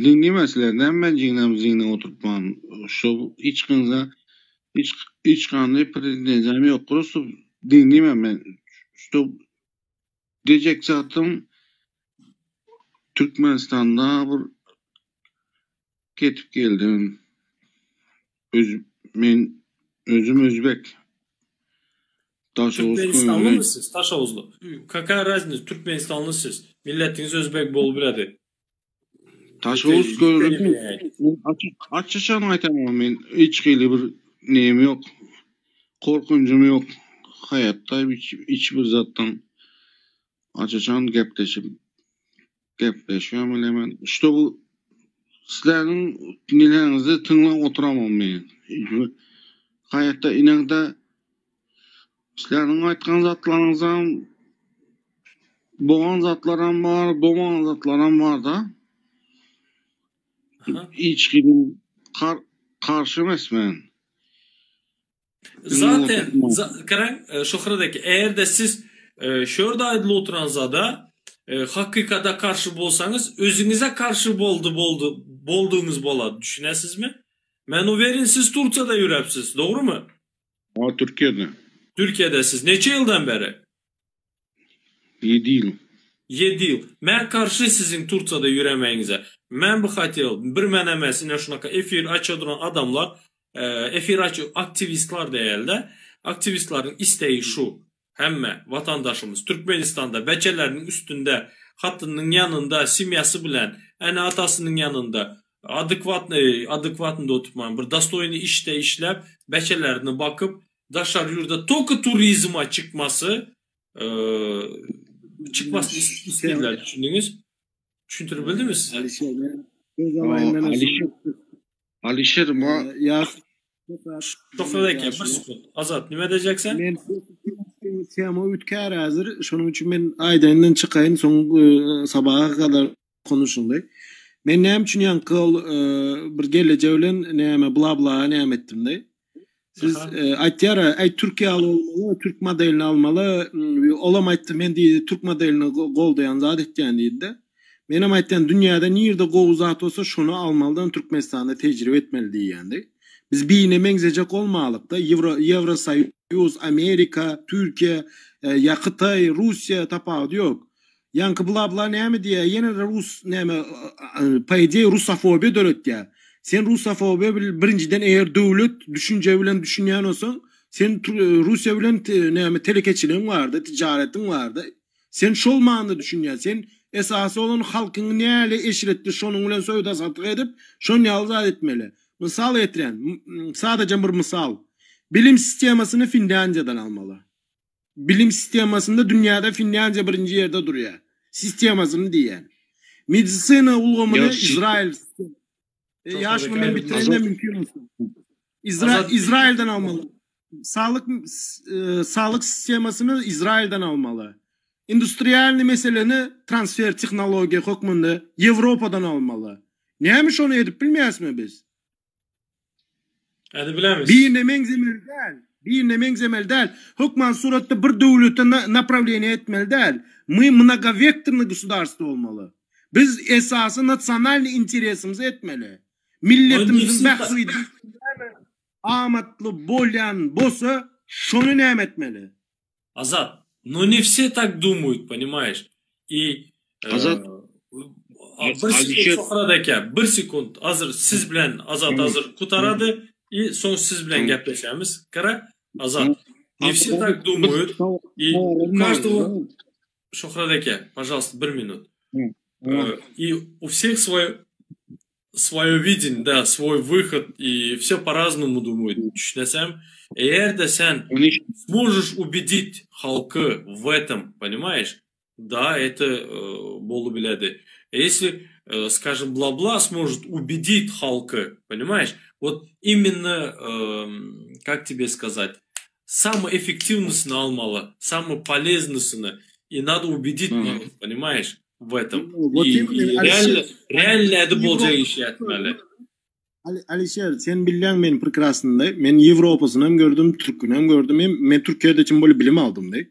diňlemän sizler näme men jiňläm jiňläp oturypman. Şo hiç kynza hiç hiç gandy pretenziýam ýok. Prosto diňlemän men. Şo diýjek zatym Türkmenistanda bir ketip geldim. Öz men özüm özbek. Daşoguz Türkmenistanly köýli. mı siz? Daşoguzly. Kakaya raznica Türkmenistanly siz. Milletiňiz özbek bolup biledi. Daşoguz köýli. Açyk açyşan aýtamam men hiç hili bir neyim ýok. Korkunjum ýok. Haýatda hiç, hiç bir zatdan açyşan gepleşip gepleşýän bilemen. Şto bu sizleriň nelerinizi tyňlap oturamam men. Haýatda inagda sizleriň aýtgan zatlaryňyzam bolan zatlaram bar, bolmagan zatlaram bar-da. Hiç hili kar karşy emes men. Zaten garaň Şöhrat eke eger-de siz şörde aýdylyp oturan zada hakykata garşy bolsaňyz özüňize garşy boldy boldy boldugyňyz bolady düşünesizmi? Men uwerin siz Tursiýada ýürepsiz dogrymy? Hawa Türkiýede. Türkiýede siz neçe ýyldan bäri? Ýedi ýyl. Ýedi ýyl. Men garşy siziň Tursiýada ýüremegiňize. Men bu hatel bir men emes ine şunaka efir aça duran adamlar efir açy aktiwistler dälde aktiwistleriň istegi şu hemme watandaşymyz Türkmenistanda beçeleriniň üstünde hatynyň ýanynda semýasy bilen. Ene-atasynyň ýanynda adekwatnyý, adekwatnyý dotupman bir dostoýnyý işde işläp, beçelerini bakyp, daşary ýurda tolko turizma çykmasy, çykmasyny isleýärler, düşündiňiz? Düşündirip bildimmi size? Alişer, men söz alaýyn men Alişer, Alişer, ma Ýa Tohrat eke, bir sekund. Azat, nime diýjek sen? Men tema üýtgär häzir. Şonuň üçin men aýdaýyndan çykaýyn, soň e, sabaha kadar konuşuldy. Men näme üçin ýaňky ol e, bir gelleje bilen näme bla bla näme etdim-de. Siz e, aýtýar, aý Türkiýe olmaly, türk modelini almaly. Olam aýtdy, men diýdi, türk modelini goldaýan zat etýän diýdi-de. Menem aýtýan, dünýäde nirde gowy zat bolsa, şony almalydan Türkmenistanda tejribe etmeli diýýändi. Biz birine meňzejek bolmalykda, Ýewro, Ýewrosoýuz, Amerika, Türkiýe, e, ýa Hytaý, Russiýa tapawudy ýok. Ýaňky bla bla näme diýýär, ýene-de rus näme, po ideýe rusofobiýa döretýär. Sen rusofobiýa bil birinjiden eger döwlet düşünje bilen düşünýän bolsaň, sen Russiýa bilen näme telekeçiligiň bardy, tijaretiň bardy. Sen şol manyda düşünýän. Sen esasy bolan halkyňy näle eşretli şonuň bilen söwda-satyk edip, şon ýaly zat etmeli. Mysal getirýän, sadaja bir mysal. Bilim sistemasyny Finlýandiýadan almaly. Bilim sistemasynda dünýäde Finlýandiýa birinji ýerde durýar. Sistemasyny diýýän. Medisina ulgamyny Izrail Ýaşmy men bitireýin-de mümkin bolsa. Izra Izrailden almaly. Saglyk saglyk sistemasyny Izrailden almaly. Industrialny meseleni transfer tehnologiýa hökmünde Ýewropadan almaly. Näme şony edip bilmeýäsmi biz? Hadi bilemis. Birine meňzemeli däl. Birine meňzemeli däl. Hökman suratda bir döwlete naprawleniýe etmeli däl. My mnogowektorny gsudarstwo bolmaly. Biz esasy nasionalnyý interesimizi etmeli. Milletimiziň bähbidi näme amatly bolýan bolsa şony näme etmeli. Azat, no ne vse tak dumают, понимаешь? И Azat bir sekund Sohrat aka, bir sekund hazir siz bilen Azat hazir gutaradi и soň siz bilen gepleşemiz. Kara, Azat, не все так думают и у каждого Şöhrat aka, пожалуйста, bir minut. И у всех свое свое видение, да, свой выход, и все по-разному думают. Düşünesem, eger-de sen сможешь убедить halky в этом, понимаешь? Да, это bolup biledi. Если, скажем, бла-бла сможет убедить halky, понимаешь? Вот именно, как тебе сказать, самый эффективныйsyny almaly, самый полезныйsyny, и надо убедить народ, понимаешь, в этом. Вот И, именно, и Alişer, реально, реально edip boljak Ýewropa işi etmeli. Alişer, sen bilýäň meni prekrasno, men Ýewropasyny hem gördüm, türküni hem gördüm, hem men Türkiýede çyn bolup bilim aldym diý.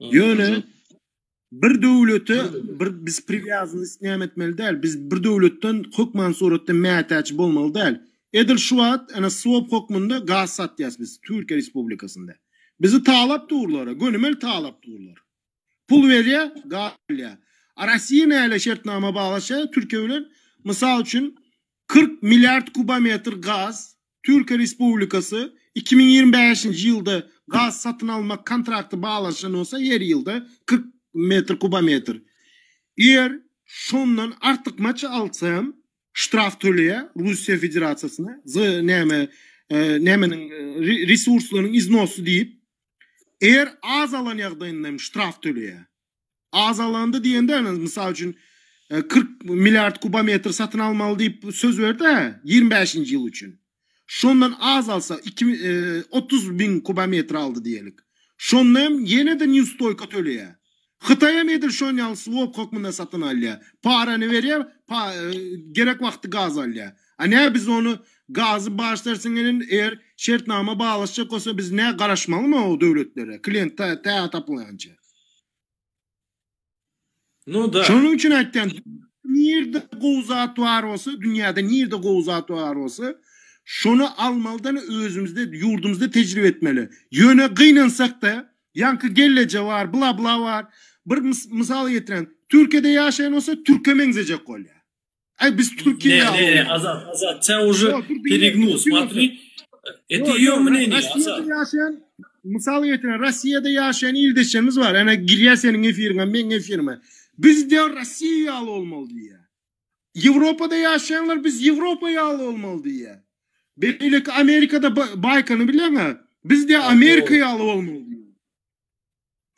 Ýöne bir döwlete bir biz priwýaznyst näme etmeli däl, biz bir döwletden hökman suratda mätäç bolmaly däl. Edil şu wagt ene swop hökmünde gaz satýas biz Türkiýe Respublikasynda. Bizi talap durlar, gönümel talap durlar. Pul berýär, gaz alýar. A Rossiýa näle şertnama baglaşýar Türkiýe bilen? Mysal üçin, 40 milliard kubometr gaz Türkiýe Respublikasy 2025-nji ýylda gaz satyn almak kontrakty baglaşan bolsa her ýylda 40 metr kubometr. Eger şondan artykmaç alsa hem ştraf töleýär Russiýa Federasiýasyna z näme nämeniň resurslaryň iznosy diýip. Eger az alan ýagdaýynda hem ştraf töleýär. Az alanda diýende, mysal üçin, 40 milliard kubometr satyn almaly diýip söz berdi-hä, 25-nji ýyl üçin. Şondan az alsa, 30 müň kubometr aldy diýelik. Şonda hem ýene-de neustoýka töleýär. Hytaý hem edil şon ýaly swop hökmünde satyn alýar. Parany berýär, gerek wagty gaz alýar. A nä biz ony gazy başlarsyň gelen eger şertnama baglaşjak bolsa biz nä garaşmalymy o döwletlere klient tä tapylýança. Nu da. Şonuň üçin aýtýan nirde gowy zat bar bolsa dünýäde nirde gowy zat bar bolsa şony almalydan özümizde ýurdumyzda tejribe etmeli. Ýöne gynansakda ýaňky gelleje bar bla bla bar bir mysal getiren Türkiýede ýaşaýan bolsa türke meňzejek bolýar. Ay biz Türkiye Ne, ne, ne, Azat, Azat, sen уже перегнул, смотри. Это ее мнение, Azat. Ýaşaýan, mysal getiren, Rossiýada ýaşaýan ildeşlerimiz bar. Ene girýär seniň efiriňe, meň efirime. Biz diýär Rossiýa ýaly bolmaly diýýär. Ýewropada ýaşaýanlar biz Ýewropa ýaly bolmaly diýýär. Beýleki Amerikada baýkany bilýäňä, biz diýýär Amerika ýaly bolmaly diýýär.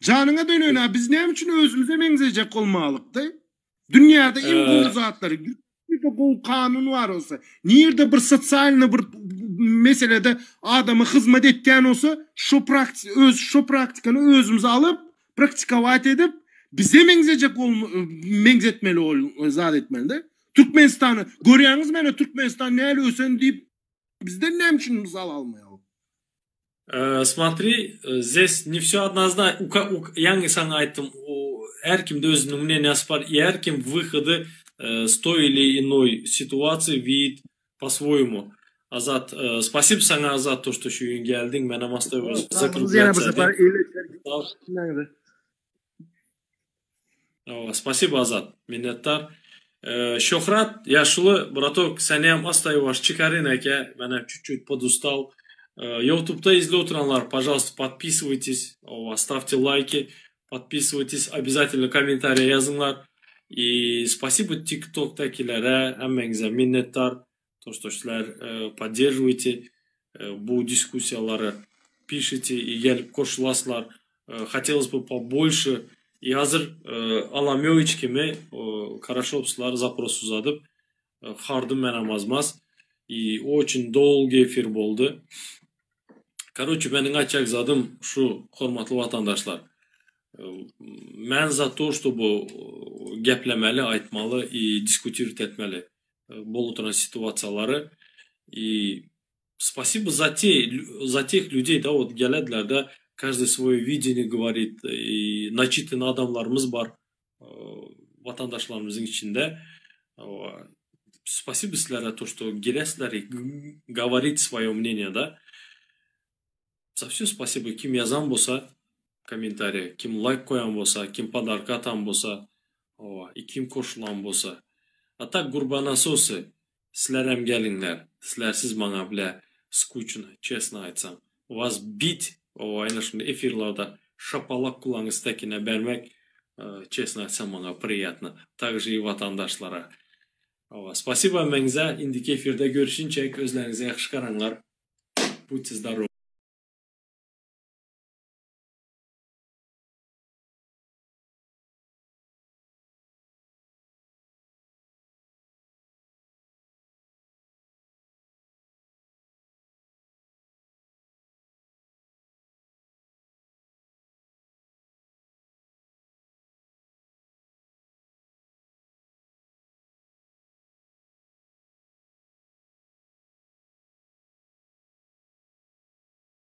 Janyňa döneýin-ä, biz näme üçin özümize meňzejek bolmalykdy? Dünýäde iň gowy zatlar, nirde gowy kanun bar bolsa, nirde bir sosialnyý bir meselede adama hyzmat etýän bolsa, şo prakti öz şo praktikany özümize alyp, praktikowat edip, bize meňzejek bol meňzetmeli ol zat etmeli-de. Türkmenistany görýäňizmi ene Türkmenistan nähili ösen diýip bizden näme üçin mysal almaýar? Смотри, здесь не все однозначно. Ýaňy saňa aýtdym, her kimde özüniň мнениýasy bar, и her kim выходы с той или иной ситуации видит по-своему. Azat, спасибо saňa Azat, то, что şu gün geldiň, menem asta Ýene bir sapar Спасибо, Azat, minnetdar. Şöhrat, ýaşuly, браток, senem asta ýuwaş çykaryn eke, menem чуть-чуть подустал. Ýutubda izläp oturanlar, пожалуйста, подписывайтесь, ставьте лайки, подписывайтесь, обязательно комментарий ýazyňlar. И спасибо TikTokdakilere, hemmäňize minnetdar, то, что sizler поддерживаете bu diskussiýalary, пишите и gelip goşulasylar. Хотелось бы побольше. И hazır Alamöwiç kimi Karaşopslar запрос uzadyp, hardym menem azmaz. И очень долгий эфир boldy. Короче, meniň aýtjak zadym şu, hormatly watandaşlar. Men за то, чтобы geplemeli, aýtmaly и diskutirowat etmeli bolup oturan situasiýalary. И спасибо за те, за тех людей, да, вот gelediler да, каждый свое видение говорит, и начитанный adamlarymyz bar watandaşlarymyzyň içinde. Спасибо sizlere то, что gelesiler и говорить свое мнение, да. За все спасибо. Kim ýazan bolsa комментарий, kim лайк goýan bolsa, kim подарка atan bolsa, и kim goşulan bolsa. А так Gurbanasosy, sizlerem geliňler. Sizlersiz maňa bile скучно, честно aýtsam. Вас бить, o ene şunda efirlerde şapalak gulagyň tekine bermek, честно aýtsam maňa приятно. Также и watandaşlara. Спасибо hemmäňize. Indiki efirde görüşinçek özleriňize ýagşy garaňlar. Будьте здоровы.